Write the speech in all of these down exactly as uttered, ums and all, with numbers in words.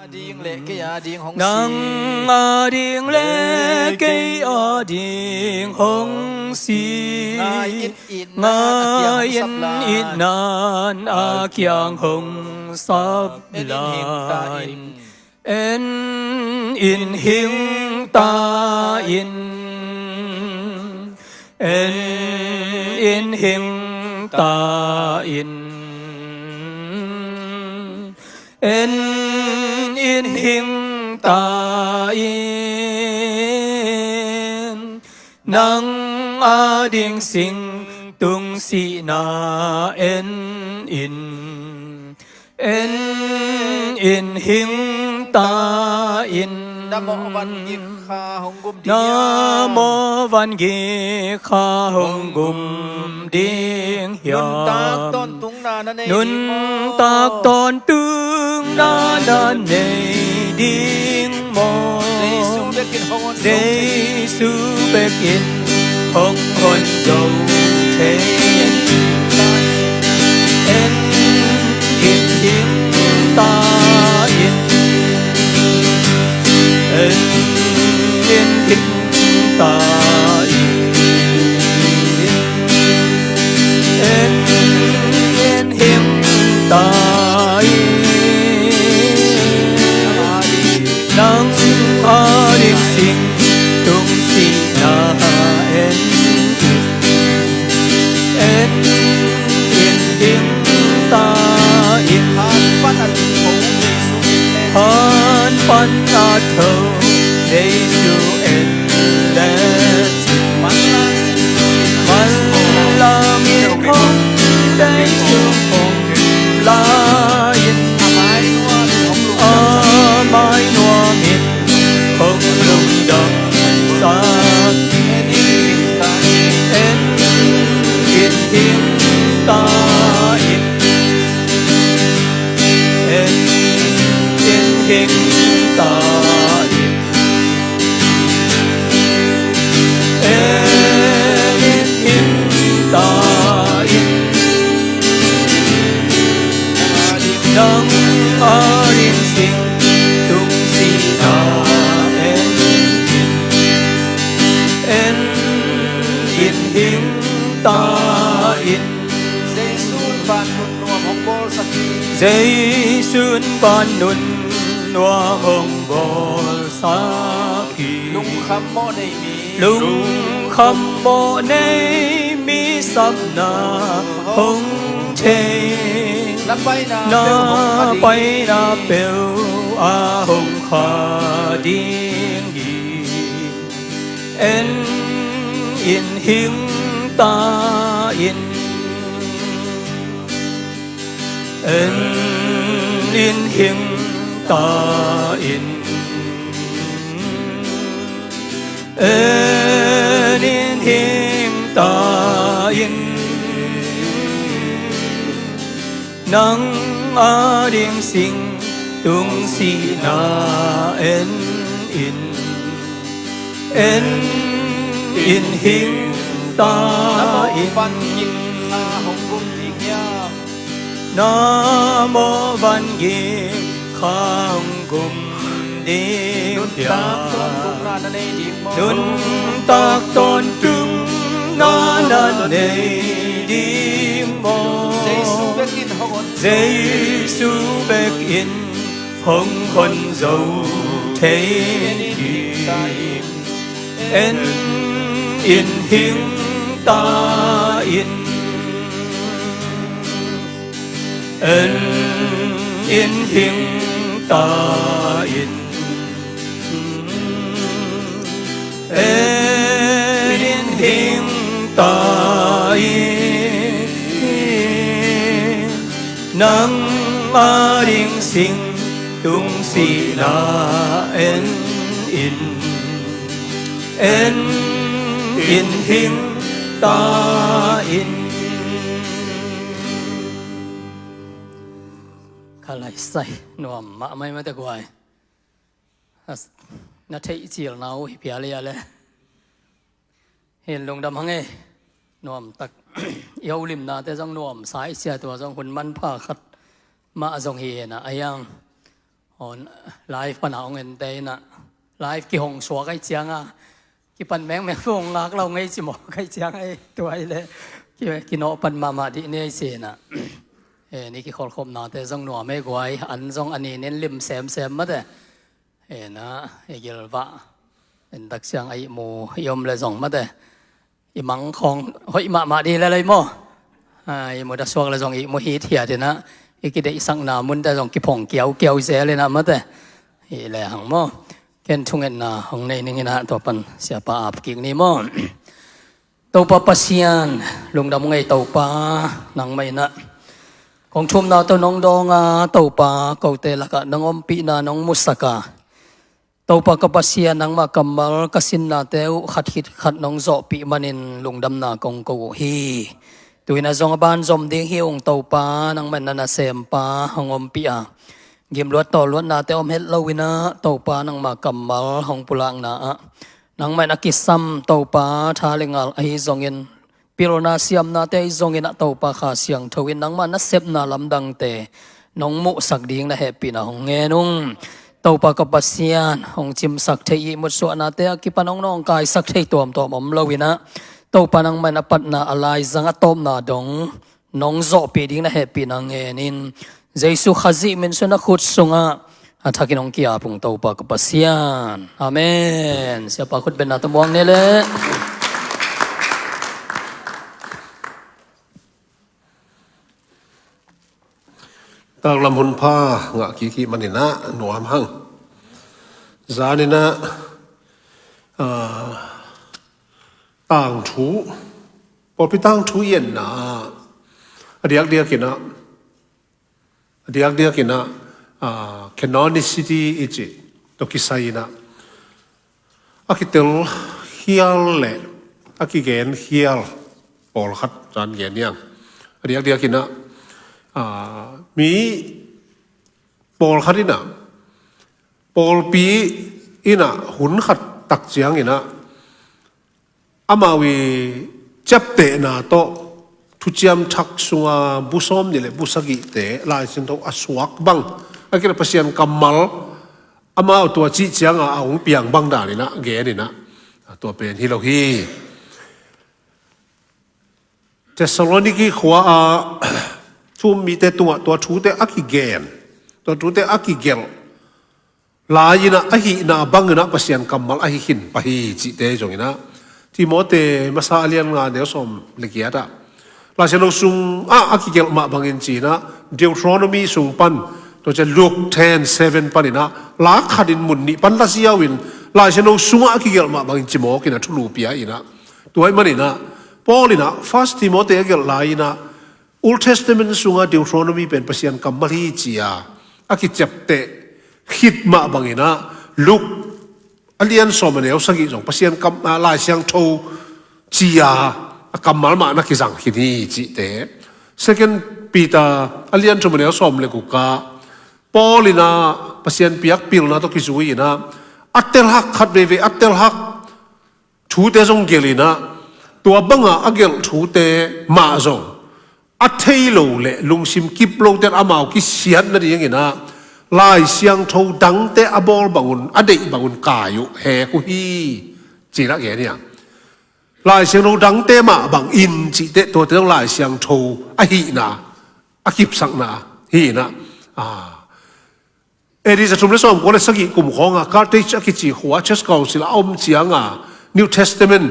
Ding le kei a ding hong si. Nang a ding le kei a ding hong si. Ngai in itna, ngai in itna a kiang hong sap lai. En in hing ta in. En in hing ta in. En in hing ta in. Nang a ding sing tung sihna en in. En in hing ta in. Na mawh van gik kha hong gum ding hiam? Na mawh van gik kha hong gum ding hiam? Nuntak tawntungna na nei ding maw? Nuntak tawntungna na nei ding maw? Jesu bekin hong hon zo thei. Jesu bekin hong hon zo thei. En in hing ta in. En in hing ta in. En in hing ta in. Nang a ding sing tung sihna en in. En in hing ta in. Han pan a tho Jesu en. Han pan a tho Jesu en le. Manlang in hong, Jesu hong lai in. A mai nuam in hong lungdam sak. En in hing ta in. En in hing ta in. En in hing ta in. Nang a ding sing tung sihna en in. En in hing ta in. Jesu'n van nunnuam hong bawlsak hi. Jesu'n van nunnuam hong bawlsak hi. Lungkham mawh nei mi. Lungkham mawh nei mi sapna hong thei. Na paina, na peuh hong kha ding, paina peuh a hong kha ding hi. En in hing ta in. En in hing ta in. En in hing ta in. Nang a ding sing tung sihna en in. En in hing ta in. Na mawh van gik kha hong gum ding hiam? Na mawh van gik kha hong gum ding hiam? Nuntak tawntungna na nei ding maw? Nuntak tawntungna na nei ding maw? Jesu bekin hong hon, Jesu bekin hong hon zo thei hi. En in hing ta in. En in hing ta in. En in hing ta in. Nang a ding sing tung sihna en in. En in hing ta in. Kha lai sai, nuam mahmah mate guai. As, na theih cilna uh hi phial ia le. Hin lungdam hang e. Nuam tak. I holimnate zong nuam sa i sia, tua zong hun manpha khat mah zong hi hena a hiang. On live pana ong ente inah live kihong suak ai cianga kipan mengmeng hong ngak lo ngei ci maw kai ciang ai tuai le ki- kinawh pan mahmah dih ni ai cinah. E, ni kikholkhopnate zong nuam ei guai an zong a ninin lim semsem mate. Ena i gilvah entak ciang a ihmu i om le zong mate i mang khawng hoih mahmah dih le lei maw? A, ihmu dasuak le zong ihmu hithiat inah i kideihsakna munte zong kiphong kiaukiau zel inah mate. Hi le hang maw? Ken thungetna hong nei ning inah tua pan siapa ap kik ni maw? Topa Pasian, lungdam ngei Topa, nangmah inah kong thumna tawh nong dawnga Topa kote lakah nong ompihna nong musaka. Topa ka Pasian, nangmah kammal ka sinnate uh khat khit khat nong zawhpih manin lungdamna kong ko uh hi. Tuinah zong a ban zom ding hi ung Topa, nangmah na nasempa hong ompih a gimluat tawlluatnate om het lo inah Topa nangmah kammal hong pulakna ah nangmah in a kisam Topa thalingal ahi zongin pilna siamnate ahi zongin ah Topa Kha Siangtho in nangmah nasepna lamdangte nong muhsak ding na hehpihna hong ngen ung. Topa ka Pasian, hong cimsak thei ihmutsuahnate a kipan hong nawngkaisak thei tuamtuam om lo inah Topa nangmah in a patna a laizang a tawpna dong nong zawhpih ding na hehpihna ngenin Jesu Khazih min sung a khut sungah a thakin hong ki-ap ung Topa ka Pasian. Amen. Siapa khut benna tawh muang ni le. Taklam hun pha ngah kiki maninah nuam hang. Zaninah ah, tangthu pawlpi tangthu i enna a diakdiakinah a diakdiakinah ah, canonicity i cih tawh kisai inah a kitel khial le a kigen khial pawlkhat zan gen niang. A diakdiakinah ah, mi pawlkhat inah pawlpi inah hun khat tak cianginah amau i ciaptehna tawh thuciam thak sunga bu sawm nih le bu sagihte Lai Siangtho a suak bang a kila Pasian kammal amau tua cih cianga a hong piang bang daninah geninah tua pen hi lo hi. Thessaloniki khua a thu-um mite tungah tua thute a kigen, tua thute a kigelh lai inah a hihna banginah Pasian kammal ahi khin pah hi cihte zonginah Timote masa a lian nga neu sawm le giatah Lai Siangtho sungah a kigelh mah bangin cinah Deuteronomy sung pan tua ciah Luke ten seven paninah lak khatin mun nih pan la ziau in Lai Siangtho sungah a kigelh mah bangin cimawkin a thulu pia inah tua ih maninah Paul inah First Timote a gelh lai inah Old Testament sunga Deuteronomy pen Pasian kammal hi cia a kiciapteh khit mah banginah Luke a lian sawm a neu sagih zong Pasian kam, ah, Lai Siangtho cia a kammal mah na kizang khin hi cihte. Second Peter a lian thum a neu sawm le gukah Paul inah Pasian piak pilna tawh kizui inah a telhak khat veivei a telhak thute zong gelh inah tua banga a gelh thute mah zong a thei lo le lungsim kip lote amau kisiat nadinginah Lai Siangtho dangte a bawl bangun a deih bangun kai uh hek uh hi cinah gen hi a. Lai Siangtho dangte mah bangin cihte tuate zong Lai Siangtho ahihna a kipsakna hi inah. Ah. A D za thum le sawm kua le sagih kum khawnga Carthage a kici khua Church Council a om cianga New Testament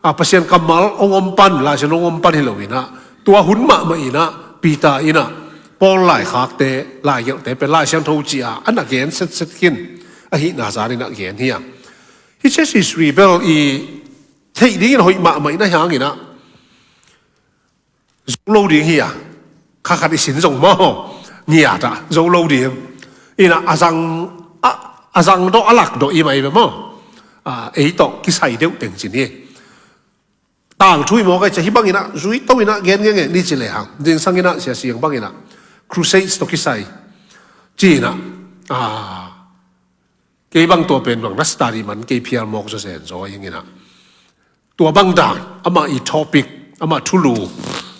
a Pasian kammal hong om pan Lai Siangtho hong om pan hi lo inah tua hun mahmah inah Peter inah Paul laikhakte laigelhte pen Lai Siangtho cia a na gen setset khin ahihna zaninah gen hi a. Hi Church history bel i theih dingin hoih mahmah inah hianginah zo lo ding hi a. Kha khat i sin zong maw ngiat ah zo lo ding inah a zang a, a zang dawh a lak dawh i mai ve maw? A, ei tawh kisai deuh teng cin hi. Tangthu i mawk ai cia hi banginah zui to inah gen ngenge ni ci le hang dingsanginah sia siang banginah crusades tawh kisai cinah a, kei bang tua pen bang na study man kei phial mawk zaw zen zaw inginah tua bang dan amah i topic amah thulu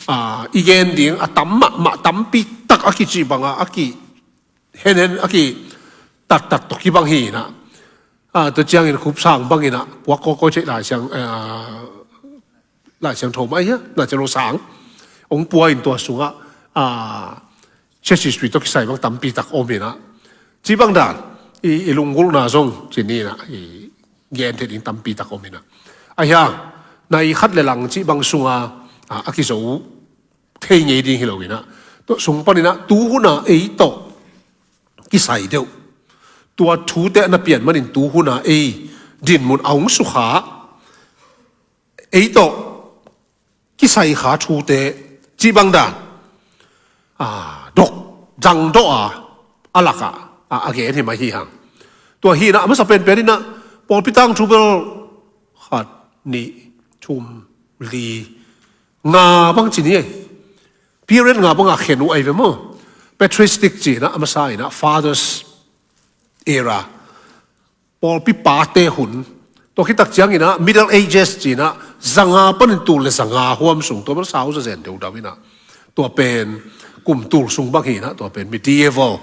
a, i gen ding a tam mahmah tampi tak a kici banga a ki henhen a ki tattat tawh kibang hi inah, a, tua ciangin khupsang bang inah puak kawikawi theih Lai Siang, a, Lai Siangtho mah hi a, Lai Siangtho sang hong pua in tua sungah, a, church history tawh kisai bang tampi tak om inah, ci bang dan i, i lunggulhna zong ci ni inah i gen thei ding tampi tak om inah. A hiang nai khat le lang ci bang sunga, a, a kizo thei ngei ding hi lo inah, tua sung pan inah tu huna ei tawh kisai deuh, tua thute na pian manin tu huna ei dinmun a hong sukha, ei tawh kisai kha thute ci bang dan, a, dok dangdawh a, a lakah, a, a gen hi mai hi hang. Tua hi inah a masa penpen inah pawlpi tangthu bel khat, nih, thum, li, nga bang ci ni ei. Period nga bang a khen uh ahi ve maw. Patristic ci inah a masa inah fathers era, pawlpi pate hun. Tua khit tak ciang inah Middle Ages ci inah zanga panin tul le zanga huam sung, tua bel sau zazen deuhdau inah, tua pen kum tul sung bang hi inah, tua pen medieval,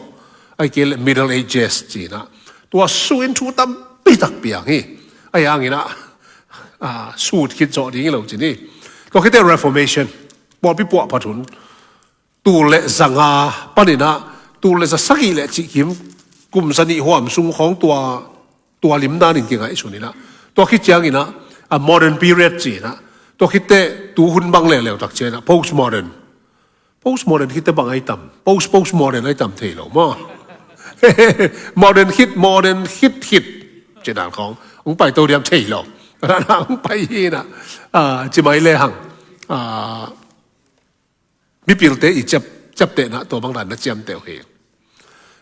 ahih kei leh Middle Ages ci inah, tua sungin thu tampi tak piang hi. A hiang inah, a, sut khit zawh ding hi lo ci ni. Tua khit teh Reformation, pawlpi puahphat hun, tul le zanga pan inah tul le za sagih le cih kim, kum za nih huam sung khawng tua, tua lim danin kingaihsun inah, tua khit ciang inah, a, modern period ci inah, tua khit teh tu hun bang leuleu tak ciang inah postmodern. Postmodern khit teh bang ahi tam? Post, postmodern ahi tam thei lo maw. Modern khit, modern khit khit ci dan khawng hong pai to diam thei lo. Hong pai hi inah, a, ci mai le hang, a, mipilte i ciap, ciaptehna tua bang dan na ciamteh uh hi.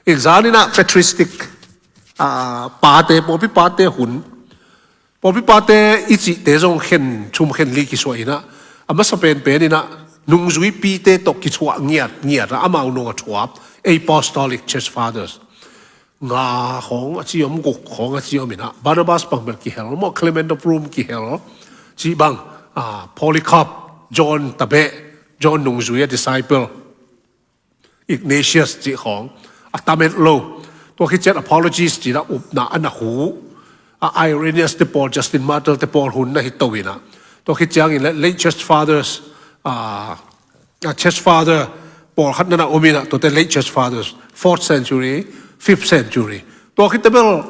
Ih zan inah patristic, a, pate, pawlpi pate hun, pawlpi pate i cihte zong khen thum khen li kisuah inah, a masa penpen inah nungzuipite tawh kithuah ngiat ngiat a, amau nung a thuap apostolic church fathers. Nga khawng a ci om, guk khawng a ci om inah, Barnabas bang bel kihel maw, Clement of Rome kihel, ci bang, a, Polycarp, John tabeh, John nungzui a disciple, Ignatius cih khawng a tam et lo. Tua khit ciang Apologies ci inah upna a na hu, a, Irenaeus te pawl, Justin Martyr te pawl hun na hi to inah, tua khit ciangin le late church fathers, a, a, church father pawlkhat na na om inah, tuate late church fathers, fourth century, fifth century. Tua khit teh bel,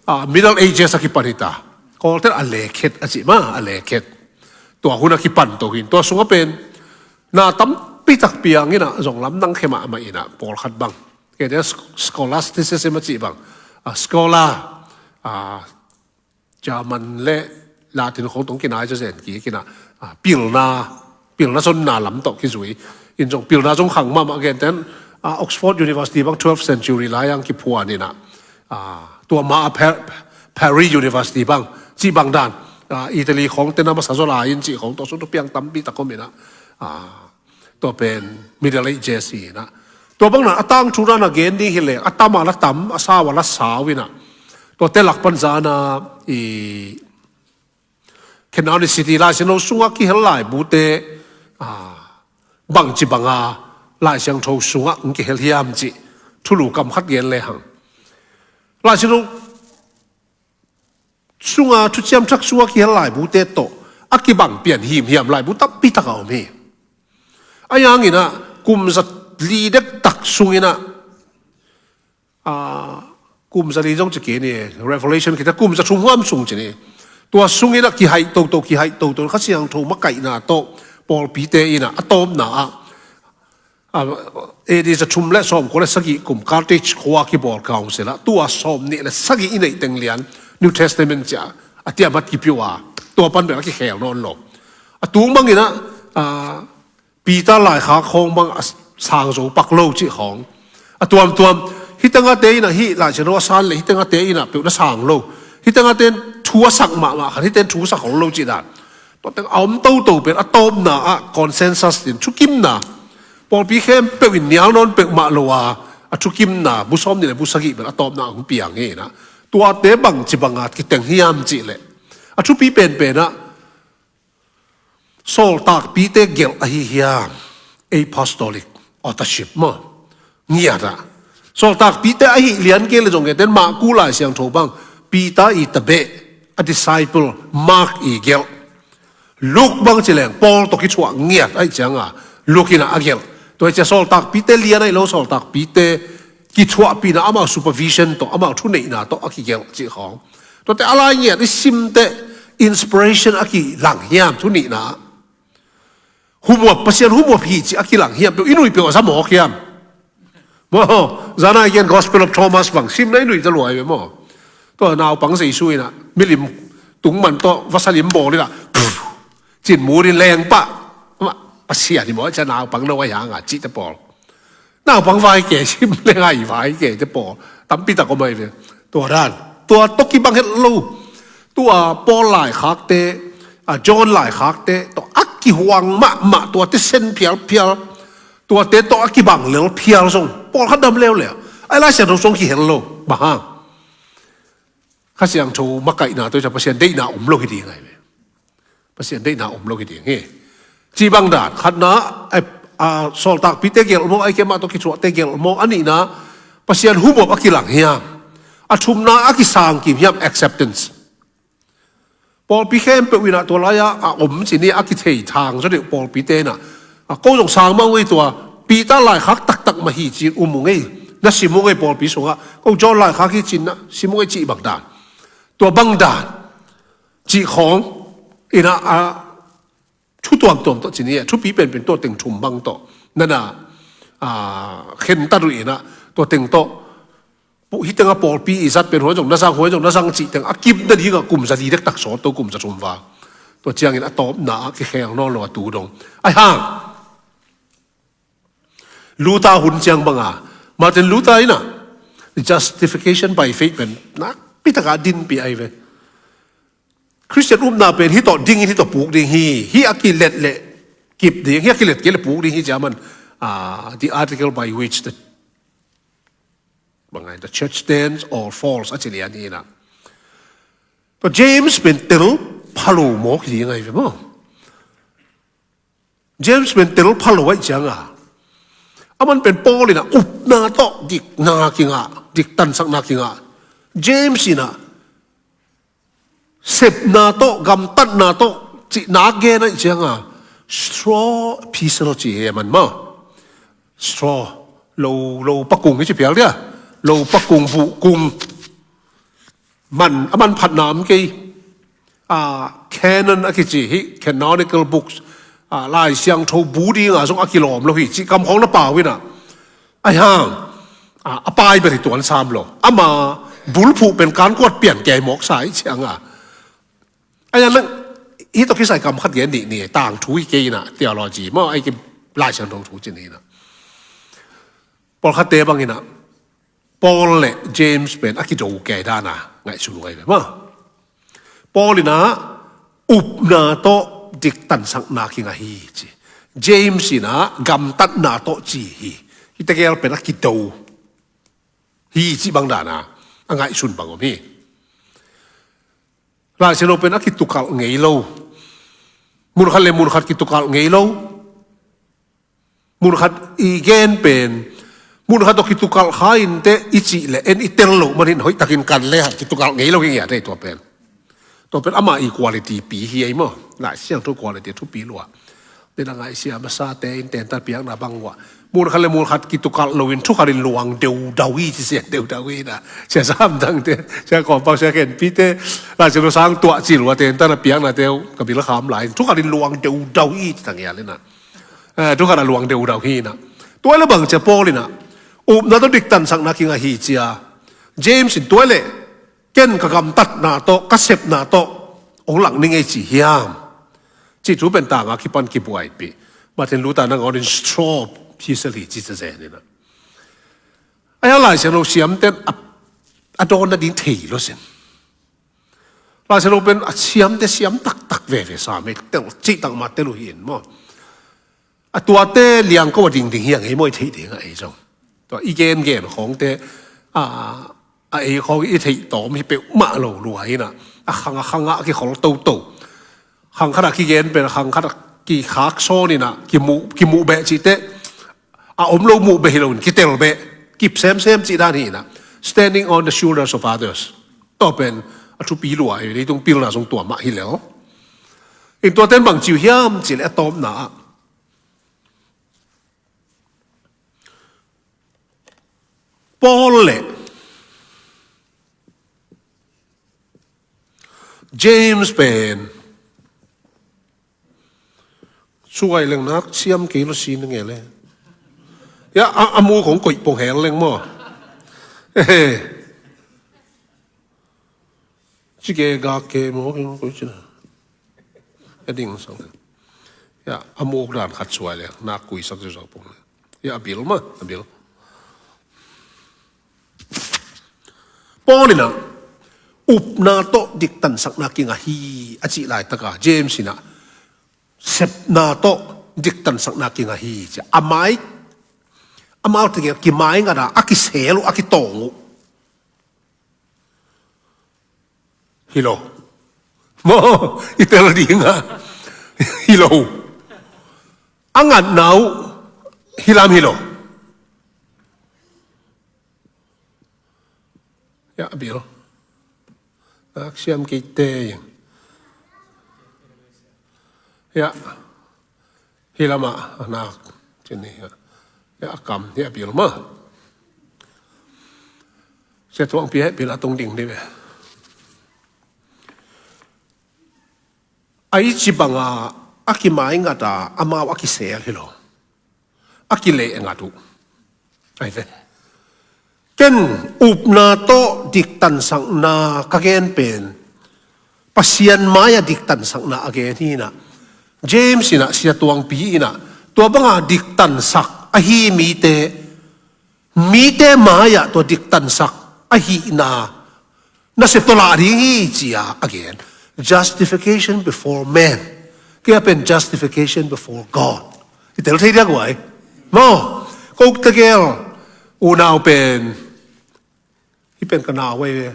a, Middle Ages a kipan hi ta. Kawlte a lekhet a cih mah, a lekhet. Tua hun a kipan to hi in, tua sungah pen na tampi tak piang inah zong lamdang khe mahmah inah, pawlkhat bang, kei te sch-, scholasticism a cih bang, a, scholar, a, German le Latin khawng tawh kinai zazen kik inah, a, pilna, pilna zonna lam tawh kizui in zong, pilna zong khang mahmah, gentehna, a, Oxford University bang twelfth century lai-a kiphuan inah, a, tua ma a Pa-, Paris University bang cih bang dan, a, Italy khawngte na masa zaw lai in cih khawng, tua sung tua piang tampi tak om inah, a, tua pen Middle Ages hi inah. Tua bang na a tangthu dan a gen ding hi leh, a tam a la tam, a sau a la sau inah, tuate lak pan zan a i canonicity, Lai Siangtho sungah kihel laibute, a, bangci banga Lai Siangtho sungah hong kihel hiam cih thulu kam khat gen le hang. Lai Siangtho sunga, Thuciam Thak sunga kihel laibute tawh a kibang pian himhiam laibu tampi tak a om hi. A hiang inah kum za li dektak sung inah, a, kum za li zong ci kei ni, Revelation khit teh kum za thum huam sung ci ni. Tua sung inah kihaih toto, kihaih toto, Kha Siangtho makaihna tawh pawlpite inah a tawpna ah, a, A D za thum le sawmkua le sagih kum Carthage khua kibawl council ah, tua sawmnih le sagih i neih teng lian New Testament ci a, a tiamat kipia uh a, tua pan bel a kikhel nawn lo. A tung bang inah, a, Peter laikhak khawng bang a sang zo pak lo cih khawng, a tuamtuam, hih tengah te inah hih Lai Siangtho a san le hih tengah te inah peuh na sang lo, hih tengah te in thu a sak mahmah khat, hih te in thu sak hol lo cih dan. Tua teng a om toto pen a tawpna ah consensus in thukimna, pawlpi khempeuh in nial nawn peuhmah lo a, a thukimna bu sawmnih le bu sagih pen a tawpna ah hong piang hi inah, tuate bangci banga kiteng hiam cih leh, a thupi penpen ah sawltakpite gelh ahi hiam, apostolic authorship maw, ngiat ah, Sawltakpite ahih lian kei le zong, genten Marku Lai Siangtho bang, Peter i tabeh, a disciple, Mark i gelh. Luke bang ci leng Paul tawh kithuah ngiat ahih cianga Luke in a gelh. Tua hi cia sawltakpite lian ahih lo, sawltakpite kithuahpihna, amau supervision tawh, amau thuneihna tawh a kigelh cih khawng. Tuate a lai ngiat i simte inspiration a kilang hiam, thunihna? Humuap, Pasian humuap hi cih a kilang hiam? Peuh i nuih peuh a za mawk hiam? Maw, zana i gen Gospel of Thomas bang simna i nuih ta luai ve maw. Tua naupang Jesu in a milim tungman tawh vasalim bawl in a, cin mut in leng pah. Amah, Pasian hi maw, cia naupang no a hiang a cihte pawl. Naupang vai ke, sim le ngai vai ke te pawl tampi tak om ahi ve. Tua dan, tua tawh kibang het lo. Tua Paul laikhakte, a, John laikhakte tawh a kihuang mahmah, tuate sen phialphial, tuate tawh a kibang lel phial zong pawlkhat dam leuleu. Ai Lai Siangtho zong kihel lo. Bang hang? Kha Siangtho makaihna tawh i ca Pasian deihna om lo hi ding ahi ve. Pasian deihna om lo hi ding hi. Cih bang dan, khatna, a, a, sawltakpite gelh maw, ai kei mah tawh kithuahte gelh maw, a nihna, Pasian humuap a kilang hiam? A thumna a kisangkim hiam, acceptance. Pawlpi khempeuh in a tua lai-a a om ci ni a kithei thang zaw deuh pawlpite in a, a, ko zong sang mah ung ei tua, Peter laikhak taktak mah hi ci-in um ung ei, na sim ung ei pawlpi sungah, ko John laikhak hi ci-in na sim ung ei cih bang dan. Tua bang dan cih khawng in a, a, thu tuamtuam tawh ci ni, thupi penpen tua teng thum bang tawh na na, a, khentat uh in a, tua teng tawh, pu-, hih tengah pawlpi i zat pen huai zong na zang, huai zong na zang cih teng a kip nadingah kum za li dektak sawt to, kum za thum val. Tua ciangin a tawpna ah kikhel nawn lo a tu dong. Ai hang, Luther hun ciang banga, Martin Luther in a, justification by faith pen nakpi takah a dinpih ahi ve. Khristian upna pen hih tawh dingin hih tawh puk ding hi, hih a kilet leh kip ding, hih a kilet kei leh puk ding hi ci a man, ah, the article by which the, bang ai, the church stands or falls a ci lian hi in a. Tua James pen tel pha lo mawk hi ding ahi ve maw. James pen tel pha lo ahih cianga, aman pen Paul in a upna tawh dikna kingah, diktansakna kingah. James in a sepna tawh, gamtatna tawh cihna gen ahih cianga, straw epistle ci hi a man maw. Straw, lo, lo pakung hi ci phial dia. Lo pakung, buhkung. Man, a manphatna om kei. A, canon a kici hi, canonical books. A, Lai Siangtho bu dinga zong a kilawm lo hi, cih kam khawng na pau in a. Ai hang, a, a pai bel hi tuan sam lo. Ama bulphuh pen kankuat pian kei mawk sa ahih cianga. Ai hang nang, hih tawh kisai kam khat gen nih ni, tangthu hi kei in a, theology maw, ai kim Lai Siangtho thu cin hi in a. Pawlkhatte bang in a, Paul le James pen a kido kei dana ngaihsun uh ahi ve maw. Paul in a upna tawh diktansakna kingah hi ci. James in a gamtatna tawh ci hi. Hihte gel pen a kido hi cih bang dana a ngaihsun bang om hi. Lai Siangtho pen a kitukalh ngei lo. Munkhat le munkhat kitukalh ngei lo. Munkhat i gen pen, munkhat tawh kitukalh kha inteh i cih leh en i tel loh manin hoihtakin kan le hat kitukalh ngei lo hi ngiat ei tua pen. Tua pen ama i quality pi hi ei maw. Lai Siangtho quality thupi lua. Pen a ngaihsia masate in tenta piakna bang uh a, munkhat le munkhat kitukalh loin thukhatin luang deudau hi ci, sia deudau hi na. Sia Sam Thangte, sia Kawm Pau, sia Khen Pite, Lai Siangtho sang tuah cil uh a tenta na piaknate uh ka bil kham lai in thukhatin luang deudau hi ci Thang Hial in a. Eh, thukhat a luang deudau hi na. Tua le bang cia Paul in a, upna tawh diktansakna kingah hi cia. James in tua le, ken ka gamtatna tawh, ka sepna tawh hong lak ning ei ci hiam? Cih thu pen tanga kipan kibuaipih. Martin Luther nangawn in straw epistle hi ci cia zen in a. Ai a Lai Siangtho siamten a, a dawn nading thei lo sin. Lai Siangtho pen a siamte siam taktak veve sa mei, tel cih tak mah tel uh hi in maw. A tuate liangko a dingding hi a ngei maw i theih dingah ei zong. Tua i gengen khawngte, a, a ei khawng i theih tawm hi peuhmah lo lua hi na. A khang a khangah a kikhol toto. Khang khatah kigen pen a khang khatah kikhak sawn in a, kimuh, kimuh beh cihteh. A om lo muh beh hi loin kitel beh. Kip semsem cih dan hi inah, standing on the shoulders of others. Tua pen a thupi lua hi, leitung pilna zong tua mah hi lel. In tuaten bang ci uh hiam cih leh a tawpna ah Paul le James pen suai leng nak siam kei lo si na nge le. Ya, a, a mu kong koih pong hel leng maw. Ci ke gak ke maw, kong koih cina. Ya ding sang. Ya, a mu dan khat suai leng nak kui sak sak pong le. Ya, a bil ma, a bil. Paul inah upna tawh diktansakna kingah hi a cih laitaka James inah sepna tawh diktansakna kingah hi ci a, amau tegel kimaingat a, a kisel uh, a kitawng uh. Hi lo. Maw, i tel ding a hi lo. A ngatna uh hi lam hi lo. Ya, a bil. Nak siam kei te. Ya. Hi lamah a nak cin hi. Ya, a kam hi a bil ma. Sia tuang pi heh bil a tung ding dih ve. A i ci banga a kimaingat a, amau a kisel hi lo. A kileh ngat uh. Ai ve. Ken upna tawh diktansakna ka gen pen Pasian mai-ah diktansakna a gen hi inah, James inah, sia tuangpi inah, tua banga diktansak ahi mite, mite mai-ah tua diktansak ahihna nasep tawh lah ding hi ci-a a gen. Justification before men. Kei a pen justification before God. I tel thei diak uai. Maw, kok tegel unau pen, hi pen ka nau uai ve.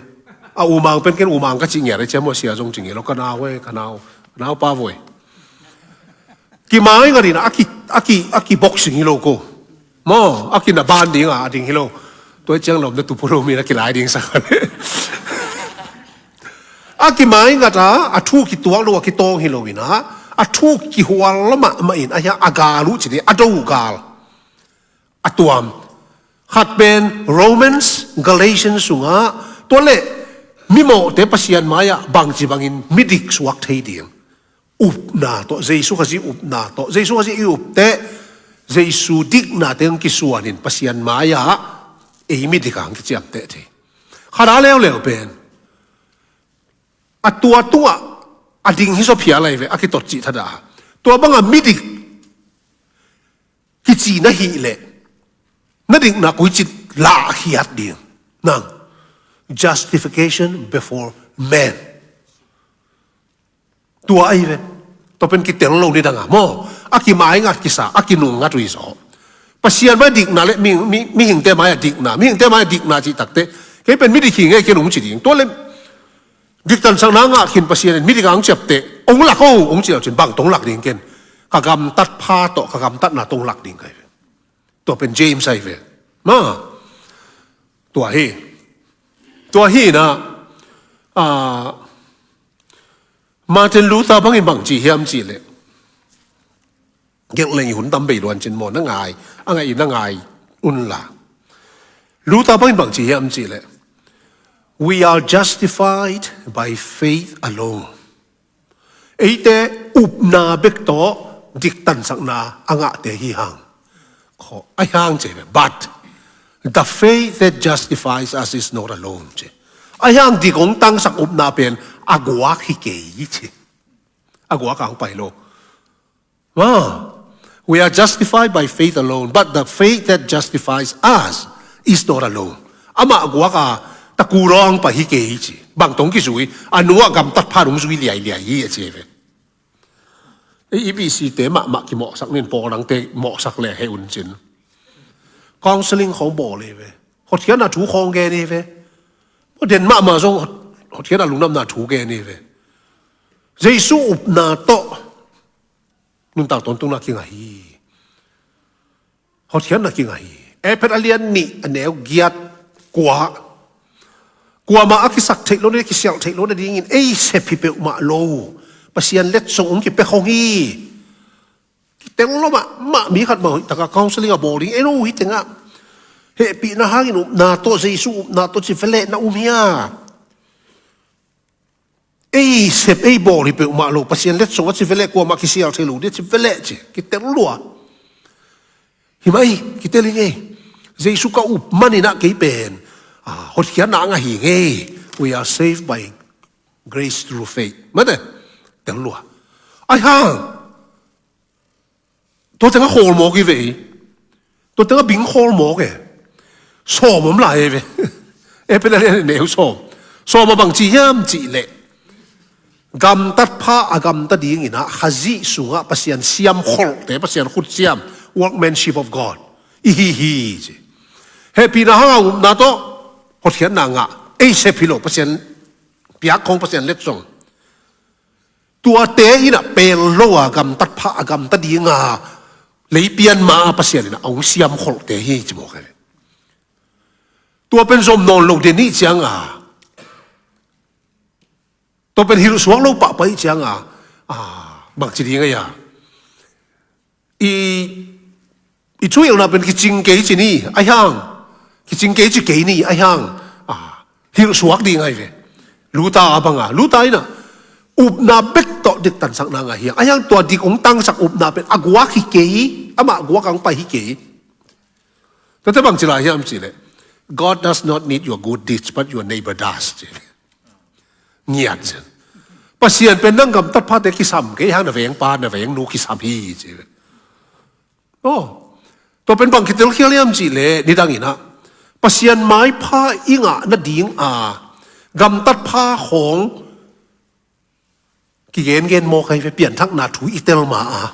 A umang pen ken umang ka cih ngiat a cia maw, sia zong cih ngiat lo, ka nau uai, ka nau, ka nau pa voi. Kimaingat in a ki, a ki, a ki boxing hi lo ko. Maw, a ki na ban ding a, a ding hi lo. Tua ciang lom na tu puro mi na kilai ding sak. A kimaingat a, a thu kituak lo, a kitawng hi lo inah, a thu kihual mahmah in, a hia a gal uh ci ding, a do gal. A tuam. Khat pen Romans, Galatians sungah, tua le mimawhte Pasian mai-ah bangci bangin midik suak thei ding. Upna tawh, Jesu Khazih upna tawh, Jesu Khazih i upte, Jesu dikna teng kisuanin Pasian mai-ah ei midik ang kiciamteh thei. Khat a leuleu pen a tua tungah a ding hi sawphia lai ve, a kitot cih thadah. Tua banga midik kici na hih leh, na dikna koi cih lahkhiat ding. Nang, justification before men. Tua ahi ve. Tua pen kitel lo ni danga maw, a kimaingat kisa, a kinungngat uh hi zaw. Pasian mai dikna le mi, mi, mihingte mai-ah dikna, mihingte mai-ah dikna cih takteh, kei pen midik hi ngei ken ung ci ding. Tua le diktansakna ngah khin Pasian in midik ang ciapteh, ong lak o, ong ci lo cin bang tong lak ding ken. Ka gamtat pha tawh, ka gamtatna tong lak ding ka hi ve. Tua pen James ahi ve. Ma. Tua hi. Tua hi na, ah, Martin Luther bangin bang ci hiam cih leh, gelh leng i hun tam bei luan cin maw, na ngai, a ngai, na ngai un la. Luther bangin bang ci hiam cih leh, "We are justified by faith alone." Eite upna bek tawh diktansakna a ngahte hi hang. Khaw, a hang ci ve, "But the faith that justifies us is not alone," ci. A hang dik hong tangsak upna pen a guak hi kei ci. A guak ang pai lo. Ah, "We are justified by faith alone, but the faith that justifies us is not alone." Amah guak a takurawng pai hi kei hi ci. Bang tong kizui, a nuah gamtat pha dong zui liailiai hi a ci ve. Ei E B C te mahmah kimawhsak nin, pawlangte mawhsak le he un cin. Counseling khawng bawl hi ve. Hotkhiatna thu khawng gen hi ve. Den mahmah zong hot-, hotkhiatna lungnamna thu gen hi ve. Jesu upna tawh nuntak tawntungna kingah hi. Hotkhiatna kingah hi. Efesa a lian nih a neu giat, kua, kuamah a kisak theih lo na, kisialh theih lo nadingin ei sep hi peuhmah lo Pasian letsong hong kipia khong hi. Kitel lo mahmah. Mi khat mah hoih taka counseling a bawl ding, ei no hi tengah hehpihna hangin upna tawh, Jesu upna tawh ci veleh na um hia? Ei sep ei bawl hi peuhmah lo Pasian letsong a ci veleh, kuamah kisial thei lo ding a ci veleh ci, kitel lua. Hi mah ei, kitel hi ngei. Jesu ka up maninah kei pen, ah, hotkhiatna a ngah hi ngei. We are saved by grace through faith. Mate, tel lua. Ai hang. Tua tengah khawl mawk hi ve ei. Tua tengah bing khawl mawk e. Sawm om lai ei ve. Efesa a lian nih neu sawm. Sawm a bang ci hiam cih leh, gamtat pha a gamta dinginah Khazih sungah Pasian siam kholhte, Pasian khutsiam, workmanship of God i hi hi ci. Hehpihna hanga upna tawh hotkhiatna ngah, ei sep hi lo Pasian piak khong, Pasian letsong. Tuate inah pel lo a gamtat pha a gamta dinga leipian ma-a Pasian inah a hong siam kholhte hi ci mawk hi. Tua pen zom nawn lo den ih cianga, tua pen hilhsuak lo pahpah ih cianga, ah, bang ci ding a, i, i thuhilhna pen kicing kei ci ni, ai hang. Kicing kei ci kei ni, ai hang. Ah, hilhsuak ding ai ve. Luta a banga, Luta inah upna bek tawh diktansakna ngah hiang, ai hang. Tua dik hong tangsak upna pen a guak hi kei, amah guak hong pai hi kei. Tate bang ci lai hiam cih leh, God does not need your good deeds, but your neighbor does ci. Ngiat zen. Pasian pen nang gamtat phate kisam kei hang, na vengpa na vengnu kisam hi ci. Oh. Tua pen bang kitelkhial hiam cih leh, nidang inah Pasian maipha i ngah nadinga gamtat pha khong kigengen mawk ai ve, pianthakna thu i tel ma-a.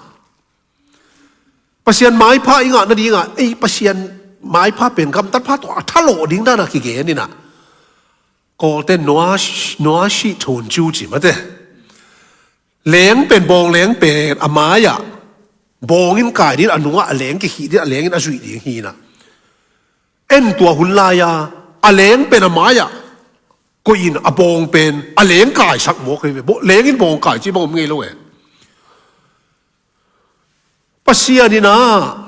Pasian maipha i ngah nadinga ei Pasian maipha pen gamtat pha tawh a thalawh ding dana kigen inah, Kawlte Noah, Noah sih thun ciu ci mate. Leng pen, bawng leng pen a mai-ah bawng in kai ding, a nungah a leng kikhih ding, a leng in a zuih ding hi inah. En tua hun lai-a a leng pen a mai-ah koih in a bawng pen a leng kaisak mawk hi ve. Leng in bawng kai ci bang om ngei lo e. Pasian inah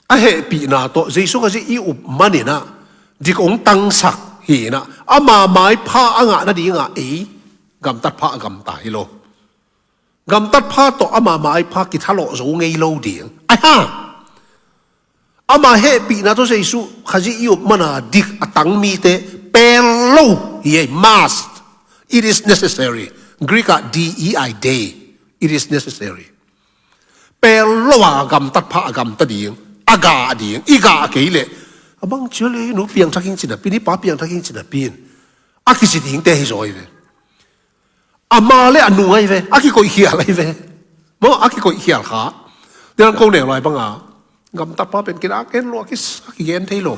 a hehpihna tawh Jesu Khazih i up maninah dik hong tangsak hi inah, ama maipha a ngah nadinga ei gamtat pha a gamta hi lo. Gamtat pha tawh ama maipha kithalawh zo ngei lo ding. Ai hang. Ama hehpihna tawh Jesu Khazih i up mana dik a tang mite pel lo hi ei, must. It is necessary. Greek ah D E I, dei. It is necessary. Pel lo a gamtat pha a gamta ding, a gah ding, i gah kei leh, a bang cia le nu piangthak hing ci napi in, i pa piangthak hing ci napi in, a kici dingte hi zaw hi ve. Ama le a nu ai ve, a kikoihkhial ai ve. Maw, a kikoihkhial kha. Niang ko neu lai banga gamtat pha pen kinak ken lo, a kis-, a kigen thei lo.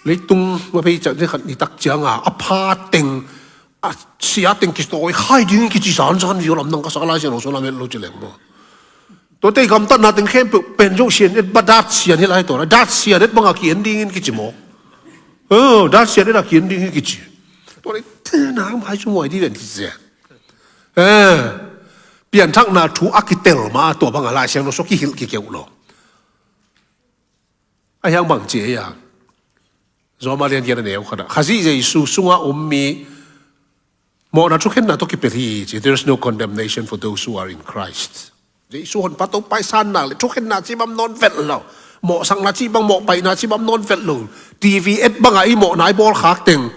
Leitung ma phei ciah ni khat ni tak cianga a pha teng, a sia teng kitawi khai ding kici zanzan viau lam nang ka sa Lai Siangtho sung lam et lo ci leng maw. Tuate gamtatna teng khempeuh pen zong sian et ba dat sian hi lai tua, dat sian et banga ki-en dingin kici maw. Oh, dat sian et a ki-en ding hi kici. Tua le tena mai cu muai di ven kici. Eh, pianthakna thu a kitel ma tua banga Lai Siangtho sung kihilh kikeuh lo. A hiang bang ci ei a. Zawma lian giat a neu khatah Khazih Jesu sunga um mi mawhna thukhenna tawh kipelh hi ci. There is no condemnation for those who are in Christ. Jesu honpa Topa i san nak le thukhenna cibam nawn velh lo. Mawhsakna cibang, mawhpaihna cibam nawn velh lo. T V et banga i mawhna i bawlkhak teng,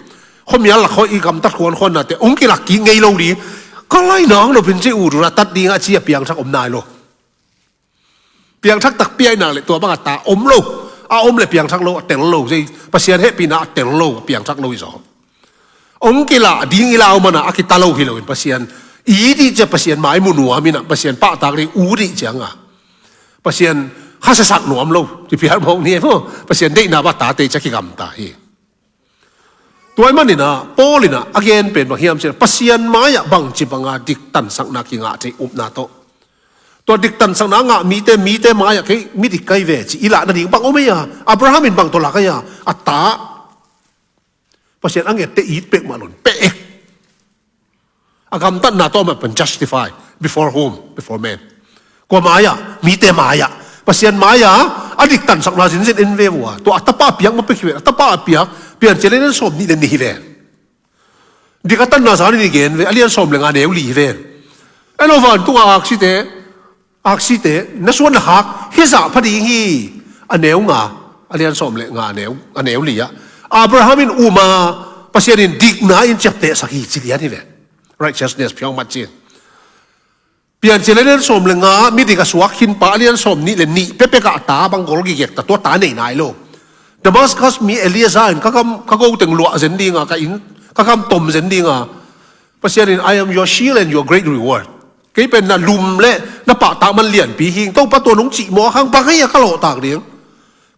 khuamial lak khawh i gamtat khuankhuannate hong kilak kik ngei lo ding. Ka lai nang lo pin ci, ut ula tat dinga ci a piangthak om nai lo. Piangthak takpi ai nak le tua banga ta om lo. A om le piangthak lo, a tel lo. Pasian hehpihna a tel lo, a piangthak lo i zaw. Hong kilah ding i lau mana a kita lo hi loin Pasian i dih cia Pasian mai mu nuam inah, Pasian pahtak ding u dih cianga Pasian khasasak nuam lo. Ci pial mawk ni e maw. Pasian deihna ba tate cia kigamta hi. Tua i maninah Paul inah a gen pen bang hiam cih leh, Pasian mai-ah bangci banga diktansakna kingah thei upna tawh Tua diktansakna a ngah mite, mite mai-ah kei midik ka hi ve ci i lah nading bang om ei a? Abraham in bang tawh lah ka hi a? A ta Pasian a ngette it pek mah lo in peh ek. A gamtatna tawh mah pen justify. Before whom? Before men. Kua mai-ah? Mite mai-ah. Pasian mai-ah a diktansakna zinzin en ve vua. Tua a tapa a piak mah pek hi ve. A tapa a piak Piancil a lian sawm nih le nih hi ve. Dik a tanna sang in i gen ve, a lian sawm le nga neu li hi ve. En aw vantung a aksite, aksite, na suan na khak hih zah pha ding hi. A neu nga, a lian sawm le nga a neu, a neu li ah Abraham in um a, Pasian in dikna in ciaptehsak hi ci lian hi ve. Righteousness phiang mat cin. Piancil a lian sawm le nga, midik a suak khin pa a lian sawm nih le nih pepek ah a ta bang gol gigek ta, tua ta nei nai lo. Damascus mi Eleazar in ka gam, ka go teng luah zen ding a, ka inn, ka gam tom zen ding a, Pasian in, "I am your shield and your great reward." Kei pen na lum le na pahtak man lianpi hi ing. Topa tua nong cih maw a khang bang hei a ka lawhtak ding.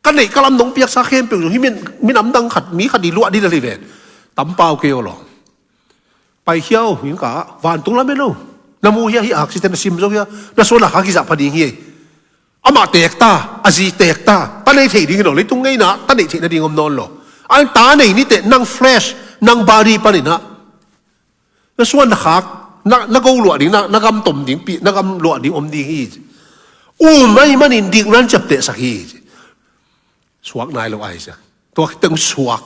Ka neih ka lam nong piaksa khempeuh zong hih min, minam dang khat, mi khat i luah ding a li ven. Tampau kei aw lawm. Paikhia aw, hing ka, vantung lam en aw. Na mu hia hih aksite na sim zo hia? Na suan na khak hih zah pha ding hi. Amah teek ta, a zi teek ta, ta nei thei ding hi lo, leitung ngeina ta neih theih nading om nawn lo. A in ta nei niteh nang flesh, nang body panin ah na suan na khak, na, na go luah ding, na, na gam tom ding, pi, na gam luah ding om ding hi. Um ahih manin dikna in ciaptehsak hi. Suak nai lo ahi sia. Tua khiteng suak.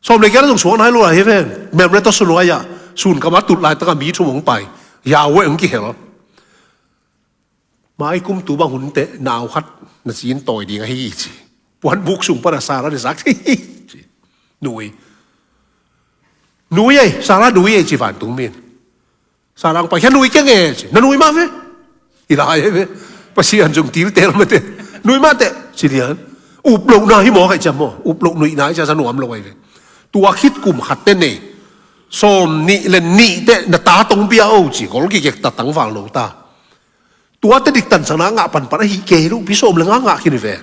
Sawm le giat zong suak nai lo ahi ven. Mem le tawh sunuai ah, sun kam a tut laitak a mi thum hong pai. Yau hong kihel. Mai kum tu bang hun teh nau khat na cin tawi ding ahi ci. Puan buk sung pan a Sarah na zak thei hi ci. Nui. Nui ei, Sarah nui ei ci vantung min. Sarah hong paikhia, nui keng e ci. Na nui mah ve. Hi lai ei ve. Pasian zong tiltel mate. Nui mah teh ci lian. Up lohna hi maw ka hih ciang maw. Up loh nuihna hi ciang sa nuam lo ei ve. Tua khit kum khat teh nei. Sawm nih le nih teh na ta tong bia o ci. Gol gigek ta, tangval lo ta. Tua teh diktansakna a ngah panpan ahi kei lo, pi sawm le nga ngah khin hi ve.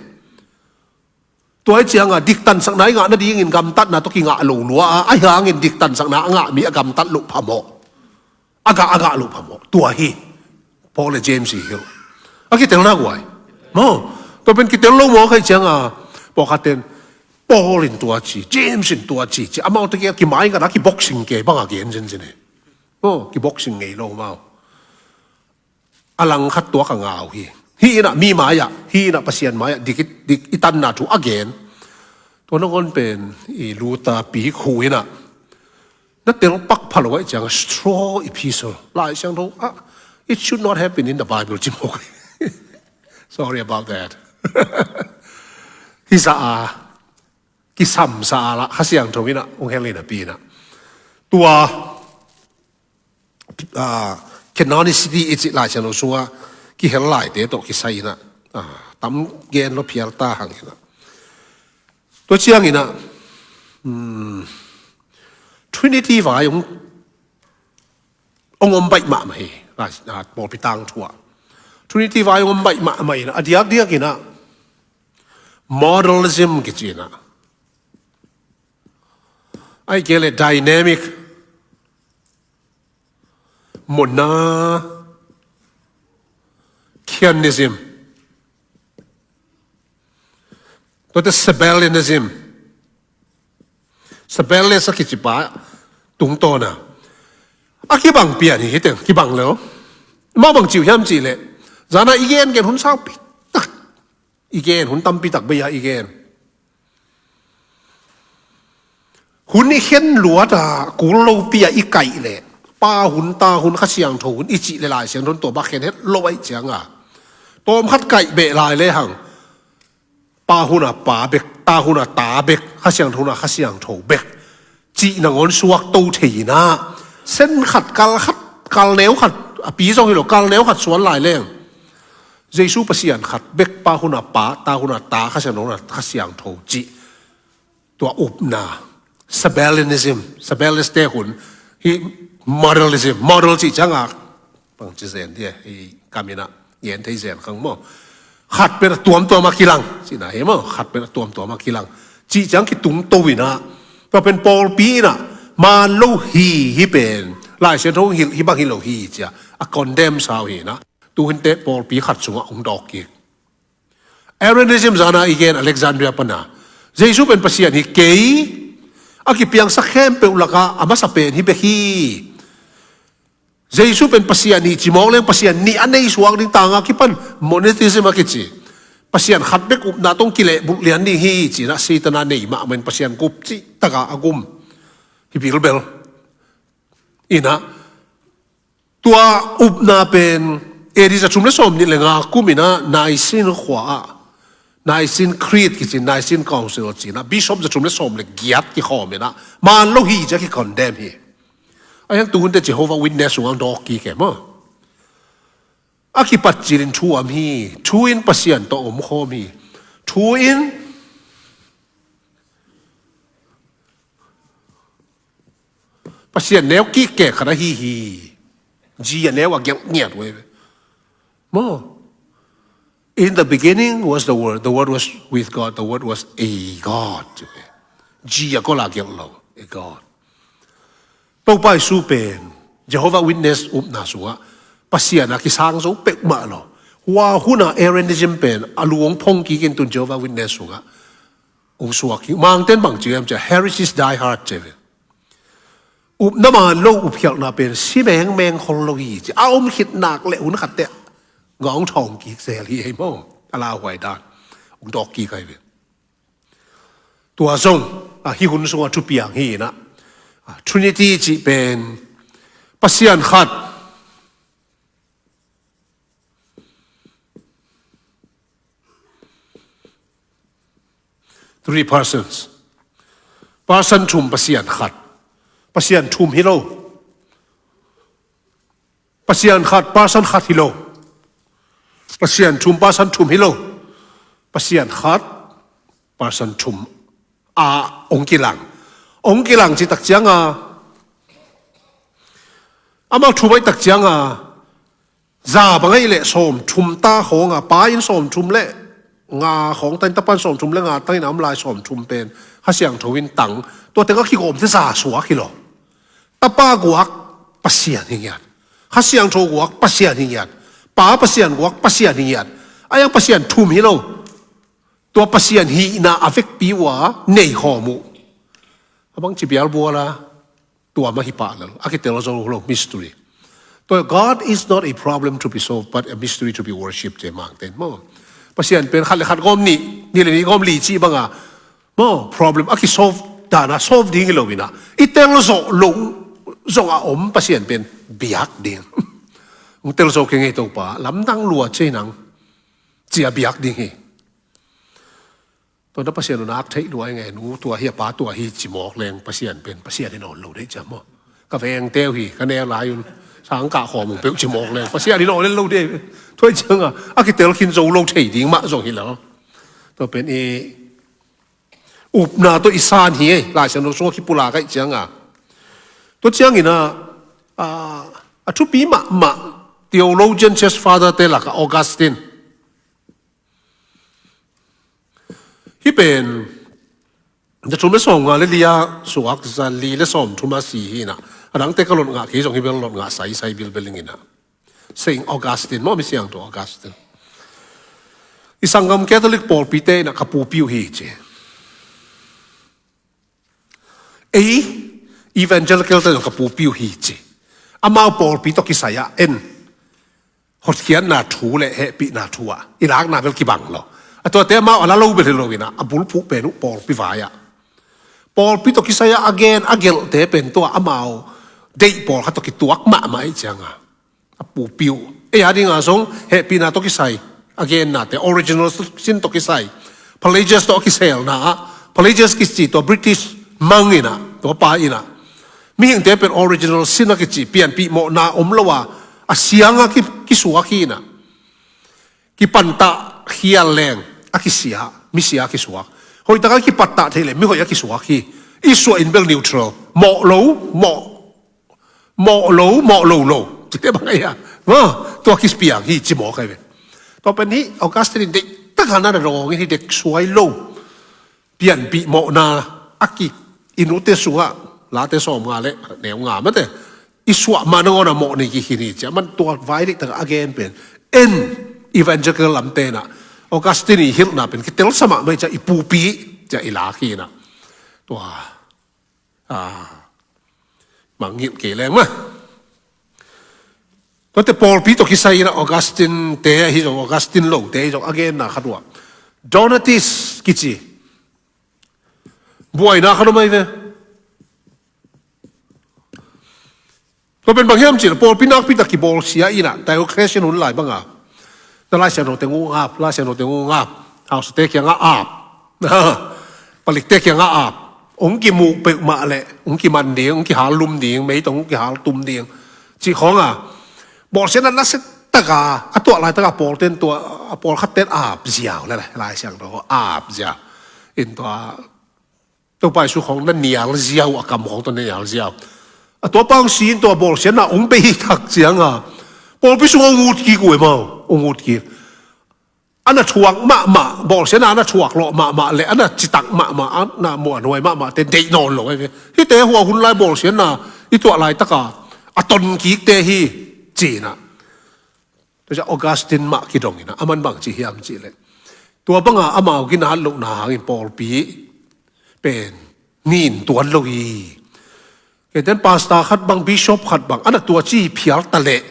Tua hi cianga diktansakna i ngah nadingin gamtatna tawh kingah lo lua a, ahi hangin diktansakna a ngah mi a gamtat loh phamawh. A gah a gah loh phamawh. Tua hi Paul le James i hilh. A kitelna guai. Maw. Tua pen kitel lo maw ka hih cianga pawlkhat ten Paul in tua ci, James in tua ci, ci. Amau tawh kia kimaingat a kiboxing kei bang a gen zenzen hi. Maw, kiboxing ngei lo mau. A langkhat tua ka ngau hi. Hih inah mi mai-ah, hih inah Pasian mai-ah dik i, dik i tanna thu a gen. Tua nangawn pen i Luther pi khu inah na telpak pha lo ahih ciang a straw epistle. Lai Siangtho ah, it should not have been in the Bible ci mawk. Sorry about that. Hisa a, kisamsa a lah Kha Siangtho inah hong hel inah pi inah. Tua ah, canonicity i cih Lai Siangtho sungah kihel laite tawh kisai inah, ah, tam gen lo phial ta hang inah. Tua ciang inah, hmm, Trinity vai hong, hong om baih mahmah hi. Ah, ah, pawlpi tangthu ah Trinity vai hong om baih mahmah inah, a diakdiak inah modalism kici inah, ahih kei leh dynamic monarchianism. Tuate Sabellianism. Sabellius a kicipa tungtawna a kibang pian hi hiteng, kibang lo. Mah bang ciu hiam cih leh, zana i gen gen hun saupi tak, i gen hun tampi tak bei-a i gen. Hun i khen luat a kul lopi a i kaih leh, Pa hun, Ta hun, Kha Siangtho hun i cih leh Lai Siangtho tua bak khen het lo ahih cianga, tawmkhat kaih beh lai lehang Pa hun a Pa bek, Ta hun a Ta bek, Kha Siangtho hun a Kha Siangtho bek cih nangawn suak to thei inah, sen khat, kal khat, kal neu khat, a pi zong hi lo, kal neu khat suan lai leng Jesu Pasian khat bek, Pa hun a Pa, Ta hun a Ta, Kha Siangtho hun a Kha Siangtho cih tua upna, Sabellianism, Sabellius te hun, hih modalism, modal cih cianga bang ci zen dia, hih kam inah gen thei zen khang maw. Khat pen a tuamtuam a kilang cihna hi maw, khat pen a tuamtuam a kilang cih ciang kitung to inah, tua pen pawlpi inah man lo hi, hih pen Lai Siangtho hilh hih bang hi lo hi cia a condemn sau hi inah. Tuhun teh pawlpi khat sungah hong dawk kik. Arianism zana i gen Alexandria pana, Jesu pen Pasian hi kei, a kipiangsak khempeuh lakah a masa pen hi bek hi. Jesu pen Pasian hi ci mawk leng Pasian nih a nei suak ding, tanga kipan monotheism a kici, Pasian khat bek upna tawh kilehbulh lian ding hi ci-in ah Satan a nei mahmah in Pasian gup cih takah a gum hi bilbel. Inah tua upna pen A D za thum le sawmnih le nga kum inah Nicene khua ah, Nicene Creed kici, Nicene Council ci-in ah bishop za thum le sawm le giat kikhawm inah man lo hi ci-a kicondemn hi. A hiang tuhun teh Jehovah Witness sungah dawk kik e maw. A kipat cilin thu om hi, thu in Pasian tawh omkhawm hi, thu in Pasian neu kik kek khat ahi hi. Zi a neu a gelh ngiat uh hi ve maw. In the beginning was the Word, the Word was with God, the Word was a God. Zi a gol a gelh lo, a God. Topa Jesu pen Jehovah Witness upna sungah Pasian a kisang zo peuhmah lo. Hua hunah Arianism pen a lungphong kik in tun Jehovah Witness sungah hong suak hi. Mangten bang ci hiam cih leh heresies die hard ci ve. Upna man lo, upkhialhna pen si mengmeng khol lo hi ci. A om khit nak le hun khat teh gawng thawng kik zel hi ei maw. A lauhuai dan hong dawk kik hi ve. Tua zong a hih hun sungah thupiang hi inah, a Trinity cih pen Pasian khat, three persons. Person thum, Pasian khat. Pasian thum hi lo. Pasian khat, person khat hi lo. Pasian thum, person thum hi lo. Pasian khat, person thum a hong kilang. Hong kilang cih tak cianga, amau thum ahih tak cianga, za bang ahih leh sawmthum ta khawng a, Pa in sawmthum le nga khawng ta in, Tapa in sawmthum le nga tang in a om lai, sawmthum pen Kha Siangtho in tang. Tua teng a kigawmte za suak hi lo. Tapa guak Pasian hi ngiat. Kha Siangtho guak Pasian hi ngiat. Pa Pasian guak Pasian hi ngiat. A hiang Pasian thum hi lo. Tua Pasian hihna a vekpi uh a nei khawm uh. A bangci bialbual a tua mah hi pah lel, a kitel zo lo, mystery. Tua, God is not a problem to be solved, but a mystery to be worshipped, ci Mangten maw. Pasian pen khat le khat gawm nih, nih le nih gawm li cih banga maw, problem a kisolve dana solve ding hi lo inah, i tel zawh loh zongah om Pasian pen biak ding. Hong tel zo kei ing ei Topa, lamdang lua ci ei nang, ci-a biak ding hi. Tua na Pasian uh nak theih lua ing ei, nu tua hi, a pa tua hi ci mawk leng Pasian pen Pasian hi nawn lo ding ci a maw. Ka vengte uh hi, ka neu lai un sangkah khawm uh peuh ci mawk leng Pasian hi nawn lo ding. Tua hi cianga a kitel khin zo lo thei ding mah zong hi lo. Tua pen i upna tawh i san hi ei, Lai Siangtho sungah kipulak ahih cianga. Tua ciangin a, a, a thupi mahmah theologian, church father te lakah Augustine. Hih pen za thum le sawmnga le li-a suak, za li le sawmthum a si hi inah. A dangte ka lot ngah kei zong, hih bel lot ngah saisai bilbel ing inah. Saint Augustine maw, mi siangtho Augustine. I sanggam Catholic pawlpite inah ka pupi uh hi ci. Ei Evangelical te zong ka pupi uh hi ci. Amau pawlpi tawh kisai-ah en hotkhiatna thu le hehpihna thu ah i lakna bel kibang lo. A tuate amau a la lo bel hi lo inah, a bulphuh pen uh pawlpi vai-ah, pawlpi tawh kisai-ah a gen a gelhte pen tua amau deih pawlkhat tawh kituak mahmah ahih cianga, a pupi uh, ei a dinga zong hehpihna tawh kisai a gennate, original sin tawh kisai, Pelagius tawh a kiselna ah, Pelagius kici tua British monk inah, tua pa inah, mihingte pen original sin a kici pianpih mawhna om lo a, a sianga ki, kisuak hi inah. Kipantah khial leng a kisia, misia a kisuak. Hoihtaka kipattah theih leh mihoih a kisuak hi. I suah in bel neutral, mawh lo, mawh, mawh lo, mawh lo lo, cite bang ahi a, maw, tua kipiang hi ci mawk ahi ve. Tua pen hih Augustine in deihtak a na dawng in, hih dek suai lo, pianpih mawhna a ki, i nute sungah Late sawmnga le neu nga mate, i suah mah nangawn a mawh nei kikhin hi ci a, aman tua vai deihtak a gen pen En, evangelical lamte inah Augustine i hilhna pen kitel sa mahmah hi ciah, i pupi ciah i lak hi inah. Tua, ah, mangngilh kei leng mah. Tuate pawlpi tawh kisai inah Augustine te ahi zong, Augustine lote ahi zong a genna khat uh ah Donatist kici buaina khat om ahi ve. Tua pen bang hiam cih leh pawlpi nakpi tak kibawlsia inah Diocletian hun lai banga na Lai Siangtho teng uh ap, Lai Siangtho teng uh ap, hausate kiangah ap, palikte kiangah ap, hong kimuh peuhmah leh hong kiman ding, hong kihaltum ding, mei tawh hong kihaltum ding cih khawng a, bawlsiatna nasia taka a tuah laitaka pawlten tua, a pawlkhatten ap ziau le, Lai Siangtho ap ziau. In tua Topa Jesu khawng na nial ziau, a kam khawng tawh na nial ziau. A tua pang sin tua bawlsiatna hong bei hi tak cianga pawlpi sung hong ut kik uh e maw, hong ut kik. A na thuak mahmah, bawlsiatna a na thuak lawh mahmah le a na citak mahmah, a na muanhuai mahmah te deih nawn lo ahi ve. Hihte hua hun lai bawlsiatna i tuah laitaka a ton kikte hi, cinah. Tua ciah Augustine mah kidong inah, aman bang ci hiam cih leh, tua banga amau ginat lohna hangin pawlpi pen nin tuan lo hi. Keiten pastor khat bang, bishop khat bang, a na tua ci phial ta leh,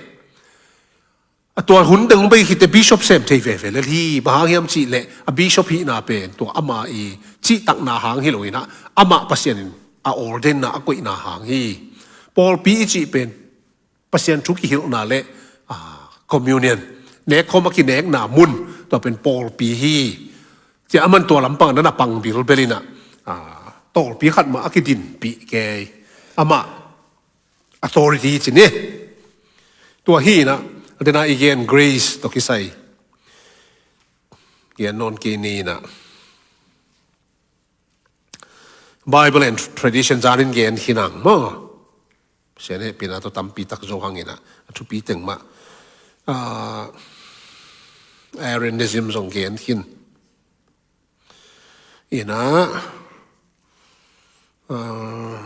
a tua hun deng hong bei khit teh bishop sem thei veve lel hi. Bang hang hiam cih leh a bishop hihna pen tua ama i cihtakna hang hi lo inah, amah Pasian in a ordainna a koihna hang hi. Pawlpi i cih pen Pasian thu kihilhna le, ah, communion, nekkhawm a kinekna mun, tua pen pawlpi hi. Cia aman tua lampang na na pang bilbel inah, ah, tawlpi khat mah a kidinpih kei. Amah authority ci ni. Tua hi inah, a tena i gen grace tawh kisai gen nawn kei ni inah. Bible and tradition zanin gen khin ang maw. Sian hehpihna tawh tampi tak zo hang inah, a thupi teng mah. Ah, Arianism zong gen khin inah, ah,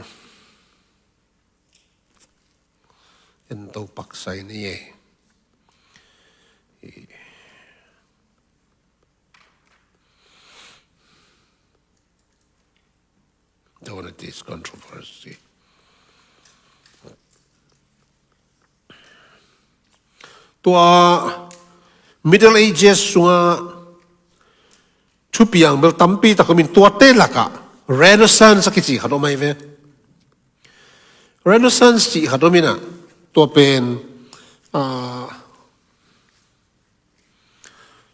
en to paksai ni e. Donatist controversy. Tua Middle Ages sunga thupiang bel tampi tak om in, tuate lakah Renaissance a kici khat om ahi ve. Renaissance cih khat om inah, tua pen, ah,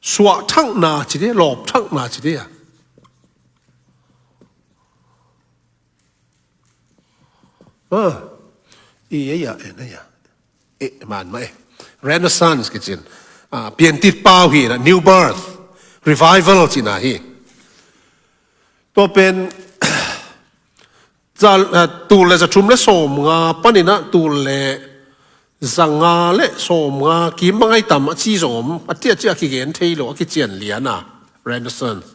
suahthakna ci dih, lawpthakna ci dih a. Ah, i, ei a, en ei a. Eh, man mah eh. Renaissance kicin. Ah, piantit pau hi na, new birth, revival cihna hi. Tua pen, za, ah, tul le za thum le sawm nga panin ah tul le za nga le sawm nga kim bang ai tam a ci zong om, a ci a ci a kigen thei lo, a kician lian a, Renaissance.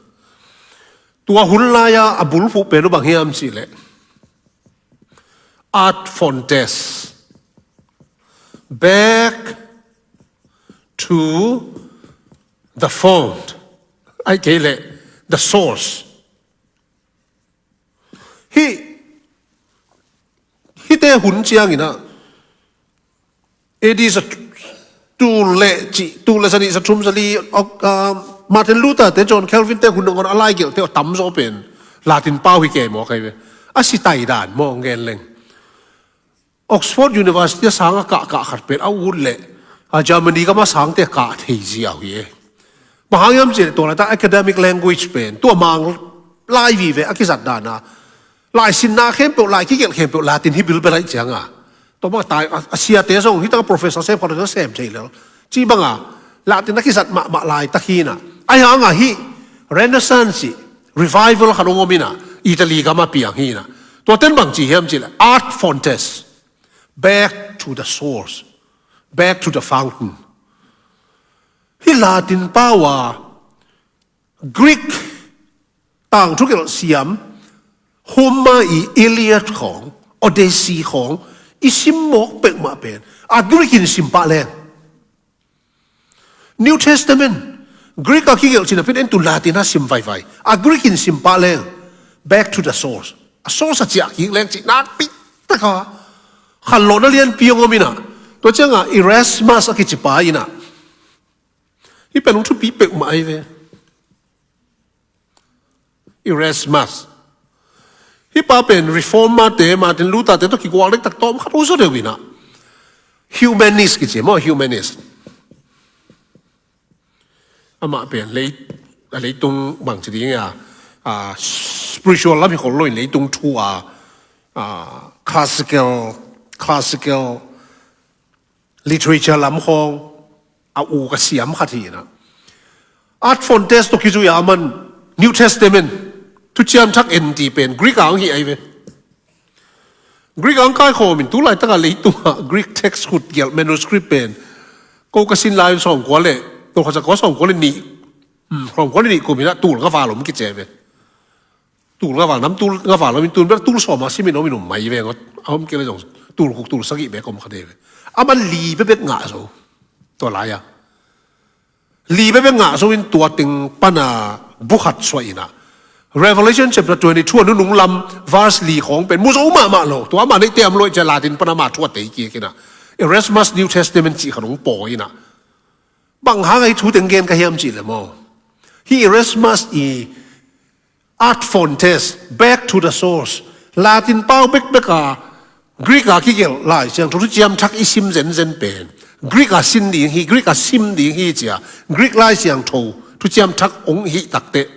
Tua hun lai-a a bulphuh pen uh bang hiam cih leh Ad Fontes, back to the font, ai kei leh the source. Hih, hihte hun ciangin ah, A D za tul le cih, tul le za nih, za thum, za li, ah, Martin Luther te, John Calvin te hun nangawn a laigelhte a tamzaw pen Latin pau hi kei maw, kai ve. A si tai dan maw, ngen leng. Oxford University a sang a kahkah khat pen a ut leh, a Germany gam a sangte a kah thei ziau hi e. Bang hang hiam cih leh tua laita academic language pen tua mang lai vive a kizat dana, lai sinna khempeuh, lai kigelh khempeuh Latin hi bilbel aih cianga, tua bang tai a, a siate zong hi tang a professor sem khat a sem thei lel. Ci banga Latin a kizat mahmah laitak hi na. Ahi hanga hih Renaissance cih revival khat hong om hi na, Italy gam a piang hi na. Tua ten bang ci hiam cih leh Ad Fontes, back to the source, back to the fountain. Hih Latin pau a Greek tangthu gelh siam Homer i Iliad khawng, Odyssey khawng i sim mawk peuhmah pen a Greek in sim pah leng. New Testament Greek a kigelh cih napi in en tun Latin a sim vaivai. A Greek in sim pah leng, back to the source. A source a ciah kik leng cih nakpi taka khanlawhna lianpi hong om in ah, tua ciangah Erasmus a kici pa in ah, hih pen hong thupi peuhmah ahi ve. Erasmus. Hih pa pen reformer te, Martin Luther te tawh kigual dektak tawm khat uh zaw deuh in ah, humanist kici maw, humanist. Amah pen lei, a leitung bangci ding a, a, spiritual lam hi khol lo in leitung thu a, a, classical, classical literature lam khawng a uk a siam khat hi in ah, Art Fontes tawh kizui a, aman New Testament Thuciam Thak en ti pen Greek a hong hih ahi ve. Greek a hong kaikhawm in tu laitakah leitungah Greek text khut gelh manuscript pen ko ka sin lai un sawmkua le, tawlkhat zakua sawmkua le nih, hmm, sawmkua le nih kum in ah tul nga val om kici ve. Tul nga val nam, tul nga val om in tun bel tul sawm a sim in om in om mai ve ngot. A om kei le zong tul guk tul sagih bek om kha dei ve. Aman li bekbek ngah zo. Tua lai-a li bekbek ngah zo in tua teng pana bu khat suah in ah, Revelation chapter twenty-two a nunung lam verse li khawng pen mu zo mahmah lo. Tua amah neih team lo i cia Latin pana mah thu a tei kik in ah, Erasmus New Testament cih khat hong pawi in ah, bang hang a hih thu teng gen ka hiam cih le maw, hih Erasmus i Art Fontes, back to the source. Latin pau bekbek a Greek a kigelh Lai Siangtho Thuciam Thak i sim zenzen pen Greek a sin ding hi, Greek a sim ding hi cia Greek Lai Siangtho Thuciam Thak hong hih takteh,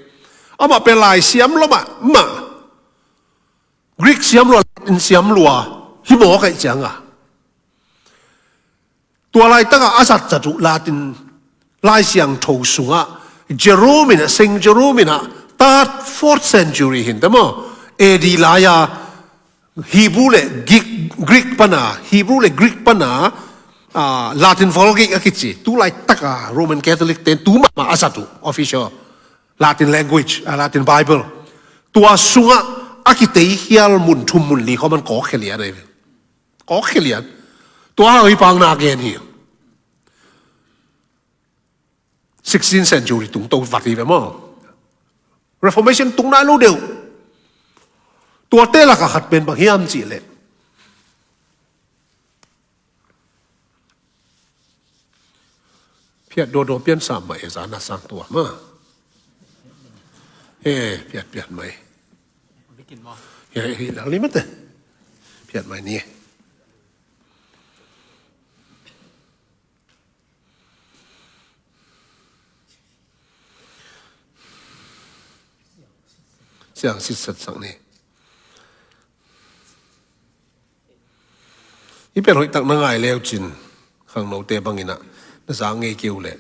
amah pen Lai Siam lua mahmah, Greek siam lua, Latin siam lua hi mawk ahih ciangah, tua laitakah a zatzat uh Latin Lai Siangtho sungah Jerome in ah, Saint Jerome in ah, third, fourth century hi in ta maw, A D lai-a Hebrew le Greek, Greek pana, Hebrew le Greek pana, ah, Latin Vulgate a kici, tu laitaka Roman Catholic ten tu mahmah a zat uh official Latin language, ah, Latin Bible, tua sungah a kitei khial mun thum mun li khawng man kawkkhia lian ahi ve. Kawkkhia lian. Tua hang hi pang na gen hi. Sixteenth century tung to vat hi ve maw. Reformation tung nai lo deuh. Tuate lakah khat pen bang hiam cih leh, phiat dawdaw pian sam mah e, zan a sang tua mah. He, phiat phiat mai. He, he, lang limate. Phiat mai ni. Siang sitsat sang ni. I pen hoih tak na ngai leu cin, khangnote bangin ah na za ngei kei uh leh,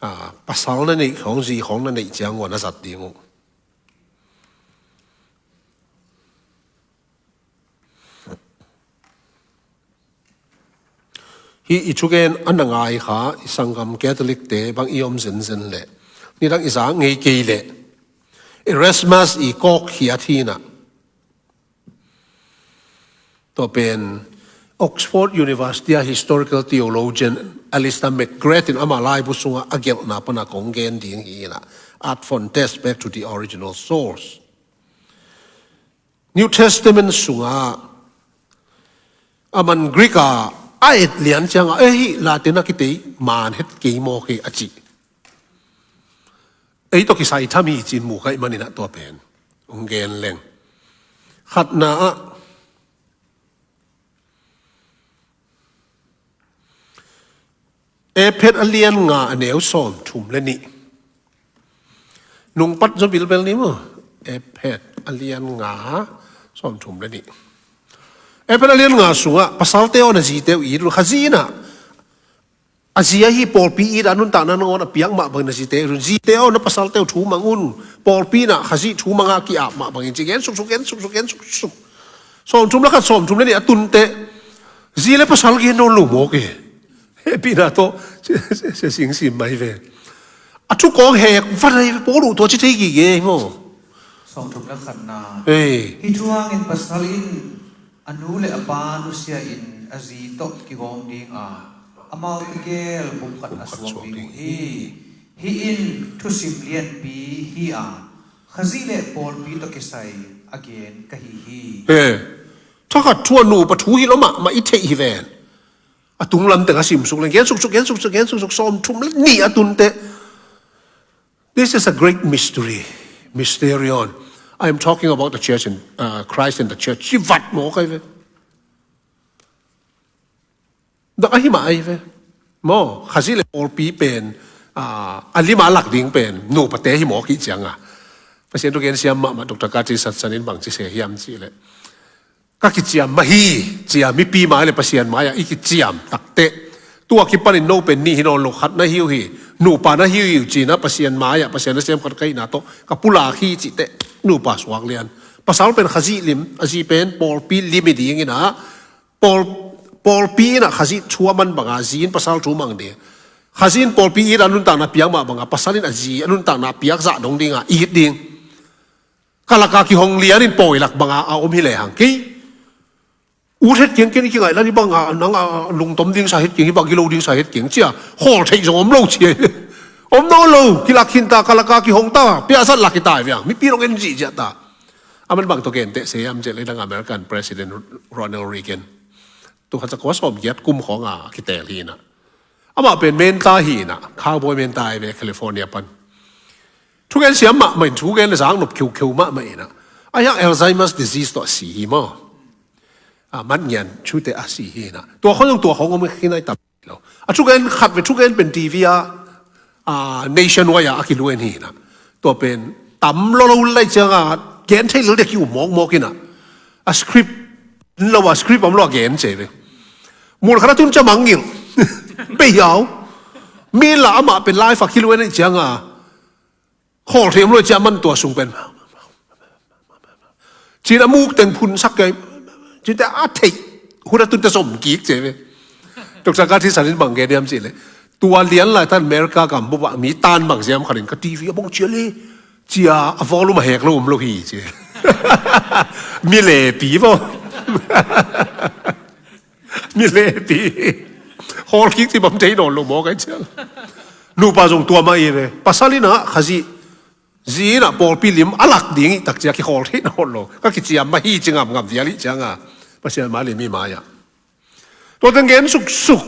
a, pasal na neih khawng, zi khawng na neih ciang uh a na zat ding uh. Hih i thugen a na ngai kha i sanggam Catholic te bang i om zenzen leh, nidang i za ngei kei leh, Erasmus i kawkkhiat hi in ah, tua pen Oxford University a historical theologian Alister McGrath in ama laibu sungah a gelhna pana kong gen ding hi in ah, Ad Fontes, Back to the Original Source. New Testament sungah aman Greek a a et lian ciangah, eh, hih Latin a kitei man het kei mawk hi a cih. Ei tawh kisai tham hi cin mu ka hih manin ah tua pen hong gen leng. Khatna ah, Ephet a lian nga a neu sawmthum le nih. Nungpat zaw bilbel ni maw. Ephet a lian nga sawmthum le nih. Ephet a lian nga sungah pasalte aw na zite uh it un. Khazih in ah a zi ahi pawlpi it a nuntakna nangawn a piak mah bangin a zite it un. Zite aw na pasalte uh thu mang un. Pawlpi in ah Khazih thu manga ki-ap mah bangin ci gen suksuk, gen suksuk, gen suksuk. Sawmthum le khat, sawmthum le nih a tunteh zi le pasal gen nawn lo mawk e. Hehpihna tawh sia singsim mai ve. A thukawng hek vat ahi ve, Paul uh tua ci thei gige hi maw. Sawmthum le khatna. Ei. Hih thu hangin pasal in a nu le a pa nusia in a zi tawh kigawm ding a, Amaute gel pumkhat a suak ding uh hi. Hih in thusim lianpi hi a, Khazih le pawlpi tawh kisai a gen ka hi hi. Eh, thakhat thu a nupa thu hi lo mahmah i theih hi ven. A tunglam teng a simsuk leng, gen suksuk, gen suksuk, gen suksuk, sawmthum le nih a tun teh. This is a great mystery. Mysterion. I am talking about the church and, uh, Christ and the church. Ci vat maw kai ve. Dak ahi mah ai ve. Maw, Khazih le pawlpi pen, ah, a lima lak ding pen nupate hi maw kih cianga. Pasian thu gen siam mahmah Doctor Kati Satsan in bang ci se hiam cih leh, ka kiciam mah hi, cia mipi mai le Pasian mai-ah i kiciam takteh, tua kipanin no pen nih hi nawn lo, khat na hi uh hi, nupa na hi uh hi, cinah Pasian mai-ah Pasian nasem khat ka hihna tawh ka pulak hi cihteh nupa suak lian. Pasal pen Khazih lim, a zi pen pawlpi lim hi dinginah, pawl, pawlpi inah Khazih thu a man banga zi in pasal thu mang ding. Khazih in pawlpi it a nuntakna piak mah banga pasal in a zi a nuntakna piak zah dong dinga it ding. Kalaka kihong lianin pawi lak banga a om hi lehang kei ut het kiang, ken i kingaih lan hi banga nang a lungtom ding sa het kiang, hi bang hi lo ding sa het kiang cia khawl theih zong om lo cia. Om nawn lo, kilak khinta, kalaka kihong ta, piahzat lak hi ta viang, mipi dong en zihziah ta. A man bang tawh genteh se hiam cih leh, dang American President Ronald Reagan, tu khat za kua sawm giat kum khawng a kitel hinah. Amah pen menta hinah, cowboy menta ai ve California pan. Thugen siam mahmah in, thugen le zak nop kheukheu mahmah inah. A hiang Alzheimer's disease tawh a si hi maw. A, man ngian thute a si hinah. Tua khawng zong tua khawng om khin ai tam lo. A thugen khat ve thugen pen T V ah, a, Nationwide ah a kiluen hinah. Tua pen tam lo lo lai cianga gen thei lel dek hi um mawkmawk inah. A script lo a script om lo a gen ce ve. Mul khat a tun cia mangngilh. Bei hiau. Min la amah pen live a kiluen ai cianga khawl thei om lo cia man tua sung pen. Cin a muk teng phunsak kei. Cinte a theih hun a tunte zom kik ce ve. Doctor Kati Satsan in bang gen hiam cih leh, tua lian lai tan America gam bup ah mi tan bang ziam khatin ka T V a bong cia le, cia a volume a hek lo om lo hi ci. Mi lepi bo. Mi lepi. Khawl kik ci bang thei nawn lo maw kai ciang. Nupa zong tua mah hi ve. Pasal inah Khazih zi inah pawlpi lim a lak ding i takcia kikhawl thei nawn lo. Ka kiciam mah hi ci ngamngam dial ih cianga Pasian mai le mi mai-ah. Tua teng gen suksuk.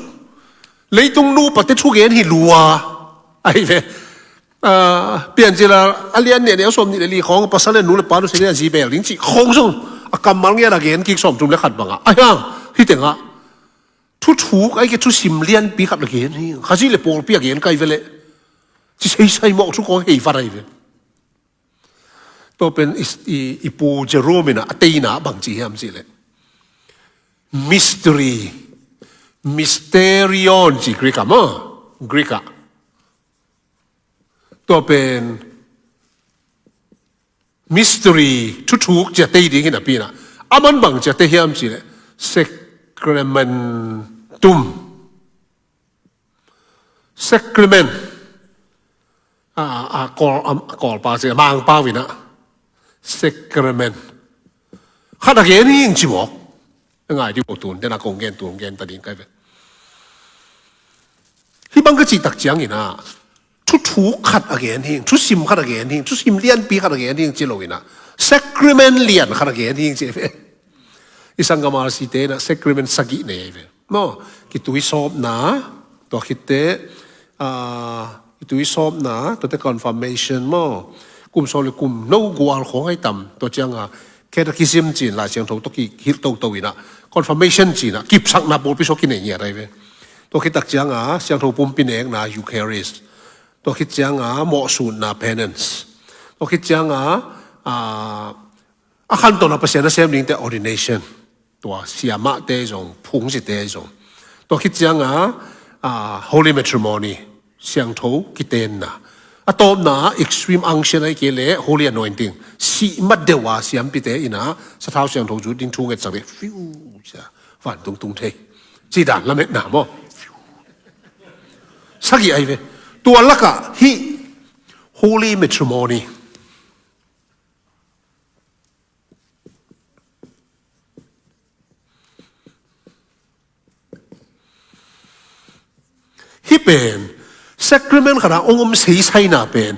Leitung nupate thugen hi lua. Ahi ve. Ah, Piancil a lian neh neh a sawm nih le li khawng pasal le nu le pa nusia le a zi bel ding cih khawng zong a kammal ngiat a gen kik sawmthum le khat bangah. Ahi hang, hih tengah. Thuthuk ai ke thusim lianpi khat a gen hi. Khazih le pawlpi a gen kai ve leh. Ci seisai mawh thu kawng hei vat ai ve. Tua pen i, i, i pu Jerome in a teina bang ci hiam cih leh, mystery, mysterion ci Greek ah maw? Greek ah. Tua pen mystery, thuthuk ciate ding hi napi inah. A man bang ciate hiam cih leh sacramentum. Sacrament. A, a, Kawl, a, Kawlpau ci, Mangpau inah. Sacrament. Khat a gen hi ing ci mawk. A ngai dih uh tun, dena kong gen tun, gen ta ding kai ve. Hih bang ka cih tak ciang inah. Thuthuk khat a gen hi ing, thusim khat a gen hi ing, thusim lianpi khat a gen hi ing ci lo inah. Sacrament lian khat a gen hi ing ci ve. I sanggam R C te inah sacrament sagih nei ve. Maw, kituisawpna, tua khitte, ah, kituisawpna, tuate confirmation maw. Kum sawm le kum no gual khawng ai tam, tua cianga catechism cin Lai Siangtho tawh kihilh toto inah, confirmation cinah, kipsakna pawlpi sua kinei ngiat ai ve. Tua khit tak cianga, Siangtho Pumpi nekna Eucharist. Tua khit cianga, mawhsutna penance. Tua khit cianga, ah, a khantohna Pasian a sem dingte ordination. Tua siamahte zong, phungzite zong. Tua khit cianga, ah, holy matrimony, siangtho kitenna. A tawpna, extreme unction ai ke le, holy anointing. Sih mat deuh a siampite inah, sathau siangtho zut ding thu ngetsak le, fiu, cia, vantung tung thei. Ci dan lametna maw. Sagih ai ve. Tua lakah, hih, holy matrimony. Hih pen sacrament khat ah hong om seisai na pen,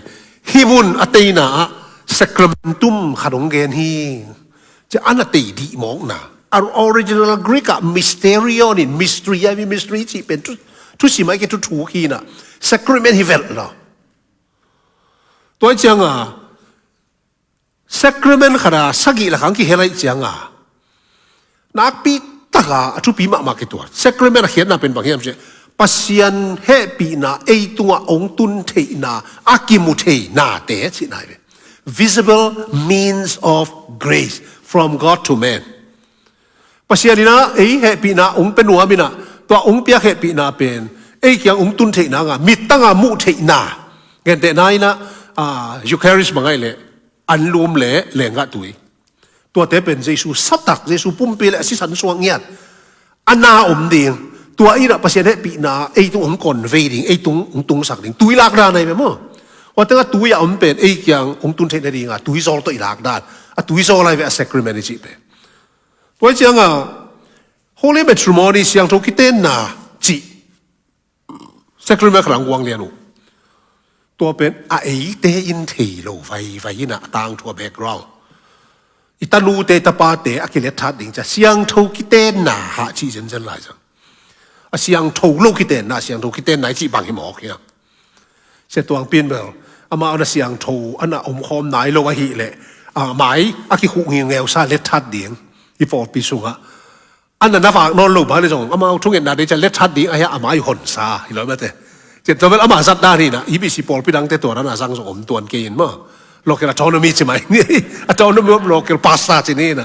hih mun a teina ah sacramentum khat hong gen hi. Ci a na tei dih mawk na. A original Greek ah mysterion in, mystery a, mystery cih pen thu, thusim a i ke thu thuk hi na. Sacrament hi vet lo. Tua ciang a sacrament khat a sagih lak ah hong kihel ahih ciang a, nakpi tak a a thupi mahmah kituat. Sacrament a khiatna pen bang hiam cih leh, Pasian hehpihna ei tungah hong tun theihna, a kimu thei nate cihna hi ve. Visible means of grace from God to man. Pasian in ah ei hehpihna hong pia nuam in ah, tua hong piak hehpihna pen ei kiang hong tun theihna, a mittang a muh theihna. Gentehna in ah, ah, Eucharist bang ahih leh anlum le leenggah tui. Tuate pen Jesu satak, Jesu pumpi le a sisan suak ngiat a na om ding. Tua in ah Pasian hehpihna ei tung hong convey ding, ei tung hong tungsak ding. Tui lak dan ahi ve maw. Tua teng a tui a om pen ei kiang hong tun theih nading a tui zawl tawh i lak dan. A tui zawl ahi ve a sacrament i cih pen. Tua ciang a Holy Matrimony, siangtho kitenna cih sacrament khat hong guang lian uh. Tua pen a eite in thei lo vaivai in ah a tangthu a background. I tanute tapate a kilet that ding ci a, siangtho kitenna hah cih zenzen lai ciang. A siangtho lo kitenna, a siangtho kitenna i cih bang hi mawk hiam? Sia Tuang Pin bel amah a na siangtho a na omkhawm nai lo ahih leh, a mai a kikhuh ngiungeu sa let that ding. I pawlpi sungah a na na vak nawn lo bang le zong amau thungetna dei ciang let that ding ahi a, a mai honsa hi lo mate. Cian tua bel ama zat dan hi na, i bisi pawlpi dangte tua dan a zang zong om tuan kei in maw. Local autonomy ci mai ni, autonomy of local pastor ci ni na.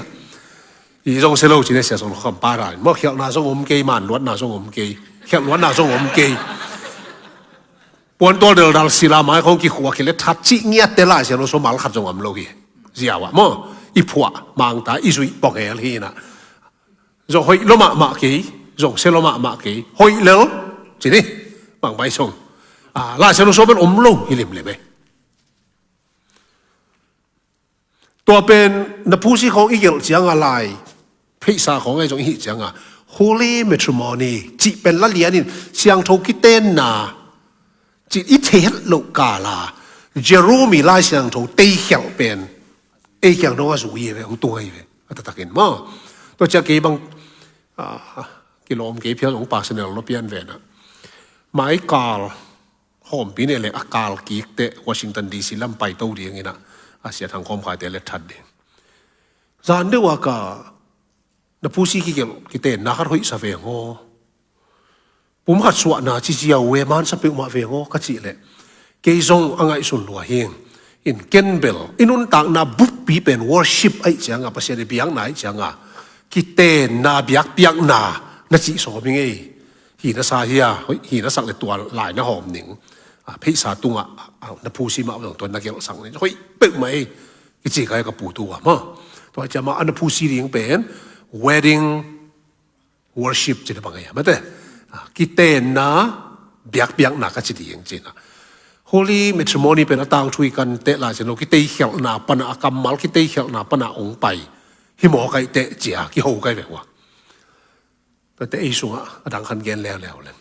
I zong sia lo ci ni, sia zong lo kham pa dan maw, khialhna zong om kei, man luatna zong om kei, khialh luatna zong om kei. Puantual deldal sila mai khong kikhua khile that cih ngiatte Lai Siangtho sung mal khat zong om lo hi. Ziau ah maw, i phuah mangta, i zuih pawng hel hi na. Zong hoih lo mahmah kei, zong sia lo mahmah kei, hoih lel ci ni. Bang bai sung, ah, Lai Siangtho sung pen om lo hi limlim e. Tua pen na phusi khawng i gelh cianga lai, pheisa khawng ei zong i hih cianga, holy matrimony cih pen la lianin siangtho kitenna cih i thei het loh kala, Jerome i Lai Siangtho teikhialh pen ei kiang dong a zui hi ve, hong tung hi ve, a taktakin maw. Tua ciang kei bang, ah, kilawm kei phial hong personal lo pian ve na. Mai kal hawmpi ne leng a kal kik teh Washington D C lam pai to dingin ah, a sia thang khawm khaite let that ding. Zan deuh a ka na phusi kigelh kitenna khat hoihsa veng aw. Pum khat suahna ci ziau e, mansa peuhmah veng aw ka cih leh, kei zong a ngaihsun lua hing. In ken bel i nuntakna buppi pen worship ahih cianga, Pasian i biakna ahih cianga, kitenna biakpiakna na cih sawm hi ngei. Hi na sa hia, hoih, hi na sak le tua lai na hawm ning. A, pheisa tungah, a, na phusi mah zong tua na gelhsak ning. Hoih peuhmah ei, kici kai ka pu tu a maw. Tua ciama a na phusi ding pen wedding worship cih na bang ei a mate. A, kitenna biakpiakna ka ci ding cihna. Holy matrimony pen a tangthu i kan teh Lai Siangtho kiteikhialhna pana, a kammal kiteikhialhna pana ong pai. Hi maw kai teh cia, kiho kai ve hua. Tate ei sungah a dang khan gen leuleu leng.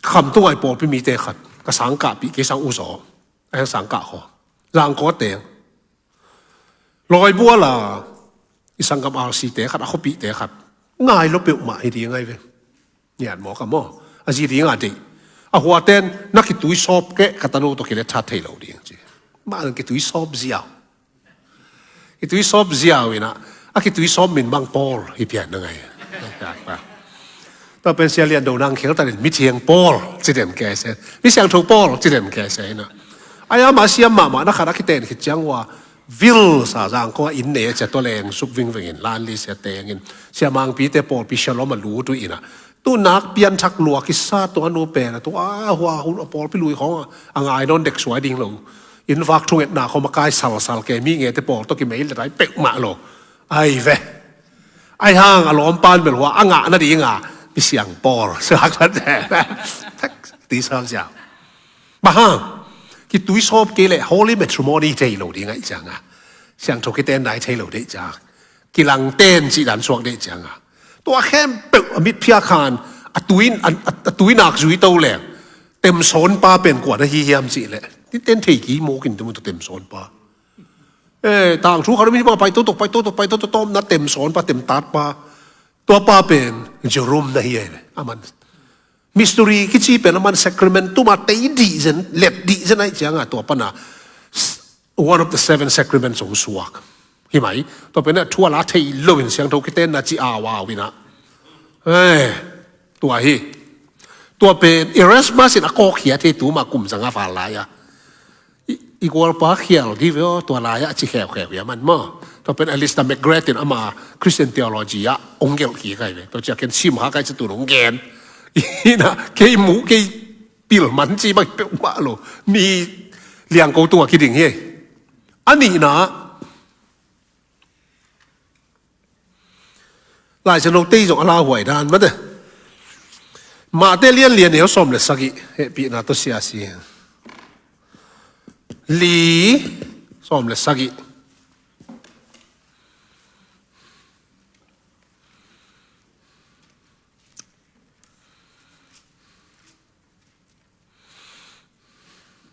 Kham tungai pawlpi mite khat ka sangkahpih kei sang uzaw. A hiang sangkah khaw. Zangkawte. Lawibuala i sanggam R C te khat, a khuapihte khat. Ngai lo peuhmah hi ding ngai ve. Niat maw ka maw. A zi dinga deih. A huaten na kituisawp keh ka tanu tawh kilet that thei lo ding ci. Mah kitui sawp ziau. I tui sawp ziau inah, a kitui sawp min bang Paul hi pian na ngai. Tua pen sia lian do nang khel tanin mithiang Paul ci den kese, mi siangtho Paul ci den kese inah. Ai ama siam mahmah na khat a kiten khit ciang ua vil sa zang kong a inn ne cia tua leng suk vingveng in lan li sia tengin sia mangpite pawlpi shalom a lu tu inah. Tu nak pianthak lua kisa tua nu pen a tua hua hun a pawlpi lui khawng a ngai nawn dek suai ding lo. Inn vak thungetna khawm a kai salsal ke mi ngete pawl tawh kimei le tai peuhmah lo. Ai ve. Ai hang a lawmpan bel hua a ngah nadinga mi siang pawl. Ti sam siang. Bang hang kitui sawp kei le holy matrimony thei lo ding aih cianga. Siangtho kiten nai thei lo deih cianga. Kilangten cih dan suak deih cianga. Tua khempeuh a mitphiak khan A tui, a, a, a tui nak zui to leng, temsawn pa pen kua na hi hiam cih leh, ni ten thei ki mawk in tum tu temsawn pa. Eh, tangthu kha mi ma pai to to, pai to to, pai to to, tom na temsawn pa, temtat pa. Tua pa pen Jerome na hi ai ve. Aman mystery kici pen aman sacramentum a tei dih zen, lep dih zen ai cianga tua pana s-, one of the seven sacraments hong suak. Hi mai, tua pen a thu a la thei lo in siangtho kitenna ci au au ina. Eh, tua hi. Tua pen Erasmus in a kawkhiat hi tuma kum zanga val lai a. I, i gualpa khial di ve aw, tua lai a ci kheukheu hi a man maw. Tua pen Alister McGrath in ama Christian theology a hong gelh kik ai ve. Tua cia ken sim ha kai ca tun hong gen. Ina, kei mu, kei pil man ci bang peuhmah lo. Mi liangko tungah kiding hi. A nihna, Lai Siangtho tei zong a lauhuai dan mate. Mate lian lian neu sawm le sagih, hehpihna tawh sia si. Li sawm le sagih.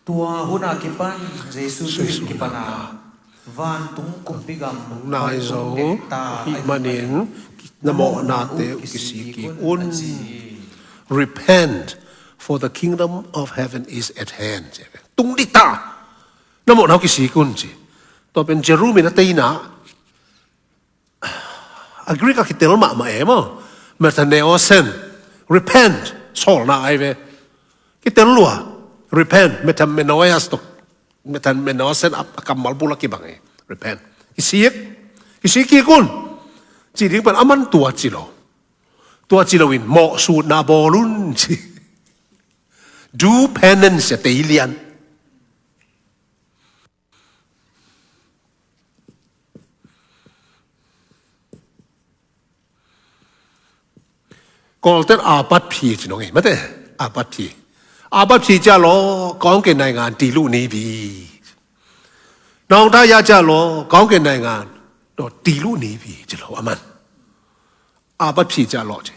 Tua hun a kipan Jesu tuhin kipana vantung kumpi gam nai zo ahih manin na mawhnate uh kisik kik un. Repent, for the kingdom of heaven is at hand. Tung dih ta, na mawhna uh kisik un ci. Tua pen Jerome in a teina a Greek a kitel mahmah e maw. Metanoeo, repent, sawlna ai ve. Kitel lua, repent, metanoeo tok. Metanoeo a kammal bul a kibang e. Repent. Kisik. Kisik kik un. Ci ding pen aman tua ci lo. Tua ci lo in mawhsutna bawl un ci. Do penance a tei lian. Kawlten apat phi ci nong ei mate, apat phi. Apat phi cia law, kawngke naingan tilu ni bi. Nong ta ya cia law, kawngke naingan tilu ni bi ci law aman. Apat phi cia law ci.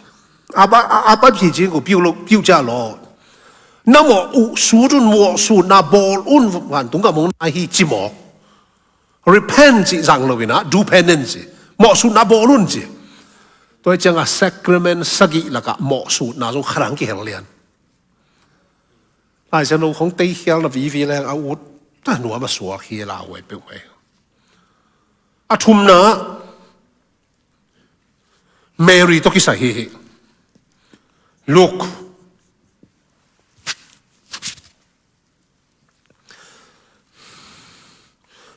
Apat phi ci ko piu lo, piu cia law. Na mawh uh sut un, mawhsutna bawl un, vantung ka mong na hi ci mawk. Repent cih zang lo ina, do penance cih. Mawhsutna bawl un cih. Tua hi cianga sacrament sagih lakah mawhsutna zong khadang kihel lian. Lai Siangtho khong tei khial na vivi leng a ut ta nuam a suak hi lau ai peuh ai. A thumna Mary tawh kisai hi hi. Luke.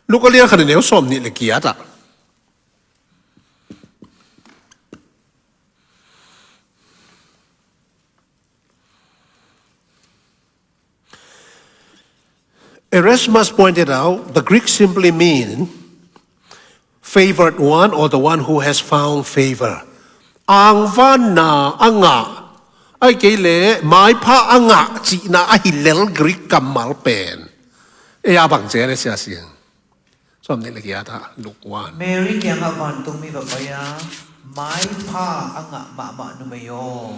Luke a lian khat a neu sawm nih le kiat ah. Erasmus pointed out the Greek simply mean favored one or the one who has found favor. Angvanna a ngah, ai kei le maipha a ngah cihna a hi lel Greek kammal pen. E a bang cia le sia siang. Sawm nih le kiat ah Luke one. Mary kiangah vantungmi va pai a, maipha a ngah mahmah numei aw,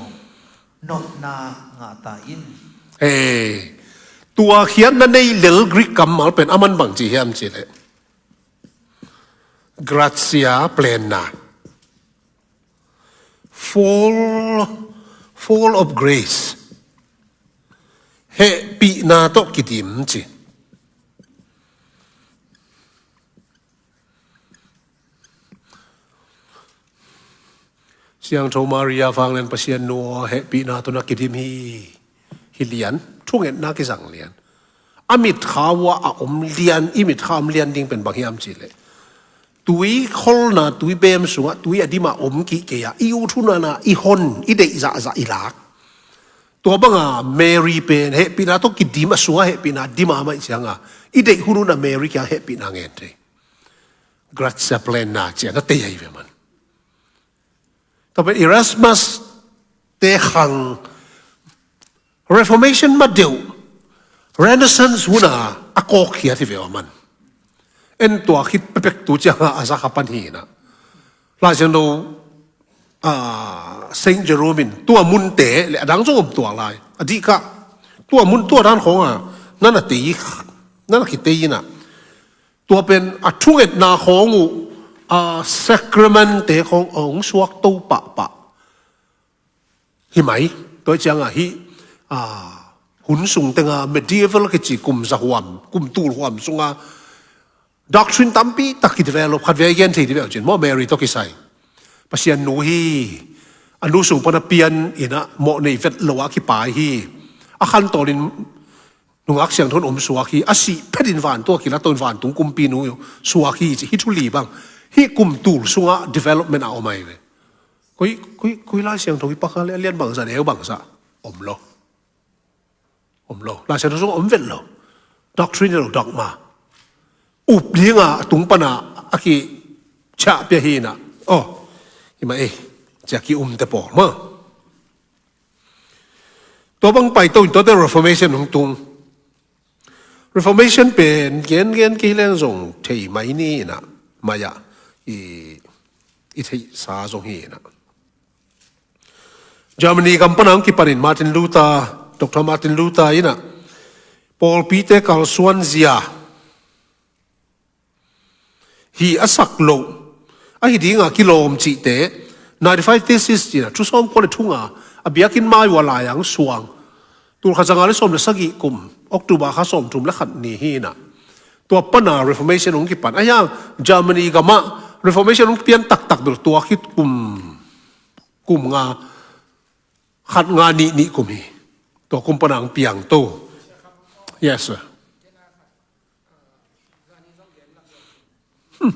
nopna ngah ta in. Hei, tua khiatna nei lel Greek kammal pen aman bang ci hiam ci le, gratia plena. Full, full of grace. Hehpihna tawh kidim ci. Siangtho Maria vanglen Pasian nu aw, hehpihna tawh na kidim hi. Hi lian, thungetna kizang lian. A mitkhau ah a om lian, i mitkhau om lian ding pen bang hiam ci le, tui kholna, tui bem sungah, tui a dimah om kih kei ah, i ut hun a na, i hon, i deih zahzah i lak. Tua banga Mary pen hehpihna tawh kidim a sungah hehpihna dim a maih cianga, i deih hun hun a Mary kiang hehpihna ngen thei. Gratia plena cia na tei ahi ve man. Tua pen Erasmus te khang Reformation ma deuh, Renaissance huna a kawkhiat hi ve aw man. En tua khit pepek tu cianga a zakha pan hi na. Lai Siangtho ah, Saint Jerome in tua munte le a dang zong om tuak lai. A dih kah tua mun tua dan khawng a na na tei, na na kitei in ah, tua pen a thungetna khawng uh, ah, sacrament te khawng a hong suak to pahpah hi mai. Tua ciangah hih, ah, hun sung tenga medieval kici kum za huam, kum tul huam sunga doctrine tampi tak kidevelop, khat vei gen thei dih veu cin maw, Mary tawh kisai. Pasian nu hi, a nu sung pana pian in ah mawh nei vet lo a kipai hi, a khan tawlin nungak siangtho in om suak hi, a sih phetin vantung a kilat tawh in vantung kumpinu suak hi, ci hi thu li bang. Hih kum tul sungah development a om ahi ve. Koi, koi, koi Lai Siangtho hi pakha le a lian bangzah, neu bangzah om lo. Om lo. Lai Siangtho sungah om vet lo. Doctrine lo, dogma. Up dinga a tung pana a kiciah pia hi in ah. Oh, hi mah ei. Cia ki-umte pawl mah. Tua bang pai to in tuate Reformation hong tung. Reformation pen gen gen kei leng zong thei mai ni in ah, mai ah i, i theihsa zong hi in ah. Germany gam pana hong kipanin Martin Luther, Doctor Martin Luther in ah pawlpite kalsuan zia hi a sak loh, ahi dinga kilawm cihte, ninety-five thesis ci-in ah, thu sawmkua le thunga, a biakinn mai uh a lai-ah hong suang. Tul khat za nga le sawm le sagih kum, October kha sawmthum le khat ni hi in ah. Tua pana Reformation hong kipan. Ahi hang Germany gamah Reformation hong pian taktak bel tua khit kum, kum nga, khat nga nih nih kum hi. Tua kum pana hong piang to. Yes, sir. Hmm.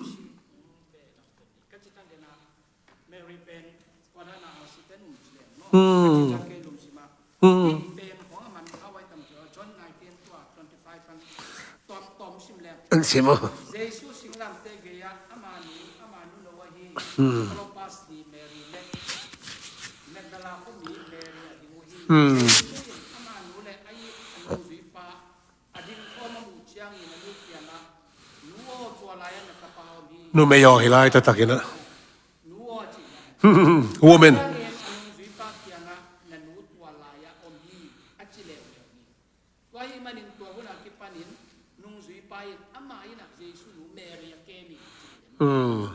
Hmm. An sim aw. Hmm. Hmm. Numei aw hi lai taktakin ah. Woman. Hmm.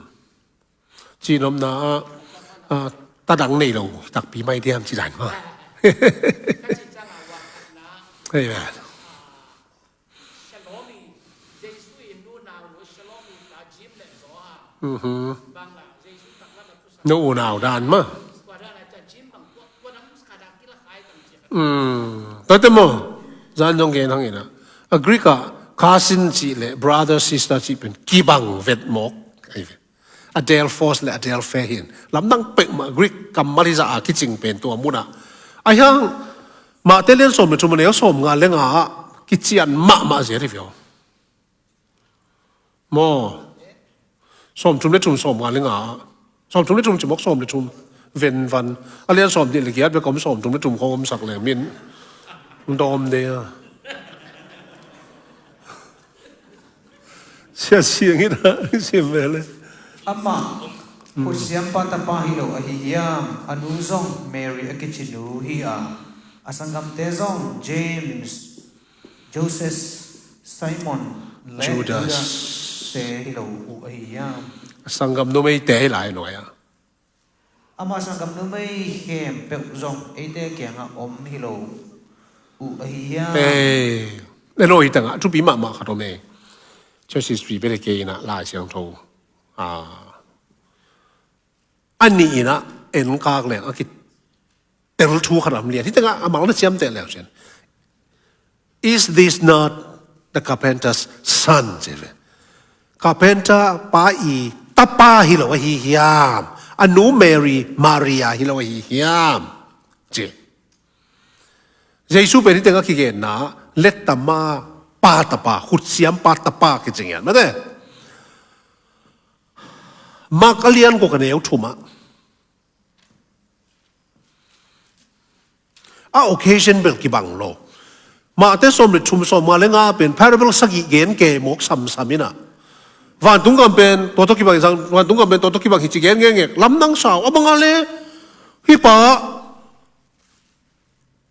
Cihnopna ah, ah, tadang nei lo takpi mai diam ci dan maw? Amen. Mhm. No unau dan mah. Mm. Tate maw, zan zong gen hang in ah, a Greek ah cousin cih le brother sister cih pen kibang vet mawk. Adelphos le Adelphe hi in, lamdang pek mah, Greek kammal hi zah a kicing pen tua munah. Ahi hang Matthai lian sawm le thum a neu sawm nga le nga ah kician mahmah zel hi ve aw. Maw? Sawm thum le thum, sawm nga le nga ah. Sawm thum le thum ci mawk, sawm le thum. Ven van. A lian sawm nih le giat bek om, sawm thum le thum khawng om sak leng min dawm de a. Sia siang in ah sim ve le. Amah, hmm, khutsiampa tapa hi lo ahi hiam? A nu zong Mary a kici nu hi a, a sanggamte zong James, Joseph, Simon le Judas. Judas te hi lo uh ahi hiam? A sanggam numeite hi lai nuai ah. Ama sanggam numei khempeuh zong eite kiangah om hi lo uh ahi hiam? Eh, en aw, hih tengah thupi mahmah khat om e. Church history bel kei in ah Lai Siangtho, ah, a nih in ah en kak leng a kitel thu khat a om lian. Hih tengah a mal na ciamteh leu cin. Is this not the carpenter's son? Ci ve. Carpenter pa i tapa hi lo ahi hiam? A nu Mary, Maria hi lo ahi hiam? Ci. Jesu pen hih tengah kigenna, lettama pa tapa, khutsiampa tapa kici ngiat mate. Mark a lian kua ka neu thumah. A occasion bel kibang lo. Matthai sawm le thum, sawm nga le nga pen parable sagih gen ke mawk samsam in ah. Vantung gam pen tua tawh kibang, vantung gam pen tua tawh kibang hi ci gen ngekngek. Lamdang sau, a bang a le Hih pa,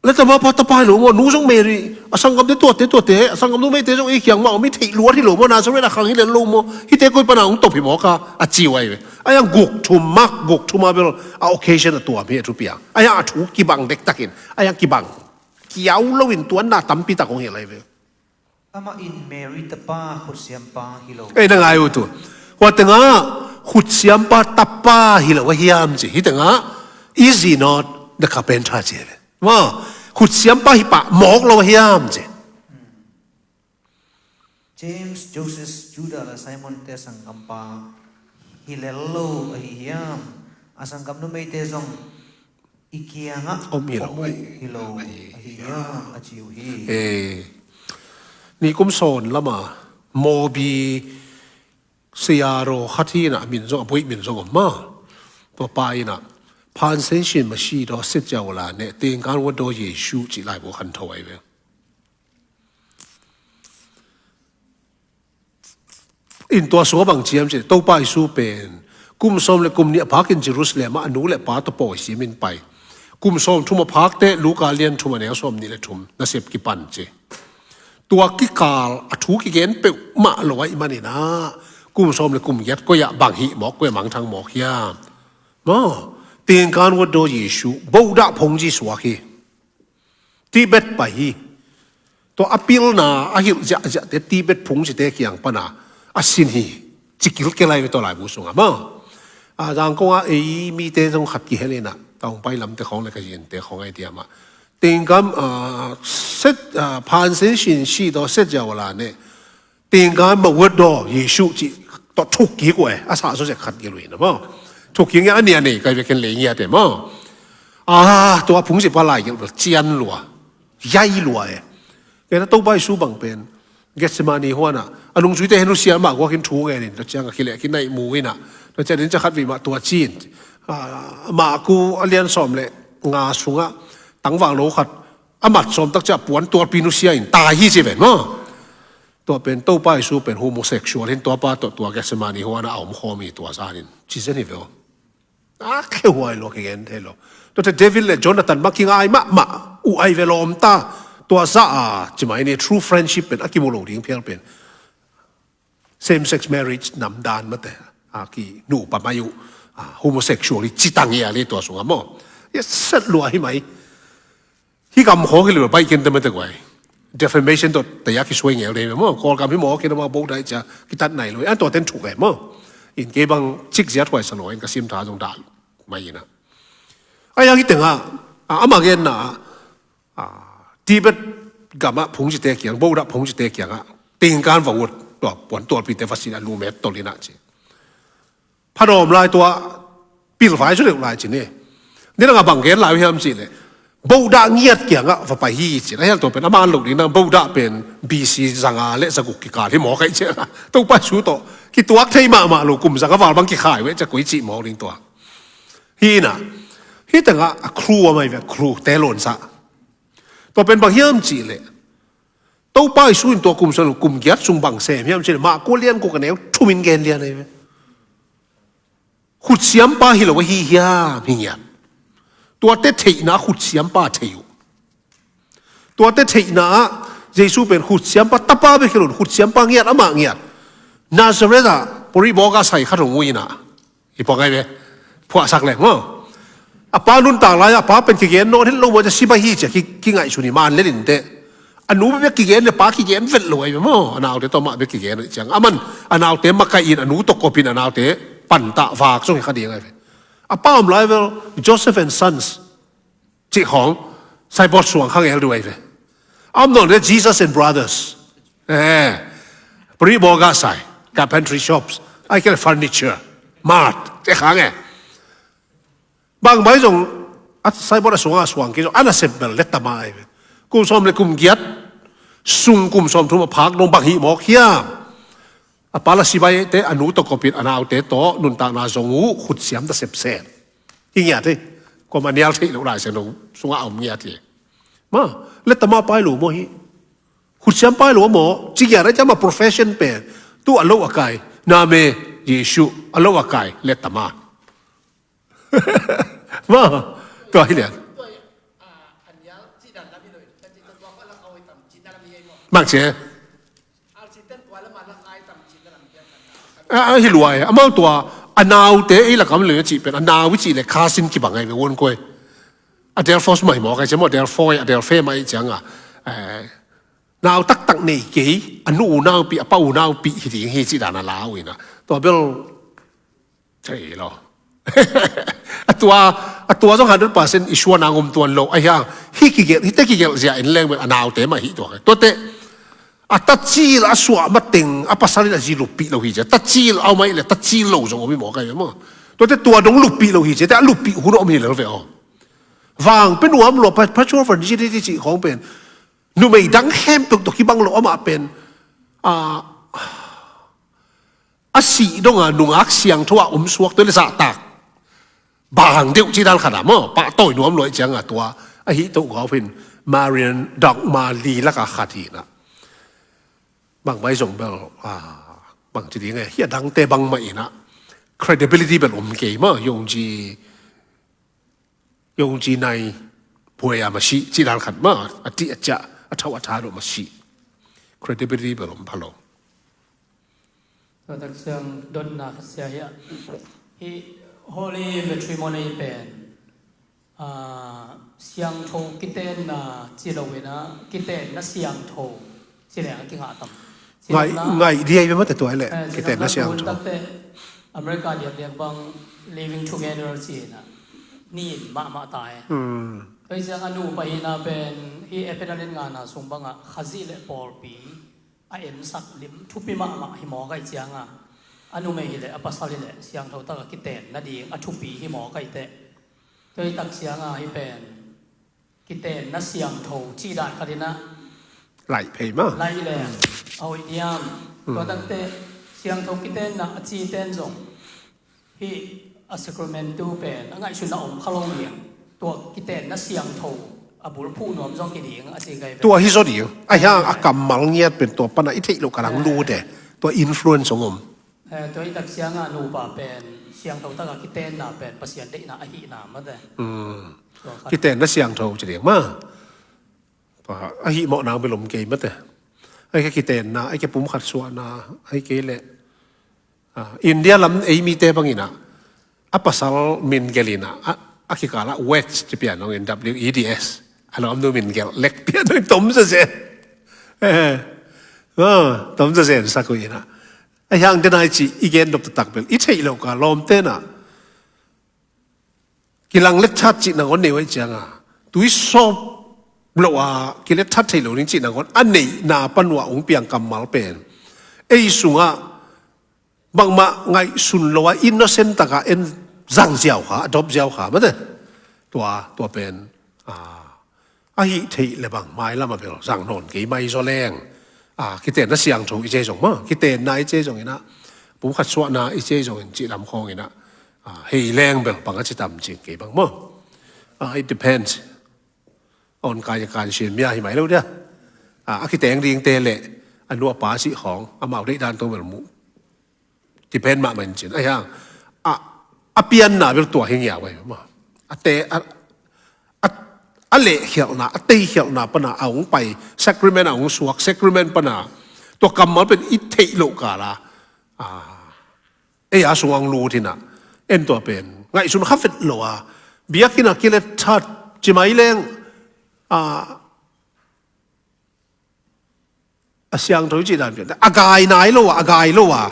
letama pa tapa hi lo maw, nu zong Mary, a sanggamte tuate tuate, a sanggam numeite zong ei kiang mah om, i theih luat hi lo maw, Nazareth a khang hi lel lo maw, hihte koi pana hong top hi mawk a, a ci uh ahi ve. A hiang guk thum, Mark guk thum a bel a occasion a tuam hi a thupiang. A hiang a thu kibang dektakin, a hiang kibang kiau loin tuanna tampi tak hong hilh ahi ve. Amah in Mary tapa khutsiampa hi lo. Ei, na ngai uh tu. Hua tengah khutsiampa tapa hi lo a hiam ci. Hih tengah is he not the carpenter ci. Maw, khutsiampa hi pah mawk lo a hiam ci. James, Joseph, Judah le Simon te sanggampa hi lel lo ahi hiam? A sanggam numeite zong i kiangah om hi lo, om uh hi lo ahi hiam, a ci uh hi. Eh, nikum sawn lama Mawbi sayaraw khat hi inah, a min zong, a buaih min zong om maw. Tua pa inah Phansensin masi daw setjaw la ne tengkan wa daw Jesu cih laibu khan tho ahi ve. In tua sungah bang ciam ci, Topa Jesu pen kum sawm le kum nih a phakin Jerusalem ah a nu le pa tawh pawi simin pai. Kum sawm thum a phakte Luka lian thum a neu sawm nih le thum nasep kipan ci. Tua kikal a thu kigen peuhmah lo ahih maninah kum sawm le kum giat koi ah bang hih mawk, koi ah mangthang mawk hiam? Maw, tengkan wa daw Jesu bodah phongci suak hi. Tibet pai hi. Tua a pilna a hilh ziahziahte Tibet phungcite kiang pana a sin hi. Cikil kelai ve tua laibu sungah maw. A, Zangkong ah ei mite zong khat kihel inah, taungpai lamte khawng le ka zinte khawng ai tiamah, tengkam, a, set, a, Phansensin si tawh setjaw la ne tengkan ma wa daw Jesu cih tawh thuk kik uh e, a sah zawzek khat kik uh hi na maw. Thuk kik ngiat a nih a nei kai ve ken lei ngiat e maw. A, tua phungci pa lai gelh bel cian lua, yai lua e. Kena Topa Jesu bang pen Gethsemane huanah a nungzuite hen uh sia mah guakin thu ngenin tua ciang a kileh kinaih mu inah tua ciang in ca khat vei mah tua cin. A, Marku a lian sawm le nga sungah tangvang lo khat a mat sawm tak ciah puan tualpi nusia in tai hi ci ven maw. Tua pen Topa Jesu pen homosexual hin tua pa tawh tua Gethsemane huanah a om khawm hi tua zanin ci zen hi ve aw. A khehuai lo, kigen thei lo. Tuate David le Jonathan mah kingai mahmah uh ai ve lawm ta. Tua za a ci mai ni, true friendship pen a kimu lo ding phial pen same sex marriage namdan mate, a, ki nupa mai uh, a, homosexual hi ci tang hi a le tua sungah maw. Ia set lua hi mai. Hih kam khawng hi lo baih kente mate guai. Defamation tawh taya kisuai ngel dei maw. Kawlkam hi maw kina maw bo dai cia kitat nai lo. An tua ten thuk e maw. In kei bang cik ziat huai sa lo in ka sim tha zong dah mai ina. A yang hi tenga, a, ama genna, a, Tibet gama phungcite kiang, bodah phungcite kianga tengkan va ut, tua puan tualpite va sin a lumet tol ina ci. Phanawm lai tua pilvai cu deuh lai ci ni. Ni dang a bang gen lai uh hiam cih leh bodah ngiat kiangah va pai hi ci. A hial tua pen a man lo ding dang bodah pen B C zanga le zaguk kikal hi mawk aih cianga Topa Jesu tawh kituak thei mahmah lo kum zanga val bang kikhai uh e cia koi cih mawk ding tua. Hi ina. Hi tengah a kru a mai ve, kru te lawnsah. Tua pen bang hiam cih leh Topa Jesu in tua kum sung, kum giat sung bang sem hiam cih leh Marku lian kua ka neu thumin gen lian ahi ve. Khutsiampa hi lo ahi hiam hi ngiat. Tuate theihna khutsiampa thei uh. Tuate theihna ah Jesu pen khutsiampa tapa bek hi lo, khutsiampa ngiat amah ngiat. Nazareth ah pori bawka sai khat hong uh ina. Hi pua ngai ve. Phuahsak leng maw. A pa nuntak lai a pa pen kigen nawn het lo maw cia sipa hi cia ki, kingaihsun hi man lelin teh. A nu bek kigen le pa kigen vet lo ahi ve maw. A naute tawh mah bek kigen ahi ciang. Aman a naute makaih in a nu tawh kopin a naute pantah vak zong hi kha ding ahi ve. A pa om lai vel Joseph and Sons cih khawng saibawt suang khang el duh ahi ve. A om nawn le Jesus and Brothers. Eh, pori bawka sai, carpentry shops, ai kele furniture mart te khang e. Bang bai zong a saibawt a suanga suang kei zong a nasep bel letama ahi ve. Kum sawm le kum giat sung kum sawm thum a phak dong bang hih mawk hiam. A pa la sibai te a nu tawh kopin a naute tawh nuntakna zong uh khutsiam ta sepsen. Hi ngiat hi. Kuama nial theih loh lai sen lo sungah a om ngiat hi. Ma, letama pai lo maw hi. Khutsiam pai lo maw ci ngiat a ciama profession pen tu a lo a kai. Name Jesu a lo a kai letama. Ma, Tua hi lian. Bang ci. A, a hi luai, amau tua, a naute ei lakam le cih pen, a nau i cih le cousin kibang ai ve, uan kuai. Adelphos mah hi mawk ai cia maw, Adelphoi, Adelphe mah i cianga. Eh, nau taktak nei kei, a nu u naupi, a pa u naupi hi ding hi cih dan a lau ina. Tua bel, thei lo. A tua, a tua zong hundred percent i suan ang om tuan lo. Ai hang, hi kigelh, hi te kigelh zia in leng bel a naute mah hi tua. Tuate, a tacil a suah mateng, a pasal in a zi luppih lo hi cia. Tacil a om ai le, tacil lo zong om hi mawk ai ve maw. Tuate tua dong luppih lo hi cia, te a luppih hun om hi lel ve aw. Vang pen uam lo, pa, pa chuan fan zi di, di cih khawng pen. Numei dang khempeuh tawh kibang lo amah pen, a, a sih donga nungak siangtho a om suak tua le zahtak bang deuh ci dan khat a maw, pahtawi nuam luai cianga tua, ahi toh gau hin Marian dogma li laka khat hi na. Bang mai zong bel, a, bang ci ding e, hi a dangte bang mah ina, credibility bel om kei maw, yong ci, yong ci nai, puai a ma si, ci dan khat maw, a ti a cia, a thau a tha lo ma si. Credibility bel om pha lo. Tua tak ciang dotna khat sia hi a. Hi holy matrimony pen, a, siangtho kitenna ci lo ina, kitenna siangtho ci leng a kingah tam. Ngai, ngai di ai ve mate tua ai le, eh, kitenna siangtho. Takte America lian lian bang living together ci ina, ni in mahmah ta e. Hmm. Tua hi ciang a nupa hina pen, hi F N L in ngana sung banga, Khazih le pawlpi, a ensak lim thupi mahmah hi mawk ai cianga, a numei hi le, a pasal hi le, siangtho taka kiten nading a thupi hi mawk ai te. Tua hi tak cianga hi pen, kitenna siangtho ci dan khat ina. Laih phei maw. Laih le, a hoih diam. Hmm. Tua takte, siangtho kitenna a ci ten zong. Hi a sacrament tu pen, a ngaihsutna om kha lo ding. Tua kitenna siangtho, a bulphuh nuam zong kiding, a ci kai pen. Tua hi zaw ding. A hiang a kammal ngiat pen tua pana i theih lo ka lang lut e. Tua influence hong om. Eh, tua i tak sianga nupa pen, siangtho taka kitenna pen, Pasian deihna ahihna mate. Hmm. Tua khat. Kitenna siangtho ci ding maw. Tua, ahi mawh nang bilum kei mate. Ai ka kitenna, ai ka pumkhat suahna, ai kei le. Ah, India lam ei mite bangina, a pasal min gelina, a, a kikala weds ci pian hong in, W E D S. A lawmnu min gel lek pian hong in tom zazen. Eh, ah, tom zazen sak uh ina. A hiang denai ci i gen dop taktak bel. I theih lo ka lawm tena. Kilang let that cih nangawn nei uh ai cianga. Tui sawp lo a, kilet that thei lo ding cih nangawn. A neihna panua hong piang kammal pen. Ei sungah, bangmah ngaihsun lo a, innocent taka en zang ziau kha, a dop ziau kha, mate. Tua, tua pen. Ah. Ahi theih le bang, mailam a bel, zang nawn kei mai zaw leng. Ah, kitenna siangtho i cei zong maw, kitenna i cei zong ina, pumkhat suahna i cei zong in cih lam khawng ina, ah, hei leng bel, bang a ci tam cing kei bang maw. Ah, it depends. On kai a kan sin mia hi mai lo dia. Ah, a kiteng dingte le, a nu a pa cih khawng, amau deih dan tawh bel muh. Depend mahmah in cin. Ai hang, a, a pianna bel tua hi ngiau ai maw. A te, a, a, a lehkhialhna, a teikhialhna pana a hong pai, sacrament a hong suak, sacrament pana, tua kammal pen i theih loh kala, a, ei a sung a hong lut hina, en tua pen, ngaihsun kha vet lo a, biakinn a kilet that, ci mai leng, a, A siangtho i cih dan pian. A gai nai lo a, a gai lo a.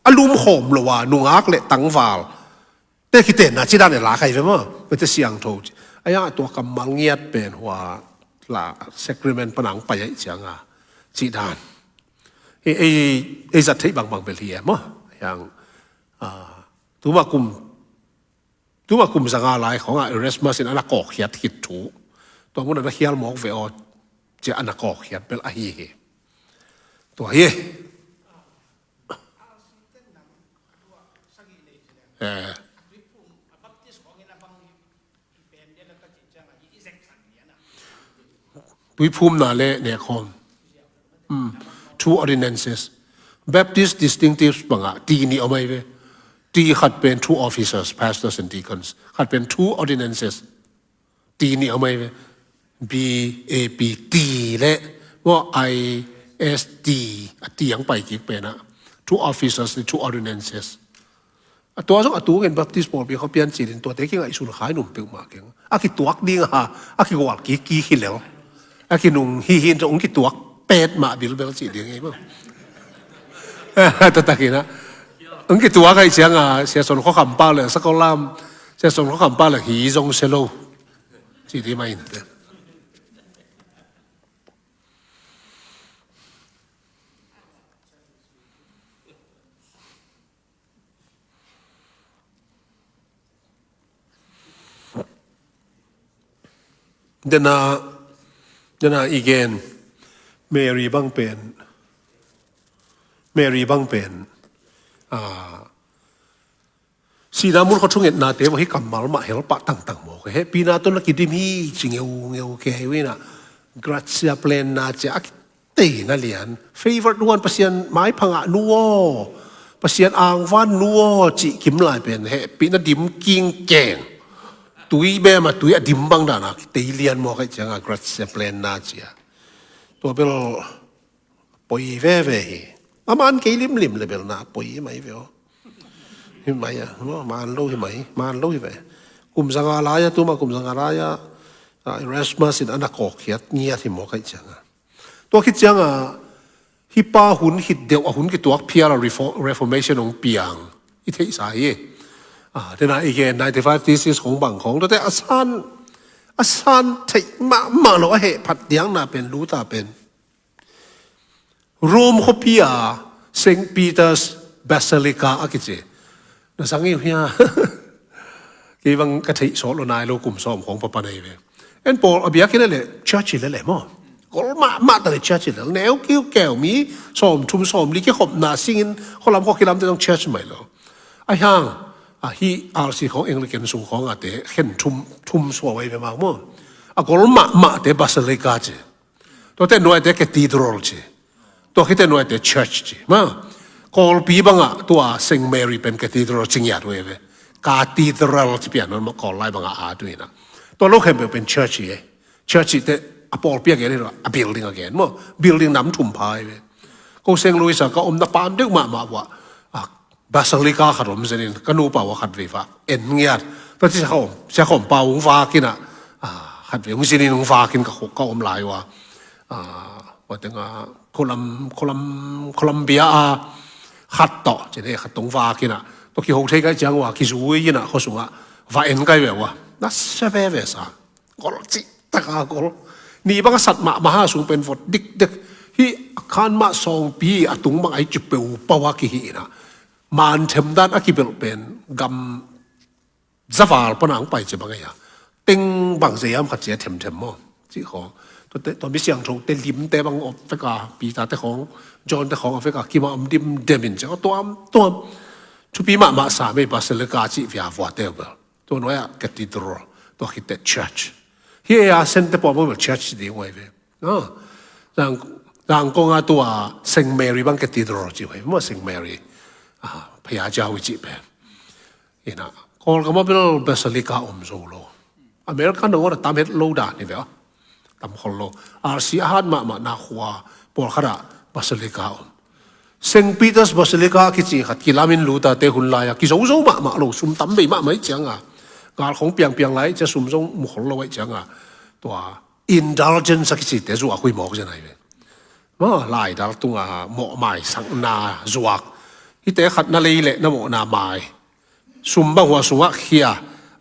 A lumkhawm lo a, nungak le tangval. Te kitenna cih dan e la kai ve maw. Mete siangtho cih. A yang a tua kammal ngiat pen hua la sacrament panang pai a i cianga. Cih dan. Ei, ei, ei zat theih bangbang bel hi e maw. A yang, a, tuma kum Tuma kum zanga lai khawngah Erasmus in a na kawkkhiat khit thu. Tua mun a na khial mawk ve aw, cia a na kawkkhiat bel ahi hi. Tua hi. Eh. Tuiphumna le nekhawm. Hmm. Two ordinances. Baptist distinctives bangah, ti nih om ai ve. Ti khat pen two officers, pastors and deacons. Khat pen two ordinances. T nih a om ahi ve. B A P T le maw I S T a tiang pai kik pen ah. Two offices le two ordinances. A tua zong a tu ngen Baptist pawlpi khuapi an cilin tuate kingaihsun khai num peuhmah keng. A kituak ding a, a kigual kik kik hi lel. A kinung hi hin zong kituak pet mah bilbel cih ding hi maw. Tatakin ah. Ang kituak ahi ciang a, Sia Son Khua Kham pa le, Sakolam, Sia Son Khua Kham pa le, hi zong se lo. Cih ding mah in te. Dena, dena i gen Mary bang pen, Mary bang pen, ah, sihna mun khua thungetnate vawh hi kammal mah helpah tangtang mawk. Hehpihna tawh na kidim hi ci ngeungeu kei uh inah, gratia plena cia a kiteina lian, favored one, Pasian maipha ngah nu aw, Pasian angvan nu aw cih kim lai pen hehpihna dim kingkeng. Tui bema tui a dim bang dana kitei lian mawk aih cianga gratia plena cia. Tua bel poi veve hi. A man kei limlim le belna poi hi mai ve aw. Hi mai a, no, man lo hi mai, man lo hi ve. Kum zanga lai-a, tuma kum zanga lai-a, ah, Erasmus in a na kawkkhiat ngiat hi mawk aih cianga. Tua khit cianga, hi pa hun khit deuh a hun kituak phial a refo-, Reformation hong piang. I theihsa hi. Ah, tena i gen ninety-five thesis khong bang khong. Tuate a san, a san theih mahmah lo a hehphat diakna pen, Luther pen. Rome khuapi a Saint Peter's Basilica a kici. Na zang hi uh hia? Kei bang ka theih sawt lo nai lo kum sawm khong papa nei ve. En pawl a biakinn le church le le maw. Gol mahmah ta le church le. Neu kiu keu mi sawm thum sawm li kikhopna singin khualam khua kilam te zong church mai lo. A hiang, a hi R C khong Anglican sung khong a te khen thum, thum sua wai ve mau maw. A gol mahmah te Basilica ci. Tuate nuaite cathedral ci. Tua khite nuaite church ci. Ma, Kawlpi bangah tua Saint Mary pen cathedral ci ngiat uh hi ve. Cathedral ci pian uh mah Kawl lai bangah a tu inah. Tua lo khempeuh pen church hi e. Church hi te a pawlpi a gen hi lo, a building a gen maw. Building nam thum pha hi ve. Ko Saint Louis a ka omna pan deuh mahmah uh ah. A Basilica khat om zenin ka nupa uh a khat vei vak en ngiat. Tua ci sia khawm, sia khawm pa ung vakin ah, ah, khat vei ung zinin ung vakin ka, ka om lai uh a. Ah, tua teng a Colum-, Colum-, Columbia a khat tawh, cin he khat tawh ung vakin ah. Tua kiho thei kai ciang uh a, kizui in ah, khuasung ah, va en kai ve uh a. Na sia veve sa. Gol cih taka gol. Ni bang a sat mahmah ha sung pen vot dikdek. Hi a khan mah sawngpi a tung bang ai ci peu pau a kihi inah. Man them dan a kibelh pen gam zaval pana ang pai ci bang ai a. Teng bang zeiam khat cia themthem maw. Cih khaw. Tua te, tua mi siangtho te lim te bang op vek a, Peter te khawng, John te khawng a vek a, kima om dimdem in cia tuam, tuam. Thupi mahmah sa mei Basilica cih via vua te bel. Tua nuai ah cathedral, tua khit teh church. Hi ei a Saint te pawh bang bel church ci ding uh ai ve. No. Zang, Zangkong a tua Saint Mary bang cathedral ci uh ai ve. Maw Saint Mary. Ah, Phaya Jau i cih pen. Inah, Kawlgam ah bel Basilica om zo lo. America nangawn a tam het lo dan hi ve aw. Tam khol lo. R C a hat mahmah na khua pawlkhat ah Basilica om. Saint Peter's Basilica kici khat kilamin Luther te hun lai-a kizozo mahmah lo, sum tam bei mahmah ih cianga. Gal khong piangpiang lai ih cia sum zong mu khol lo ih cianga. Tua indulgence a kicite zuak hui mawk zen ai ve. Maw, laidal tunga mawhmai sakna zuak. Hite khat na lei leh na mawhna mai. Sum bang hua sungah khia,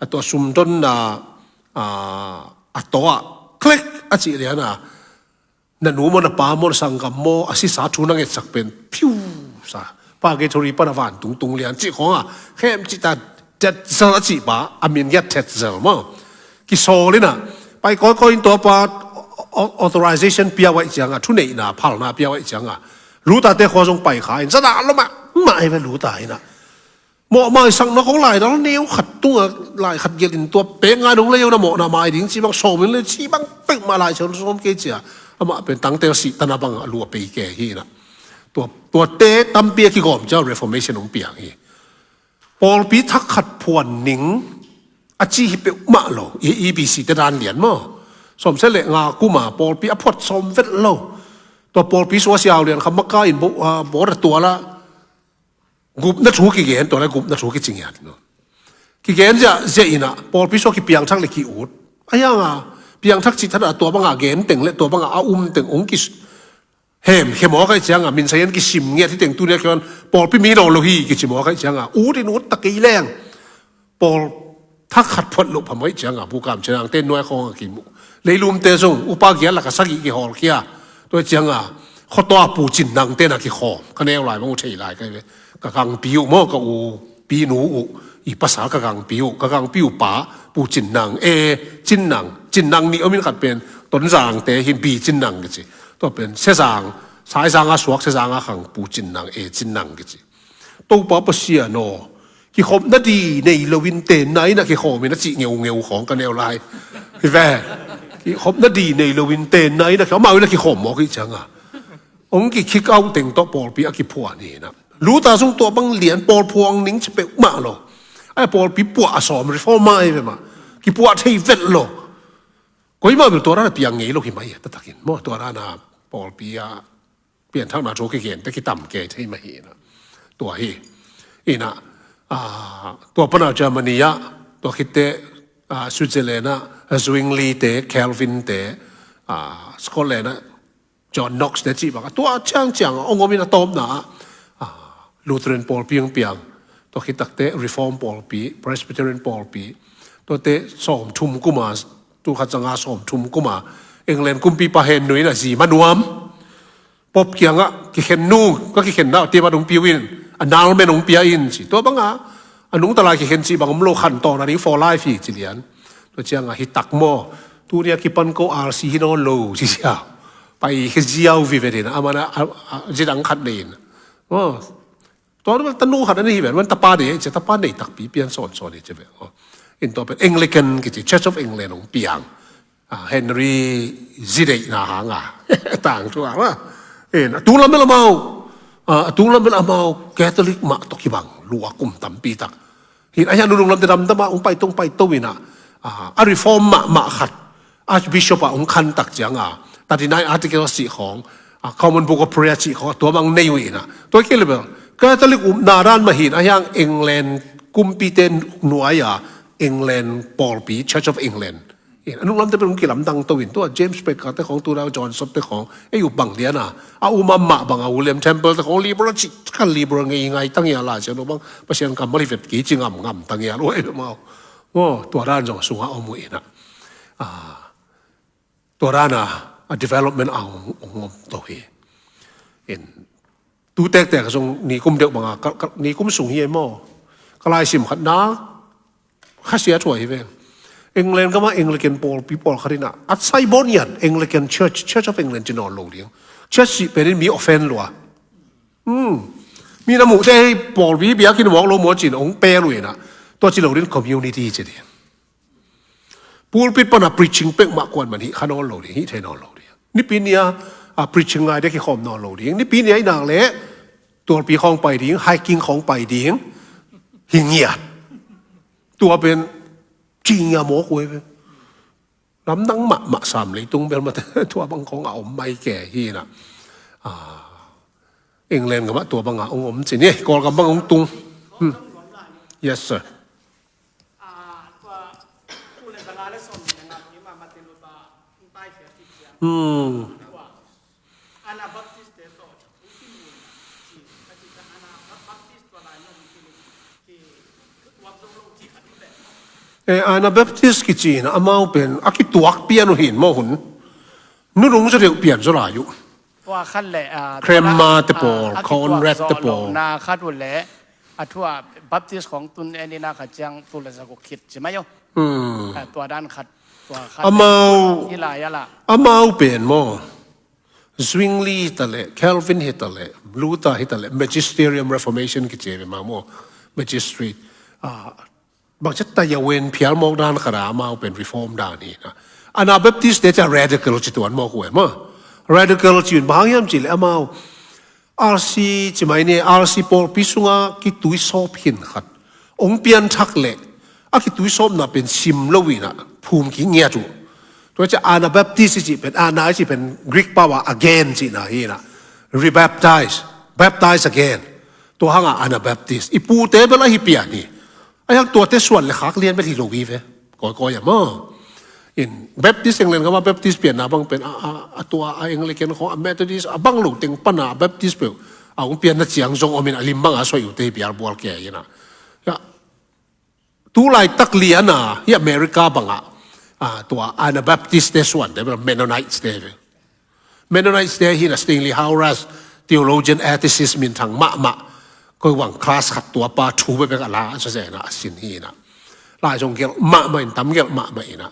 a tua sum donna, a, a tawh ah, click a cih liana, na nu maw, na pa maw, na sanggam maw, a sisa thu na ngetsak pen, phiu sa, purgatory pana van tungtung lian cih khawnga, khem cih ta, tetzel a cih pa, a min kia tetzel maw. Kisawl ina, pai kawikawi in tua pa, au-, authorization pia waih cianga, thuneihna, phalna pia waih cianga, Luther te khua zong pai kha in, zada lomah, mah hei ve Luther ina. Mawhmai sakna khong laidal neu khat tunga lai khat gelh in tua pek ngai dong lei na mawhna mai ding ci bang sawm in le ci bang pek mah lai sawm sawm kei cia. Amah pen tangtel sih tana bang a lu a pei ke hi na. Tua, tua te tampi a kigawm cia Reformation hong piang hi. Pawlpi thak khat phuan ning a ci hi peuhmah lo, i EBC te dan lian maw. Sawmsia le nga kuma pawlpi a phuat sawm vet lo. Tua pawlpi sua siau lian kha maka in bo, ah, bawr a tuala. Gupna thu kigen, tua le gupna thu kici ngiat lo. Kigen zia, zia ina, pawlpi sua kipiangthak le ki-ut. A hianga, piangthak cih thana tua banga gen teng le tua banga a um teng ong ki, hem, khe mawk aih cianga, min sayan kisim ngiat hi teng tunia kion, pawlpi mi nawn lo hi, kici mawk aih cianga, ut in ut ta kei leng. Pawl thak khat phuat loh phamawh aih cianga, Pu Kam Cin Nang te nuai khawng a kimu. Leilum te zong, upa giat laka sagih kihawl kia. Tua cianga, khuatua Pu Cin Nang te na kikhawm. Ka neu lai, bang u thei lai, ka, ka gangpi uh maw, ka u, pi nu uh, i pasal ka gangpi uh, ka gangpi uh pa, Pu Cin Nang, e, Cin Nang, Cin Nang nih om in khat pen, Tonzang te hin Pi Cin Nang kici. Tua pen, Sezang, Saizang a suak, Sezang a khang, Pu Cin Nang, e, Cin Nang kici. Topa Pasian aw, kikhopna di nei loin tenna in a kikhawm in a cih ngeungeu khawng ka neu lai. Hi ve. Kikhopna di nei loin tenna in a kikhawm, amau in a kikhawm mawk hi cianga. Ong ki kick out teng tawh pawlpi a kiphuan hi na. Luther zong tua bang lian pawl phuang ning ci peuhmah lo. Ai pawlpi puah a sawm reform mah hi ve mah. Kipuah thei vet lo. Koimah bel tua dan a piang ngei lo hi mah hi a taktakin. Maw tua dan a pawlpi a pianthakna thu kigen te kitam kei thei mah hi na. Tua hi. Ina, ah, tua pana Germany ah, tua khitte, ah, Switzerland ah, Zwingli te, Calvin te, ah, Scotland ah, John Knox te cih bang. Tua ciangciang ah, ong om in a tawpna ah, ah, Lutheran pawlpi ong piang. Tua khit takte Reform pawlpi, Presbyterian pawlpi. Tuate sawmthum kuma, tu khat zanga sawmthum kuma, England kumpipa Henry in a zi ma nuam. Pope kiangah kikhen nu, ka kikhen na, tiamat hong piu in, annulment hong pia in ci. Tua banga, a nungta lai kikhen cih bang om lo khan tawh na ding for life hi ci lian. Tua ciangah hi tak maw. Tunia kipan ko R C hi nawn lo ci sia. Pai khe ziau vive din, a mana, a, a, zidang khat nei in. Maw. Tua bel tanu khat a nei hi ven, ven tapa nei hi ci, tapa nei takpi pian sawnsawn hi ci ve. In tua pen Anglican kici, Church of England hong piang. Ah, Henry zi deihna hanga. Tangthu hanga. In, a tung lam bel amau, ah, a tung lam bel amau Catholic mah tawh kibang lua kum tampi tak. Hin, a hian nunung lamte damdam a, ong paito, ong paito ina, ah, a reform mahmah khat, Archbishop a ong khan tak cianga, thirty-nine Articles cih khawng, ah, Common Book of Prayer cih khawng, tua bang nei uh ina. Tua kei le bel, Catholic upna dan mah hin, a hiang England kumpite nuai a, England pawlpi, Church of England. In, a nung lamte pen ong kilamdang to in, tua James Packer te khawng, tu dau John Stott te khawng, ei up bang lian a, a um a mah bang a William Temple te khawng, liberal cih, kha liberal ngei ngai tang ia la, cia no bang, Pasian kammal hi vet kei ci ngam ngam tang ia lo, ei mau. Maw, tua dan zong sunga om uh ina. Ah, tua dan a, a development a ong, ong om to hi. In, tu tektek zong nikum deuh banga, ka, ka, nikum sung hi ei maw. Ka laisim khat na, khasia thuai hi veng. England gama Anglican pawlpi pawlkhat ina, a sai bon ian Anglican Church, Church of England ci nawn lo ding. Church cih pen in mi offend lua. Hmm. Mi na muhte hei pawlpi biakinn muak lo maw cin ong pel uh ina. Tua ci lo din community ci ding. Pulpit pana preaching pek mah kuan man hih kha nawn lo ding, hih thei nawn lo ding. Nipi nia, ah, preaching ngai dek hi khawm nawn lo ding. Nipi nia i nak leh tualpi khawng pai ding, hiking khawng pai ding. Hi ngiat. Tua pen ci ngia mawk uh ei ve. Lamdang mahmah sam leitung bel mate tua bang khawng a om mai ke hi na. Ah, England gamah tua banga ong om cin hi, Kawlgam bang ong tung. Hmm. Yes, sir. Hmm. Eh, Anabaptist kici ina amau pen a kituak pian uh hin maw hun. Nunung zaw deuh pian zaw lai uh. Tua khat le, ah, Cranmer te pawl, ah, a kituak Conrad te pawl. Zawh lohna khat uh le, a thu a Baptist khawng tun en ina kha ciang tul le za guk khit ci mai uh. Hmm. Ah, tua dan khat, tua khat. Amau, i lai a la. Amau pen maw. Zwingli hi ta leh, Calvin hi ta leh, Luther hi ta leh, Magisterium Reformation kici ve mah maw, Magistry. Ah, bangcia ta ia wen phial mawk dan khat a amau pen reform dan hi na. Anabaptist te cia radical ci tuan mawk uh ei maw. Radical ci un bang hang hiam cih leh amau R C ci mai ni, R C pawlpi sunga kitui sawp khin khat. Ong pianthak leh, A kituisawpna pen sim lo inah phum kik ngiat uh. Tua ciah Anabaptist i cih pen, Ana i cih pen Greek pau ah again cihna hi inah, rebaptize, baptize again. Tua hangah Anabaptist i pute bel ahi pian hi. Ahi hang tuate suan le khak lian bel hi lo hi ve. Kawikawi ah maw, in Baptist England gama Baptist pianna bang pen a, a, a tua a Anglican khawng, a Methodist, a bang lo teng pana Baptist peuh a hong pianna ciang zong om in, a lim banga soi uh te hi bialbual kei inah. Tu laitak liana hi America bangah, ah, tua Anabaptist te suante bel Mennonites te hi ve. Mennonites te hi inah Stanley Hauerwas, theologian, ethicist minthang mahmah, koi vang class khat tua pa thu bekbek a la a zawzen a sin hi inah. Lai zong gelh mahmah in, tam gelh mahmah inah.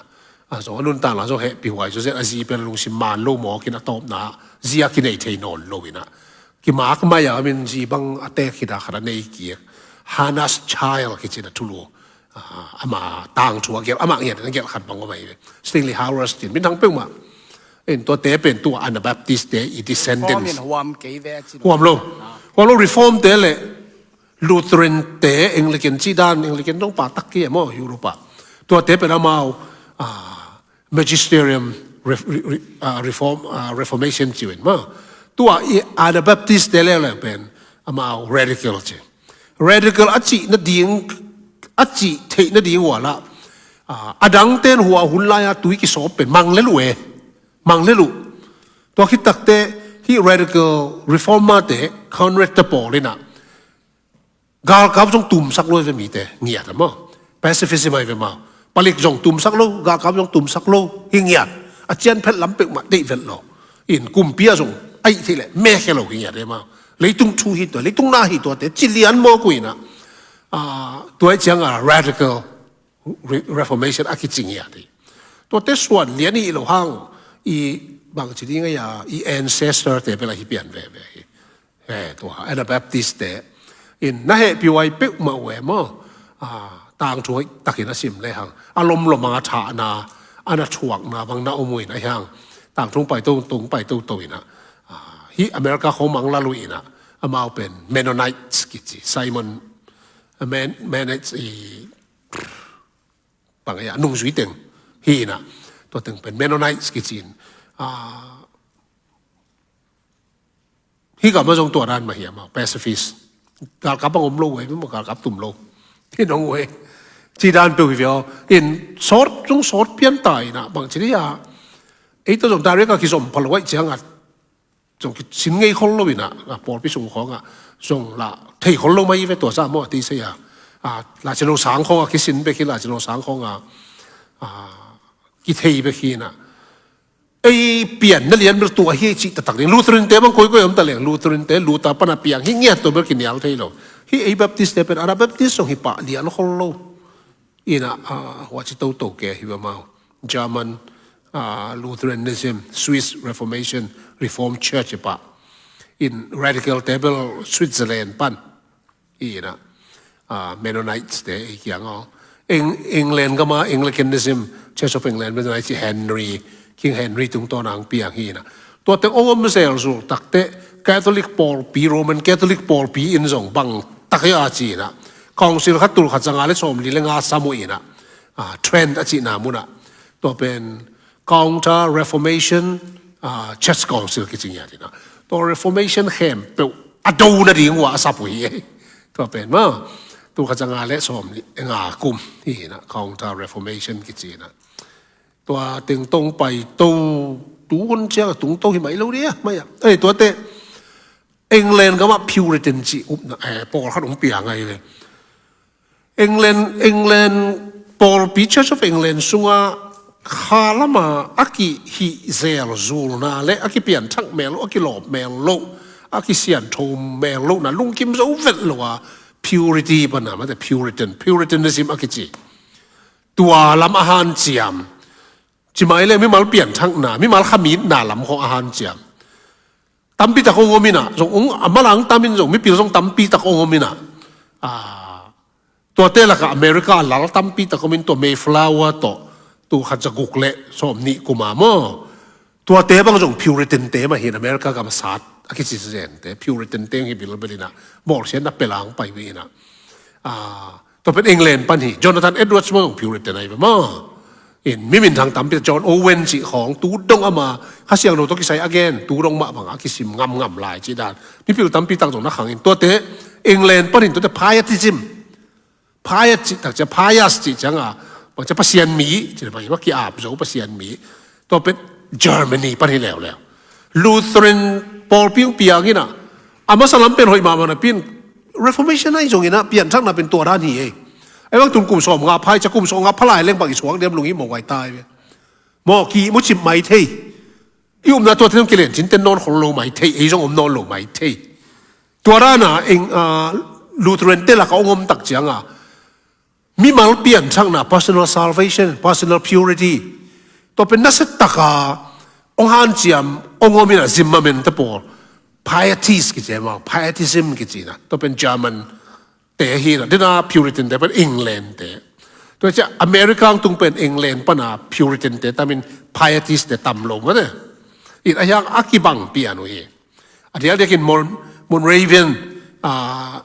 A zong a nuntakna zong hehpih huai zawzen, a zi pen lungsim man lo mawk in, a tawpna zi a kinei thei nawn lo inah. Kimak mai a min zi bang a tek khit a khat a nei kik. Hannah's Child kici in a thulu, ah, ama tangthu a gelh, amah ngiat in a gelh khat bang om ahi ve. Stanley Hauerwas cin, minthang peuhmah. In tuate pen tua Anabaptist te i descendants. Huam lo. Huam lo, Reform te le Lutheran te, Anglican cih dan, Anglican dong pa tak kei maw Europe ah. Tuate pen amau, ah, Magisterium Ref-, re-, re-, ah, Reform, ah, Reformation ci uh in maw. Tua i Anabaptist te leuleu pen amau radical ci. Radical a cih nading, a cih theih nading uh ah, ah, a dangten hua hun lai-a tui kisawp pen mang lel uh e. Mang lel uh. Tua khit takteh hih radical reformer te, Conrad te pawl inah, galkap zong tumsak lo hi ve mite, ngiat a maw. Pacifism ahi ve maw. Palik zong tumsak lo, galkap zong tumsak lo hi ngiat. A cian phet lam peuhmah deih vet lo. In kumpi ah zong aih theih leh mekhia lo hi ngiat e maw. Leitung thu hi tua, leitung na hi tuate ci lian mawk uh inah, ah, tua ih cianga radical Re-, Reformation a kici ngiat hi. Tuate suan lian i hih loh hang, i bangci ding ahi a, i ancestor te bel ahi pian veve hi. He, tua Anabaptist te in na hehpih huai peuhmah uh e maw. Ah, tangthu hoih takin a sim lehang, a lomlom a thahna, a na thuakna bang na om uh in ahi hang, tangthu hong pai toto, hong pai toto inah, ah, hih America khawng mang lal uh inah, amau pen Mennonites kici, Simon, ah, Men-, Mennonites i bang ahi a, nungzui teng hi inah, tua teng pen Mennonites kici in. Ah, hih gamah zong tua dan mah hi a maw, pacifist. Galkap bang om lo uh e, maw galkap tum lo hi nong uh e. Ci dan peuh hi ve aw. In sawt, zong sawt pian ta inah, bangci ding a, ei tawh zong direct a kizom pha lo ahih ciangah, zong kisin ngei khol lo inah, a, pawlpi sung khawngah zong lah thei khol lo mah hi ve, tua zah maw a ti sei a. A, Lai Siangtho sang khawngah kisin bek hi, Lai Siangtho sang khawngah, a, kithei bek hi inah. Ei pianna lian bel tua hi cih taktak ding. Lutheran te bang koikoi om ta leng, Lutheran te Luther pana piang hi ngiat, tua bel kinial thei lo. Hih ei Baptist te pen Anabaptist zong hi pah lian khol lo. Inah, ah, huaci toto kei hi ve maw. German, ah, Lutheranism, Swiss Reformation, Reformed Church i pah. In radical te bel Switzerland pan. Inah, ah, Mennonites te i kiang aw. Eng-, England gama Anglicanism, Church of England, Mennonites i Henry, King Henry tungtawn ang piang hi inah. Tua teng ong om zel zul takteh Catholic pawlpi, Roman Catholic pawlpi in zong bang tak hi a ci inah, Council khat tul khat za nga le sawmli le nga sam uh inah, ah, Trent a cihna munah, tua pen Counter Reformation, ah, Church Council kici ngiat inah. Tua Reformation khempeuh a do nading uh a a sap uh hi. Tua pen maw, tul khat za nga le sawmli nga kum hi inah, Counter Reformation kici inah. Tua teng tong pai to, tu hun ciang a tung to hi mai lo dia, mai a. Ei, tuate England gamah Puritan cih upna, eh, pawlkhat hong piang ahi ve. England, England pawlpi, Church of England sungah kha lama a kihih zel zulna le a kipianthak mel loh, a kilawp mel loh, a kisiantho mel lohna lungkim zo vet lo a, purity pana, mate Puritan, Puritanism a kici. Tua lam a hanciam. Ci mai le mimal pianthakna, mimal khamitna lam khawng a hanciam. Tampi tak hong om inah, zong hong a malang tamin zong mipil zong tampi tak hong om inah. Ah, tuate lakah America a lal tampi tak om in, tua Mayflower tawh, tul khat za guk le sawmnih kuma maw. Tuate bang zong Puritan te mah hi in, America gam sat a kici zente, Puritan te hi bilbil inah, bawlsiatna pelang pai ve inah. Ah, Tua pen England pan hi, Jonathan Edwards maw, Puritan ahi ve maw. In mi minthang tampi, John Owen cih khawng, tu dong ama Kha Siangtho tawh kisai a gen tu dong mah bangah a kisim ngamngam lai cih dan mipil tampi tak zong na khang in. Tuate England pan in tuate pietism, piet cih tak ciang, pious cih ciangah bang ciang Pasian mi cih bang, ki-ap zo Pasian mi. Tua pen Germany pan hi leuleu. Lutheran pawlpi hong piang inah, a masa lam pen hoih mahmah napi in, Reformation ahi zong inah pianthakna pen tua dan hi ei. Ei bang tun kum sawm nga pha i ciang, kum sawm nga pha lai leng bang i suak diam, lunghimawh ngai ta ei ve. Maw, ki mu cip mai thei. I upna tuate hong kilen cin ten nawn khol lo mai thei, ei zong om nawn lo mai thei. Tua dana eng, ah, Lutheran te laka hong om tak cianga mimal pianthakna, personal salvation, personal purity, tua pen nasia taka hong hanciam, hong om inah Zimmermann te pawl, pieties kici maw, pietism kici inah, tua pen German te hi inah, dena Puritan te pen England te. Tua ciah America hong tung pen England pana Puritan te tamin pieties te tam lo mate. In a hiang a kibang pian uh hi. A diakdiakin Mon, Moravian, ah,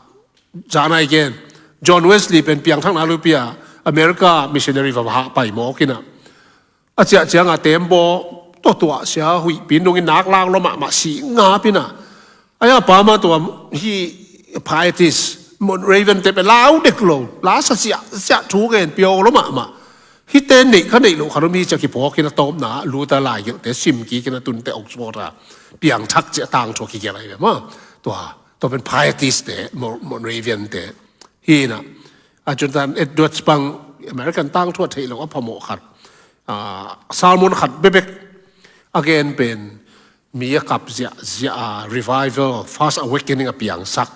zana i gen. John Wesley pen piangthakna lupi a America missionary va hah pai mawk inah, a ciah cianga tembaw tua tuah sia huihpi in dongin nak lak lua mahmah, si ngap inah. Aia pa mah tua hi, pieties, Moravian te pen lau dek lo, la sa siahsiah, thu ngen piau lua mahmah. Hihte neih kha neih loh khat om hi ciah kiphawk inah, tawpna Luther laigelhte sim kik inah, tunte Oxford a piangthak ciah tangthu a kigelh ahi ve maw. Tua, tua pen pieties te, Mo, Moravian te hi inah. A Jonathan Edwards bang American tangthu a theih loh a phamawh khat, ah, sermon khat bekbek a gen pen, mi a kap ziahziah a revival, first awakening a piangsak.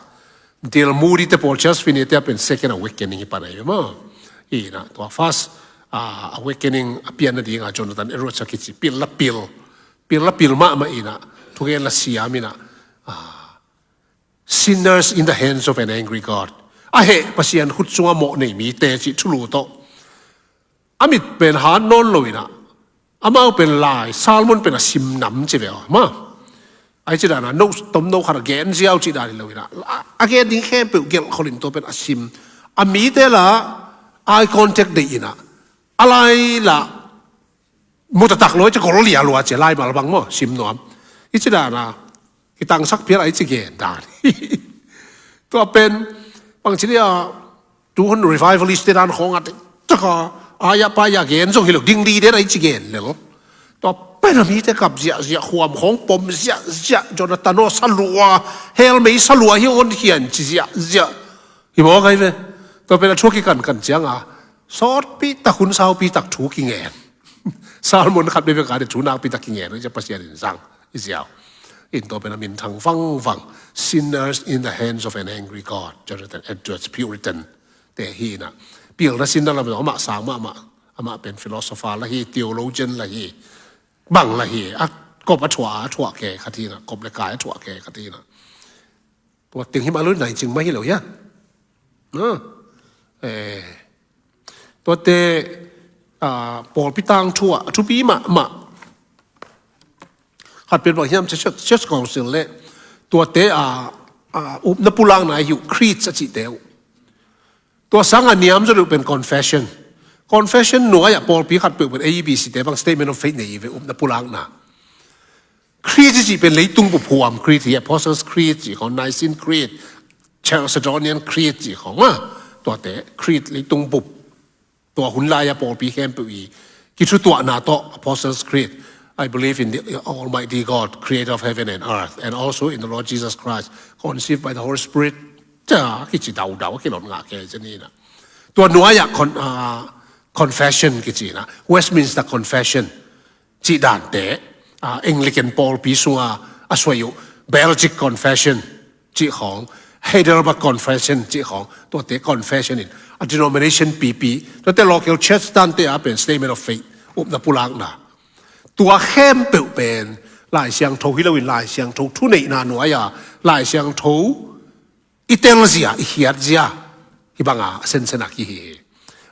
D L Moody te pawl, Charles Finney te a pen second awakening hi pan ahi ve maw. Inah tua first, ah, awakening a pianna dinga Jonathan Edwards a kici pil la pil, pil la pil mahmah inah, thugen la siam inah, ah, sinners in the hands of an angry God. A heh Pasian khut sunga mawh nei mite cih thulu tawh a mit pen hat nawn lo inah, amau pen lai sermon pen a sim nam ci ve aw maw. Ahi ci dana no tomno khat a gen ziau cih dan hi lo inah, a, a gen ding khempeuh gelh khol in tua pen a sim. A mite la eye contact deih inah, a lai la mu taktak lo, i ci gol lia lua ci, laimal bang maw, sim nuam. I ci dana kitangsak phial a i ci gen dan. Tua pen bang ci lia, tu hun revivalist te dan khawng a, taka, aya paya gen zong hi lo, ding li den a i ci gen lel. Tua pen a mite kap ziahziah, khuam khawng pom ziahziah, Jonathan aw sa lua, hell mei sa lua hi, hong on khian ci ziahziah. Hi mawk ahi ve. Tua pen a thu a kikankan cianga sawtpi tak, hun saupi tak thu kingen. Sermon khat bekbek a ding thu nakpi tak kingen uh hi ciah, Pasian in zang i ziau. In tua pen a minthang vangvang, sinners in the hands of an angry God, Jonathan Edwards, Puritan te hi inah. Pilna sinna lam amah sang mahmah, amah pen philosopher la hi, theologian la hi, bang la hi, a kop a thuah, a thuah ke khat hi inah, kop le kai a thuah ke khat hi inah. Tua teng hi mah lo, nai cing mah hi lo hia. Eh, tuate, ah, pawlpi tangthu ah a thupi mahmah khat pen bang hiam ciah, Church, Church Council le tuate, ah, ah, upna pulakna hi uh, creeds a cihte uh. Tua sanga niam zaw deuh pen confession. Confession nuai-ah pawlpi khat peuh pen A B C te bang statement of faith nei hi ve, upna pulakna. Creed i cih pen leitung bup huam creed hi, Apostles' Creed cih khawng, Nicene Creed, Chalcedonian Creed cih khawng maw. Tuate creed leitung bup. Tua hun lai-a pawlpi khempeuh i kithutuahna tawh, Apostles' Creed, "I believe in the Almighty God, creator of heaven and earth, and also in the Lord Jesus Christ, conceived by the Holy Spirit." Cia kici daudau, kilon ngah kei cia ni na. Tua nuai-ah con-, ah, confession kici na, Westminster Confession cih dante, ah, Anglican pawlpi sunga a suai uh, Belgic Confession cih khawng, Heidelberg Confession cih khawng, tuate confession in, a denomination pipi, tuate local church dante a pen statement of faith, upna pulakna. Tua khempeuh pen Lai Siangtho hi loin, Lai Siangtho thuneihna nuai-a Lai Siangtho i telzia, i khiatzia, hih banga a sensen a kihi hi.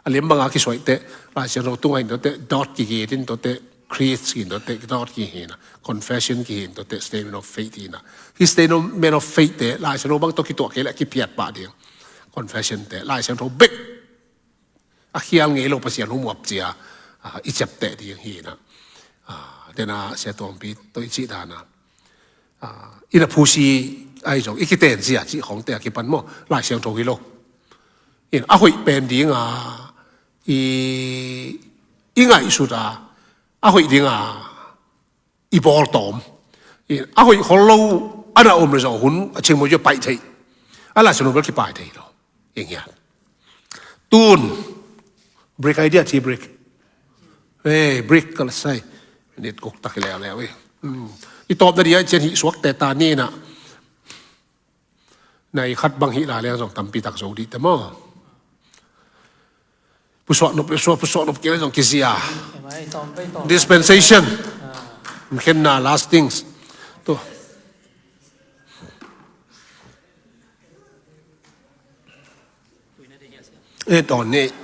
A liam banga kisuaite, Lai Siangtho tungah in tuate dot kigit in, tuate creeds kihi in, tuate dot kihi na, confession kihi in, tuate statement of faith hi na. Hih statement of faith te Lai Siangtho bang tawh kituak kei leh kiphiat pah ding. Confession te Lai Siangtho bek A khial ngei lo Pasian hong muap cia, ah, i ciapteh ding hi na. Ah, dena Sia Tuangpi tawh i cih dana, ah, i na phusi ahi zong, i kiten sia cih khawngte a kipan maw, Lai Siangtho hi lo. In a hoih pen dinga i, i ngaihsut a, a hoih dinga i bawltawm. In a hoih khol lo a na om le zong hun a cingmaw zia paih theih. A Lai Siangtho bel kipai thei lo. Eng hian. Tun. Break idea, tea break. Hey, break ka la sai. Nit guk tak hi leuleu hi. Hmm. I tawpna dia i cian hih suakte ta ni na. Nai khat bang hih lai leng zong tampi tak zo dih te maw. Pusuak nop, pusuak, pusuak nop kei leng zong kizia. Dispensation. Mkhenna last things. Tu. Eh, tawn ni.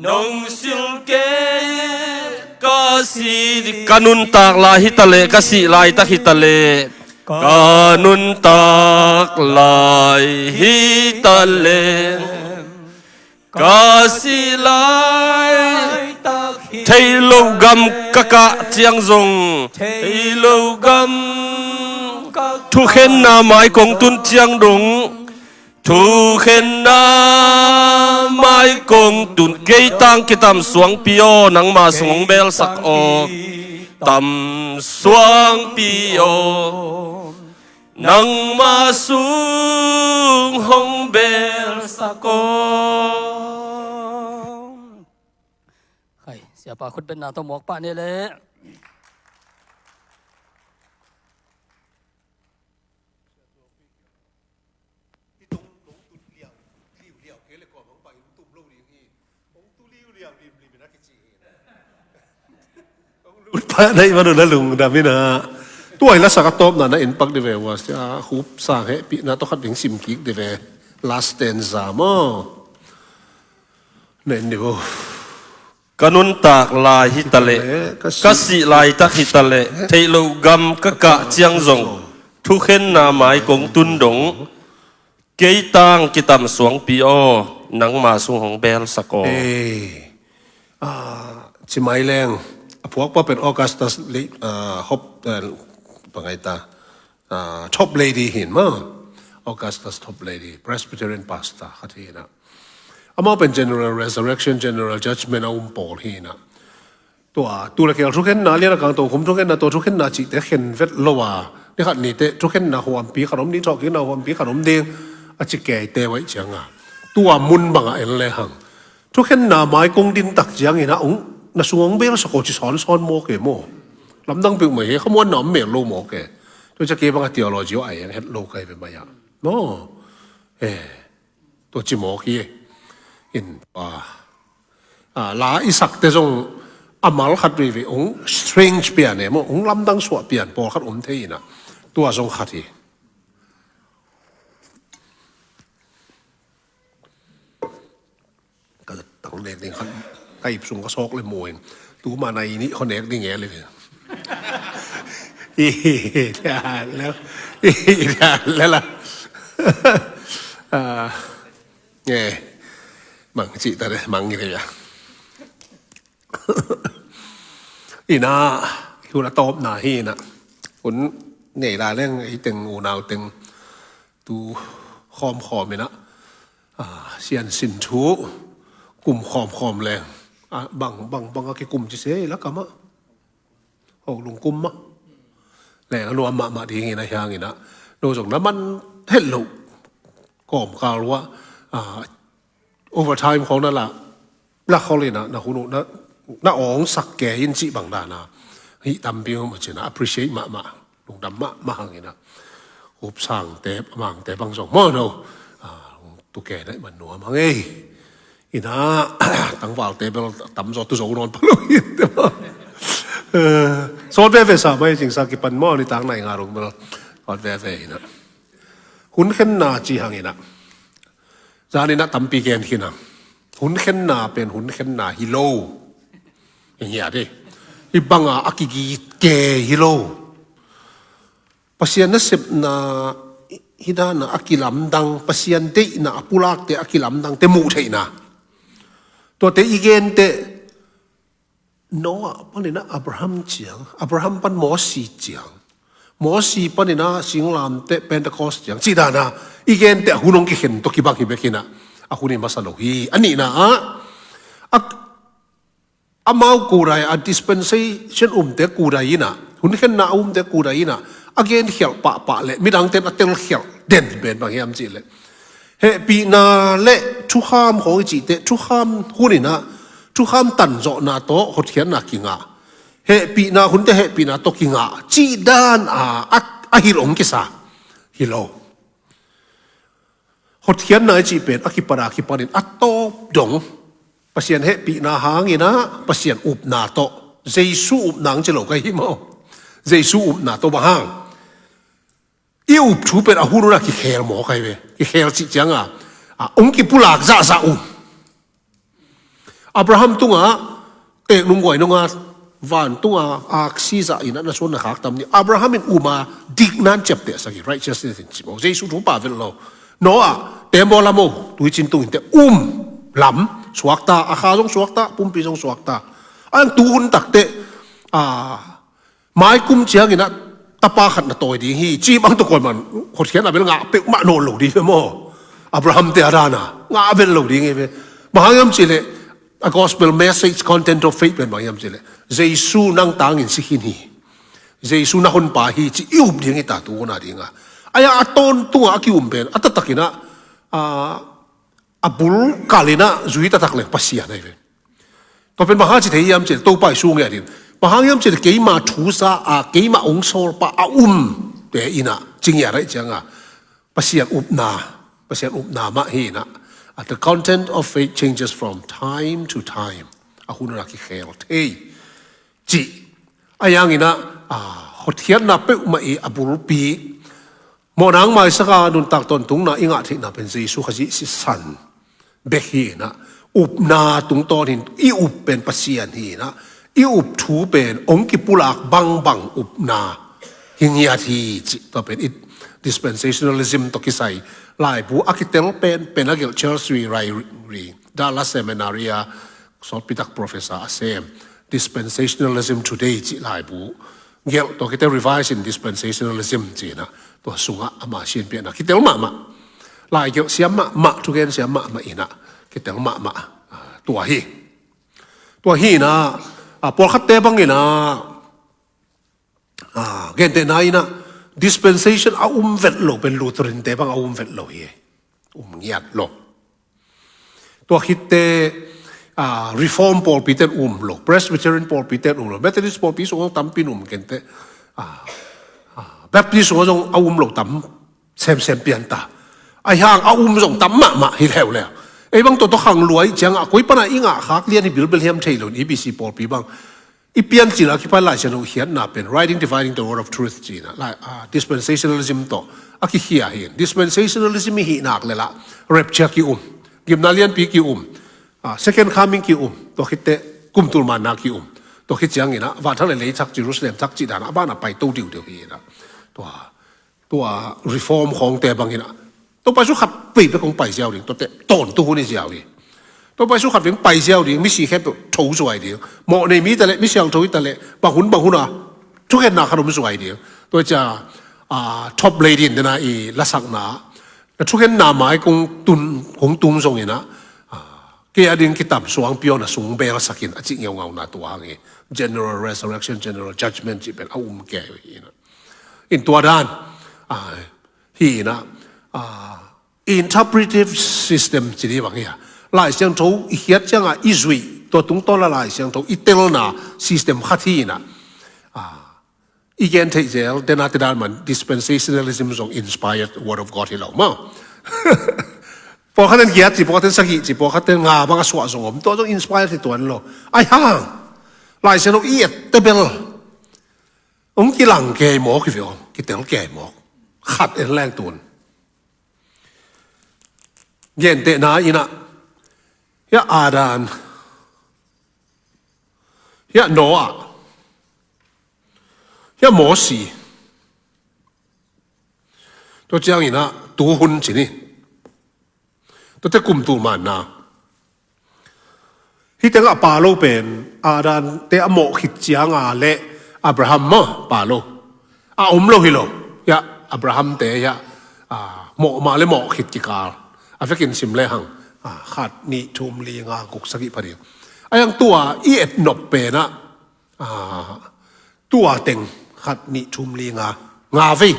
Nong silh kei ka si, ka nuntak lai hi ta leh, ka sih laitak hi ta leh, ka nuntak lai hi ta leh, ka sih laitak hi, theih loh gam ka kah ciang zong, theih loh gam ka kah, thukhenna mai kong tun ciang dong, thukhenna mai kong tun, kei tang kitam suangpi aw, nangma sung hong belsak aw. Tam suangpi aw, nangma sung hong belsak aw. Khai, siapa khutbetna tawh muak pah ni le. Lut pah na i manu na lungdam in ah. Tua i lasak a tawpna na en pak di ve ua sia, khup sang hehpihna tawh khat ding sim kik di ve. Last stanza maw. Na en di vo. Ka nuntak lai hi ta leh, ka sih laitak hi ta leh, theih loh gam ka kah ciang zong, thukhenna mai kong tun dong, kei tang kitam suangpi aw, nangma sung hong belsak aw. Ei, ah, ci mai leng, a phuakpa pen Augustus lei, ah, hop, ah, pangai ta, ah, Top Lady hin maw. Augustus Top Lady, Presbyterian pastor khat hi in ah. Amau pen General Resurrection, General Judgment a um pawl hi in ah. Tua, tu le khel thukhenna, lian a kang to khum thukhenna, tua thukhenna cihte khen vet lo a, ni khat ni teh thukhenna huampi khat om ding, thawhkikna huampi khat om ding, a ci kei te vai ciang a. Tua mun bang a en le hang, thukhenna mai kong din tak ciang in ah, ong, na sung hong belsak aw ci sawnsawn mawk e maw. Lamdang peuhmah hi, khamuanna om mel lo mawk e. Tua ciang kei bang a theology aw a eng het lo kai ve mai a maw. Eh. Tua ci mawk hi. In, ah, ah, la i sakte zong a mal khat veivei ong strange pian e maw, ong lamdang suah pian pawlkhat om thei in ah. Tua zong khat hi. Ka tang nek ding khat, ka ip sung ka sawk le muing. Tu ma nai nih khaw nek ding e le. I, i, i, i, i, i, i, la. Ah. Nge, mang cih ta de, mang ngi de ya. Ina, hun a tawpna hi ina. Hun nei la leng, ei teng, unau teng, tu khawm khawm ina. Ah, sian sin thu, kum khawm khawm leng. Ah, bang, bang, bang a kikum ci se, la kama. Ho lungkum mah. Leng a nuam mahmah dingin a hiangin ah. No zong na man het loh. Kawmkal uh ah, ah, overtime khawng na lah. Na khol in ah, na hun uh, na, na awngsak kei in cih bang dan ah. Hih tampi um a cin ah, appreciate mahmah. Lungdam mahmah hangin ah. Hup sang te, mang te bang zong maw no. Ah, tu kei na i man nuam hang ei. Ina, tangvalte bel tamzaw tu zo nawn pah lo hi. Eh, sawt veve sa mai cing sa kipan maw, ni tang nai nga rung bel. Sawt veve ina. Hun khenna ci hang ina. Zan ina tampi gen khin hang. Hun khenna pen hun khenna hi lo. Eng hia de. I banga a kigit ke hi lo. Pasian nasepna hi dana a kilamdang, Pasian deihna a pulakte a kilamdangte muh theihna. Tuate i gente Noah panin ah Abraham ciang, Abraham pan Mosi ciang, Mosi panin ah singlamte Pentecost ciang, cih dana i gente a hun hong kikhen tawh kibang hi bek hi na, a hun hi masa lo hi. A nihna ah, a amau kudai a dispensation umte kudai ina, hun khenna a umte kudai ina, a gen khialh pahpah le midangten a tel khialh den pen bang hiam cih le, hehpihna le thukham khawng i cihte, thukham hun ina, thukham tanzawhna tawh hotkhiatna kingah, hehpihna hunte hehpihna tawh kingah cih dan a, a, a hilh hong kisa hi lo. Hotkhiatna i cih pen a kipan a kipanin a tawp dong Pasian hehpihna hangin ah Pasian upna tawh, Jesu upna hang ci lo ka hi maw? Jesu upna tawh bang hang? I up thu pen a hun un a kikhel maw ka hi ve? Kikhel cih cianga, a, hong kipulak zahzah uh. Abraham tungah teek nung guai nunga van tunga aksi zah in a na suan na khak tam ni. Abraham in um a, dikna in ciaptehsak hi, righteousness in ci maw. Jesu thu pah velh lo. Noah, tembaw lam o, tuicin tung inteh, um lam suakta, a kha zong suakta, pumpi zong suakta. A tu hun takteh, a, mai kum ciangin a tapa khat na tawi ding hi, ci bang tawh kuaman hotkhiatna bel ngah peuhmah nawn lo ding hi ve maw. Abraham te a dana ngah vel lo ding hi ve. Bang hang hiam cihleh, a gospel message content of faith pen bang hiam cihleh, Jesu nang tangin si khin hi, Jesu na honpa hi ci i up ding hi ta, tu hun a dinga. Ahi a, a tawntunga a ki-um pen a taktakin a, a, a bul kalin a zui taktak leng Pasian ahi ve. Tua pen bang hang ci thei hiam cihleh, Topa Jesu ngiat in, bang hang hiam cihleh, keima thu sa a, keima hong sawlpa a um te in a ci ngiat ahih cianga, Pasian upna, Pasian upna mah hi in a. The content of faith changes from time to time. A hun hun a kikhel thei, ci. Ahi hangin a, a, hotkhiatna peuhmah i a bulpi, mawhna hong maisak a, nuntak tawntungna i ngah theihna pen Jesu Khazih sisan bek hi in a. Upna tungtawn hin i up pen Pasian hi in a. I up thu pen hong kipulak bangbang upna hi ngiat hi, ci. Tua pen i dispensationalism tawh kisai laibu a kitel penpen a gelh Charles Ri Rai Ri, Dallas Seminary a sawtpi tak professor a sem, Dispensationalism Today cih laibu gelh, tua kitel Revised in Dispensationalism ci in a, tua sungah ama sianpiakna kitel mahmah. Laigelh siam mahmah, thugen siam mahmah in a, kitel mahmah, a, tua hi. Tua hi in a, a, pawlkhatte bangin a, a, gentehna in a, dispensation a um vet lo pen Lutheran te bang a um vet lo hi. Um ngiat lo. Tua khitteh, a, Reform pawlpite in um lo, Presbyterian pawlpite in um lo, Methodist pawlpi sungah tampi in um, genteh, a, a, Baptist sungah zong a um lo tam semsem pian ta. Ahi hang a um zong tam mahmah hi leuleu. Ei bang tua tawh khang lua ahih ciangah koi pana i ngah khak lian hi bilbel hiam thei lo in, E B C pawlpi bang i Piancil a kipan Lai Siangtho khiatna pen, Rightly Dividing the Word of Truth ci in a, lai, a, dispensationalism tawh a kikhia hi. Dispensationalism i hih nak leh lah rapture ki-um, gimna lianpi ki-um, a, second coming ki-um, tua khitteh kum tul manna ki-um. Tua khit ciangin a vanthak leh leithak, Jerusalem thak cih dan a, a banah paito diudiu hi in a. Tua tua Reform khawngte bangin a, Topa Jesu khat vei bek hong pai ziau ding, tuate tawntung hun hi ziau hi. Topa Jesu khat vei hong pai ziau ding, misi khempeuh tho zuai ding. Mawh nei mi ta leh, misiangtho hi ta leh, bang hun bang hun a thukhenna khat om zuai ding. Tua cia, a, Top Lady in dena i lasakna, na thukhenna mai kong tun, kong tung zongin a, a, kei a ding kitam suang piaw na sung belsakin a cih ngeungauna tua hang hi. General resurrection, general judgment cih pen a um kei hi in a. In tua dan, a, hi in a, a, interpretive system ci dih bang hi a. Lai Siangtho i khiat ciangah i zuih, tua tungtawn a Lai Siangtho i telna system khat hi in a. A, i gen theih zel, dena te dan man dispensationalism zong inspired word of God hi lo maw. Pawlkhat in giat ci, pawlkhat in sagih ci, pawlkhat in nga bang a suah zong om, tua zong inspired hi tuan lo. Ahi hang Lai Siangtho i et tebel hong kilang kei mawk hi ve aw, kitel kei mawk. Khat en leng tun. Gentehna in a, hiah Adam, hiah Noah, hiah Mosi. Tua ciangin a, tu hun ci ni. Tuate kum tul manna. Hih tengah a pa lo pen, Adam te a mawh khit cianga leh Abraham maw, pa lo. A om lo hi lo. Hiah Abraham te hiah, a, mawh mah leh mawh khit kikal. A vekin sim lehang, a, khat, nih, thum, li, nga, guk, sagih, pha ding. Ahi hang tua i et nop pen a, a, tua teng khat, nih, thum, li, nga, nga vei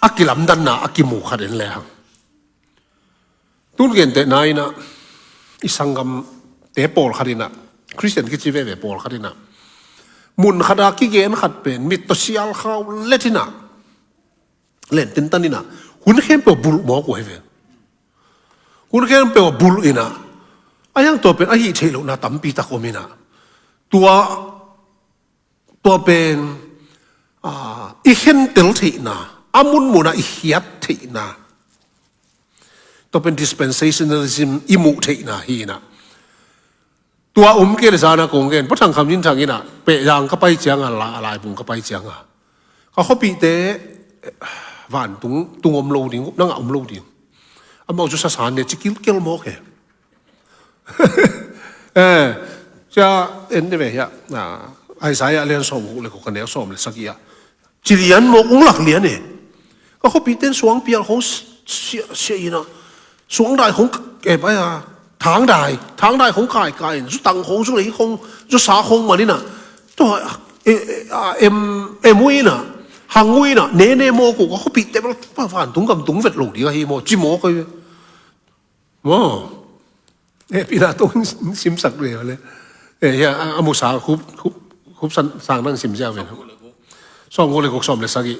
a kilamdanna a kimu khat en lehang. Tun gentehna in a, i sanggamte pawlkhat in a, Khristian kici veve pawlkhat in a, mun khat a kigen khat pen mit tawh sial khau let in a, len tintan in a, hun khempeuh a bulh mawk uh hi ve. Hun khempeuh a bulh in a, ahi hang tua pen a hih theih lohna tampi tak om in a, tua tua pen, a, i khentel theihna, a munmun a i khiat theihna, tua pen dispensationalism i muh theihna hi in a. Tua om kei le zana kong gen, Pa Thang Kham Cin Thang in ah, Pehzang ka pai cianga, la, Laibung ka pai cianga, ka khuapihte vantung tung om lo ding, nang a om lo ding. Amau cu sasan ne ci kilkel mawk he. Eh, sia en de ve hia. Ah, Isaiah lian sawm guk le guk a neu sawm le sagih ah. Ci lian mawk ung lak lian e. Ka khuapihte in suang pial khong sia, sia in ah. Suang dai khong, eh, bai a, thang dai, thang dai khong kai kai in, zu tang khong, zu lei khong, zu sa khong man in ah. Tua, eh, eh, ah, em, em ui in ah, hang ui in ah, ne ne mawk uh, ka khuapihte bel, pa vantung gam tung vet lo ding ahi maw, ci mawk ahi ve. Maw. Eh, pi na tong simsak ve le. Eh, hia, a, a mu sa khup, khup, khup san, sang nang sim sia ve. Sawm guk le guk, sawm le sagih.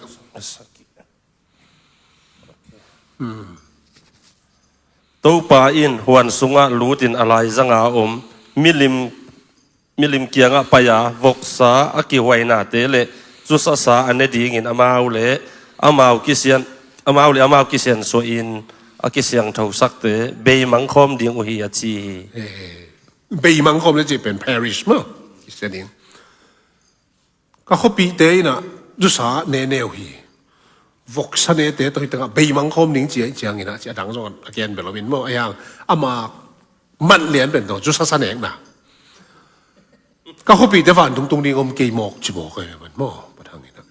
Topa in huan sungah lutin a laizanga om milim, milim kiangah pai-a voksa a kihuainate le zusasa a ne dingin amau le amau kisian, amau le amau kisian suahin a kisiangthosakte beimang khawm ding uh hi a ci hi. Eh, beimang khawm le cih pen perish maw. Kisia ding. Ka khuapihte in ah zusa ne ne uh hi. Voksa nete tawh hi tengah beimang khawm ding ci ahih ciangin ah, ci a dang zong a gen bel om in maw, a hiang ama man lian pen tawh zusa sa nekna. Ka khuapihte vantung tung ding om kei mawk ci mawk ahi man maw, Pa Thang in ah.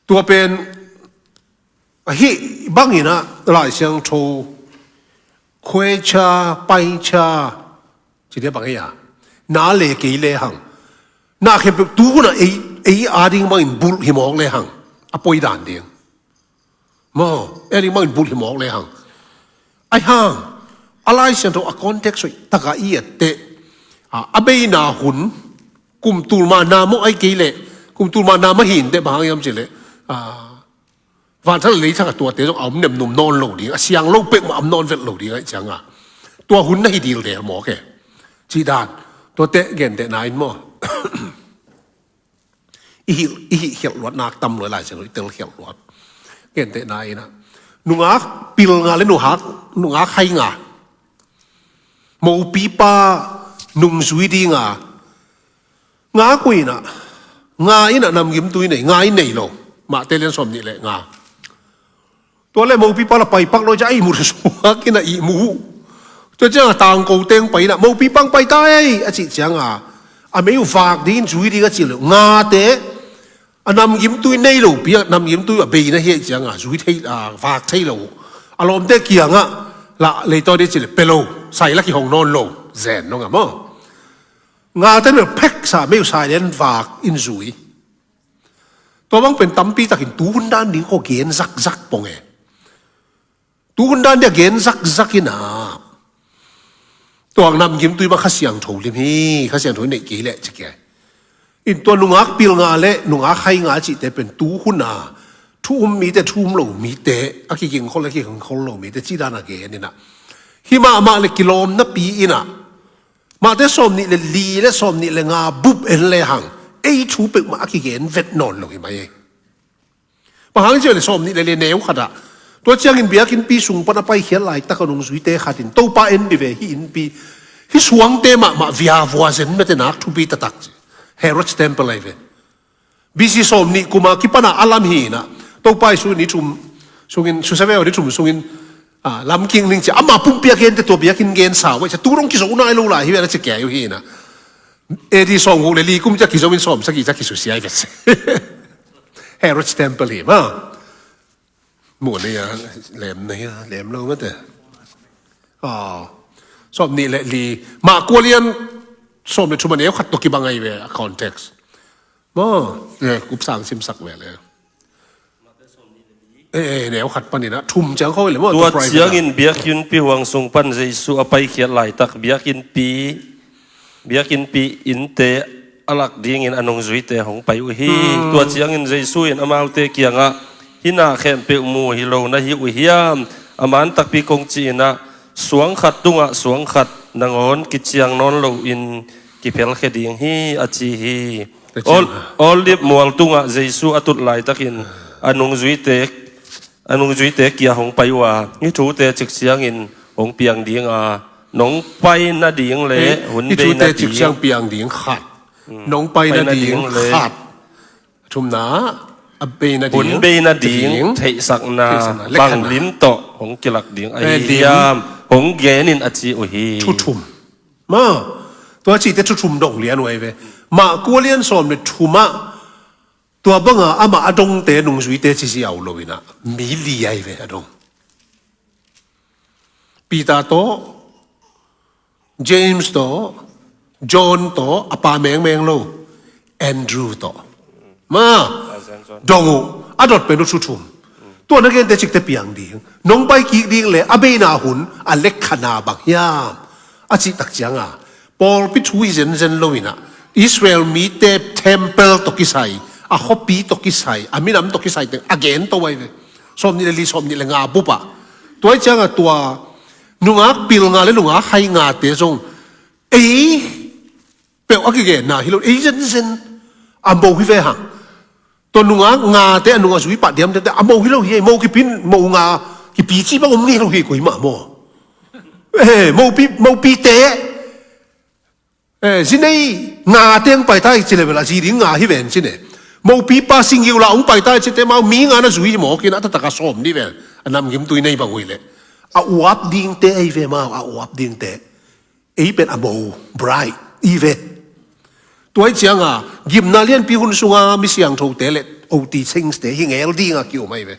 Tua pen ahi bangin ah Lai Siangtho khuaicha, paicha, ci dia bang ei a, na le kei le hang. Na khempeuh tu hunah ei, ei a ding bangin bulh hi mawk le hang. A poi dan ding. Maw, ei a ding bangin bulh hi mawk le hang. Ai hang, a Lai Siangtho a context hoih taka i et teh, a, a beina hun, kum tul ma na maw ai kei leh, kum tul ma na mah hi in teh bang hang hiam cih leh, a, vanthak le leithak a tuate zong a om nemnum nawn lo ding, a siang lo peuhmah a om nawn vet lo ding ahih cianga. Tua hun na hi dildel mawk e. Cih dan, tuate gentehna in maw. I hih, i hih khialh luat nak tam lo Lai Siangtho i tel khialh luat. Gentehna in ah. Nungak pilnga le nungak, nungak hainga. Mopipa nungzui dinga. Nga koi in ah. Nga in ah namgimtui nei, nga in nei lo. Mate lian sawm nih le nga. Tua le mopipa la paipak lo cia ihmut suak in a ihmu. Tua cianga tangko teng pai in ah mopipa pai ta ei a cih cianga a mei uh vak dingin zui ding a cih le ngate a namgimtui nei lo pi a namgimtui a bei na hi cianga zui thei, a, vak thei lo. A lawmte kiangah la leitaw ding cih le pe lo, sai la kihong nawn lo zen nong a maw. Ngate mei uh pheksa mei uh sai lian vak in zui. Tua bang pen tampi takin tuhun dan ding khaw gen zakzak pong e. Tuhun dan dia gen zakzak in a. Tua namgimtui bang Kha Siangtho lim hi, Kha Siangtho neih kei leh ci kia. In tua nungak pilnga le nungak hainga cihte pen tuhun a thu um mite, thu um lo mite, a kigingkhol le kigingkhol lo mite cih dan a gen in a. Hi mahmah le kilawm napi in a. Mate sawm nih le li le sawm nih le nga bup en le hang ei thu peuhmah a kigen vet nawn lo hi mai ei. Bang hang ciah le sawm nih le li neu khat ah tua ciangin biakinnpi sung pan a paikhiat laitak a nungzuite khat in Topa en ni ve hih innpi hih suangte mahmah viavua zen mete nak thupi taktak ci. Herod temple ahi ve. B C sawm nih kuma kipana a lam hi inah Topa Jesu ni thum sungin, Susavewa ni thum sungin, ah, lamkik ning cia ama pumpi a gente tua biakinn gensa uh cia tu dong kizo nai lo lai hi ve na cia kei uh hi inah. A D sawm guk le li kum cia kizo in sawm sagih cia kisusia hi ve se. Herod temple hi ma. Muh na ia, lem na ia, lem lo mate. Ah, sawm nih le li. Mah kualian sawm le thum a neu khat tua kibang ahi ve a context. Maw, eh, kupsang simsak ve le. Eh, eh, neu khat panin ah thum ciang khawng le maw, tua tua private ciangin ah. Biakinnpi huang sung pan Jesu a paikhiat laitak biakinnpi, biakinnpi innte a lak dingin a nungzuite hong pai uh hi. Hmm. Tua ciangin Jesu in amaute kiangah, "Hih na khempeuh mu hi lo na hi uh hiam? A man takpi kong ci inah, suang khat tungah suang khat nangawn kiciang nawn loin kiphelkhia ding hi," a ci hi. Ol-, Olive mual tungah Jesu a tut laitakin a nungzuite, a nungzuite kia hong pai uh a, hih thute cik ciangin hong piang ding a, Nong pai nading le hun bei nading, i thute ciksiang piang ding khat. Nong pai nading khat. Thumna, a bei nading, hun bei nading theihsakna bang lim tawh hong kilak ding ahi hiam? Hong gen in a ci uh hi. Thu thum. Ma, tua cihte thu thum dong lian uh ahi ve. Mah kua lian sawm le thum ah, tua banga amah a dongte nungzuite ci ziau lo inah, mi li ahi ve a dong. Peter tawh, James tawh, John tawh, a pa mengmeng lo, Andrew tawh. Ma, dong uh, a dot pen uh thu thum. Tua na gente cikte piang ding, nong pai kik ding le a beina hun a lekkhana bang hiam? A cihtak cianga, pawlpi thu hi zenzen lo inah, Israel mite temple tawh kisai, a khuapi tawh kisai, a minam tawh kisai teng a gen to ahi ve. Sawm nih le li, sawm nih le nga bup ah. Tua hi cianga tua nungak pil nga le nungak hai ngate zong ei peuh a kigenna hi lo, ei zenzen a mo hi ve hang. Tua nungak ngate a nungak zui pah diamdiamte a mo hi lo hi, mo kipi, mo nga kipi ci bang om ngei lo hi kuamah maw. Eh, mopi, mopite, eh, zi nei ngate ang pai ta hi ci le bel a zi ding nga hi ven ci ne. Mopipa singiula hong pai ta hi cite mau mi nga na zui hi mawk inah, a taktak a sawm ni ven. A namgimtui nei bang uh hi leh, a uap dingte ahi ve mau, a uap dingte. Ei pen a mo, bright, i ve. Tua hi cianga, gimna lianpi hun sunga mi siangthote le O T singste hi ngel dinga ki-om ahi ve.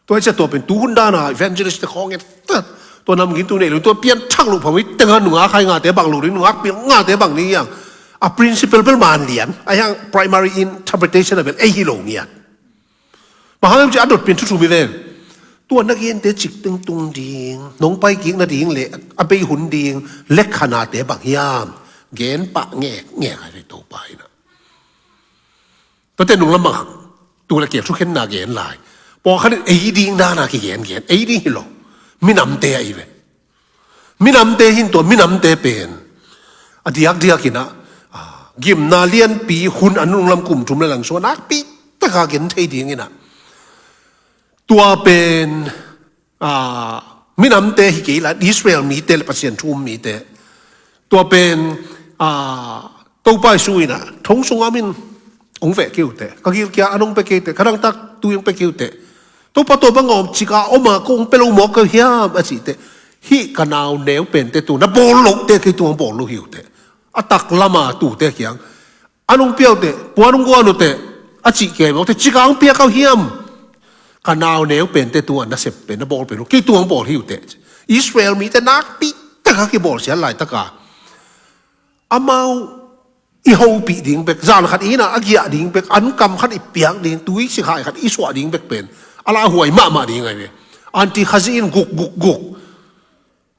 Tua hi cia tua pen tu hun dana evangelist te khawng et ta. Tua namgimtui nei lo, tua pianthak loh phamui tenga nungak hai ngate bang lo ding, nungak pil ngate bang ding hiang. A principle bel man lian, a hiang primary interpretation a bel ei hi lo ngiat. Bang hang hiam cih a dot pen thu thum hi ven. Tua na gente cik tengtung ding, nong pai kik nading le a bei hun ding, lekhanate bang hiam? Gen pah ngekngek ahi ve Topa inah. Tuate nung lamah tu le kei thukhenna gen lai. Pawlkhat in ei ding dana kigengen, ei ding hi lo. Minamte ahi ve. Minamte hin tua minamte pen a diakdiak inah, ah, gimna lianpi hun a nunglam kum thum le lang sung a nakpi taka gen thei ding inah, tua pen, ah, minamte hi kei la, Israel mite le Pasian thu um mite. Tua pen, ah, Topa Jesu inah thong sungah min hong veh kei uh teh, ka gilkial an hong pia kei teh, ka dangtak tui hong pia kei uh teh. Topa, tua banga om cika oma ko hong pia lo mawk ka hiam a cih teh, hih ka nau neu pente tu na bawl loh teh kei tung hong bawl lo hi uh teh. A taklama tute kiang an hong pia uh teh, puan hong guan uh teh, a cih kei mawk teh, cika hong pia ka uh hiam? Ka nau neu pente tung a nasep pen na bawl pen uh kei tung hong bawl hi uh teh. Israel mite nakpi taka kibawl sian laitaka amau i hopih ding bek, zan khat inah a giah ding bek, an kam khat i piak ding, tui sikhai khat i suah ding bek pen a lauhuai mahmah ding ahi ve. Anti Khazi in guk guk guk.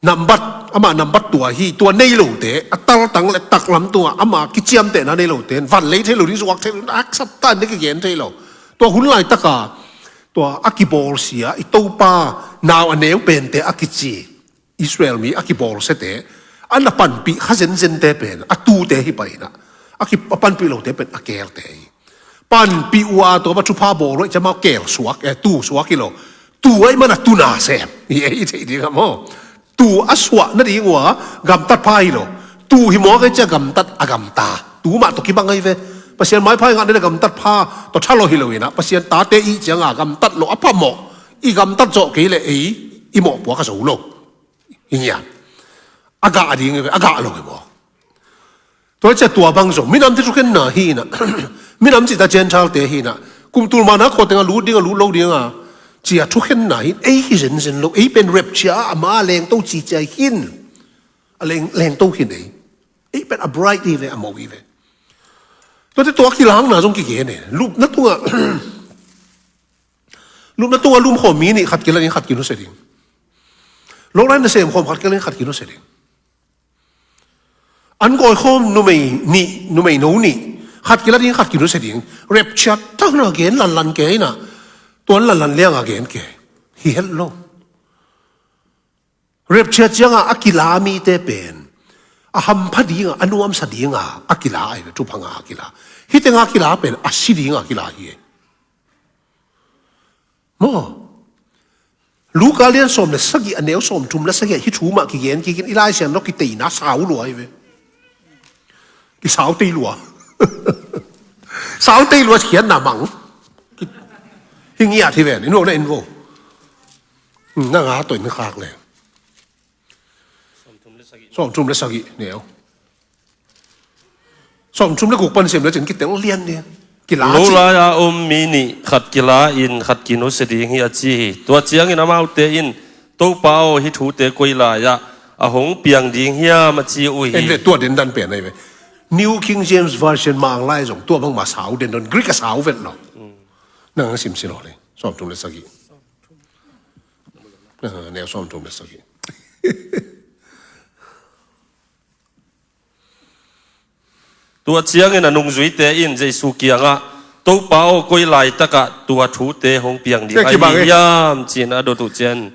Nambat, ama nambat tua hi, tua nei lote, a taltang le taklam tua ama kiciamtehna nei lote, van lei thei lo ding, zuak thei lo ding, haksat tan ne kigen thei lo. Tua hun laitaka tua a kibawlsia i Topa nau a neu pente a kici Israel mi a kibawlsiate, a na panpih kha zenzente pen a tute hi pai inah, a ki, a panpih lote pen a keelte hi. Panpih uh a tua ma thupha bawl uh a i ciamau keel suak, eh, tu suak hi lo. Tu ahi mana tuna sem hi, eh, i theih dingah maw. Tu a suah nading uh a gamtat pha hi lo. Tu hi mawk a i cia gamtat a gamta. Tu mah tawh kibang ahi ve. Pasian maipha i ngah nading a gamtat pha tawh tha lo hi lo inah, Pasian tate i cianga gamtat lo a phamawh, i gamtat zawh kei le ei i mawhpuak a zo lo. Hi ngiat. A gah ding hi ve, a gah lo hi mawk. Tua cia tua bang zong minamte thukhenna hi inah, minam cihta Gentile-te hi inah, kum tul mana khua tengah lut ding a lut lo dinga cia thukhenna hi in, ei hi zenzen lo, ei pen rapture a ama lengto cicia hin, a leng, lengto hin ei. Ei pen a bright hi ve, a mo hi ve. Tuate tua kilangna zong kigen e, lupna tungah, lupna tungah lumkhawm mi nih khat kila ding khat kinusia ding. Lawnglain nasem khawm khat kila ding khat kinusia ding. An gawikhawm numei nih, numei no nih, khat kila ding khat kinusia ding. Rapture takna gen lanlan kei inah, tuan lanlan lianga gen kei. Hi het lo. Rapture cianga a kila mite pen a hampha dinga, a nuamsa dinga a kila ahi ve, thuphanga a kila. Hitenga a kila pen a si dinga a kila hi. Maw? Luka lian sawm le sagih a neu sawmthum le sagih ah hih thu mah kigen kikin i Lai Siangtho kiteina sau lua hi ve. Kisau tei lua. Sau tei lua khiatna mang. Hi ngiat hi ven, in vo na in vo. Na nga tawh in khak le. Sawmthum le sagih neu. Sawmthum le guk pan siam le cin kitel lian lian. Kila lo ci. Lai a om mi nih khat kila in khat kinusia ding hi a ci hi. Tua ciangin amaute in Topa aw, hih thute koi lai ah a hong piang ding hiam a ci uh hi. En ve, tua den dan pen ahi ve. New King James Version mang lai zong tua bangma sau den don, Greek a sau vet lo. Nang simsi lo le. Sawmthum le sagih. Ah, neu sawmthum le sagih. Tua ciangin a nungzuite in Jesu kiangah, Topa aw, koi laitakah tua thute hong piang ding ahi hiam, ci-in a dot uh ciang,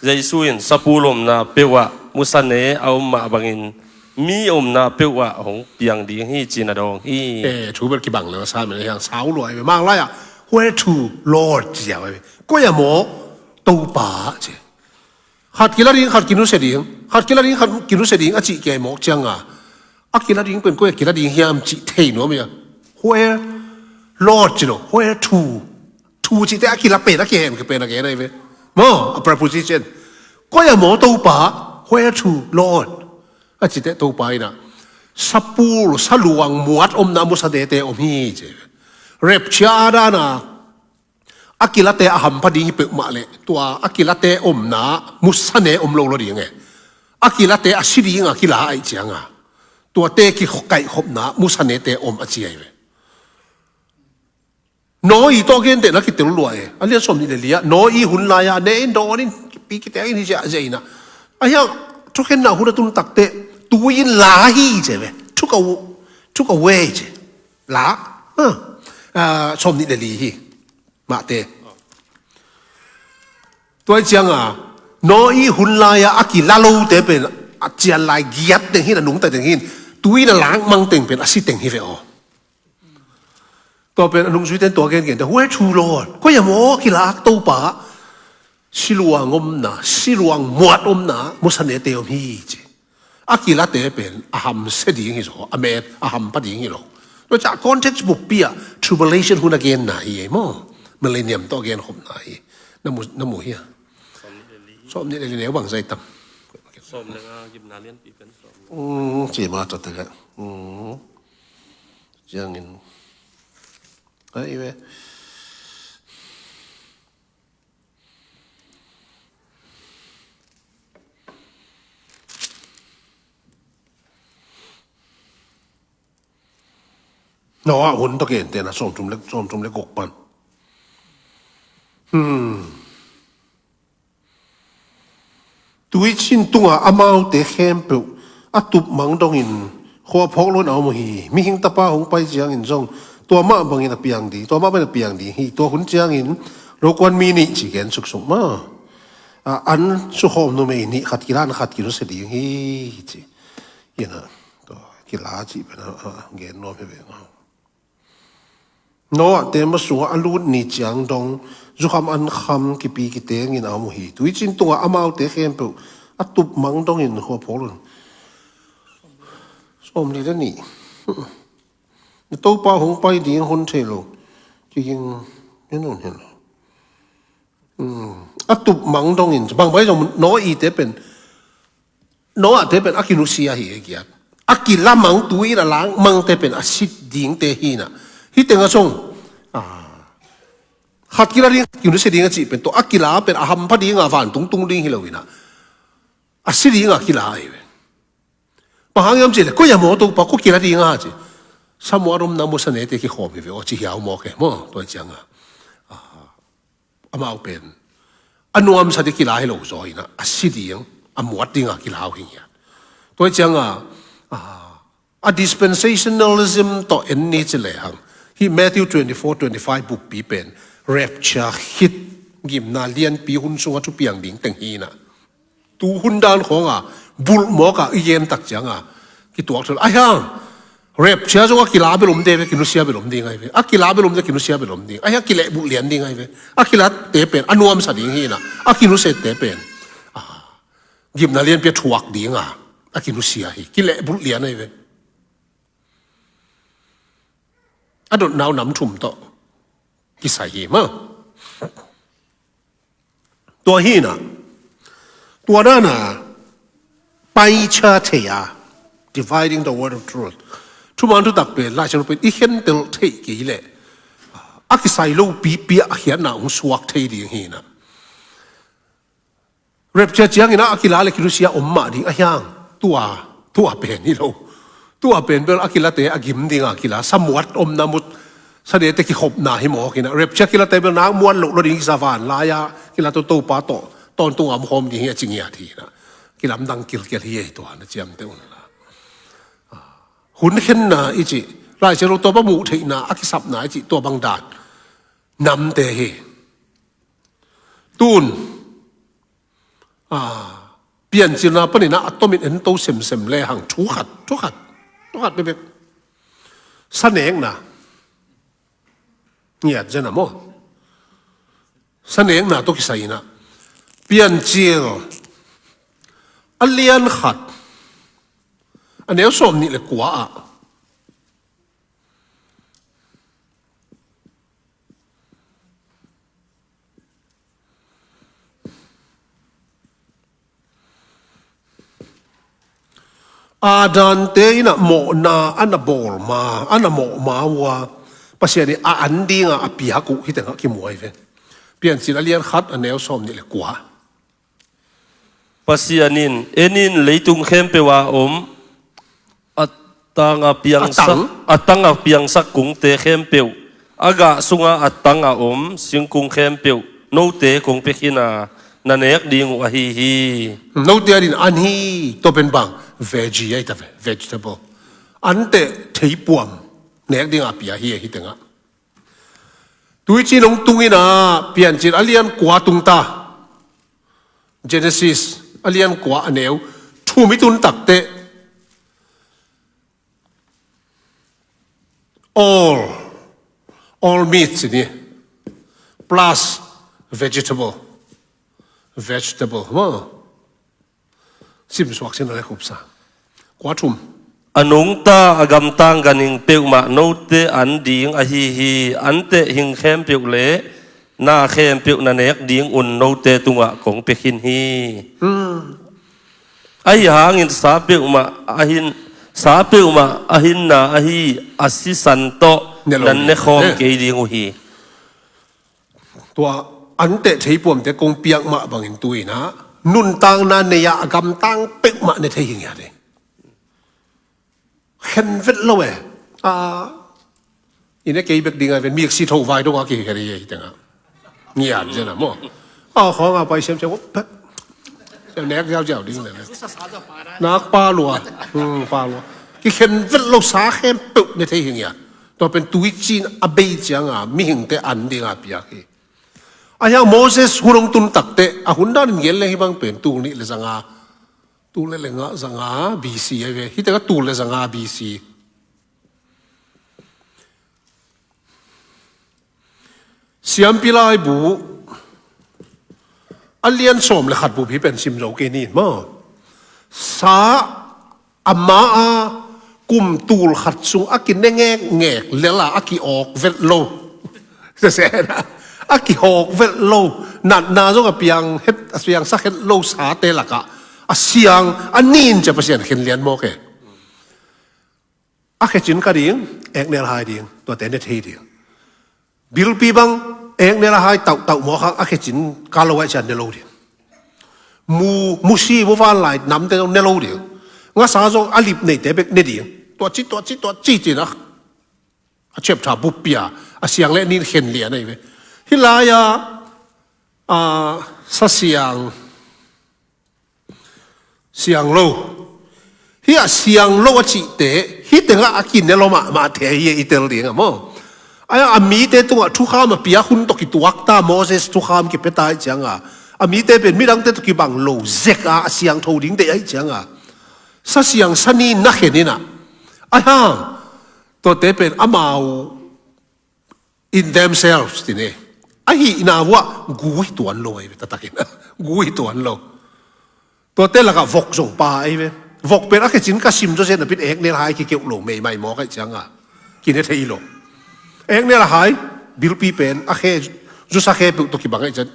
Jesu in, sapul omna peuhah musane a om mah bangin mi omna peuhah hong piang ding hi, ci-in a dawng hi. Eh, thu bel kibang lo sa men hiang sau lua hi ve. Mang lai ah, where to, Lord, ci a hi ve. Koi a maw, Topa, ci. Khat kila ding, khat kinusia ding, khat kila ding, khat kinusia ding a cih kei mawk cianga, a kila ding pen koi a kila ding hiam cih thei nuam ia. Where, Lord, ci lo, where to? To cihte a kila pen, a kihem pen a gen ahi ve. Maw, a preposition. Koi a maw Topa, where to, Lord? A cihte Topa ina, sapul, saluang muat omna musanete om hi ci. Rapture a dana, a kilate a hampha ding hi peuhmah leh, tua a kilate omna musane om lo lo ding e. A kilate a si dinga kila aih cianga, tuate kikaihkhopna musanete om a ci ahi ve. Noah i tawh gentehna kitel lua e. A lian sawm nih le li ah, Noah i hun lai-ah, ne in dawn in, pi kiteng in hi cia zia ina. A hiang, thukhenna hun a tun takte, tu in la hi ce ve. Took a-, took away ce. La. Ha. Ah, sawm nih le li hi. Mahte. Tua cianga, Noah i hun lai-ah a kila lote pen, a cian lai giat teng hin, a nungta teng hin, tu in a lakmang teng pen, a si teng hi ve aw. Tua pen a nungzuite in tua gengen te, where to, Lord? Koi a maw kilak Topa? Siluang omna, siluang muat omna, musanete om hi ci. A kilate pen a hamsia ding hi zaw, a met a hampha ding hi lo. Tua ciah context buppi ah tribulation hun a genna hi ei maw. Millennium tawh a genkhopna hi. Na mu, na mu hi a. Sawm nih le li neu bang zai tam. Sawm le nga gimna lianpi pen sawm. Mm, ci ma tawh tega. Mm. Ciangin. Ai ve. Noah hun tawh gentehna sawmthum le, sawmthum le guk pan. Hmm. Tuicin tungah amaute khempeuh a tupmang dongin khua phawk loin a om uh hi. Mihing Tapa hong pai ciangin zong tua mah bangin a piang ding, tua mah bangin a piang ding hi. Tua hun ciangin lokuan mi nih ci gen suksuk maw. A, an sukhawm numei nih khat kila in khat kinusia ding hi ci. Hi na, tua kila cih pen a, a, gen nuam hi ve maw. Noah te ma sungah a lut ni ciang dong zukham an kham kipi kitengin a om uh hi. Tuicin tungah amaute khempeuh a tupmang dongin khua phawk loin. Sawm nih le nih. Na Topa hong pai ding hun thei lo. Kiging, ne nun hen lo. Hmm. A tupmang dongin. Bang bai zong Noah i te pen. Noah te pen a kinusia hi e kiat. A kilamang tu in a lakmangte pen a sit dingte hi na. Hi teng a song. Ah. Khat kila ding, kinusia ding a cih pen tua a kila pen a hampha ding a vantung tung ding hi lo hi na. A si ding a kila hi ve. Bang hang hiam cih le, koi a maw Topa, koi kila ding a ci. Samuat omna musanete kikhawm hi ve aw ci hiau maw ke maw, tua ciang a. Ah. Amau pen a nuamsa ding kila hi lo zaw hi na, a si ding, a muat ding a kila uh hi ngiat. Tua hi ciang a, a, a dispensationalism tawh en ni ci lehang. Hi Matthew twenty-four, twenty-five bukpi pen rapture khit gimna lianpi hun sungah thupiang ding teng hi na. Tu hun dan khawng a bulh mawk a i gen tak ciang a kituak thul. Ai hang, Rapture zong a kila bel om ding ve, kinusia bel om ding ahi ve. A kila bel om ding, kinusia bel om ding. Ahi a kilehbulh lian ding ahi ve. A kilate pen a nuamsa ding hi inah, a kinusete pen, ah, gimna lianpi a thuak ding a, a kinusia hi. Kilehbulh lian ahi ve. A dotna uh nam thum tawh kisai hi maw. Tua hi inah, tua dan a paicha thei a, dividing the word of truth, thuman thutak pen, Laisiangtho pen i khentel theih kei leh, a kisai lopipi a khiatna hong suak thei ding hi inah. Rapture ciangin ah a kila le kinusia om mah ding ahi hang, tua, tua pen hi lo. Tua pen bel a kilate a gim ding a kila, samuat omna mut, sanete kikhopna hi mawk inah. Rapture kilate bel nak muat loh lo ding kisa, vanlai-a kila to Topa tawh tawntung a om khawm ding hi a ci ngiat hi inah. Kilamdang kilkel hi ei, tua na ciamteh unla. Hun khenna i cih, Laisiangtho tawh a muh theihna, a kisapna i cih, tua bang dan namte hi. Tun, ah, Piancilna panin ah a tomin ento semsem lehang thu khat, thu khat, thu khat bekbek. Sanekna. Ngiat zen a maw. Sanekna tawh kisai inah, Piancil a lian khat, a neu sawm nih le kua ah, Adante inah mawhna a na bawl ma, a na mawh ma uh a, Pasian in a an dinga a piak uh hih tengah kimu ahi ve. Piancil a lian khat, a neu sawm nih le kua. Pasian in, en in, leitung khempeuh a om, a tanga piangsak, a tang, a tanga piangsak kungte khempeuh, a gah sunga a tanga om singkung khempeuh note kong pia khin a, na nek ding uh ahi hi. Note adingin an hi, tua pen bang, veggie ahi ta ve, vegetable. Anteh theipuam nek dinga pia hi, ahi tengah. Tuici nong tung inah, Piancil a lian kua tung ta. Genesis a lian kua, a neu thum i tun takteh, all, all meats ini, plus vegetable, vegetable maw. Simsuak sin a le khupsa. Kua thum. A nungta a gamtang ganhing peuhmah note an ding ahi hi. Anteh hing khempeuh le na khempeuh na nek ding un note tungah kong pia khin hi. Hmm. Ahi hangin sa peuhmah a hin, sa peuhmah a hinna ahi a sisan tawh nan ne khawm kei ding uh hi. Tua anteh theipuamte kong piak mah bangin tu inah nuntakna nei-ah a gamtang peuhmah ne thei hi ngiat hi. Khen vet lo e. A, i ne kei bek ding a ven, miksi tho vai dong a kikhen hi, hi tengah. Ngiat zen a maw. A, khawng a pai siamsiam, pek. Siam nek ziauziau ding le. Nak pa lua. Hmm, pa lua. Kikhen vet lo, sa khempeuh ne thei hi ngiat. Tua pen tuicin a bei cianga mihingte an dinga piak hi. A hiang Moses hun hong tun takteh, a hun danin gen leng hih bang pen tul nih le zanga, tul le lenga zanga B C ahi ve. Hih tengah tul le zanga B C. Siampi laibu a lian sawm le khat bup hi pen sim zo kei ni maw. Sa a ma a kum tul khat sung a kine ngekngek lela a kiawk vet lo. Sesena a kihawk vet lo. Natna zong a piang het, a piangsak het lo sate lakah a siang a nin cia Pasian khen lian mawk e. A khecin ka ding, eknel hai ding, tuate ne thei ding. Bilpi bang, eknel hai tauhtauh mawk hang a khecin ka lo ai cian ne lo ding. Mu, musi, muvanlai namte zong ne lo ding. Ngasa zong a lip neite bek ne ding. Tua ci, tua ci, tua ci cin a, a chapter bup pia, a siang le nin khen lian ahi ve. Hih lai-a, a, sa siang, siang lo. Hih a siang lo a cihte, hih tengah a kine lo mahmahte hi a i tel ding a maw. A, a mite tungah thukham a piak hun tawh kituak ta, Moses thukham kipia ta ahi cianga. A mite pen midangte tawh kibang lo zek a, a siangtho ding deih ahi cianga. Sa siang sa nin na khen inah. A hang, Tuate pen amau in themselves ti ne. A hihna vuah gu hi tuan lo ahi ve, taktakin. Gu hi tuan lo. Tuate lakah vok zong pa ahi ve. Vok pen a khecin ka sim zawzen a pin eknel hai kikeuh lo meimai mawk ahi cianga kine thei lo. Eknel a hai, bilpi pen a khe, zusa khe peuh tawh kibang ahi cian.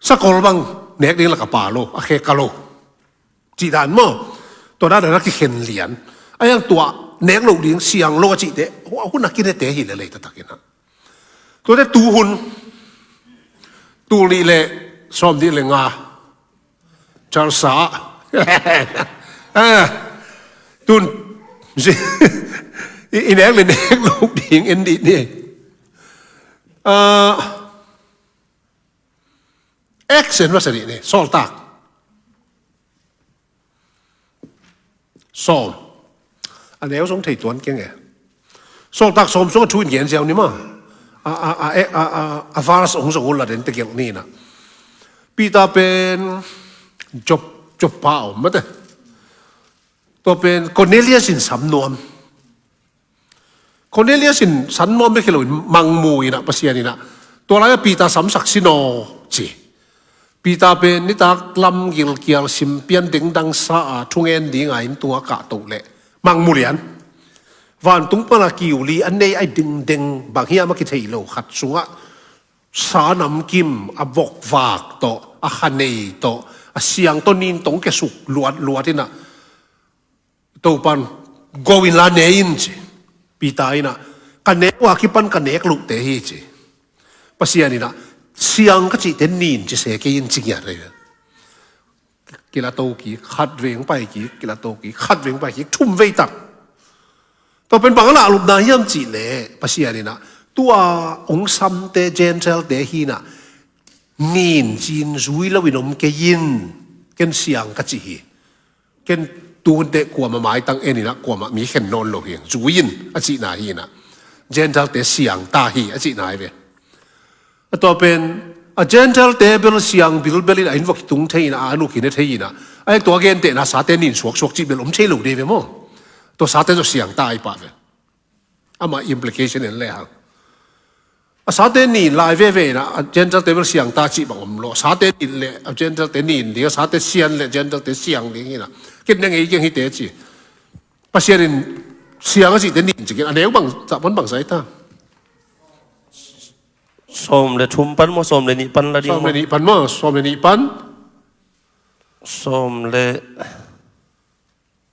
Sakol bang nek ding lakah pa lo, a khe ka lo. Cih dan maw? Tua dan a kikhen lian. A yang tua nek loh ding siang lo a cihte, hua hun a kinete hi lelei taktakin a. Tuate tuhun, tul nih le sawm nih le nga, Charsa. Ah, tun, i, i nek le nek loh ding en dih ni. Ah, action masa dih ni, Sawltak Sawm. A neu zong thei tuan keng e. Sawltak Sawm sung a thu in gen ziau ni maw. A, a, a, a, a, a verse hong zong un la den tegel ni na. Peter pen Jop-, Joppa a om mate. Tua pen Cornelius in sam nuam. Cornelius in san nuam bek hi loin mangmu in ah, Pasian in ah, tua lai-ah Peter samsak sin aw ci. Peter pen nitak lam gilkial simpian dengdang sa a thungen ding a inn tung a kahtoh leh mangmu lian. Vantung pana kiu li a nei a dingdeng bang hiam a kithei lo khat sungah sa namkim a vokvak tawh, a khanei tawh, a siang tawh nin tawh hong kiasuk luatluat in ah, Topan, go in la ne in ci. Peter in ah, ka nek uh a kipan ka nek lohte hi ci. Pasian in ah, siang ka cihte nin ci se kei in ci ngiat ahi ve. Kilato kik, khat vei hong pai kik, kilato kik, khat vei hong pai kik, thum vei tak. Tua pen bang a lah lupna hiam cih leh, Pasian in ah, tua hong samte Gentile-te hi in ah, nin ci-in zui loin om kei in, ken siang ka ci hi. Ken tuhunte kuamah maitang en in ah kuamah mi khen nawn lo hi, zui in a cihna hi in ah. Gentile-te siang ta hi a cihna hi ve. A tua pen, a Gentile-te bel siang bilbel in a inn vua kitung thei in ah, a nu kine thei in ah. A hek tua a gentehna sate nin suaksuak cih bel om thei lo dei ve maw. Tua sate zong siang ta ahi pah ve. Amah implication en lehang. A sate nin lai veve in ah, a Gentile-te bel siang ta cih bang om lo. A sate nin le, a Gentile-te nin ding, a sate sian le, Gentile-te siang ding hi in ah. Kit ne ngei keng hite ci. Pasian in siang a cihte nin ci keng, a neu bang, zah pan bang zah hi ta. Sawm le thum pan maw, sawm le nih pan la ding maw? Sawm le nih pan maw, sawm le nih pan. Sawm le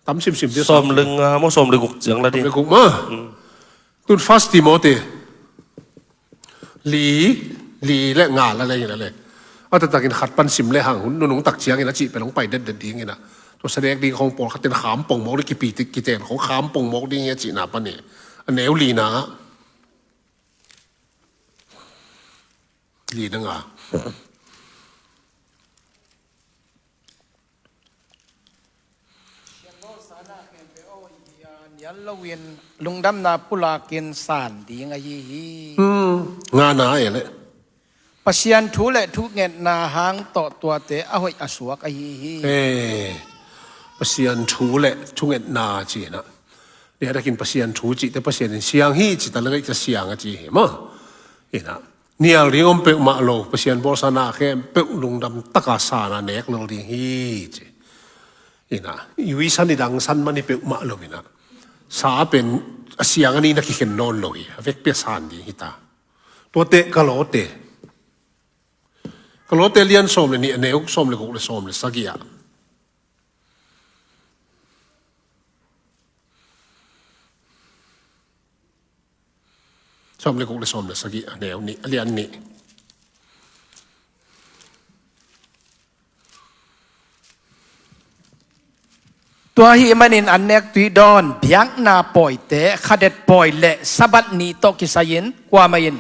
Tam simsim dia sawm le nga maw, sawm le guk ciang la ding. Sawm le guk maw. Hmm. Tun First Timothy li, li le nga la le, la le. A taktakin khat pan sim lehang hun nunung tak ciangin a cih pen hong pai detdet ding in ah. Tua sa nek ding khong pawlkhat ten kham pongmawk ding, kipi kiten khong kham pongmawk ding hi a cihna pan hi. A neu lina. Lina nga. Sianbawlsa na khempeuh aw, i hi a nial loin lungdamna pulakin san ding ahi hi. Hmm, ngana e le. Pasian thu le thungetna hang tawh tuate a hoih a suak ahi hi. Eh, Pasian thu le thungetna ci-in ah. Liatakin Pasian thu cihte Pasian in siang hi ci ta le ngaihta siang a ci hi maw. Hi in ah. Nial ding om peuhmah lo, Pasian bawlsa na khempeuh lungdam taka san a nek lel ding hi ci. Hi in ah, i ui san i dang san man hi peuhmah lo hi in ah. Sa pen a siang a ni na kikhen nawn lo hi, a vekpi a san ding hi ta. Tuate Kalote. Kalote lian sawm le nih a neu, sawm le guk le sawm le sagih ah. Sawm le guk le sawm le sagih a neu nih, a lian nih. Tua ahih manin an nek tuih dawn, biakna pawite, khadet pawi le Sabbath ni tawh kisai-in kuamah in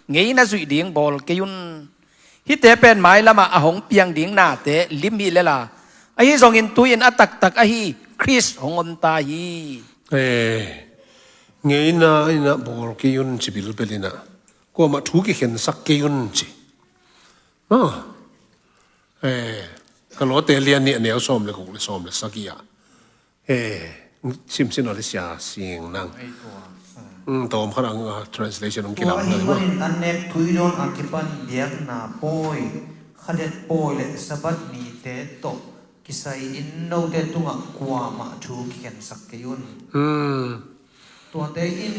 ngeina zuih ding bawl kei un. Hihte pen mailamah a hong piang ding nate lim hi lela, ahi zongin tu-in a taktak ahi Khrist hong om ta hi. Eh, ngeina in ah bawl kei un ci bilbel in ah, kuamah thu kikhensak kei un ci. Ah. Eh, Kalote lian nih a neu sawm le guk le sawm le sagih ah. Eh, Simsin aw le sia sing nang. Ei tua. Hmm, tawm khat ang, ah, translation ang kilang. Tua ahi manin an nek tui dawn a kipan biakna pawi, khadet pawi le Sabbath nite tawh kisai in note tungah kuamah thu kikhensak kei un. Hmm. Tuate in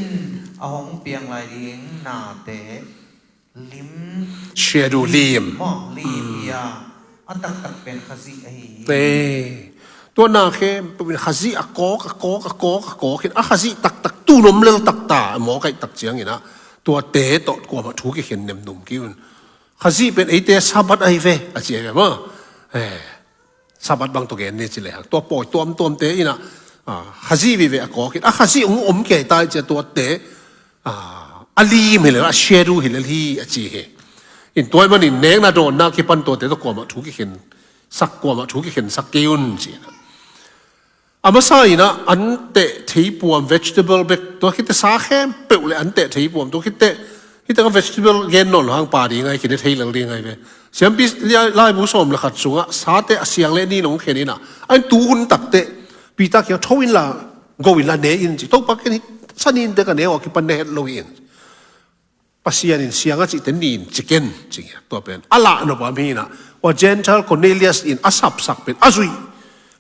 a hong piang lai ding nate lim. Shadow lim. Maw, lim ia a taktak pen Khazih ahi hi. Ei. Tua na khempeuh in Khazih a kawk, a kawk, a kawk, a kawk in a Khazih taktak tu nom lel takta a mawk aih tak ciangin ah tuate tawh kuamah thu kikhen nemnum kei un. Khazih pen eite Sabbath ahi ve a ci ahi ve maw. Eh. Sabbath bang tawh gen ni ci lehang tua pawi tuamtuamte in ah, ah, Khazih vive a kawk in a Khazih hong om kei ta i cia tuate, ah, a lim hi lel a shadow hi lel hi a ci hi. In tua ahih manin nekna dawnna kipan tuate tawh kuamah thu kikhen sak, kuamah thu kikhen sak kei un ci. A masa in ah an teh theipuam vegetable bek tua khit teh sa khempeuh le an teh theipuam tua khit teh Hih takah vegetable gen nawn lo hang pa ding ahi, kine thei lel ding ahi ve. Siampi laibu sawm le khat sungah sate a siang le nin hong khen in ah, a in tu hun takteh Peter kiang tho inla, go inla ne in ci. Topa ken hih sa ninte ka ne uh a kipan ne het lo hi in. Pasian in siang a cihte nin ci ken ci. Tua pen a lah nop a mi in ah, ua Gentile Cornelius in a sapsak pen a zuih,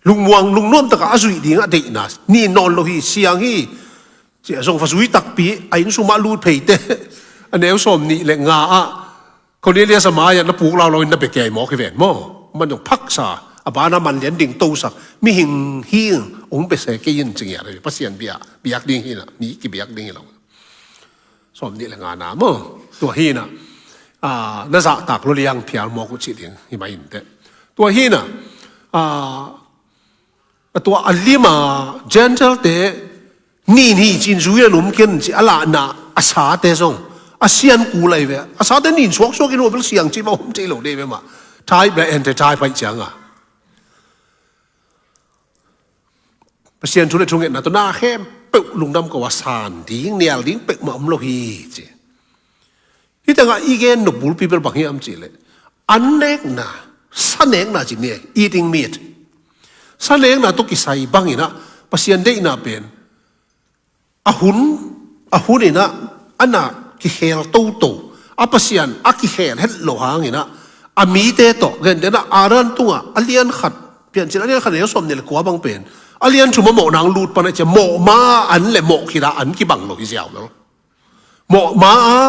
lungmuang lungnuam takah a zuih dingah deihna nin nawn lo hi, siang hi. Cia zong va zui takpi a inn sumah lut pheite a neu sawm nih le nga ah Cornelius a mai-ah na puk laulau in na bia kei mawk hi ven maw. Man zong phaksa a bana man lian ding tosak mihing hing hong bia se kei in ci ngiat ahi. Pasian bia biak ding hi na, mi kibiak ding hi lo. Sawm nih le nga na maw. Tua hi na, ah, na zahtak lo liang phial mawk uh cih ding hi mai inteh. Tua hi na, ah, a tua a lima Gentile-te nin hi cin zui a num ken ci a lahna a sate zong a sian kul ahi ve. A sate nin suaksuak in uh a bel siang cih mah om thei lo dei ve mah. Type le anti-type paih cianga Pasian thu le thungetna tawh na khempeuh lungdam ko a san ding nial ding peuhmah om lo hi ci. Hih tengah i gen nop bulpi bel bang hiam cihleh, an nekna, sa nekna ci ni, eating meat. Sa nekna tawh kisai bangin ah Pasian deihna pen a hun, a hun in ah a na kikhel toto, a Pasian a kikhel het lo hangin ah a mite tawh gentehna Adam tungah a lian khat, Piancil a lian khat neu sawm nih le kua bang pen a lian thum a mawhna ang lut pan a cia mawhma an le mawh khit a an kibang lo hi ziau lo. Mawhma a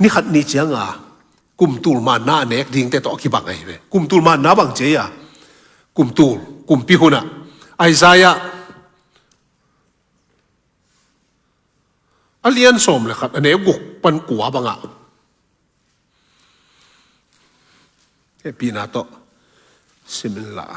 ni khat ni cianga kumtul manna a nek dingte tawh a kibang ahi ve. Kumtul manna bang cia kumtul kumpi hunah Isaiah a lian sawm le khat a neu guk pan kua bangah hehpihna tawh simin la.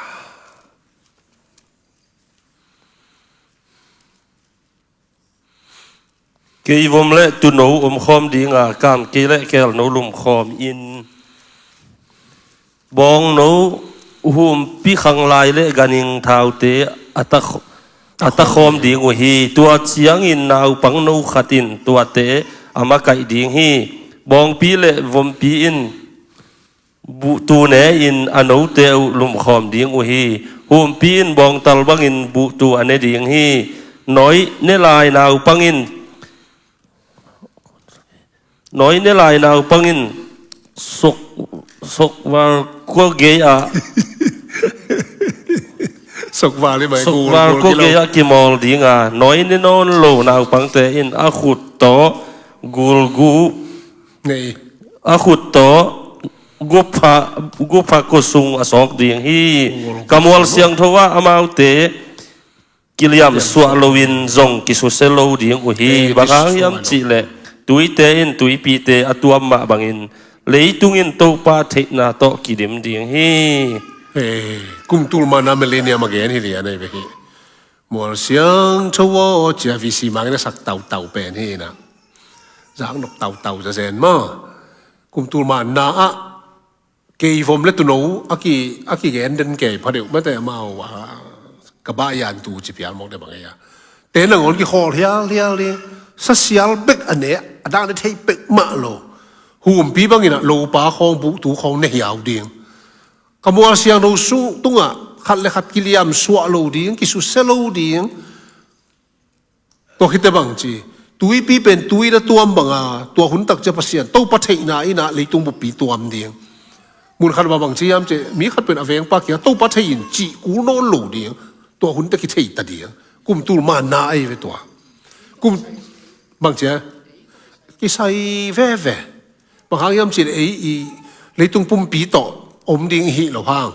Keivom le tuuno omkhawm dinga kamkei le keelno lumkhawm in, bawngno, humpi khanglai le ganhing thaute a ta, a takhawm ding uh hi. Tua ciangin naupangno khat in tuate a makaih ding hi. Bawngpi le vompi in buhtu ne in a note uh lumkhawm ding uh hi. Humpi in bawngtal bangin buhtu a ne ding hi. Nawi ne lai naupang in, nawi ne lai naupang in sok, sokval kua gei ah sokval hi mai, sokval kua gei ah kimawl dinga, nawi ne nawn lo naupangte in a khut tawh gulgu, a khut tawh gupha, gupha kosung a sawk ding hi. Ka mual siangtho ah amaute kiliam suah loin zong kisuse lo ding uh hi. Bang hang hiam cihleh tuite in tuipite a tuam mah bangin leitung in Topa theihna tawh kidim ding hi. Kumtul manna millennium a gen hi lian ahi ve hi. Mual siangtho aw cia V C mangin a sak tautau pen hi na. Zak nok tautau zazen maw. Kumtul manna ah keivom le tuuno a ki, a kigen den kei phadeuh mate amau, ah, ka bah yan tu ci pial mawk de bang ei a. Te nangawn kikhawl hialhial ding, sasial bek a ne, a dang ne thei peuhmah lo. Humpi bangin ah lopa khawng buhtu khawng ne hiau ding. Ka mual siangtho sung tungah khat le khat kiliam suah lo ding, kisuse lo ding. Tua khit teh bang ci, tuipi pen tui na tuam banga, tua hun tak ciang Pasian Topa theihna in ah leitung buppi tuam ding. Mun khat bang bang ci hiam cih leh, mi khat pen a vengpa kiang Topa thei in cih kul nawn lo ding. Tua hun teh kithei ta ding. Kum tul manna ahi ve tua. Kum bang ci a, kisai veve. Bang hang hiam cih leh ei i leitung pumpi tawh om ding i hih loh hang,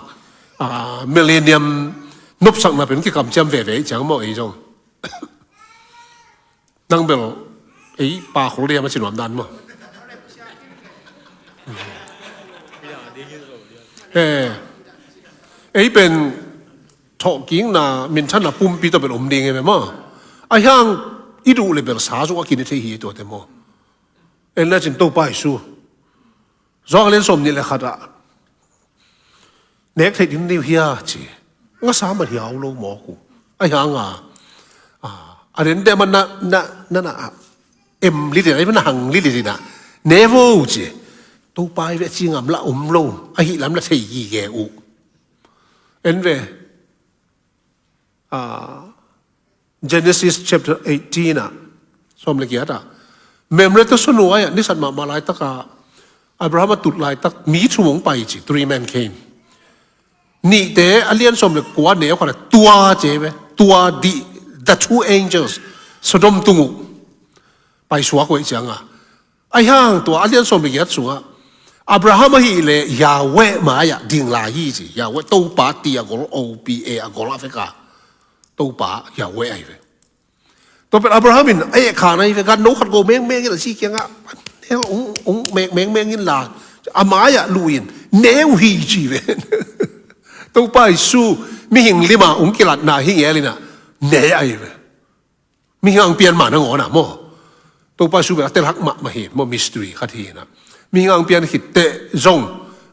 a, millennium nopsakna pen kikamciam veve i ciang maw ei zong. Nang bel ei pa khol diam a ci nuam dan maw. Eh, ei pen thawhkikna, minthanna pumpi tawh bel om ding hi ve maw. Ahi hang i duh leh bel sa zong a kine thei hi tuate maw. En le cin Topa Jesu. Johan a lian sawm nih le khat ah, nek theih ding ni uh hia ci. Ngasa man hiau lo mawk uh. Ahi hang a, a, a den deh man na, na, na, na, em litin, a i man na hang litin ah, ne vo ci. Topa i ve ci ngam lah om lo. Ahi lam lah thei gige uh. En ve. Ah, Genesis chapter eighteen ah, sawm le giat ah, Mamre tawh Sodom ah, nisat mahmah laitak ah, Abraham a tut laitak mi thum hong pai ci, three men came. Nihte a lian sawm le kua neu khat ah tua ci ve, tua dih, the two angels, Sodom tung uh paisuak uh ahih ciangin, ahi hang tua a lian sawm le giat sungah Abraham ahih leh Yahweh mai-ah ding lai hi ci. Yahweh, Topa ti a gol, O P A a gol a vek a, Topa Yahweh ahi ve. Tua pen Abraham in a eh khan ahi ve, gan no khat go mengmeng in a ci kiangah, hel ung, ung mek mengmeng in la, a mai-ah luh in ne uh hi ci ve. Topa Jesu mihing lim a hong kilatna hi ngel in ah ne ahi ve. Mihing a hong pian ma nangawn ah maw, Topa Jesu bel a telhak mahmah hi maw, mystery khat hi in ah. Mihing a hong pian khit teh zong,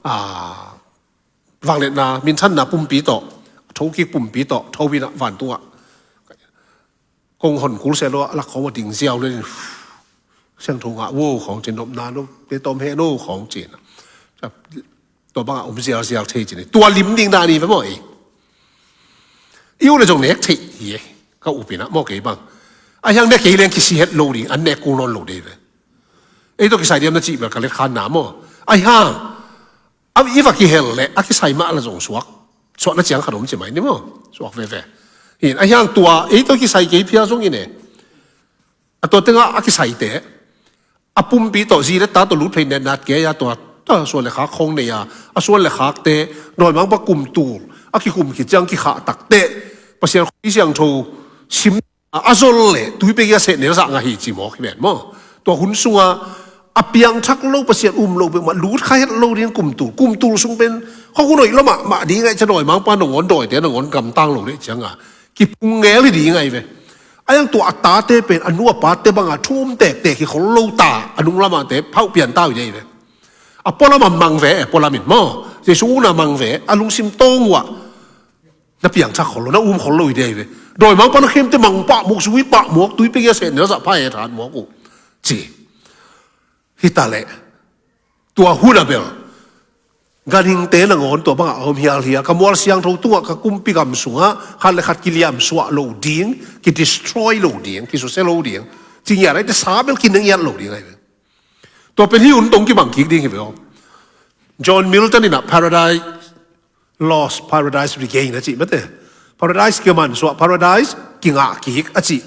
a, vangliatna, minthanna pumpi tawh, thokik pumpi tawh tho in ah vantungah kong hon kul seh lo ah, a lak khawng a ding ziau le in, siangtho ngah vo khawng ci, nopna no te tawm he no khawng ci in ah. Tua bangah om zialzial thei ci ni. Tua lim ding dan hi ve maw ei. I uh leh zong nek theih hi e, ka up in ah maw kei bang. Ahi hang nek kei leng kisi het lo ding, an nek kul nawn lo ding hi ve. Ei tawh kisai diam na cih bel ka let khanna maw. Ahi hang, a, i va kihel leh a kisai mah lah zong suak, suahna ciang khat om ci mai ni maw. Suak veve. Hi in, ahi hang tua ei tawh kisai kei phial zong in e. A tua tengah a kisaite, a pumpi tawh, zi le ta tawh lut phei netnat kei a, tua, tua suan le khak khawng nei a, a suan le khakte dawimangpa kum tul a kikum khit ciang kikhah tak teh, Pasian khuapi siangtho sim a, a zol leh tuipi a sehnel zah ngah hi ci mawk hi ven maw. Tua hun sungah a piangthak lo, Pasian um lo peuhmah lut kha het lo ding kum tul, kum tul sung pen khuahun hoih lua mahmah ding ahih ciang dawimangpa nangawn, dawite nangawn gamtang lo ding ahih ciangin kipung ngel hi ding ahi ve. Ahi hang tua a tate pen a nu a pate banga thu um tektek hi khol lo ta, a nung lamate phauh pian ta uh hi ding ahi ve. A pualam a mang ve, e, pualam in maw, Jesu ukna mang ve, a lungsim tawng uh ah na piangthak khol lo, na um khol lo hi ding ahi ve. Dawimangpa na khemte mang pah mawk, zui pah mawk, tuipi a sehnel zah pha het hat mawk uh ci. Hi ta leh tua hun a bel ganhingte nangawn tua bangah a om hialhial, ka mual siangtho tungah, ka kumpi gam sungah khat le khat kiliamsuah lo ding, kidestroy lo ding, kisusia lo ding, ci ngiat ahih teh sa bel kine ngiat lo ding ahi ve. Tua pen hih hun tawh kibang kik ding hi ve aw. John Milton in ah Paradise Lost, Paradise Regained a cih mate. Paradise kimansuah, Paradise kingah kik a cih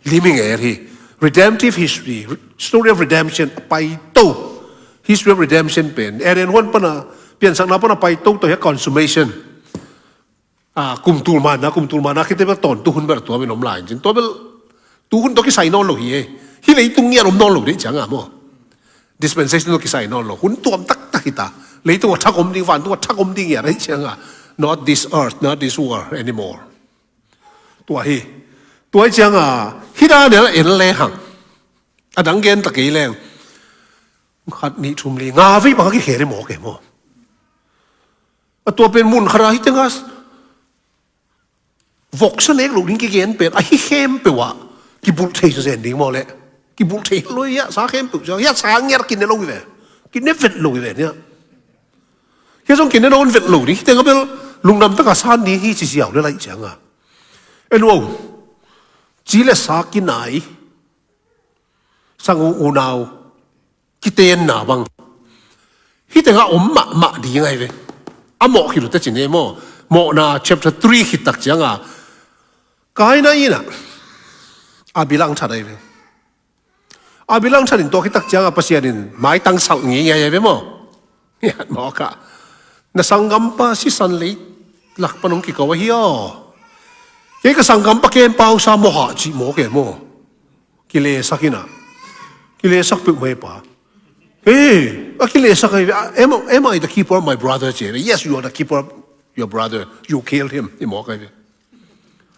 lim hi ngel hi. Redemptive history, story of redemption a paito. History of redemption pen Eden huan pan a, piansakna pan a paito tawh hi a, consummation. A, kum tul manna, kum tul manna khit teh bel tawntung hun bel tua bel om lai in cin. Tua bel tu hun tawh kisai nawn lo hi e. Hih leitung ngiat om nawn lo ding ahih ciangin maw. Dispensation tawh kisai nawn lo. Hun tuam taktak hi ta. Leitung a thak om ding, vantung a thak om ding ngiat ahih ciangin, not this earth, not this world anymore. Tua hi. Tua ahih ciangin hih dan en lehang, a dang gen ta kei leng, khat, nih, thum, li, nga vei bang a kikhel hi mawk e maw. A tua pen mun khat ah hih tengah voksa nek loh ding kigen pen ahi khempeuh ah kibulh thei zen ding maw leh. Kibulh thei lo hi a, sa khempeuh ciang hi a, sa ngiat kine lo hi ve. Kine vet lo hi ve ni a. Hi a zong kine nawn vet lo ding, hih tengah bel lungdam takin san ding hi ci ziau le lai ciangin, en uh aw. Ci le sa kinai, sang u unau kitenna bang hih tengah om mahmah ding ahi ve. A mawh khit uh teh ci ni maw. Mawhna chapter three khit tak ciangah Kaina in ah Abel a ang that ahi ve. Abel a ang that in tua khit tak ciangah Pasian in maitang salh ngei ahi ve maw. Hiat mawk ah, na sanggampa sisan lei lak pan hong kiko ahi aw. Kei ka sanggampa kempa uh sa mawh hah cih mawk e maw. Kilesak in ah, kilesak peuhmah e pa. Hey, a kilesak ahi ve. Am, am I the keeper of my brother? Ci e. Yes, you are the keeper of your brother. You killed him. Hi mawk ahi ve.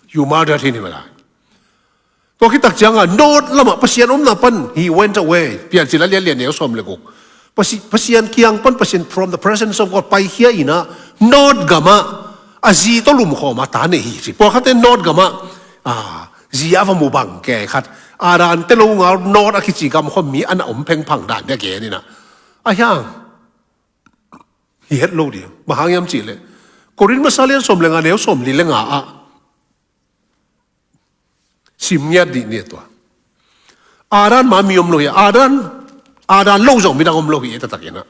You murdered him. Hi mawk ahi ve. Tua khit tak ciangah Nod lamah Pasian omna pan he went away. Piancil a lian lian neu sawm le guk. Pasi-, Pasian kiang pan Pasian, from the presence of God, paikhia in ah Nod gamah a zi tawh lumkhawm a ta nei hi ci. Pawlkhatte Nod gamah, ah, zi a va mu bang kei khat. Adan te lo ngal Nod a kici gam khawm mi a na om phengphang dan bia gen in ah. A hiang hi het lo ding. Bang hang hiam cih leh Korin masa lian sawm le nga neu sawm li le nga ah sim ngiat dih ni tua. Adan mah mi om lo hi a, Adan, Adan lo zong midang om lo hi e, taktak in ah.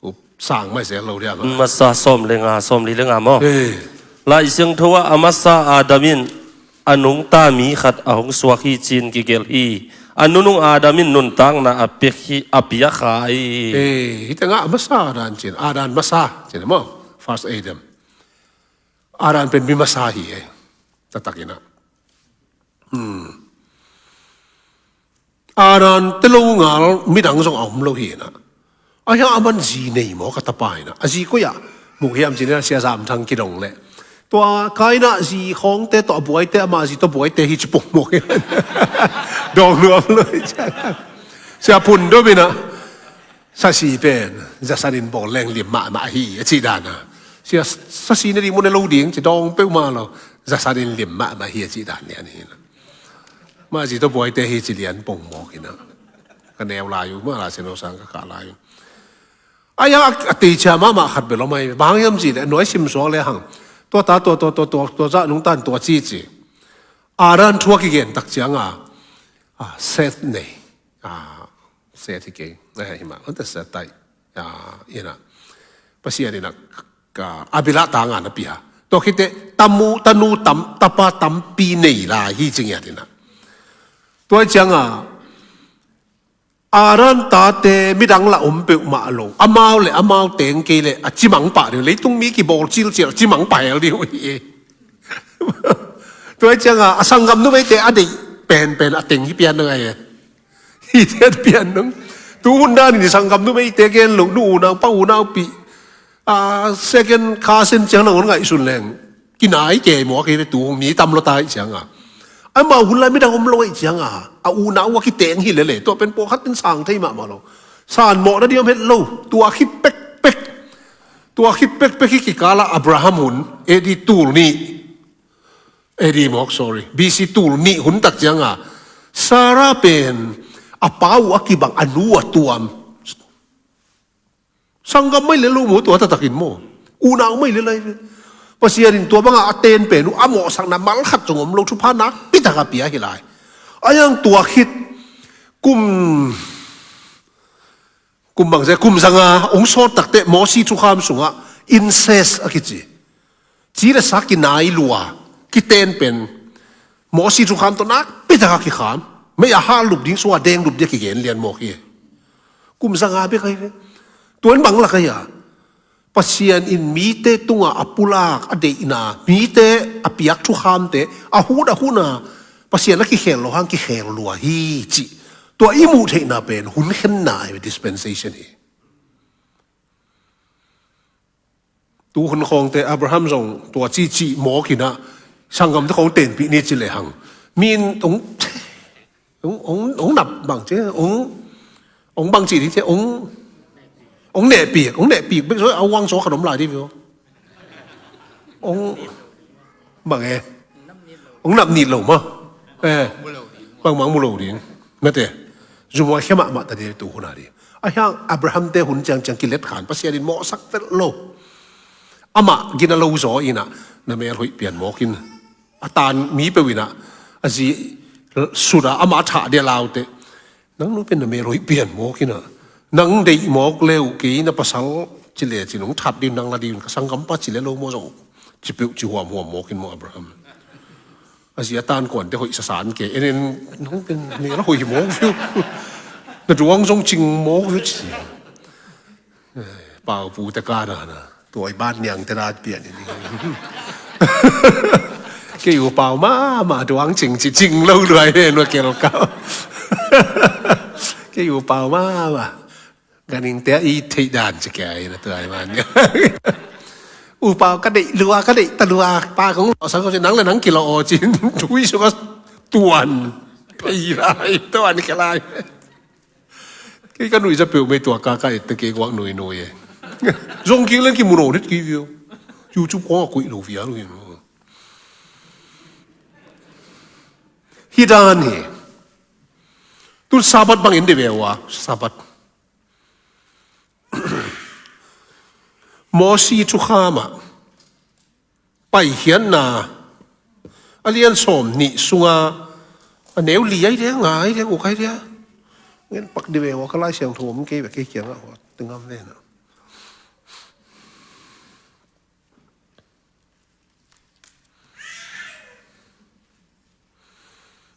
Up sang mai zel lo dia mah. Masa sawm le nga, sawm li le nga maw. Hey. Lai Siangtho ah a masa Adam in a nungta mi khat a hong suak hi ci-in kigelh hi. A nunung Adam in nuntakna a piak hi, a piak kha hi. Hey, hih tengah a masa Adan ci-in, Adan masa ci-in maw. First Adam. Adan pen mi masa hi e. Taktak in ah. Hmm. Adan te lo ngal midang zong a om lo hi in ah. A hiang a man zi nei maw ka tapa in ah. A zi koi ah mu hiam ci-in ah Sia Zam Thang kidong leh. Tua Kaina zi khawngte tawh a buaite, ama zi tawh buaite hi ci pong maw hi. Dong nuam lo hi ciang. Sia Phun Dom in ah. Sasi pen zasan in bawl leng lim mahmah hi a cih dan a. Sia, sasi na ding mu ne lo ding ci dawng peuhmah lo. Zasan in lim mahmah hi a cih dan lian hi na. Mah zi tawh buaite hi ci lian pong mawk hi na. Ka neu lai uh, mah la sia no sang ka kah lai uh. A hiang a, a teicia mahmah khat bel om ahi. Bang hang hiam cih leh nuai sim suak le hang. Tua ta, tua, tua, tua, tua, tua zah nungta in tua ci ci. Adan thu a kigen tak ciang a, a, Seth nei. A, Seth hi kei. Eh, hi mah, hong ta Seth tai. A, in ah. Pasian in ah, ka, Abel a tang a na pia. Tua khit teh, tamu, tanu tam, tapa tampi nei lai hi ci ngiat in ah. Tua hi ciang a, Adan tate midang lah om peuhmah lo. Amau le amau teng kei leh a cimang pah ding. Leitung mi kibawl cilcil a cimang pah hel ding uh hi. Tua hi ciang a, a sanggam numeite a deih penpen a teng hi pian dong ahi. Hi pian dong. Tu hun dan in sanggam numeite gen loh, nu unau, pa unau pih. A, second cousin ciang nangawn ngaihsun leng. Kinai kei maw kei ve tu hong mi tam lo ta hi ciang a. Amau hun lai midang om lo hi ciang a. A unau a kiteng hi lele. Tua pen pawlkhat in sang thei mahmah lo. San mawh na ding om het lo. Tua khit pekpek. Tua khit pekpek hi kikal a Abraham hun. A D tul nih. A D mawk, sorry. B C tul nih hun tak ciang a. Sarah pen. A pa uh a kibang a nu a tuam. Sanggam mai le lo maw tua taktakin maw. Unau mai le lai ve. Pasian in tua banga a ten pen uh a mawhsakna mal khat zong om lo thupha nakpi taka pia hi lai. A hiang tua khit kum, kum bangzia, kum zanga hong sawt takteh Mosi thukham sungah incest a kici. Ci le sa kinai lua, kiten pen. Mosi thukham tawh nakpi taka kikham. Mei a hal lup ding sua deng lup dia kigen lian mawk hi. Kum zanga bek ahi ve. Tuan bang lak ahi a. Pasian in mite tunga a pulak a deihna, mite a piak thukhamte, a hun a huna, Pasian a kikhel lo hang kikhel lua hi cih. Tua i muh theihna pen, hun khenna ahi ve dispensation hi. Tu hun khawngte Abraham zong tua cici mawk in ah sanggamte khawng tenpih ni ci lehang. Min hong, hong, hong, hong nap bang ci, hong, hong bang ci ding ci, hong, hong nehpik, hong nehpik bek zaw a uang zaw khat om lai ding viaw. Hong bang e. Hong nap nit lo maw. Eh, bangmah hong mu lo ding. Mate, zumhuai khia mahmah ta ding tu hun a ding. A hiang Abraham te hun ciangciang kilet khan Pasian in mawhsak tel lo. Amah gina lo zaw in ah na mel hoih pian mawk in. A tan mi peuh in ah A zi sudah amah thah dia laute. Nang nu pen na mel hoih pian mawk ina. Nang deih mawk leu kei na pasal ci le cin hong that ding nang la ding ka sanggampa ci le lo maw zong. Ci peuh ci huamhuam mawk in maw Abraham. A zi a tan kuan te hoih sasan ke. En en nang pen mel hoih mawk fiu. Na duang zong cing mawk fiu ci. Pau pu te ka na na. Tuai ban niang te na pian in. Kei u pau ma ma duang cing ci cing lo luai ne lua kel kau. Kei u pau ma ma. Ganing te i thei dan ci kei na tuai ban niang. U pau ka deih lua ka deih ta lua pa kong lo sang kong ci nang le nang kilo o cin. Tui su ka tuan. Pei lai tuan ke lai. Kei ka nuih za peuh mei tua ka ka et te kei guak nuih nuih e. Zong kik leng ki mun on het kik viau. YouTube kong a kuih lo vial lo hi. Hi dan hi. Tun Sabbath bang in de ve ua Sabbath. Mosi thukhama paikhiatna a lian sawm nih sunga a neu li ai dia nga ai dia uk ai dia. Ngen pak di ve ua ka Lai Siangtho om kei ve kei kiangah hua tengam ve na.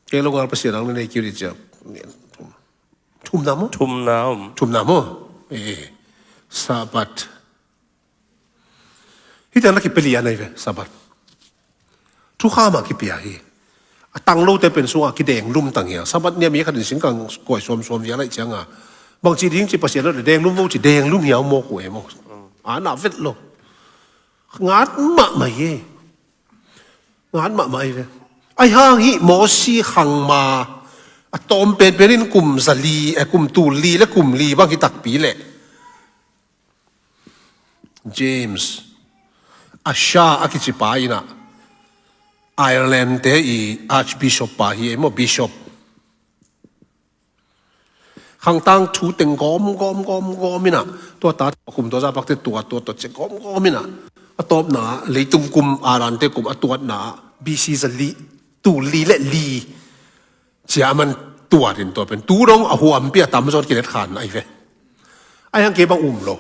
Kei lo ngal Pasian ang na nei kiu di ciap. Thumna maw? Thumna om. Thumna maw? Eh, Sabbath. Hita na kipia lian ai ve Sabbath. Thukhama kipia hi. A tang lote pen sunga kideng lum tang hia. Sabbath nia mi khatin singkang kuai suamsuam via laih cianga. Bang ci ding ci Pasian lo deng lum vo ci deng lum hiau mawk uh e maw. A na vet lo. Ngat mahmah hi. Ngat mahmah hi ve. Ai hang hi Mosi khangma a tawm penpen in kum za li, eh, kum tul li le kum li bang hi takpi le. James Ussher a kici pa ina Ireland te i Archbishop pa hi e maw Bishop. Khangtang thu teng gawm gawm gawm gawm ina tua ta kum tua za pakte tua tua tua ce gawm gawm ina a tawpna leitung kum Adante kum a tuatna B C za li tul li le li cia man tuat in tua pen tu dong a huampi a tamzawt kilet khan ai ve. Ai hang kei bang um lo.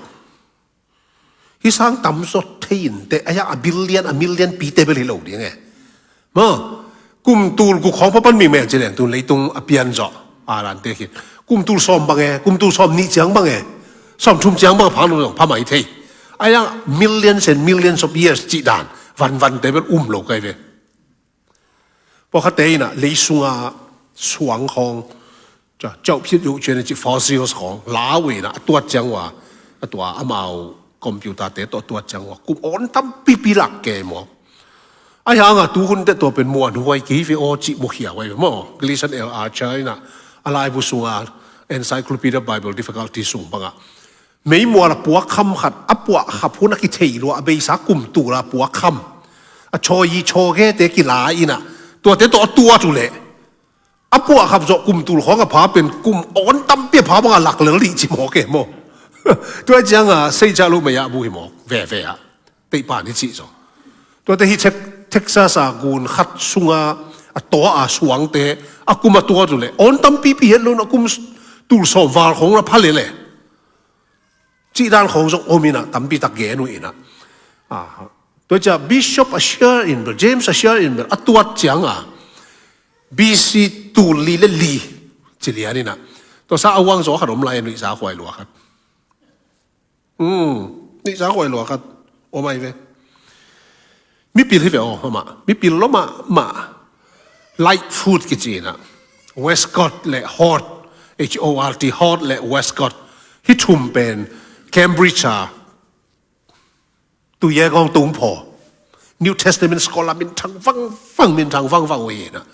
Hi sang tamzawt thei in te a yak a billion a million pi te bel hi lo ding e. Maw kum tul guk khawng papan mi mel ci leng tun leitung a pian zawh a dan te khit kum tul sawm bang e kum tul sawm nih ciang bang e sawm thum ciang bang phang lo phamai thei. A yak millions and millions of years cih dan van van te bel um lo kai ve. Pawlkhatte inah leisunga suang khawng cauhphit uh cian a cih fossils khawng lau inah a tuat ciang uh a, a tua amau computer te tawh a tuat ciang uh a kum awn tampipi lak kei maw? Ahi hanga tuhun teh tua pen muanhuai kei ve aw cih mukhia huai ve maw? Gleason L Archer inah a laibu sunga Encyclopedia Bible Difficulty sung bangah meimual a puakkham khat a puahkhap hun a kithei lua a beisa kum tul a puakkham a chawi chawgete kila inah tuate tawh a tuat uh leh a puahkhap zawh kum tul khawng a pha pen kum awn tampi a pha bangah lak lel dih ci mawk e maw? Tua cianga seicah lo mei ah bu hi mawk veve ah teihpan hi cih zaw. Tuate hi Texas a gun khat sunga a taw a suangte a kum a tuat uh leh awn tampipi het lo in a kum tul sawm val khawng a pha lel e. Cih dan khawng zong om inah tampi tak gen uh inah. Tua ciah Bishop Ussher in bel James Ussher in bel a tuat cianga B C tul li le li ci lian inah tua sa a uang zaw khat om lai a nuihza khuai lua khat. Nuihza khuai lua khat om ai ve. Mipil hi ve aw amah mipil lo mahmah. Lightfoot kici inah Westcott le Hort, H O R T, Hort le Westcott hi thum pen Cambridge a tuye gawng tungphaw New Testament scholar minthang vangvang minthang vangvang uh hi inah.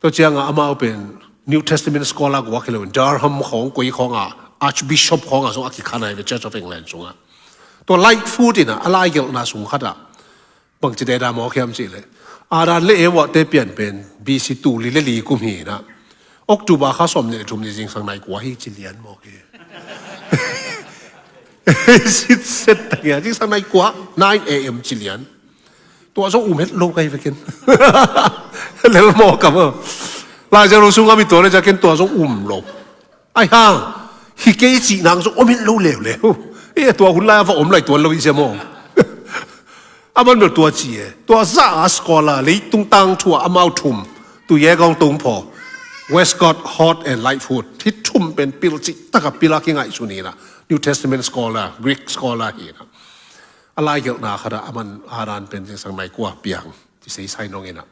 Tua cianga amau pen New Testament scholar guak hi lo in Durham khawng koi khawnga Archbishop khawnga zong a kikhan ai ve Church of England sungah. Tua Lightfoot inah a laigelhna sung khatah bangci deda mawk hiam cihleh Adam le Eva te pian pen B C tul li le li kum hi inah October kha sawm nih le thum ni zingsang nai kua hi ci lian mawk hi. Sitset tak hia zingsang nai kua nine A M ci lian. Tua zong um het lo ka hi ve ken. Lel mawk a maw. Lai Siangtho sungah mi tua le ciang ken tua zong um lo. Ai hang, hi kei cih nang zong om het lo leuleu. E, tua hun lai a va om lai tuan lo i sia maw. A man bel tua ci e. Tua zah a scholar, leitung tangthu ah amau thum, tu ye gawng tungphaw, Westcott, Hort and Lightfoot. Hih thum pen pil cih taka pil a kingaihsun hi na. New Testament scholar, Greek scholar hi na. A laigelhna khat ah a man a dan pen zingsang nai kua piang ci seisai nong hi na.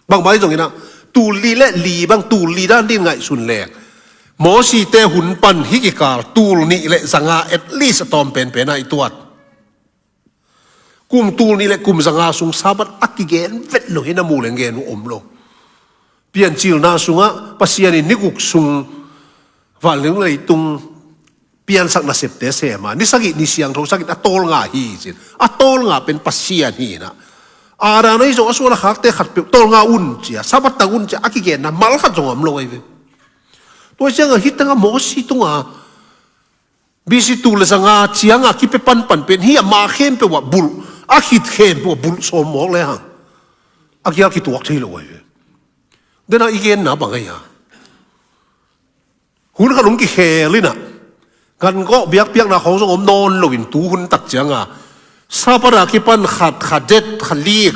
Bangmah hi zongin ah, tul li le li bang, tul li dan din ngaihsun leng, Mosi te hun pan hih kikal tul nih le zanga at least a tawm penpen ah i tuat. Kum tul nih le kum zanga sung Sabbath a kigen vet lo hi na, mu leng gen uh om lo. Piancilna sungah Pasian in ni guk sung vanleng leitung piansak nasepte sem a, ni sagih ni siangtho sagih a tawlnga hi ci-in, a tawlnga pen Pasian hi na. Adam ahi zong a suan a khakte khatpeuh tawlnga un ci a, Sabbath tang un ci a, a kigenna mal khat zong om lo ahi ve. Tua ciangah hih tangah Mosi tungah B C tul le zanga ciangah kipia panpan pen hi a, ma khempeuh ah bulh, a khit khempeuh ah bulh sawm mawk le hang a gial kituak thei lo ahi ve. Dena i genna bang ahi a, hun khat hong kikhel in ah, gan gawh biakpiakna khawng zong om nawn loin tu hun tak cianga Sabbath a kipan khat, kha det, kha lik,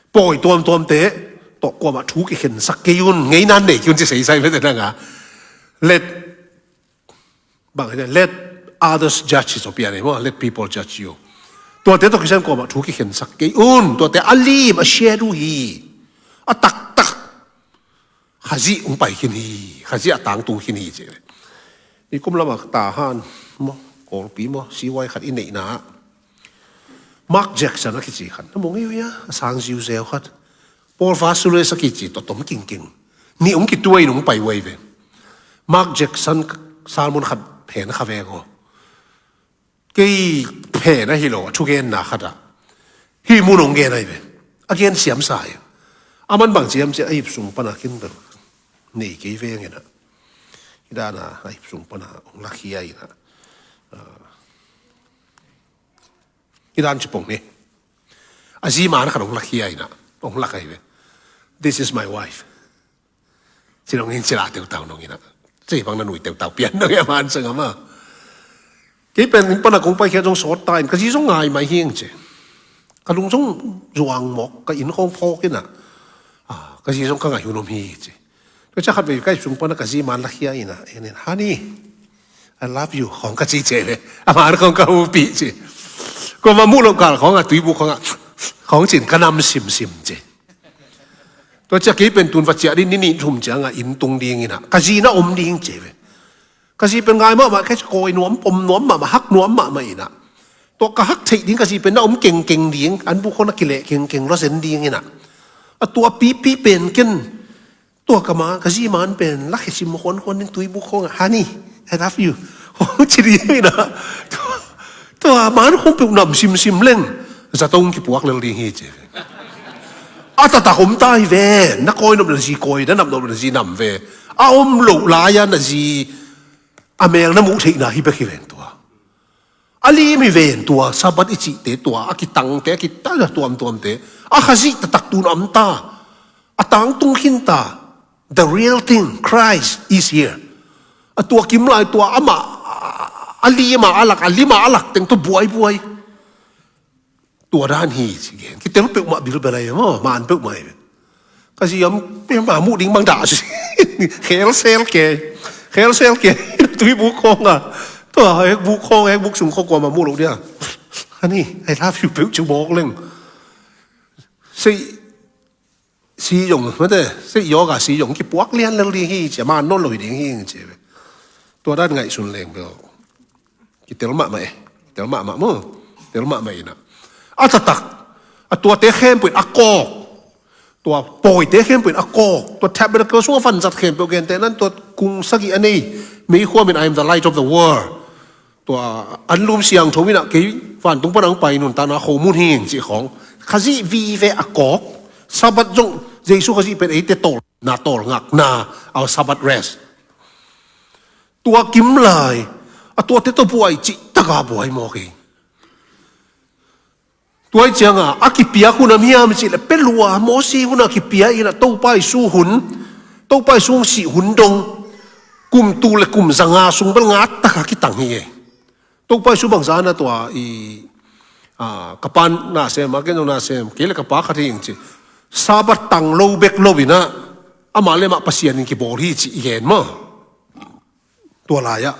pawi tuamtuamte tawh kuamah thu kikhensak kei un, ngeinan nei kei un ci seisai mete nanga. Let, bang, let others judge is opinion, let people judge you. Tuate tawh kisian kuamah thu kikhensak kei un, tuate a lim a shadow hi. A taktak Khazih hong pai khin hi, Khazih a tangtung khin hi ci. I kum lamah Tahan maw, Kawlpi maw, C Y khat i neihna ah Mark Jackson a kici khat na mu ngei uh hia, a sang ziuzeu khat. Paul Vasules a kici tawh tom kingking. Nih hong kituai in hong pai uh ahi ve. Mark Jackson sermon khat phen kha veng aw. Kei phen ahi lo a thugenna khat ah hih mun hong gen ahi ve. A gen siamsa hi. A man bang ciam ci a, a ip sung pana khin bel nei kei veng in ah, hih dana a ip sung pana hong lakhia in ah, hih dan ci pong ni. A zi man khat hong lakhia in ah hong lak ahi ve. This is my wife. Ci nong in ci la teutau nong in ah. Ci bang na nui teutau pian nong in a man sangam a. Kei pen inn pana kong paikhiat zong sawt ta in, ka zi zong ngai mai hi ing ci. Ka lung zong zuang mawk, ka inn khawng phawk in ah, ah, ka zi zong ka ngaih hun om hi ci. Tua ciang khat vei ka ip sung pana ka zi man lakhia in ah, en in, "Honey, I love you," khawng ka ci ci ve. A man khawng ka hupih ci. Kuamah muh loh kal khawng a, tuibuk khawng a, khawng ci-in ka nam simsim ci. Tua ciang kei pen tun va ciah ding, ni nih thum ciangah inn tung ding in ah, ka zi na om ding ci ve. Ka zi pen ngai mahmah, ka kawi nuam, pom nuam mahmah, hak nuam mahmah in ah, tua ka hak theih ding ka zi pen na om kengkeng ding, an buk khawng na kileh kengkeng lua zen ding in ah. A tua pipi pen ken, tua ka ma, ka zi man pen lakhia sim khuankhuan ding, tuibuk khawng ah, "Honey, I love you," khawng ci ding in ah. Tua, tua man khawng peuh nam simsim leng, zato hong kipuak lel ding hi ci. A taktak om ta hi ve, na kawi nop na zi kawi, na nam nop na zi nam ve. A om loh lai-a na zi a mel na muh theihna hi bek hi ven tua. A lim hi ven tua, Sabbath i cihte tua, a kitangte, a kitana tuamtuamte. A Khazih taktak tun a om ta. A tangtung khin ta. The real thing, Christ is here. A tua kim lai tua amah, a, a lim a, a lak, a lim a, a lak teng tua buaibuai. Tua dan hi ci gen. Kitel peuhmah bilbel ahi maw, man peuhmah hi. Ka zi om peuhmah muh ding bang dah ci. Khelsel kei. Khelsel kei. Tuibuk khawng a. Tua hekbuk khawng, hekbuk sung khawng kuamah muh loh dia. "Honey, I love you," peuh ci mawk leng. Sei, si zong, mate, sei yoga si zong kipuak lian lel ding hi ci, a man nawn lo hi ding hi ci. Tua dan ngaihsun leng bel. Kitel mahmah e. Kitel mahmah maw. Kitel mahmah in ah. A taktak. A tuate khempeuh in a kawk. Tua pawite khempeuh in a kawk. Tua tabernacle sungah vanzat khempeuh gentehna in tua kung sagih a nei meikhuam in, "I am the light of the world." Tua anlum siangtho in ah kei vantung pan hong pai nuntakna khomun hi ing cih khawng. Khazih vive a kawk. Sabbath zong Jesu Khazih pen eite tawlna, tawlngakna, our Sabbath rest. Tua kim lai, a tuate tawh buai cih taka buai mawk hi. Tua ih cianga a kipiak hun a miam cih le pelua Mosi hun a kipiak inah Topa Jesu hun, Topa Jesu sih hun dong kum tul le kum zanga sung bel ngat taka kitang hi e. Topa Jesu bangzah na tua i, a, ka pa nasem a ken nasem kei le ka pa khat hi ing ci. Sabbath tang lo bek lo inah amah le amah Pasian in kibawl hi ci i gen maw? Tua lai-ah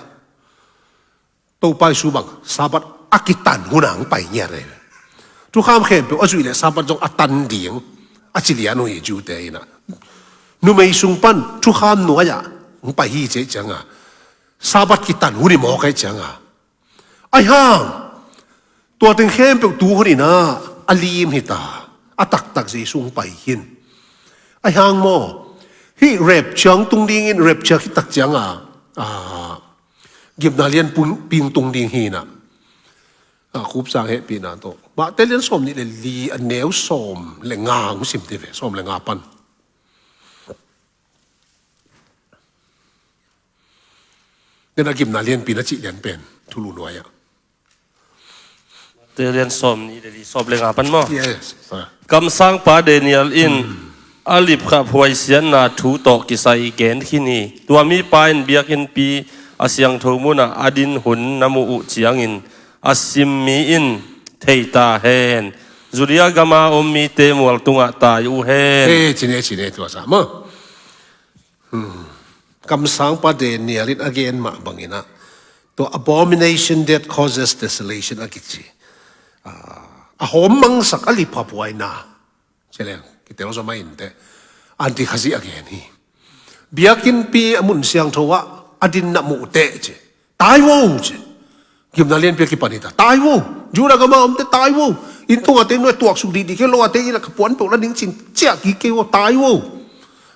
Topa Jesu bang Sabbath a kitan hun a hong pai ngiat e. Thukham khempeuh a zuih le Sabbath zong a tan ding a ci lian uh hi Jew-te inah. Numei sung pan thukham nuai-ah hong pai hi cih cianga Sabbath kitan hun hi mawk ahih cianga. Aihang tua teng khempeuh tu hun inah a lim hita, a taktak Jesu hong pai khin. Aihang maw? Hih rapture hong tung dingin rapture khit tak cianga, a, gimna lianpi hong tung ding hi inah. A, Khup Sang hehpihna tawh Mate lian sawm nih le li a neu sawm le nga hong sim ti ve, sawm le nga pan. Den a gimna lianpi na cih lian pen thulu nuai-ah. Te lian sawm nih le li, sawm le nga pan maw? Yes. Kamsangpa Daniel in a lipkhap huaisiatna thu tawh kisai gen khin hi. Tua mipa in biakinnpi a siangtho munah a din hun na muh uh ciangin a sim mi in thei ta hen. Judea gama om mite mual tungah tai uh hen. He, cine, cine, tua sa maw? Hmm. Kamsangpa Daniel in a gen mah banginah tua abomination that causes desolation a kici, ah, a hawm mangsak a liphapuaina. Celeng kitel zaw mah inteh anti khazih a gen hi. Biakinnpi a mun siangtho ah a din na muh teh ci. Tai vo ci. Gimna lianpi a kipan hita. Tai vo. Judah gama omte tai vo. Inn tungah te nuai tuaksuk dihdih kei lo a te inn a ka puan peuh la ning cin ciah kik kei vo. Tai vo.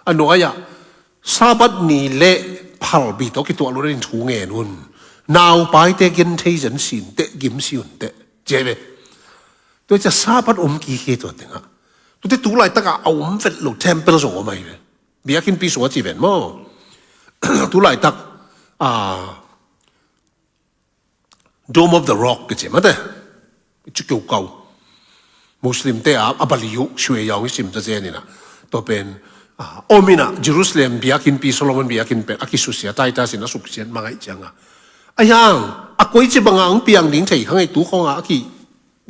A nuai-ah Sabbath ni le phalbi tawh kituah lo in thu ngen un. Naupaite gen thei zen sin teh gim si un teh. Cia ve. Tua cia Sabbath om kik hi tua tengah. Tute tu laitakah a om vet lo temple zong om ahi ve. Biakinnpi sungah ci ven maw? Tu laitak, ah, Dome of the Rock kici mate. Ci keu kau. Muslim te a, a bali uh, shueya hong i sim ta zen inah. Tua pen, ah, om inah Jerusalem biakinnpi, Solomon biakinn pen a kisusia, Titus in a suksiat mangaih cianga. Aihang a koici banga hong piang ding thei kha ngei tu khawnga a ki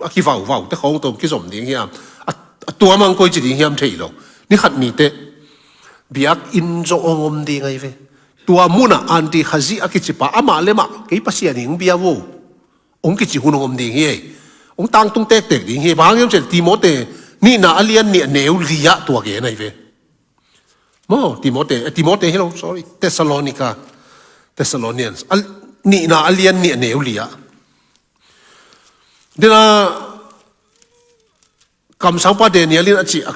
a kivauvau te khawng tawh kizom ding hiam? A, a tua mang koi ci ding hiam thei lo. Ni khat ni teh biakinn zong hong om ding ahi ve. Tua munah anti khazih a kicipa amah le mah kei Pasian hi hong bia vo. Hong kici hun hong om ding hi ei. Hong tangtung tektek ding hi. Bang hang hiam cih leh Timote nihna a lian nih a neu li-ah tua gen ahi ve. Maw, Timote, eh, Timote hi lo, sorry, Thessalonica, Thessalonians. A, nihna a lian nih a neu li-ah. Dena kamsangpa Daniel in a cih a,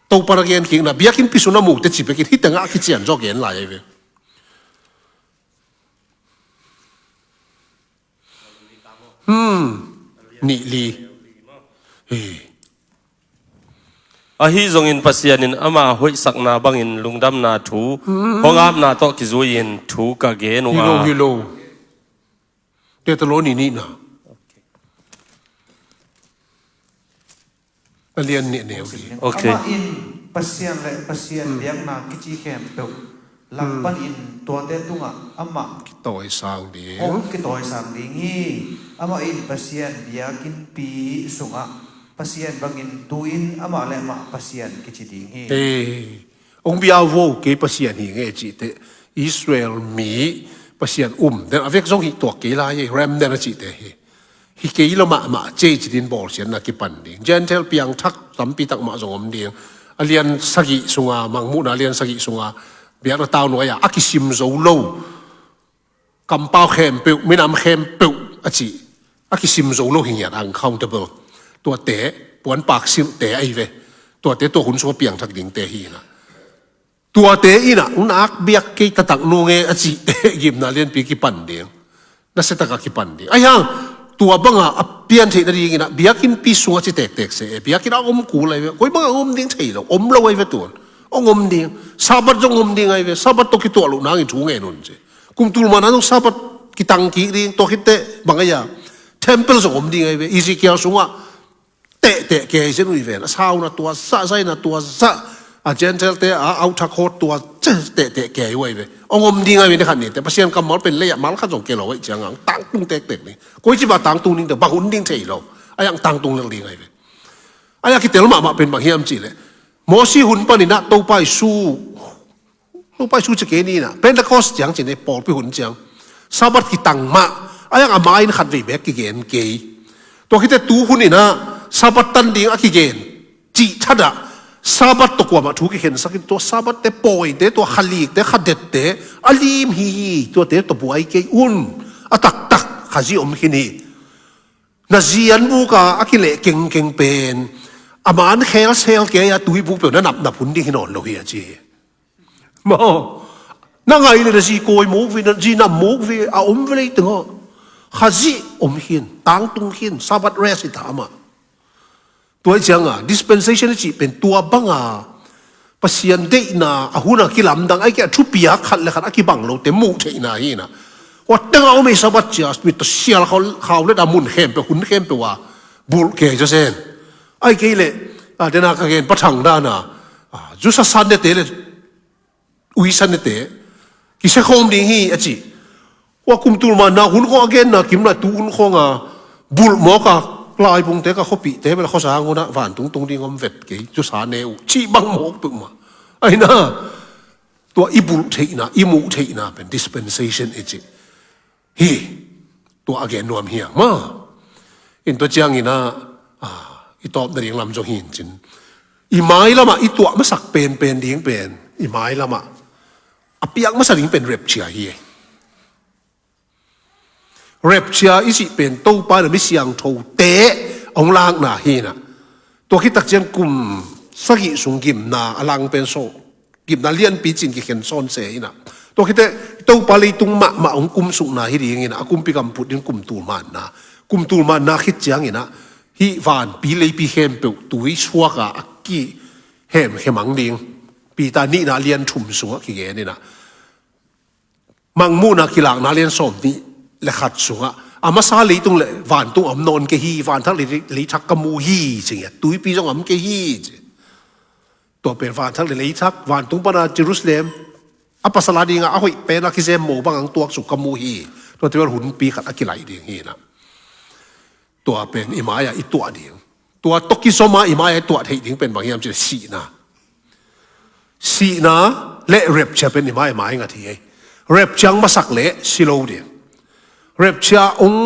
Topa na gen kikna biakinnpi sung na mute ci bekin hih tengah a kician zaw gen lai ahi ve. Hmm. Nih li. Hi. Ahi zongin Pasian in ama hoihsakna bangin lungdamna thu, hmm, hong apna tawh kizui-in thu ka gen uh a. Hi lo, hi lo. Thessaloni nihna. A lian nih a neu li. Ok. Amah in Pasian le Pasian biakna kici khempeuh lam panin tuate tungah amah kitawisang ding. Hong kitawisang ding hi. Amah in Pasian biakinnpi sungah Pasian bangin tu-in amah le amah Pasian kici ding hi. Hong bia vo, kei Pasian hi nge cih teh Israel mi Pasian um den a vek zong hi tuak kei lai, remnant a cih teh hi. Hi kei lo mahmah cei ci din bawlsiatna kipan ding. Gentile piangthak tampi tak mah zong om ding. A lian sagih sunga, Mangmuhna a lian sagih sunga, biakna tau nuai-ah a kisim zo lo, kampau khempeuh, minam khempeuh a cih a kisim zo lo hi ngiat, uncountable. Tuate puanpak silhte ahi ve. Tuate tua hun sungah piangthak dingte hi inah. Tuate inah, nak biak kei taktak nung e a cih gimna lianpi kipan ding. Nasiatakah kipan ding. Aihang, tua banga a pian theih nading inah biakinnpi sungah ci tektek se e. Biakinn a om kul ahi ve. Koi banga om ding thei lo. Om lo ahi ve tuan. Hong om ding. Sabbath zong om ding ahi ve. Sabbath tawh kituah loh nangin thu ngen un ci. Kum tul mana zong Sabbath kitang kik ding. Tua khitteh bang ahi a, temple zong om ding ahi ve. Ezekiel sungah tehteh kei zen uh hi ven. A sauna tua zah, zaina tua zah, a Gentile te a authak hawt tua zah tehteh kei uh ahi ve. Ong om ding ahi ve, ni khat ni te Pasian kammal pen lei ah mal khat zong kei lo ahi ciangah ong tangtung tektek ni. Koici bah tangtung ding te bang hun ding thei lo. Ahi ang tangtung lel ding ahi ve. Ahi a kitel mahmah pen bang hiam cihleh, Mosi hun paninah Topa Isu Topa Isu ci kei ni inah, Pentecost ciang ci ni, pawlpi hun ciang Sabbath kitang mah, ahi ang a ma in khatvei bek kigen kei. Tua khite tu hun inah Sabbath tan ding a kigen cih thatah Sabbath tawh kuamah thu kikhensak in, tua Sabbath te pawite, tua khalik te khadet te a lim hi hi, tuate tawh buai kei un. A taktak Khazih om khin hi. Na zi an buka a kileh kengkeng pen a man khelsel kei a tuibuk peuh na napnap hun ding hi nawn lo hi a ci hi. Maw, na ngai le na zi kawi muk vi, na zi nam muk vi, a om ve lei tengah Khazih om khin, tangtung khin, Sabbath rest hi ta amah. Tua hi cianga dispensation i cih pen tua banga Pasian deihna a huna kilamdang ahi kei a thupiak khat le khat a kibang lote muh theihna hi inah. Ua tengah om ei Sabbath cia mit tawh sial khau, khau le da mun khempeuh, hun khempeuh a bulh kei zazen. Ahi kei leh, a, dena ka gen pathang dana, a, Zusa Sunday te le Uisan nete kisia khawm ding hi a ci. Ua kum tul manna hun khawng a genna kimla tu hun khawng a bulh mawk a, laibungte ka khuapihte bela khuasang hunah vantung tung ding om vet kei, cusa ne uh cih bang mawk peuhmah. Aina tua i bulh theihna, i muh theihna pen dispensation i cih hi. Tua a gen nuam hiang maw? In tua cianginah, a, i tawpna ding lam zong hi in cin, i mailamah i tuah masak penpen ding pen, i mailamah a piak masa ding pen rapture hi. Rapture i cih pen Topa na mi siangthote hong lakna hi inah. Tua khit tak ciang kum sagih sung gimna a lang pen so, gimna lianpi cin kikhen sawn se inah. Tua khite Topa leitung mahmah hong kumsukna hi ding inah, a kumpi gam put ding kum tul manna. Kum tul manna khit ciang inah hih vanpi leipi khempeuh tui suaka a kihemkhemang ding. Peter nihna lian thum sungah kigen inah, Mangmuhna kilakna lian sawm nih le khat sungah a masa leitung le vantung a om nawn kei hi, vanthak le leithak ka mu hi ci ngiat, tuipi zong a om kei hi ci. Tua pen vanthak le leithak, vantung pana Jerusalem a pasal a dinga a hoih pena kizem mo bang ang tuaksuk ka mu hi. Tua tiwal hunpi khat a kilaih ding hi inah. Tua pen i mai-ah i tuah ding. Tua tawh kizoma i mai-ah i tuah theih ding pen bang hiam cih leh sihna. Sihna le rapture pen i mai-ah mai ngat hi ei. Rapture ang masak leh si lo ding. Rapture ong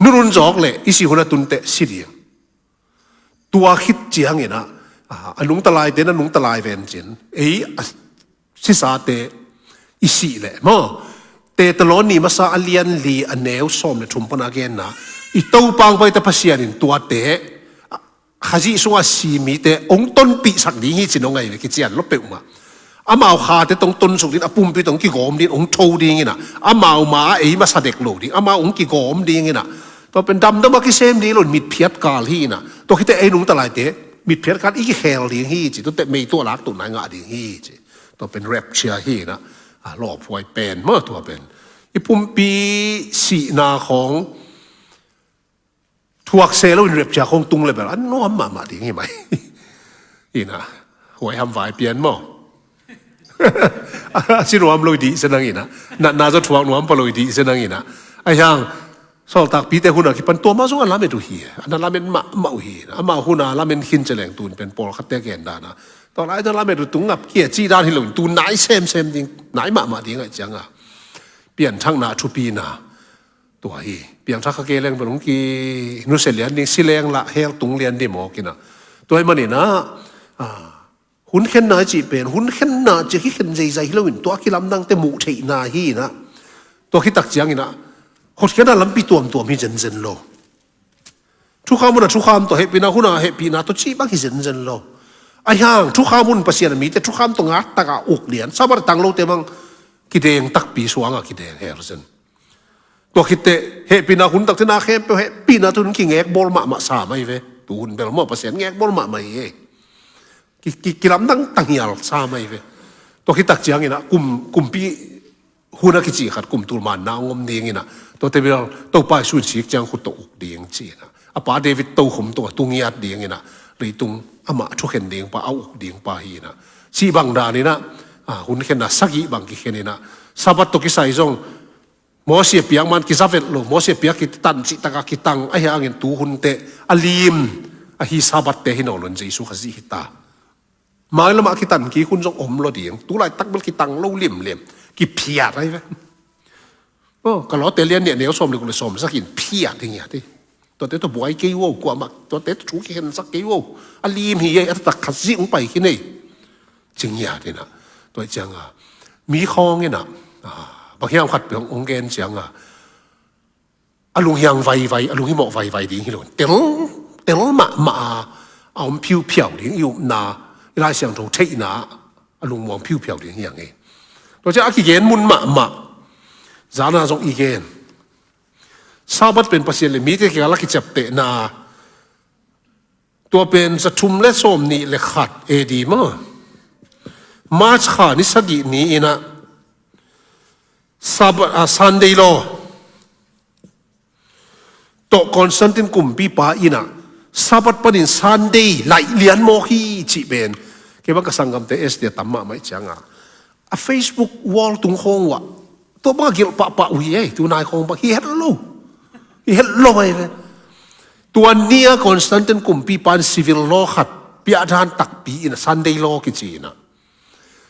nunun zawk leh i sih hun a tunteh si ding. Tua khit cianginah, a, a nungta laite na nungta lai ven cin, ei a sisate i sih leh maw? Tetalawni masa a lian li a neu sawm le thum pana genna, i Topa ang paite Pasian in tuate Khazih sungah si mite hong tonpihsak ding hi cin hong ngai ve kician lo peuhmah. Amau khate tong tonsuk ding, a pumpi tong kigawm ding, hong tho ding inah. Amau ma ei masa dek lo ding, amau hong kigawm ding inah. Tua pen damdam a kisem ding lo in mitphiat kal hi inah. Tua khite ei nungta laite mitphiat kal i kikhel ding hi ci, tuate mei tua lak tu nai ngah ding hi ci. Tua pen rapture hi inah. A lawphuai pen maw tua pen. I pumpi sihna khawng thuak se lo in rapture khawng tung le bel a nuam mahmah ding hi mai. Inah, huai ham vai pian maw? A si nuam lo i dih se nang inah. Natna zaw thuak nuam pa lo i dih se nang inah. Ahi hang, sawltakpite hunah kipan tua mah zong a lamet uh hi. A na lamet mahmah uh hi. Amau hunah lamet khin celeng tun pen pawlkhatte gen dana, tua lai tua lamet uh tung ngap kia cih dan hi lo in tun nai semsem ding, nai mahmah ding ahi cianga pianthakna a thupina. Tua hi, piangthak kha kei leng bel hong kinusia lian ding, si leng lah hell tung lian ding mawk inah. Tua hi maninah, a, hun khenna i cih pen, hun khenna cia kikhen zeizai hi lo in, tua a kilamdangte muh theihna hi inah. Tua khit tak cianginah hotkhiatna lampi tuamtuam hi zenzen lo. Thukham hunah thukham tawh, hehpihna hunah hehpihna tawh cih bang hi zenzen lo. Ahi hang thukham hun Pasian a mite thukham tawh ngak taka uk lian, Sabbath tang lote bang kideng takpi suanga kideng hel zen. Tua khitteh hehpihna hun takte na khempeuh hehpihna tun kingekbawl mahmah sa mai ve. Tu hun bel maw Pasian ngekbawl mahmah hi ei. Ki, ki, kilamdang tanghial sa mai ve. Tua khit tak cianginah kum, kumpi hun a kici khat kum tul manna hong om dinginah, tuate bel Topa Jesu in sik ciang khut tawh uk ding ci inah. A pa David tokhom tungah tu ngiat ding inah, leitung amah a thukhen ding pa, a uk ding pa hi inah, cih bang dan inah, a, hun khenna sagih bang kikhen inah, Sabbath tawh kisai zong Mosi a piak man kizavet lo, Mosi a piak kitan cih takah kitang, ahi hangin tu hun teh a lim ahi Sabbath te hi nawn lo in Jesu Khazih hi ta. Mailam ah kitan kik hun zong om lo ding. Tulaitak bel kitang lo limlim. Kiphiat ahi ve. Oh, Kolose lian nih a neu sawm le guk le sawm sagih in phiat ding hi a ti. Tuate tawh buai kei uh, kuamah tuate tawh thu kikhensak kei uh. A lim hi ei, a taktak Khazih hong pai khin ei. Cing hi a ti inah. Tua hi ciangah mi khawng inah, ah, bang hiam khat peuh hong gen ciangah, a lunghiang vaivai, a lunghimawh vaivai ding hi lo. Tel, tel mahmah a, a om phiuphiau ding, i upna, i Lai Siangtho theihna a lungmuang phiuphiau ding hi a ngei. Tua ciah a kigen mun mahmah, zana zong i gen. Sabbath pen Pasian le mite kikal a kiciaptehna, tua pen za thum le sawm nih le khat A D maw, March kha ni sagih ni inah Sabbath, ah, Sunday law tawh Constantine kumpipa inah Sabbath panin Sunday laih lian mawk hi cih pen kei bang ka sanggamte S D a tam mahmah ih ciangah a Facebook wall tung khawng uh ah tua bang a gelh pahpah uh hi ei, tunai khawng bang hi het lo. Hi het lo ahi ve. Tua ni-a Constantine kumpipa in civil law khat piahdan takpi inah Sunday law kici inah.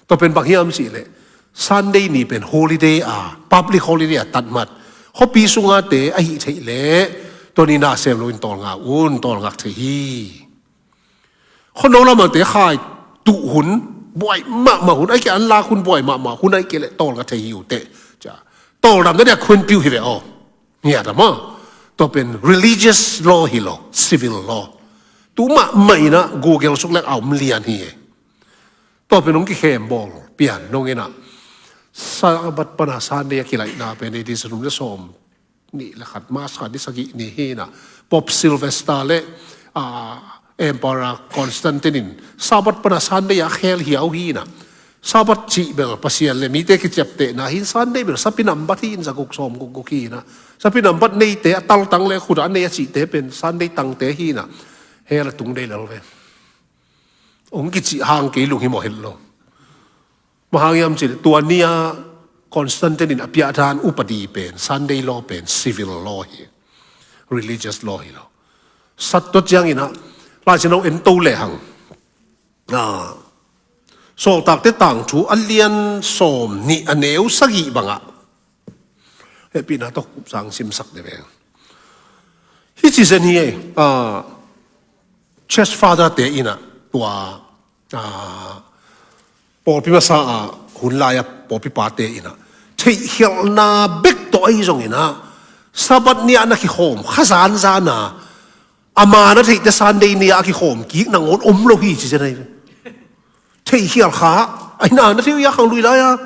Tua pen bang hiam cihleh Sunday ni pen holiday a, public holiday a tatmat, khuapi sungate ahih theih leh tua ni na sem loin tawlnga un, tawlngak thei hi. Khuano lamate khai tuh hun, buai mahmah hun, aike an lak hun buai mahmah hun aike leh tawlnga thei hi uh teh. Cia tawldam na dia khunpiu hi ve aw. Ngiat a maw. Tua pen religious law hi lo, civil law. Tu mahmah inah Google suk lek a om lian hi e. Tua pen hong kikhem bawl pian nong inah Sabbath pana Sunday a kilaihna pen A D za thum le sawm nih le khat, March kha ni sagih ni hi inah Pope Sylvester le, ah, Emperor Constantine in Sabbath pana Sunday a khel hiau hi inah. Sabbath cih bel Pasian le mite kiciaptehna hi in, Sunday bel sapi nambat hi in, za guk sawm guk guk hi inah. Sapi nambat neite a taltang le khut a nei a cihte pen Sunday tangte hi inah. Hell a tung dei lel ve. Hong kicih hang kei lunghimawh het lo. Bang hang hiam cihleh tua ni-a Constantine in a piahdan upadi pen, Sunday law pen civil law hi, religious law hi lo. Sat tua ciang inah Lai Siangtho en to lehang, ah, Sawltakte Tangthu a lian sawm nih a neu sagih bangah hehpihna tawh kupsang simsak de veng. Hi ci zen hi ei, ah, Church Father te inah tua, ah, pawlpi masa a hun lai-a pawlpi pate inah theihkhialhna bek tawh ahi zong inah Sabbath ni-ah na kikhawm kha zanzan a, ama na theihte Sunday ni-ah a kikhawm kik nangawn om lo hi ci zen ahi ve. Theihkhial kha, aina na thei uh hia, khang lui lai-a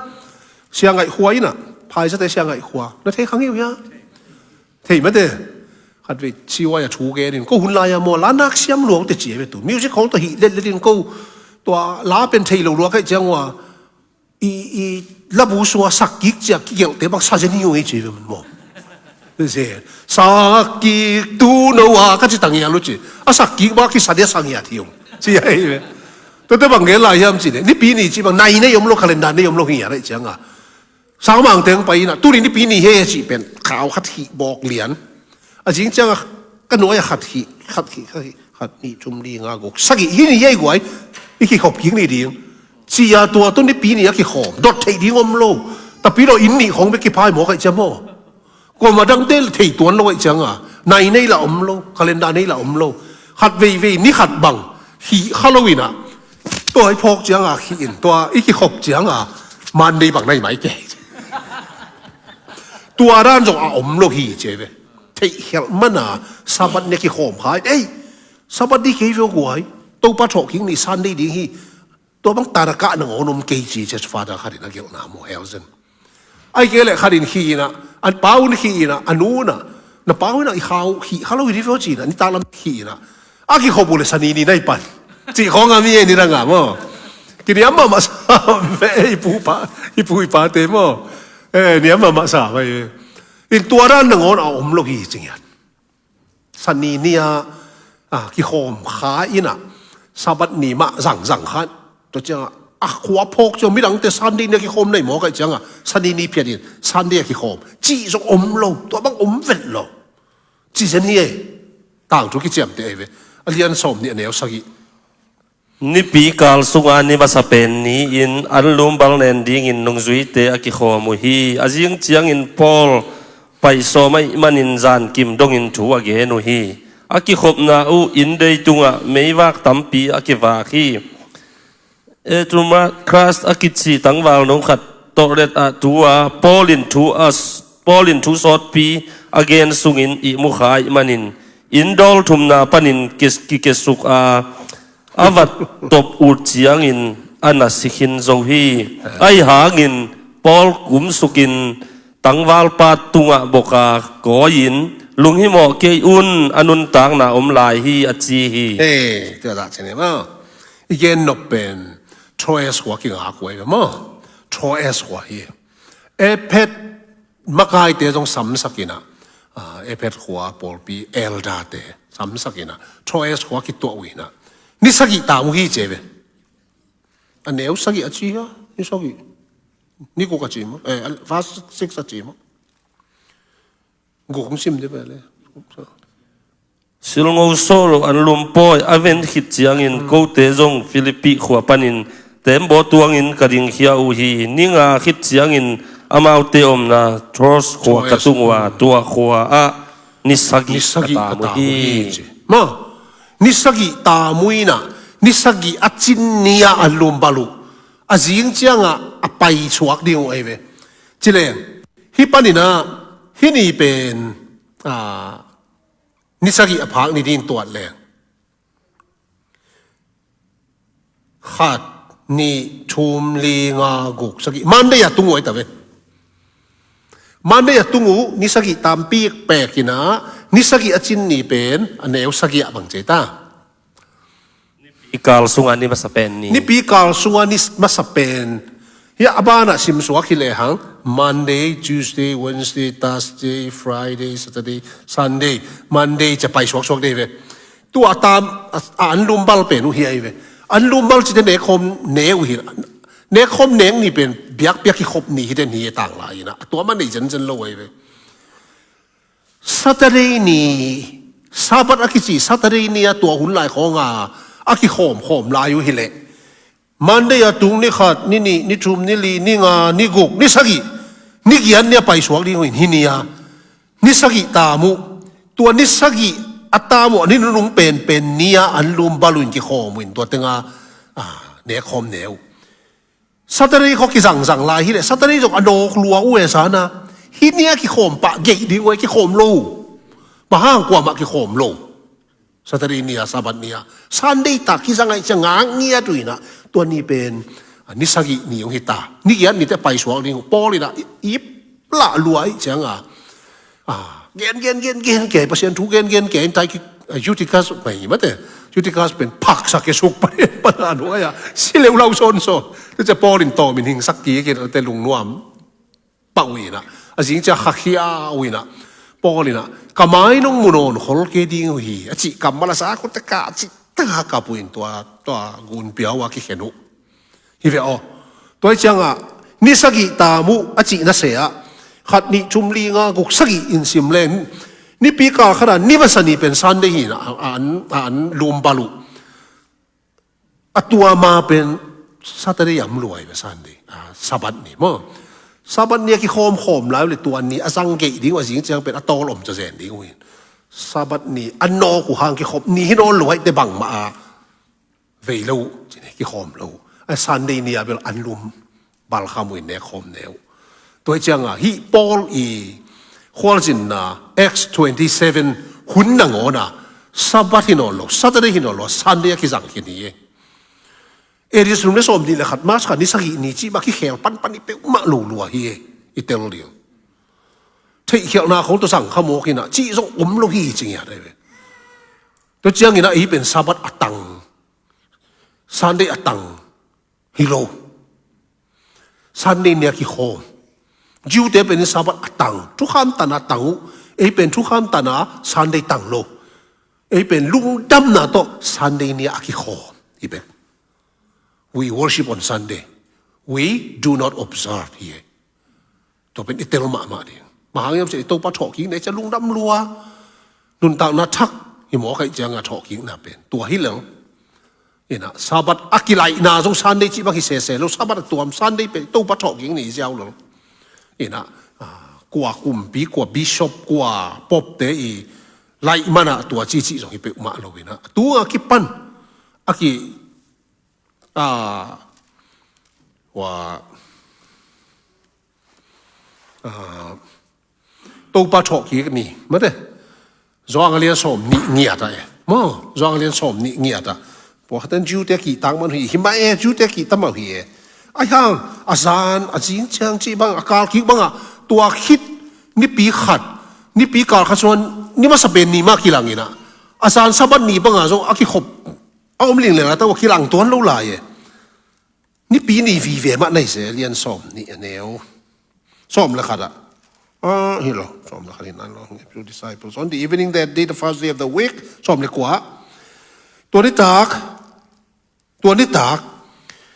Sia Ngaih Khua inah, phaisate Sia Ngaih Khua na thei khang hi uh hia? Thei mate. Khatvei C Y a thu gen in, ko hun lai-a maw, la nak siam luang te ci ve tu. Music hall tawh hih letlet in ko tua la pen thei lo lua kaih ciang ua i, i labu sungah sak kik cia kigelhte bang sa zen hi uh ei ci ve mun maw. Sak kik tu no a ka ci tangial uh ci. A sak kik bang a kisa dia sangiat hi uh ci ahi ve. Tuate bang gen lai hiam ci le, Nipi ni ci bang nai nei om lo, calendar nei om lo hi a, aih ciang a Sangmang teng pai inah tuni Nipi ni hi e cih pen khau khat hih bawk lian. A zing ciangah ka nuai-ah khat hih, khat hih, khat hih, khat nih, thum, li, nga, guk, sagih hi ni hi ei guai. I kikhop kik ni ding. Cia tua tu Nipi ni a kikhawm dot theih ding om lo. Tapi lo inn nih khawng bek kiphai mawk aih cia maw. Kuamah dangte thei tuan lo aih cianga nai nei lah om lo, calendar nei lah om lo. Khat veivei ni khat bang hih kha lo inah tua i phawk cianga hih in, tua i kikhop cianga Monday bang nai mai kei. Tua dan zong a om lo hi ci ve. Theihkhialh mana Sabbath ni a kikhawm kha in, ei, Sabbath ni kei veu guai, Topa thawhkik ni Sunday ding hi. Tua bang tarakah nangawn om kei ci, Church Father khat in a gelhna maw, Elzen. Aih kei leh khat in khih inah, a pa un khih inah, a nu unah, na pa unah i khau khih kha lo hi dih veu ci inah, nitak lam khih inah a kikhop uh leh Sani ni nai pan cih khawng a mi e, ni dang a maw. Kiniam mahmah sa ve, i pu i pa, i pu i pate maw. Eh, niam mahmah sa ve. In tua dan nangawn a om lo hi ci ngiat. Sani ni-a, a, kikhawm kha in ah, Sabbath ni mah zangzang khan. Tua ciangah, a khua phawk ciang, midangte Sunday ni-a kikhawm nei mawk ahih ciangah, Sani ni phiat in, Sunday a kikhawm. Cih zong om lo, tua bang om vet lo. Cih zen hi ei. Tangthu kiciamteh ei ve. A lian sawm nih a neu sagih. Nipi kal sunga ni masa pen ni-in an lumbal nen dingin nungzuite a kikhawm uh hi. A zing ciangin Paul paih sawm ahih manin zankim dongin thu a gen uh hi. A kikhopna uh inndei tungah meivak tampi a kivak hi. Eutychus a kici tangval nungkhat tawh let ah tu-a Paul in thu a, Paul in thu sawtpi a gen sungin ihmu kha ahih manin inndawl thumna panin kis-, kikesuk a, a va top uh ciangin a na si khin zo hi. Ahi hangin Paul kumsukin tangvalpa tungah bok a kawi-in, lunghimawh kei un, a nuntakna om lai hi, a ci hi. Hei, tua zah ci ni maw. I gen nop pen Troas khua kingak uh ahi ve maw. Troas khua hi. Ephet makaite zong samsak in ah, ah, Ephet khua pawlpi elder-te samsak in ah, Troas khua kituah uh in ah, ni sagih tam uh hi ci ei ve. A neu sagih a ci a, ni sagih. Ni guk a ci maw. Eh, verse six a ci maw. Guk hong sim dih ve le. Silngo sawl lo an lum pawi a ven khit ciangin kote zong Filipi khua panin tembaw tuangin ka dingkhia uh hi. Ni nga khit ciangin amaute omna Troas khua ka tung uh a, tua khua ah ni sagih ka tam uh hi. Maw, ni sagih tam uh in ah, ni sagih a cin ni-ah an lumbal uh. A zing ciangah a paisuak ding uh ahi ve. Ci leng, hih panin ah, hih ni pen, ah, ni sagih a phak ni ding tuat leng. Khat, nih, thum, li, nga, guk, sagih. Monday a tung uh ahi ta ve. Monday a tung uh, ni sagih tampi pek in ah, ni sagih a cin ni pen, a neu sagih ah bang ci ei ta. Nipi kal sunga ni masa pen ni. Nipi kal sunga ni masa pen. Hia a banah simsuak hi lehang, Monday, Tuesday, Wednesday, Thursday, Friday, Saturday, Sunday, Monday, ci a paisuaksuak ding hi ve. Tua a tam, a, a an lumbal pen uh hi ahi ve. An lumbal cite nekkhawm ne uh hi. Nekkhawm nek ni pen biakpiak kikhop ni hi den hi e tanglai in ah. A tua mah nei zenzen lo ahi ve. Saturday ni, Sabbath a kici Saturday ni-a tua hun lai khawnga a kikhawmkhawm lai uh hi leh. Monday a tung ni khat, ni nih, ni thum, ni li, ni nga, ni guk, ni sagih, ni giat ni-a paisuak ding uh in hih ni-a. Ni sagih tam uh, tua ni sagih a tam uh, a ni nunung penpen ni-a an lumbal uh in kikhawm uh in tua tenga, ah, nekkhawm ne uh. Saturday khawng kizangzang lai hi leh, Saturday zong a nawk lua uh e sana. Hih ni-a kikhawm pah geih ding uh e, kikhawm lo. Bang hang kuamah kikhawm lo. Saturday ni-a, Sabbath ni-a. Sunday tak kizang ahih ciang ngak ngiat uh in ah. Tua ni pen, ah, ni sagih ni hong hi ta. Ni giat nite paisuak ding uh. Paul in ah, i, i lah lua ahih ciang a. Ah, gen, gen, gen, gen, kei, Pasian thu gen, gen, kei, tai ki, ah, Eutychus, mai mate. Eutychus pen phaksa kesuk pa, pa na nuai a. Si leu lau son so. Tu ce Paul in tawm in hingsak kik in, te lungnuam pah uh in ah. A zing cia khakhia uh in ah. Paul in ah, ka mai nong mu nawn khol kei ding uh hi. A cih kammal a sa khut teka, a cih teka kap uh in tua, tua gun piau a kikhen uh. Hi ve aw. Tua hi ciangah, ni sagih tam uh, a cih na se ah. Khat nih thum li nga guk sagih in sim leng. Nipi kal khat ah, ni masa ni pen Sunday hi in ah, a, a, an, a an lumbal uh. A tua ma pen Saturday a om lua hi ve Sunday. A, Sabbath ni maw. Sabbath ni a kikhawmkhawm lai uh le tua ni a zang geih ding uh a zing ciang pen a tawl om ca zen ding uh hi. Sabbath ni a nawk uh hang kikhop ni hi nawn lo ahih teh bangmah a vei lo uh, ci ni kikhawm lo uh. A Sunday ni a bel an lum balkham uh in nekkhawm ne uh. Tua hi cianga hih Paul i khualzinna Acts twenty seven hun nangawn a Sabbath hi nawn lo, Saturday hi nawn lo, Sunday a kizang khin hi. A D sawm le sawm nih le khat March kha ni sagih ni cih mah kikhel panpan i peuhmah lo lua hi. I tel ding theihkhialhna khawng tawh zang kha mawk in a cih zong om lo hi ci ngiat ahi ve. Tua ciangin a ei pen Sabbath a tang, Sunday a tang hi lo. Sunday ni a kikhawm. Jew-te pen in Sabbath a tang, thukham tana tang uh. Ei pen thukham tana Sunday tang lo. Ei pen lungdamna tawh Sunday ni a kikhawm hi pen. We worship on Sunday. We do not observe hi. Tua pen i tel mahmah ding. Bang hang hiam cih leh i Topa thawhkikna i cih lungdam lua. Nuntakna thak hi mawk ahih ciangin a thawhkikna pen. Tua hi leng. Ina, Sabbath a kilaihna zong Sunday cih bang hi sese lo. Sabbath a tuam Sunday pen i Topa thawhkik ni ziau lo. Ina, ah, kua kumpi, kua bishop, kua pope te i laih man a tua cihcih zong hi peuhmah lo ina. Tua kipan a ki, ah, wa, ah, Topa thawhkik ni, mate. Johan a lian sawm nih ngiat ah e. Maw, Johan a lian sawm nih ngiat ah. Pawlkhat in Jew te kihtak man uh hi, hi mah e, Jew te kihtak mah uh hi e. Ahi hang, a zan, a zing ciang cih bang, a kal kik bang ah, tua khit, nipi khat, nipi kal khat sung, ni masa pen ni mah kilang ina. A zan Sabbath ni bang ah zong, a kikhop, a om lingleng a tawh, a kilang tuan lo lai e. Nipi ni vive mah na hi se, lian sawm nih a neu sawm le khat ah. Ah, hi lo, sawm le khat in an lo, two disciples. On the evening that day, the first day of the week, sawm le kua. Tua nitak, tua nitak,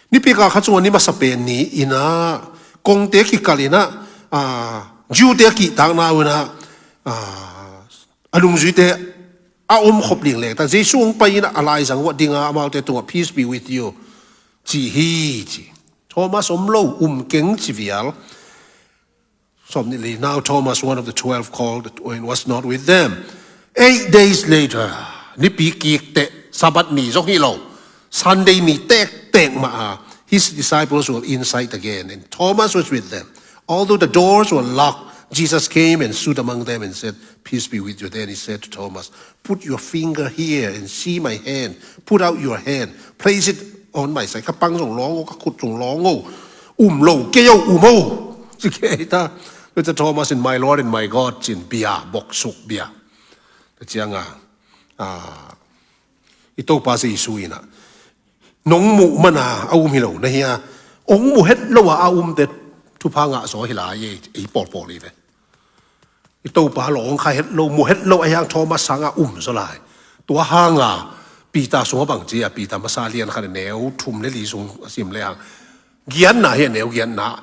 nipi kal khat sung a ni masa pen ni ina, kongte kikal ina, ah, Jew te kihtakna uh ina, ah, a nungzuite a om khop lingleng ta. Jesu hong pai ina a laizang uh a ding a, amaute tungah, "Peace be with you," ci hi ci. Thomas om lo, um keng ci vial. Sawm nih le li, now Thomas, one of the twelve, called when was not with them. Eight days later, nipi kik teh, Sabbath ni zong hi lo, Sunday ni tektek mah a, his disciples were inside again, and Thomas was with them. Although the doors were locked, Jesus came and stood among them and said, "Peace be with you." Then he said to Thomas, "Put your finger here and see my hand. Put out your hand. Place it on my side." Ka pang zong lawng o, ka khut zong lawng o. Um lo kei o, um o. Ci kei ta. Tua ciang Thomas in, "My Lord and my God," ci-in bia, boksuk bia. Tua ciang a, ah, i Topa Jesu ina, nong muh man a a um hi lo na hi a, ong mu het lo a a umte thupha ngah zaw hi lai e, ei pawlpawl hi ve. I Topa lawng kha het lo, mu het lo, ahi hang Thomas sangah um zaw lai. Tua hang a Peter sungah bang ci a, Peter masa lian khat a neu thum le li sung a sim le hang, giatna hi a, neu giatna,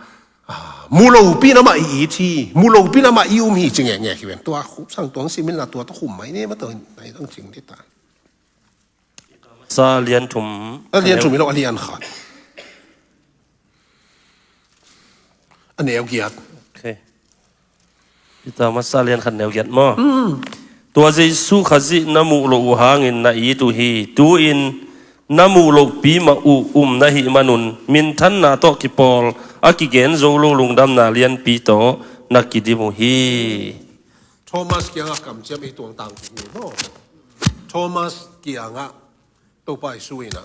ah, mu lopi in amah i it hi, mu lopi in amah i um hi ci ngekngek hi ven. Tua khupsang tuang sim in la, tua tawh khum mai ne, ma tawh nai tang cing dita. Sa lian thum. A lian thum hi lo, a lian khat. A neu giat. Ok. Peter masa lian khat neu giat maw? Hmm. Tua Jesu Khazih na muh loh uh hangin na it uh hi. Tu-in na muh lohpi mah uh um na hih manun, minthanna tawh kipawl a kigen zo lo lungdamna lianpi tawh na kidim uh hi. Thomas kiangah kamciam ei tuangtang hi maw? Thomas kiangah Topa Jesu ina,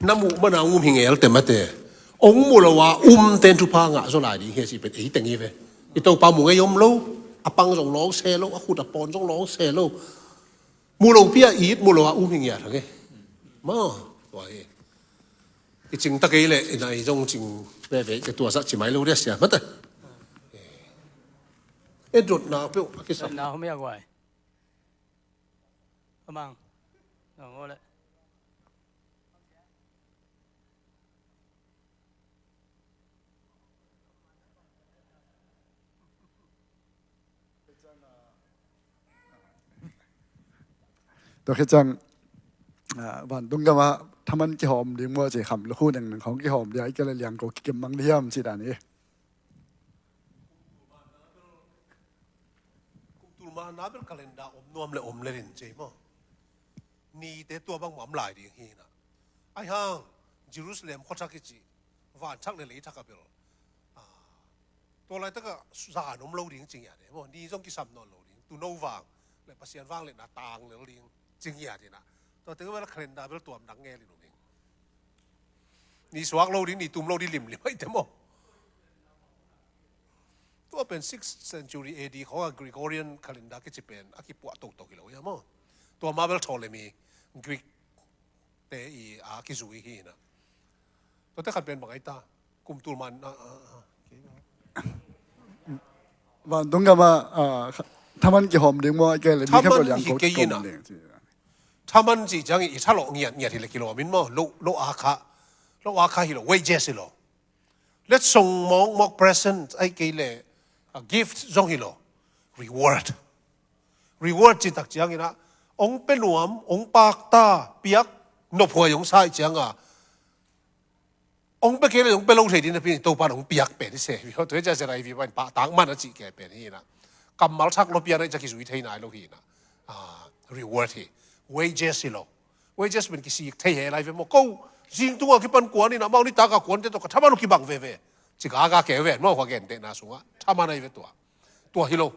na muh mana um hi ngel te mate. Ong mu lo a umten thupha ngah zaw lai ding hi a ci pen ei teng hi ve. I Topa mu ngei om lo, a pang zong lawng se lo, a khut a pawn zong lawng se lo. Mu lopi a it, mu lo a um hi ngiat hang e. Maw, tua hi. I cing ta kei leh, i nai zong cing veve, i tua zah ci mai lo dia sia, mate. E dotna peuh, a kisa. Dotna home a guai. Amang. Nong ole. Tua khit ciang, ah, vantung gam ah thaman kihawm ding maw ci, kham lukhu neng neng khawng kihawm ding a, i kei le liang ko kikem mang ding hiam ci dan hi. Kum tul mana bel calendar om nuam le om le rin ci maw. Nite tua bang mah om lai ding hi na. Ahi hang, Jerusalem khua thak i ci, van thak le lei thak a bel. Ah, tua laitak ah zan om lo ding ci ngiat e maw. Ni zong kisam nawn lo ding. Tuuno vang le Pasian vangliatna tang lel ding ci ngiat ina. Tua teng bel calendar bel tuam dang ngelin om ing. Ni suak lo ding, ni tum lo ding limlim ahi te maw. Tua pen sixth century A D khawng a Gregorian calendar kici pen a kipuah toto hi lo ia maw. Tua mah bel Ptolemy Greek te i a kizui hi na. Tuate khat pen bang ahi ta, kum tul man, ah, ah, ah. Vantung gam ah, ah, thaman kihawm ding maw, i kei le mi khat thaman lo liang hi ko kei kikom ina ding ci. Thaman cih ciangin i thalawh ngiatngiat hi leh kilawm in maw, lo, lo a kha, lo a kha hi lo, wages hi lo. Letsong mawkmawk, present, ahih kei leh, a, gift zong hi lo. Reward. Reward cih tak ciangin ah, hong pia nuam, hong pakta, piak nophuai hong sa ahih cianga, hong pia kei leh hong pia lo thei ding napi-in Topa'n hong piak pen hi se. Tua hi ciang Zedai vipa in pahtak man a cih kei pen hi inah. Kammal thak lo piak na hi ciang kizui thei nai lo hi inah. Ah, reward hi. Wages hi lo. Wages pen kisik thei he lai ve maw. Ko, zing tungah kipan kuan inah, amau nitak a kuante tawh ka thaman uh kibang veve. Ci gaga kei ve, maw, kua gentehna sungah. Thaman ahi ve tua. Tua hi lo.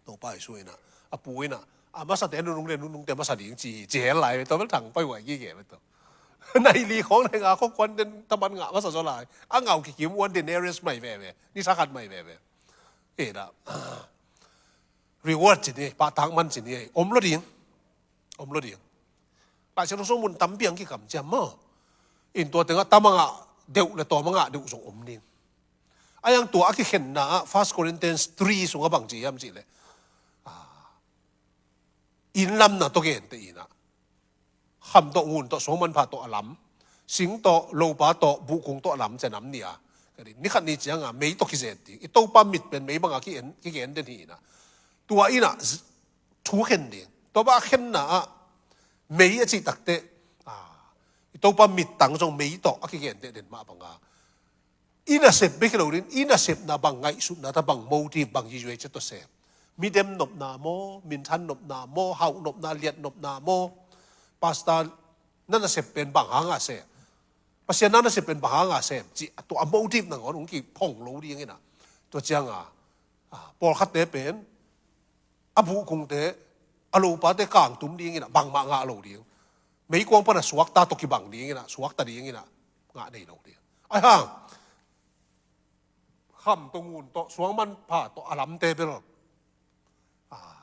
Topa Jesu inah, a pu inah, a masate nunung le nunungte masa ding ci, ci hel lai ve, tua bel thang pai huai gige ve tua. Nai li khawng nai nga khawng kuanten thaman ngah masa zaw lai. A ngau kikim one denarius mai veve, ni sa khat mai veve. Inah, reward ci ni, pahtak man ci ni, om lo ding. Om lo ding. Laisiangtho sung mun tampi ang kikam ciam maw. In tua tengah tam a ngah deuh le tawm a ngah deuh zong om ding. Ahi hang tua a kikhenna ah First Corinthians three sungah bang ci hiam cih leh, ah, inn lamna tawh genteh inah, kham tawh, ngun tawh, suangmanpha tawh a lam, sing tawh, lopa tawh, buhkung tawh a lam ci-a nam ni a, ni khat ni cianga mei tawh kizen ding. I Topa mit pen mei banga ki-en, kigen den hi inah. Tua inah z-, thu khen ding. Tua bang a khenna ah mei a cih takteh, ah, i Topa mittang zong mei tawh a kigenteh den mah banga, i nasep bek hi lo ding, i nasepna bang ngaihsutna ta, bang motive, bang Jesuh cih tawh sem. Midem nopna maw, minthan nopna maw, hauh nopna, liat nopna maw, pastor na nasep pen bang hanga sem, Pasian na nasep pen bang hanga sem, cih a tua a motive nangawn hong kiphong lo ding inah. Tua cianga, ah, pawlkhatte pen a buhkungte, a lopate kangtum ding inah bangmah ngah lo ding. Meikuang pana suakta tawh kibang ding inah, suakta ding inah ngah nei lo ding. Ahi hang kham tawh, ngun tawh, suangmanpha tawh a lamte bel, ah,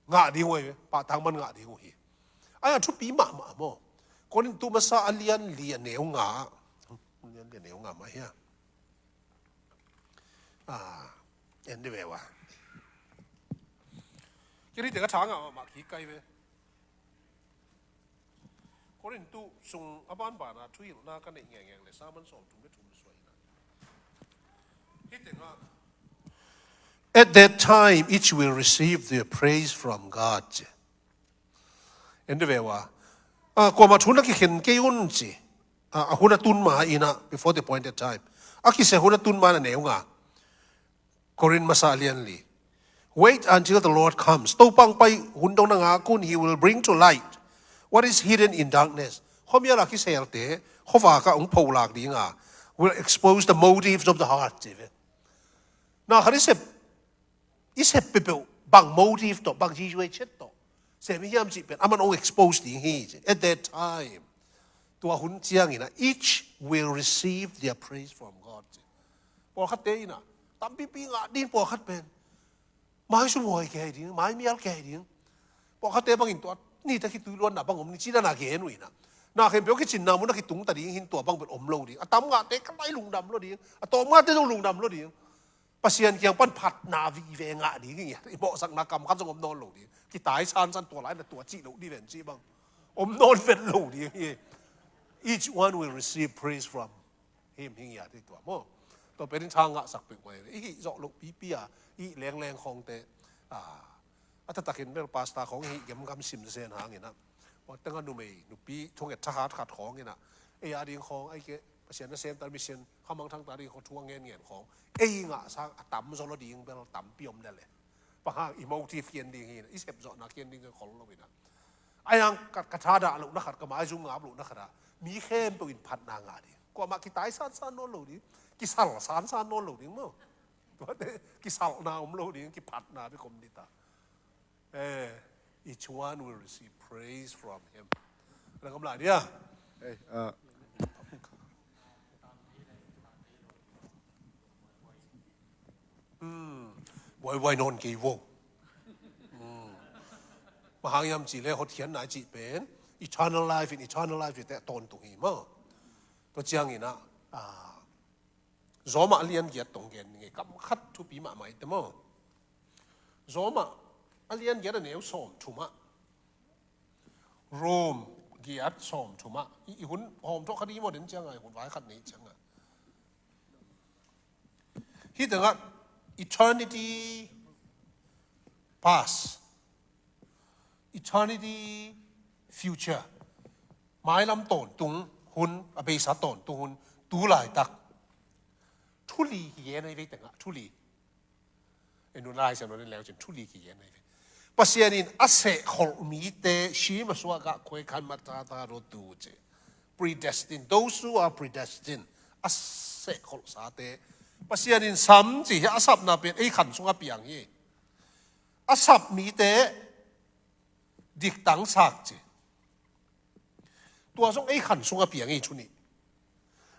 ngah ding uh hi, pahtak man ngah ding uh hi. Ahi hang thupi mahmah maw. Korintu masa a lian li a neu nga. Lian li a neu nga mah hia. Ah, en dih ve ua. Kei ni teng a tha ngah mahmah kik kai ve. Korintu sung a banbana thuhilhna ka neih ngengeng le, saman sawm thum le thum suaina. Hih tengah, "At that time, each will receive their praise from God," ci. En dih ve ua. Ah, kuamah thu na kikhen kei un ci. Ah, a hun a tun ma inah, before the appointed time. A kisia hun a tun ma na neu nga. Korin masa a lian li. "Wait until the Lord comes." Topa hong pai hun dong na ngak un, "He will bring to light what is hidden in darkness." Khuamial a kiselte khuavak ah hong pholak dinga, "will expose the motives of the heart," ci ve. Na khat i sep, i sep peuhpeuh bang motive tawh, bang Jesuh chet tawh sem i hiam cih pen aman hong expose ding hi ci. At that time, tua hun ciangin ah, "Each will receive their praise from God," ci. Pawlkhatte in ah, tampipi ngah ding, pawlkhat pen maisumhuai kei ding, maimial kei ding. Pawlkhatte bangin tua nite khitui luanna bang om ni ci dan a gen uh in ah, na khempeuh kicinna mun a kitung ta ding hi in, tua bang pen om lo ding. A tam ngahte ka lai lungdam lo ding, a tawm ngahte zong lungdam lo ding. Pasian kiang pan phatna vive ngah ding hi. I mawhsakna kam khat zong om nawn lo ding. Kitai sansan, tua lai na tua cih loh ding ven cih bang om nawn vet lo ding hi. "Each one will receive praise from him," hi ngiat hi tua maw. Tua pen in tha ngahsak peuhmah hi. I hih zawh loh pipi a, i hih lengleng khawngte, a, a taktakin bel pastor khawng i hih gemgam sim zen hangin ah, tua teng a numei nupi thunget thahat khat khawngin ah, ei a ding khawng, ei ke Pasian nasem ta, mission khamangthang ta ding khawng thu a ngenngen khawng, ei ngah sang a tamzaw lo ding bel tampi om lel e. Bang hang, i motive kian ding hi in ah, i sepzawhna kian ding khol lo in ah. Ahi hang ka, ka thadah lohna khat, ka maizum ngap lohna khat ah, mi khempeuh in phatna ngah ding. Kuamah kitai sansan nawn lo ding, kisal sansan nawn lo ding maw. Tuate kisalna om lo ding, kiphatna bek om ding ta. Eh, "Each one will receive praise from him." Na ngam lai dia? Eh, ah. Hmm. Buaibuai nawn kei vo. Hmm. Bang hang hiam cih leh hotkhiatna cih pen eternal life in, eternal life in te tawntung hi maw. Tua ciangin ah, ah, Rom a lian giat tawh gen ngei, kam khat thupi mahmah hi te maw. Rom a lian giat a neu sawm thum ah, Rome giat sawm thum ah, i, i hun hawm thawh khat i maw den ciangah, i hun vai khat nei ciangah. Hih tengah eternity past, eternity future, mailam tawntung hun, a beisa tawntung hun, tu laitak. Thu li hi gen ahi ve tengah, thu li. En un, Lai Siangtho en leu cin thu li kigen ahi ve. Pasian in a sehkholh mite sim a suak a khuai khan matata ro tu ci. Predestined, those who are predestined. A sehkholh sate Pasian in sam ci hi, a sapna pen ei khan sungah piang hi. A sap mite diktangsak ci. Tua zong ei khan sungah piang hi thu nih.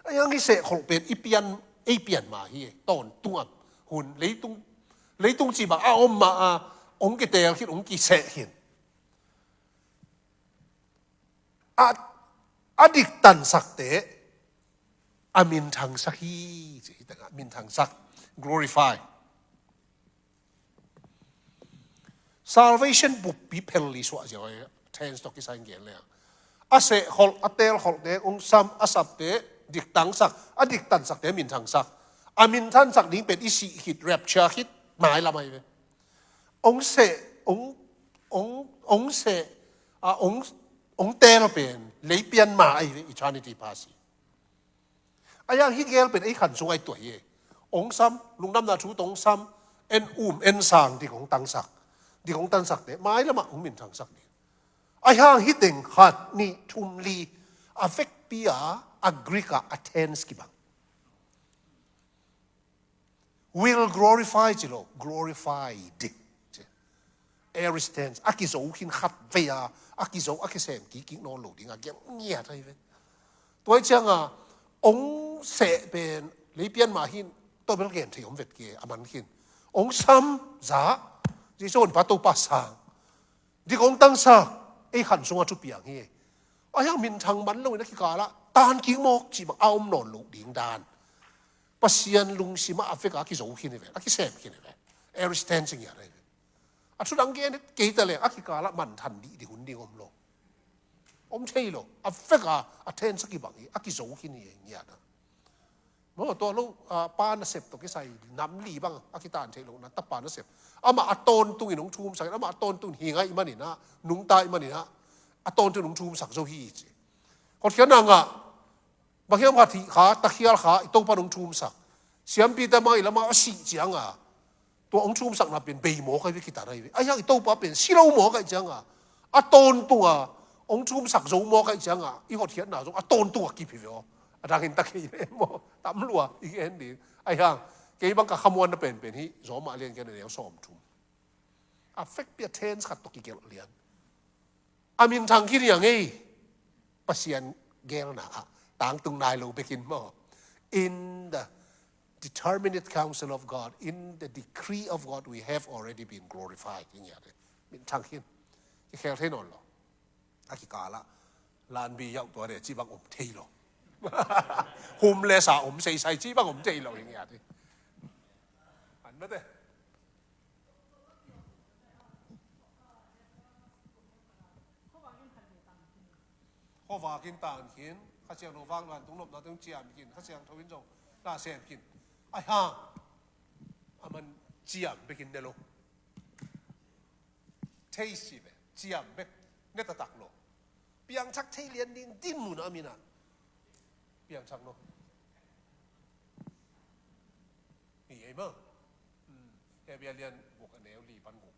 Ahi hang hih sehkholh pen i pian, ei pian mah hi. Tawntung a hun, leitung, leitung cih bang a om mah a, hong kiteel khin, hong kiseh khin. A, a diktansakte a minthangsak hi ci, hih tengah minthangsak, glorify. Salvation buppi phel li suah ziau ahi, tense tawh kisai gen leng. A sehkholh, a teelkholhte hong sam, a sapte diktangsak, a diktansakte minthangsak. A minthangsak ding pen i sih khit, rapture khit mailam ahi ve. Hong seh, hong, hong, hong seh, a, hong, hong teel pen leipian mah ahi ve, eternity past hi. Ahi hang hih gel pen ei khan sung ahi tuah hi. Hong sam, lungdamna thu tawh hong sam, en um, en sang, dik hong tangsak. Dik hong tansakte mailamah hong minthangsak ding. Ahi hang hih teng khat, nih, thum, li, a vekpi-a, a Greek-ah a tense kibang. Will glorify ci lo, glorified ci. Aorist tense, a kizo khin khat vei-a, a kizo, a kisem kik kik nawn lo ding a gelh ngiat ahi ve. Tua hi cianga hong seh pen leipian mah hin, tua bel gen thei om vet kei, a man khin. Hong sam, za, Jesu honpa, Topa sang. Dik hong tangsak, ei khan sungah thu piang hi. Ahi hang minthang man loin a kikalah tan kik mawk cih bang a om nawn loh ding dan. Pasian lungsimah a vekpi-a a kizo khin hi ve, a kisem khin hi ve. Aorist tense ngiat ahi ve. A thu dang gen kei ta leng a kikalah manthan dih ding hun ding om lo. Om thei lo. A vekpi-a a tense a kibang hi, a kizo khin hi ngiat a. Maw, tua lo, a, pa nasep tawh kisai nam li bang a kitan theih lohna, tapa nasep. Amah a tawntungin hong thumsak, amah a tawntungin hi ngai manin ah, nungta ih manin ah, a tawntungin hong thumsak zo hi ci. Hotkhiatna ngah, bang hiam khat hih kha, takhial kha, i Topa in hong thumsak. Siampite mah i lamah a sih cianga tua hong thumsakna pen bei mawk ahi ve, kitat ahi ve. Ahi hang i Topa pen si lo mawk ahih cianga a tawntunga hong thumsak zo mawk ahih cianga i hotkhiatna zong a tawntunga kip hi ve aw. A dangin ta kei le maw, tam lua i gen ding. Ahi hang kei bang ka khamuanna penpen hi, Zawmah lian giat, a neu sawmthum. A vekpi-a tense khat tawh kigelh lian. A minthang khin hi a ngei. Pasian gelna ah tangtung nai lo bekin maw, in the determinate counsel of God, in the decree of God, we have already been glorified. Hi ngiat hi. Minthang khin. Kikhel thei nawn lo. A kikalah lanbi yauh tua de cih bang om thei lo. Homeless a om seisai cih bang om thei lo hi ngiat hi. An mate. Khuavak in tan khin, Kha Siangtho vak luan tung nopna tung ciam khin, Kha Siangtho in zong na sem khin. Ahi hang a man ciam bekin ne lo. Thei si ve, ciam bek ne taktak lo. Piangthak thei lian ding dinmun a minah piangthak lo. Hi ei maw. Hmm. Hebru lian guk, a neu li pan guk.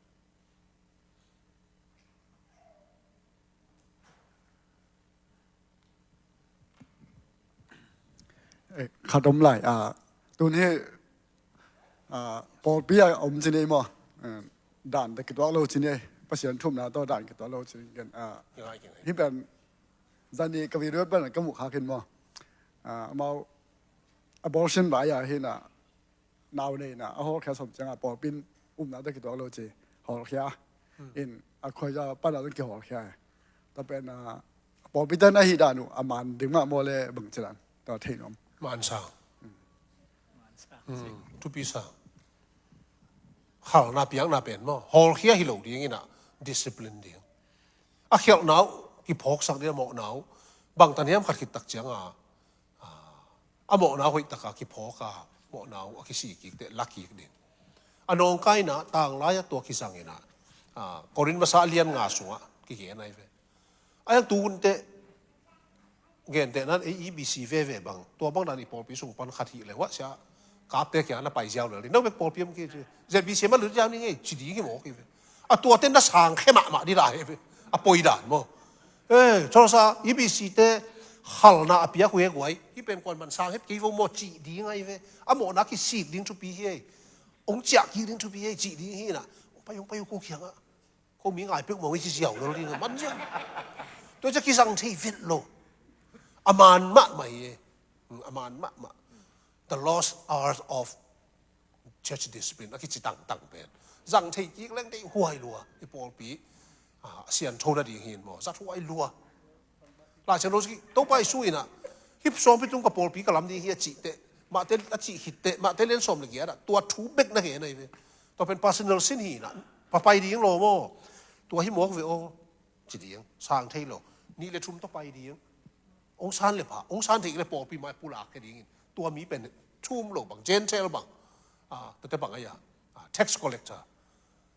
Eh, khat om lai, ah, tun hi, ah, pawlpi a om ci ni ei maw. Eh, dan tawh kituak lo ci ni ei. Pasian thumna tawh dan kituak lo ci ni ei. Ah, hi pen zani ka video pen ka muh khak in maw. Ah, amau abortion vai a hi na, nau neihna a hawlkhia sawm ciangah pawlpi in upna tawh kituak lo ci, hawlkhia. Hmm. In a khuaza pana zong kihawlkhia. Tua pen, ah, pawlpi tan ahi dan uh a man ding mah maw le bang ci dan. Tua thei nuam. Man sa. Hmm. Thupi sa. Khalna piakna pen maw, hawlkhia hi lo ding in ah, discipline ding. A khialhna uh kiphawksak ding a mawhna uh. Bangtan hiam khat khit tak cianga, a mawhna uh hoih taka kiphawk a, mawhna uh a kisik kik teh la kik ding. A nawngkaina tanglai a tua kizang ina, Korin masa a lian nga sungah kigen ai ve. A yang tu hun teh gentehna ei E B C veve bang, tua bang dan i pawlpi sung pan khat hih leh wah sia, kapte kia na pai ziau lel ding. No bek pawlpi om ki Z B C ma lut ziau ni ngei ci ding hi mawk hi ve. A tuate na sang khe mahmah ding la hi ve. A poi dan maw. Eh, thawsa E B C te khalna a piak uh he guai, hih pen kuan man sang het kei vo maw ci ding ai ve. A mawhna kisik ding thupi hi ei. Ong ciah kik ding thupi hi ei ci ding hi na. Ong pai, ong pai uh ko kiangah. Ko mi ngai peuh mawng i ci ziau lo ding a man ziau. Tua ciah kizang thei vet lo. A man mahmah hi e. A man mahmah. The lost art of church discipline a kici tangtang pen. Zang thei kik leng deih huai lua. I pawlpi a siantho nading hi in maw. Zat huai lua. Lai Siangtho siki Topa Jesu ina, hih sawmpi tung ka pawlpi ka lam ding hi a cih teh, mahte a cih khit teh, mahte lian sawm le giat ah tua thu bek na gen ahi ve. Tua pen personal sin hi ina, pa pai ding lo maw. Tua hi mawk ve aw, ci ding, sang thei lo. Nih le thum tawh pai ding. Ong san le pha, ong san thei le pawlpi mai pulak khe dingin. Tua mi pen thum lo bang, Gentile bang, tuate bang ahi a, tax collector.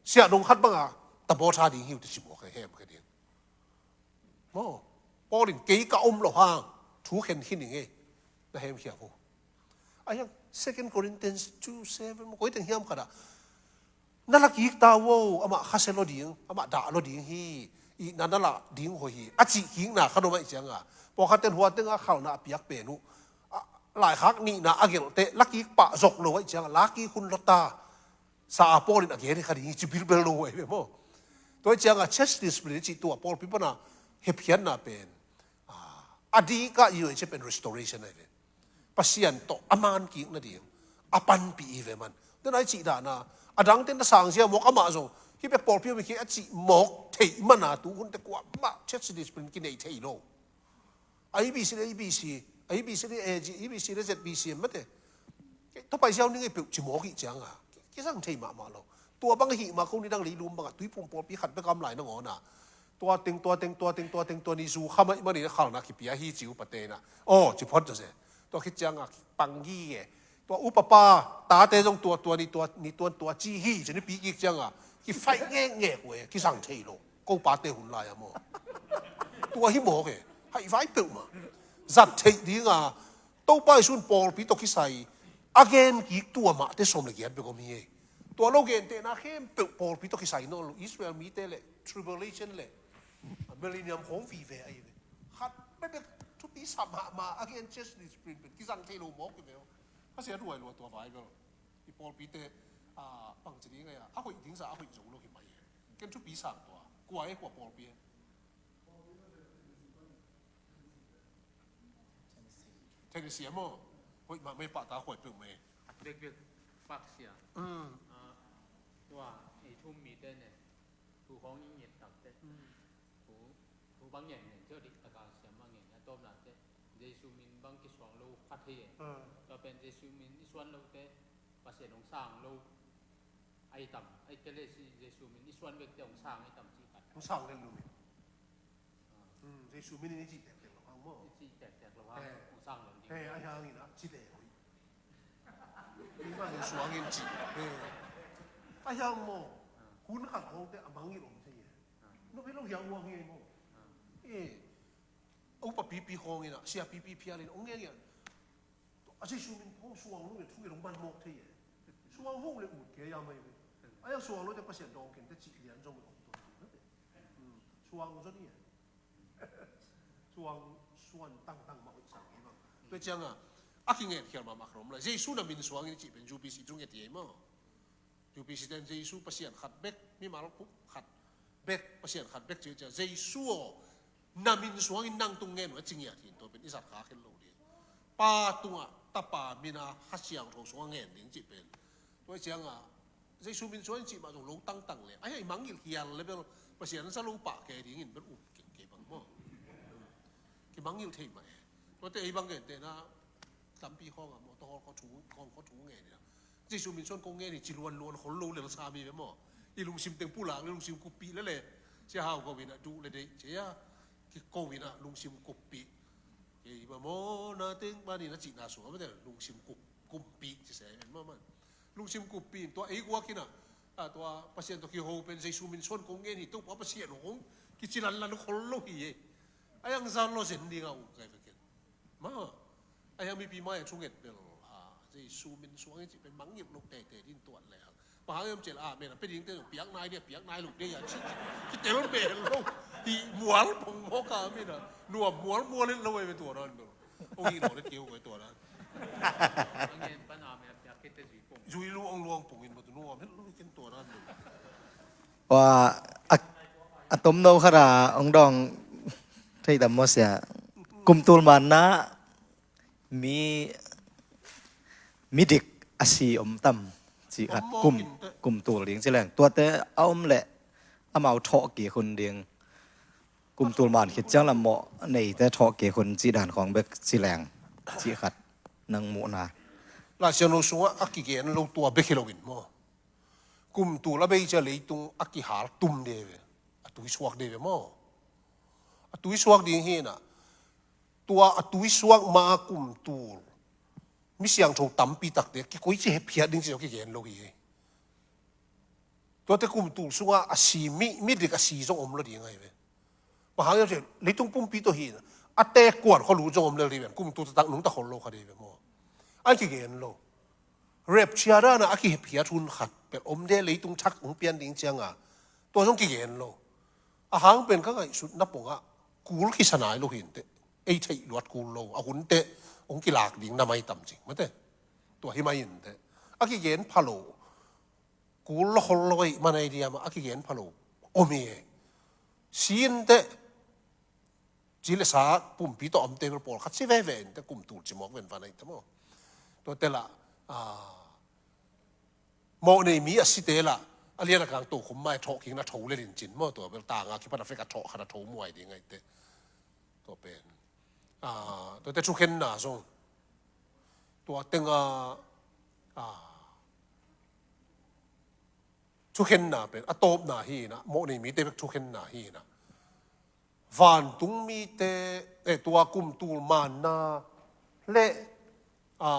Siah dong khat banga tabawtha ding hi uh te ci mawk khe, hem khe ding. Maw, Paul in kei ka om lo hang thu khen khin ing ei, na hemkhia uh. A hiang Second Corinthians two seven maw, koi teng hiam khat ah na la kik ta uh, amah khasia lo ding, amah dah lo ding hi, i na na la ding uh hi a cih kikna khat om ahi cianga, pawlkhat ten hua tenga khalna a piak pen uh, laikhak nihna a gelh teh la kik pah zok lo ahi cianga la kik hun lo ta. Sa a Paul in a gen hi kha ding hi ci bilbel lo uh ahi ve maw. Tua hi cianga church discipline cih tua pawlpi pana hepkhiatna pen a dik a i uh ahi ciah pen restoration ahi ve. Pasian tawh a man kik nading a panpih hi ve man. Tena i cih dahna a dangte na sang zia mawk amah zong hih bek pawlpi om hi kei a cih mawk theih mana tu hunte kuamah church discipline kinei thei lo. A E B C le A B C, A B C le A G, A B C le Z B C mate. Tua pai ziau ning ei peuh ci mawk ih cianga kizang thei mahmah lo. Tua bang hih mah ko nidang leilum bangah tuiphum pawlpi khat bek am lai nangawna. Tua teng, tua teng, tua teng, tua teng, tua ni zu khamah i manin a khalna kipia hi ci upatena. Aw, ci phot zawse. Tua khit cianga panggi e. Tua upapa tate zong tua, tua ni, tua ni, tuan tua ci hi ci ni pi kik cianga kifaih ngekngek uh e, kizang thei lo. Ko pate hun lai a maw. Tua hi mawk e. Haih vai peuhmah. Zat theih dinga Topa Jesu'n pawlpi tawh kisai a gen kik tua mahte sawm le giat bek om hi e. Tua lo gentehna khempeuh pawlpi tawh kisai nawn lo. Israel mite le tribulation le millennium khawng vive ahi ve. Khat bek bek thupi sa mahmah a gen church discipline pen kizang thei lo mawk hi ve aw. Kha sia duai lua tua vai bel. I pawlpite bangci ding aia a hoih dingsa a hoih zo lo hi mai e. Ken thupi sang tua kua e, kua pawlpi e? Tennessee maw? Hoih mah mai pahta khuai peuh mai. Bekbek paksia. Tua ei thum mite ne thu khawng i nget takte. Thu, thu bang ngen ngen cio dik taka siam bang ngen a tawpna te Jesu min bang kisuang lo kha thei e. Tua pen Jesu min i suan lote Pasian hong sang lo ai tam, ai kele si Jesu min i suan vekte hong sang ai tam ci khat. Hong sang lel lo min. Jesu min in i cih tektek lo hang maw? I cih tektek lo hang hong sang lo ding. Ai hangin a ci le hoih. Min bang in suangin ci. Ai hang maw? Hun khat hong te a mangngilh om thei e. No pe lo hiang uang hi maw? E. Upa pipi khawngin a sia pipi phialin ong ngengian. A Jesu min phawng suang lo le thu i long ban mawk thei e. Suang ho le ut kei a mai ve. A yang suang lo te Pasian dawng ken te cih lian zong om tuan ding na te. Suang zon hi e. Suang suan tangtang mah hoih sang hi bang. Tua cianga a kingetkhial mahmah khat om lai. Jesu na min suangin cih pen U P C thu nget hi ei maw? U P C ten Jesu Pasian khat bek, mimal khat bek, Pasian khat bek ci ciang Jesu aw na min suangin nang tung ngen uh a ci ngiat hin tua pen i zat kha khen lo ding. Pa tungah Tapa mina Kha Siangtho sungah ngen ding cih pen. Tua cianga Jesu min suangin cih mah zong lo tangtang le a hei mangngilh hial le bel Pasian sa lo pah kei dingin bel up kei bang maw? Kimangngilh thei mah e. Tuate ei bang gentehna tampi khawngah maw, tua hawl khaw thu, hawl khaw thu ngen ina. Jesu min suan ko ngen hi ci luanluan khol lo lel sa mi ve maw? I lungsim teng pulak le lungsim kuppih le le. Sia hau ko ina duh le deih cia. kiko in ah lungsim kuppih. Kei mah maw, na teng pan in a cihna sung a mate lungsim kup, kuppih ci se en mah man. Lungsim kuppih in tua ei guak in ah, a tua Pasian tawh kiho pen Jesu min suan kong ngen hi, Topa Pasian hong kici lanlan khol lo hi e. A yang zan lo zen ding a um kai veken. Ma, a yang mipi mai a thunget bel, a, Jesu min suang in cih pen mangngilh lo tete din tuat leng. Bang hang hiam cih leh, amen a pia ding te zong piak nai dia, piak nai lo dia, ci, ci, ci tel bel lo. Hi mual pong mawk a, amen a. Nuam mual mual het lo ei ve tua dan bel. Ong hi lo det keu ve tua dan. Zui luang luang pong in bel nuam het lo ken tua dan bel. Tua a, a tomno khat a ong dawng thei tam maw sia. Kum tul manna mi, midik a si om tam cih khat. Om maw kum, kin te. Kum tul ding ci leng. Tuate a om leh amau thawh kik hun ding. Kum tul man khit ciang lam maw neite thawh kik hun cih dan khawng bek ci leng cih khat nang muhna. Laisiangtho sungah a kigen lo tua bek hi lo in maw. Kum tul a bei cia leitung a kihal tum de ve. A tui suak de ve maw. A tui suak ding hi na. Tua a tui suak ma a kum tul mi siangtho tampi takte kikoici hephiat ding ci zong kigen lo hi. Tuate kum tul sungah a si mi, midik a si zong om lo ding ahi ve. Bang hang hiam cih leh leitung pumpi tawh hi na. A tekuan khua lut zong om lel ding ven. Kum tul taktak nungta khol lo kha ding ve maw. An kigen lo. Rapture dan a kihephiat hun khat bel om de, leitung thak hong pian ding ciang a. Tua zong kigen lo. A hang pen ka ngaihsutna pongah kul kisa nai lo hi inteh. Ei theih luat kul lo. A hun teh hong kilak ding na mai tam cing mate. Tua hi mai inteh. A kigen pha lo. Kul lo khol lo ei man ei diam a kigen pha lo. Om hi e. Si inteh. Ci le sa pumpi tawh omte bel pawlkhat si veve inteh kum tul ci mawk ven van ei te maw. Tuate lah, a, mawh nei mi a site lah a lian a kang tokhom mai thawh kikna tho le lincin maw, tua bel tanga kipan a fek a thawh khat a tho muai ding ahi te. Tua pen, a, tuate thukhenna zong tua tenga, a, thukhenna pen a tawpna hi na, mawh nei mite bek thukhenna hi na. Vantung mite, eh, tua kum tul manna le, a,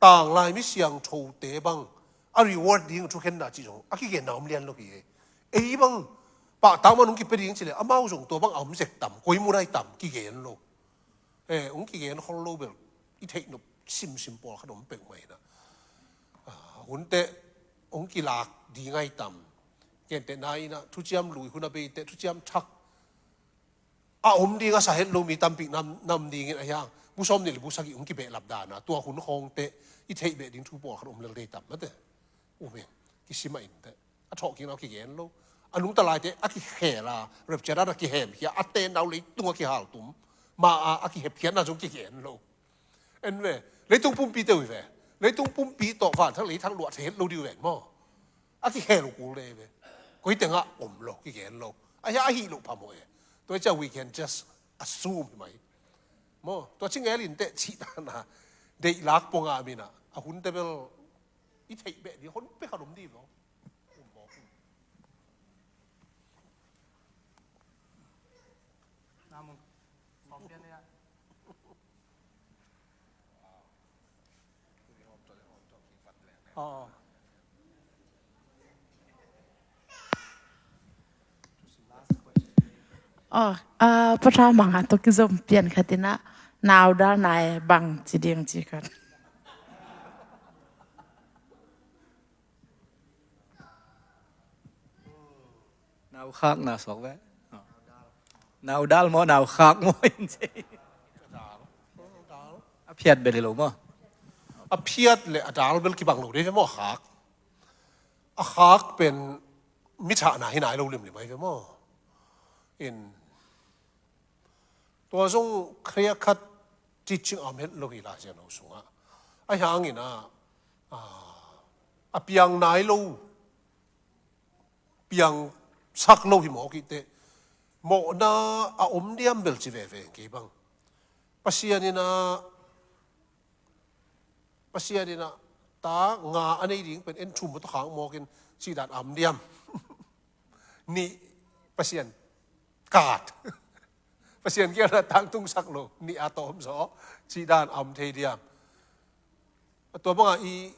tanglai mi siangthote bang a reward ding thukhenna cih zong a kigenna om lian lo hi. Ei bang pahtak man hong kipia ding ci le amau zong tua bang a om zek tam, koi mun ahi tam kigen lo. Eh, hong kigen khol lo bel i theih nop simsim pawlkhat om peuhmah hi na. A, hun teh hong kilak ding ahi tam. Gentehna in a thuciam lui hun a bei teh thuciam thak a om ding a sa het lo mi tampi nam, nam dingin a hiang bu sawm nih le bu sagih hong kibehlap dan a tua hun khawng teh i theih beh ding thu pawlkhat om lel dei tam mate. Um in kisim a in teh. A thawhkikna a kigen lo. A nungta laite a kikhel a, rapture dan a kihemkhia, a tenau leitung a kihaltum ma a, a kihepkhiatna zong kigen lo. En ve, leitung pumpi te uh hi ve. Leitung pumpi tawh vanthak leithak luah thei het lo ding uh ven maw. A kikhel uh kul de ve. Koi tengah om lo, kigen lo. A hia a hih loh phamawh e. Tua hi cia we can just assume hi mai. Maw, tua ci ngel in teh cih dan a. Deih lak pongah min a. A hun te bel i theih beh ding hon pek a lum ding lo. Aw, a, Pawtha Manga tawh kizom pian khat in a, nau dal nai bang ci ding ci khat. Nau khak na suak ve. Nau dal maw, nau khak maw in ci. A phiat bel hi lo maw. A phiat le a dal bel kibang lo dei ve maw a khak. A khak pen mi thahna hi nai lo limlim ahi ve maw. In tua zong clear cut teaching a om het lo hi Laisiangtho sungah. Ahi hangin a, a, a piang nai lo, piangsak lo hi mawk hi teh. Mawhna a om diam bel ci veve kei bang. Pasian in a, Pasian in a ta nga a nei ding pen en thum tawh khak mawkin cih dan a om diam. Nih Pasian kat. Pasian kiangah tangtungsak lo, nih a tawm zaw, cih dan a om thei diam? A tua bangah i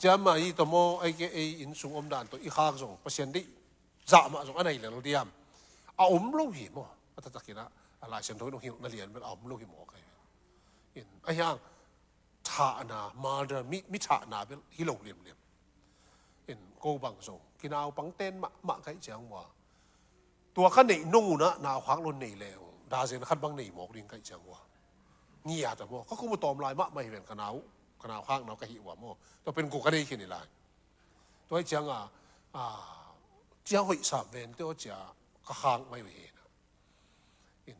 ciam a i tawm aw, ei ke ei inn sung om dan tawh i khak zong Pasian deih zah mah zong a nei lel diam? A om lo hi maw. A taktakin ah a Lai Siangtho in hong hilhna lian bel a om lo hi maw kei. In a hiang thahna, murder, mi, mi thahna bel hi lo liamliam. In ko bang zong kinaupang ten mahmah kaih ciang ua, tua ka neih nong unah naukhak lo nei le ung, dazen khat bang nei mawk ding kaih ciang ua. Ngiat a maw, ka kum uh tawm lai mahmah hi ven, ka nau, ka naukhak nau ka hih ua maw. Tua pen ko ka nei khin hi lai. Tua hi ciang a, a, cia hoih sam ven te aw cia ka khak mai uh hi na. In,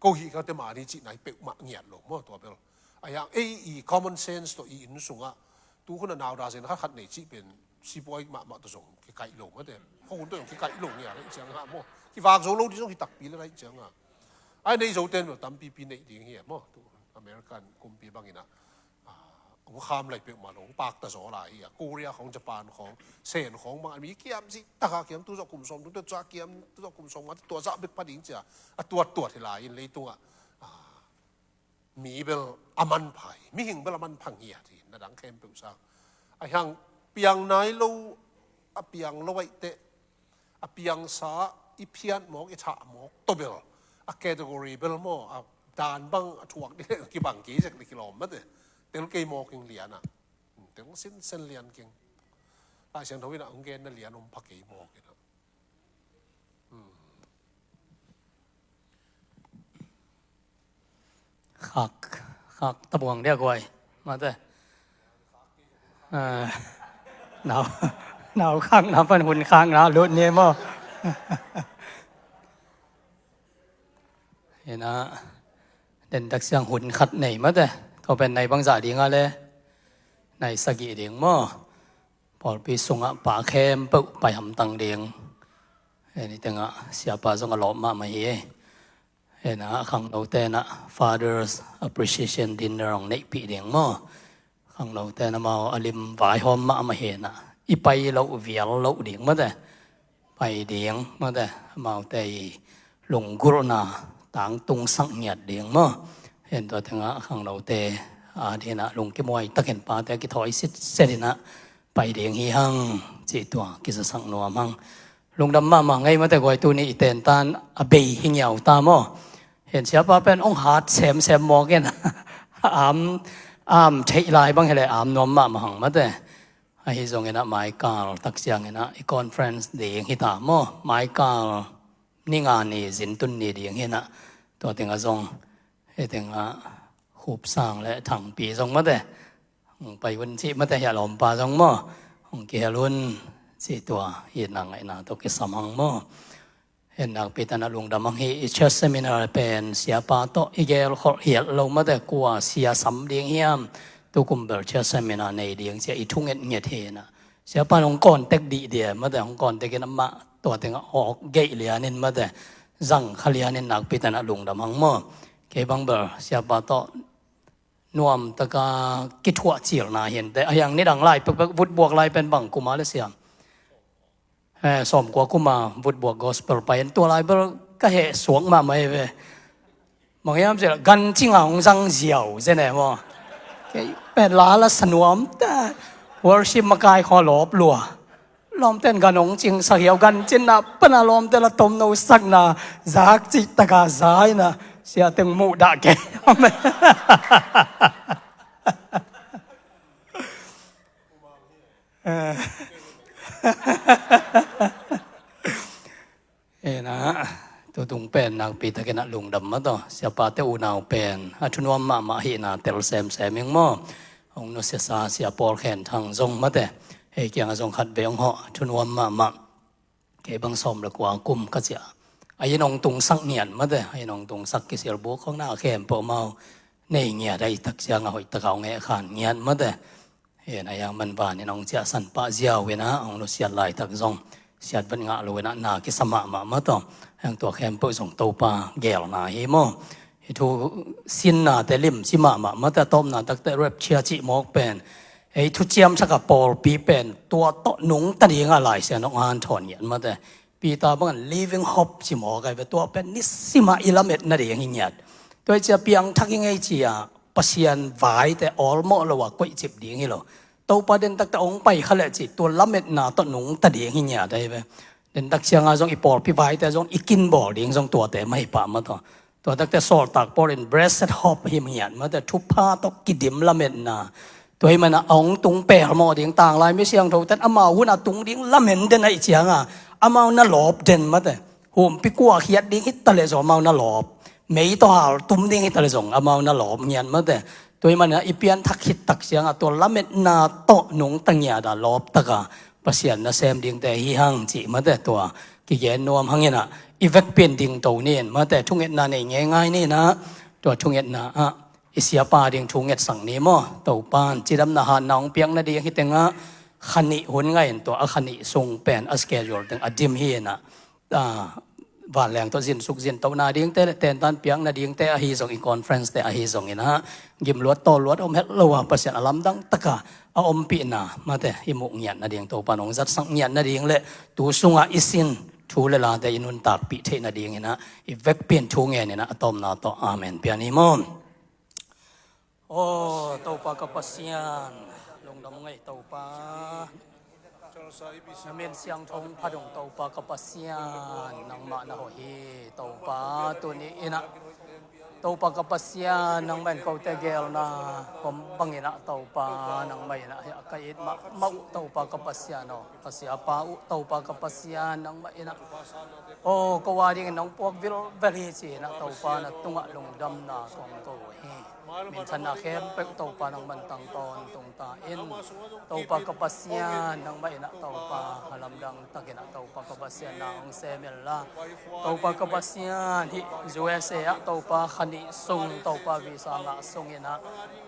ko hih ka te mah ni cih nai peuhmah ngiat lo maw tua bel. A hiang ei i common sense tawh i inn sungah tu hun a nau dazen khat khat nei cih pen sipuai mahmah tawh zong kikaih lo mate. Khuahun tawh zong kikaih lo ngiat a i ciang ah maw. Kivak zo lo ding zong hi takpi le lai ciang ah. Ai nei zo ten bel tampipi neih ding hi a maw. Tu American kumpi bangin ah, ah, hong kham lai peuhmah lo, hong pakta zaw lai hi a. Korea khawng, Japan khawng, Sen khawng bang a mi kiam cih taka kiam, tu zawh kum sawm, tu zawh kiam, tu zawh kum sawm nga, tua zah bek pha ding cia a tuattuat hi lai in leitungah, ah, mi bel a manpha hi, mihing bel a manpha ngiat hi, na dang khempeuh sang. A hiang piang nai lo, a piang lo aih teh, a piangsa i phiat mawk, i thah mawk tawh bel a category bel maw, a dan bang a thuak ding kibang kei zek le kilawm mate. Tel kei mawk ing lian ah. Tel sinsen lian keng. Lai Siangtho in ah hong genna lian om pha kei mawk in ah. Khak, khak tabuang dia guai mate. Ah, nau, nau khak na pan hun khak na lut ni maw. Ina, den tak siang hun khat nei mate. Tua pen nai bangzah ding a le, nai sagih ding maw. Pawlpi sungah pa khempeuh pai hamtang ding. Eni tengah siapa zong a lawp mahmah hi. Ena khangnote na Father's Appreciation Dinner hong neihpih ding maw. Khangnote na mau a lim vaihawm mahmah hi na, i pai loh vial loh ding mate. Pai ding mate, amaute i lunggulhna tangtungsak ngiat ding maw. Hen tua tengah khangnote a dinah lungkimuai takin pate kithawi sitset inah pai ding hi hang, cih tua kizasak nuam hang. Lungdam mahmah ngei mate guai, tuni i tentan a bei hi ngiau ta maw. Hen siapa pen ong hat semsem mawk in am, am theih lai bang hi le am nuam mahmah hang mate. Ahi zongin ah maikal tak ciangin ah i conference ding hi ta maw. Maikal ni nga ni zintun ni ding hi na. Tua tengah zong, hei tengah Khupsang le Thangpi zong mate hong pai un cih mate, hia lawmpa zong maw hong kihel un cih tua itna ngaihna tawh kisam hang maw. Hen nakpi tanah lungdam hang hi. I church seminar pen siapa tawh i gelkholh hial lo mate, kua sia sam ding hiam, tukum bel church seminar nei ding cia i thungetnget hi na. Siapa in hong contact dih dia mate, hong contact in amah tua tengah awk geih lianin mate, zang kha lianin nakpi tanah lungdam hang maw. Kei bang bel siapa tawh nuam taka kithuah cilna hi inteh, a hiang nidang lai pekpek vutbuak lai pen bang kuma le siam. Eh, sawmkua kuma vutbuak gospel pai in tua lai bel ka heh suak mahmah hi ve. Bang hiam cih leh gan cinga hong zang ziau zen e maw. Kei pen la la sa nuam ta. Worship makai khaw lawp lua. Lawmten gan hong cingsak hiau, gan cinna pana lawmte la tomno sakna zak cih taka za ina sia teng muh dah kei. Amen. Ena, tutung pen nakpi takin a lungdam mataw. Siapate unau pen a thunuam mahmah hihna tel semsem ing maw. Hong nusiasa Sia Paul Khen Thang zong mate, hei kiangah zong khat vei hong hawh, a thunuam mahmah. Kei bang sawm le kua kum ka ciah a inn hong tungsak ngiat mate, a inn hong tungsak kisilbuk khong na khempeuh amau nei ngiat a, i tak ciangah hoih taka hong eh khan ngiat mate. Hei na yang man vanin hong ciahsan pah ziau inah hong nusiat laitak zong siat vet ngah lo inah na kisa mahmah mataw. Heng tua khempeuh zong Topa gelna hi maw. Hih thu sinnate limci mahmah mate, a tawpna takte rapture cih mawk pen, hei thuciamsak a pawlpi pen tua tawh nungta dinga Lai Siangtho hong hanthawn ngiat mate. Peter bangin living hope ci maw, kai ve, tua pen nisimah i lamet nading hi ngiat. Tua hi cia piangthak hi ngei cia Pasian vaite awlmawh lo a koihcip ding hi lo. Topa dentakte hong pai kha leh ci tua lametna tawh nungta ding hi ngiat ahi ve. Dentak cianga zong i pawlpi vaite zong i kinbawl ding zong tuate mah hi pah mah tawh. Tua takte sawltak Paul in blessed hope hi ngiat mate, thupha tawh kidim lametna. Tua hi mana a hong tung pelmawh ding, tanglai mi siangthoten amau hun a tung ding lamen den ahi cianga amau na lawp den mate. Humpi kuakhiat ding hi taleh zong amau na lawp. Mei tawh haltum ding hi taleh zong amau na lawp ngiat mate. Tua hi mana i pianthak khit tak cianga tua lametna tawh nungta ngiat a lawptaka Pasian nasem dingte hi hang cih mate, tua kigen nuam hang inah i vekpi in dingto ni in mate, thungetna nei ngeingai ni inah tua thungetna ah i siapa ding thu ngetsak ni maw. Topan cidamna hatna hong piak nading hi tengah kha nih hun ngah in tua a kha nih sung pen a schedule teng a dim hi inah, ah, vanleng tawh zinsuk zintohna dingte le tentan piak nadingte ahi zong, i conference te ahi zong inah gimluat tawlluat om het lo a Pasian a lamdang taka a ompihna mate i muh ngiat nading, Topan hong zatsak ngiat nading le tu sungah i sin thu le late i nuntakpih theih nading inah i vekpi in thu ngen inah a tawpna tawh amen pia ni maw. Aw Topa ka Pasian, lungdam ngei Topa. Na min siangtho hong phat ung Topa ka Pasian, nangmah na hawh hi Topa. Tuni inah Topa ka Pasian, nangmah in kote gelna kom bang inah Topa, nangmah inah hiah ka it mahmah uh Topa ka Pasian aw, ka siapa uh Topa ka Pasian, nangmah inah aw ko a dingin nong puak vilvel hi ci inah Topa na tungah lungdamna kong ko uh hi. Minthanna khempeuh Topa nangman tang tawntung ta in. Topa ka Pasian, nangmah inah Topa a lamdang tak inah Topa ka Pasian na hong sem inla, Topa ka Pasian hih U S A ah Topa kha nih sung Topa visa ngah sung inah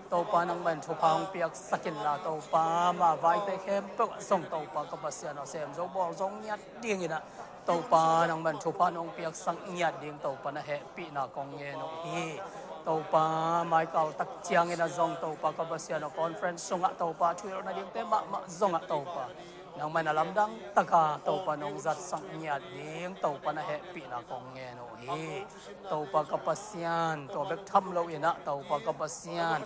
Topa nangman thupha hong piaksak inla Topa, ma vaite khempeuh ah zong Topa ka Pasian aw sem zo bawl zo ngiat ding inah Topa nangman thupha nong piaksak ngiat ding Topa na hehpihna kong ngen uh hi. Topa maikal tak ciangin a zong Topa ka Pasian aw conference sungah Topa thuhilh nadingte mahmah zongah Topa nangman a lamdang taka Topa nong zatsak ngiat ding Topa na hehpihna kong ngen uh hi. Topa ka Pasian, tua bek tham lo inah Topa ka Pasian,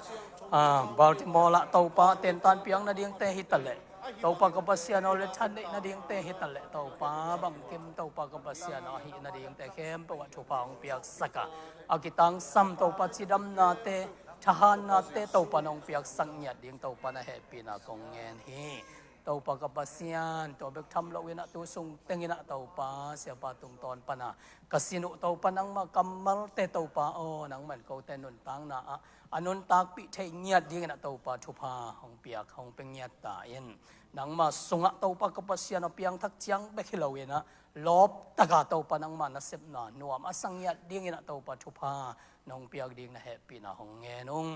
ah, Baltimore lah Topa tentan piang nadingte hi taleh Topa ka Pasian aw le than neih nadingte hi taleh Topa bangkim Topa ka Pasian aw ahih nadingte khempeuh ah thupha hong piaksaka a kitangsam Topa cidamnate, thahannate Topa nong piaksak ngiat ding Topa na hehpihna kong ngen hi. Topa ka Pasian, tua bek tham lo inah tu sung teng inah Topa siapa tungtawn pana ka sin uh Topa nangmah kammalte Topa aw nangman kote nuntakna ah a nuntakpih theih ngiat ding inah Topa thupha hong piak hong pia ngiat ta in. Nangmah sungah Topa ka Pasian aw piangthak ciang bek hi lo inah lawp taka Topa nangmah nasepna nuam a sa ngiat ding inah Topa thupha nong piak ding na hehpihna hong ngen ung.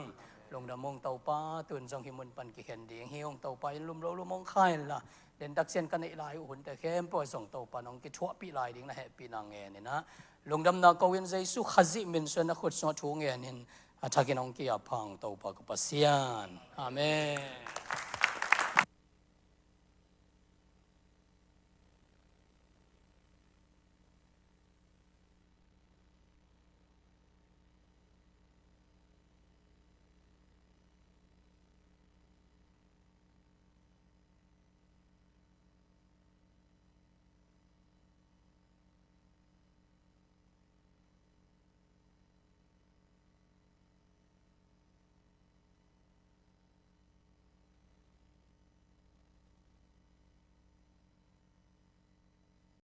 Lungdam ung Topa, tun zong hih mun pan kikhen ding hi ung Topa, in lum lo lum hong kha inla, dentak cian ka neih lai uh hunte khempeuh ah zong Topa nong kithuahpih lai ding na hehpihna ngen inah lungdamna ko in Jesu Khazih min suan na khut sungah thu ngen in a thakin hong ki-ap hang Topa ka Pasian. Amen.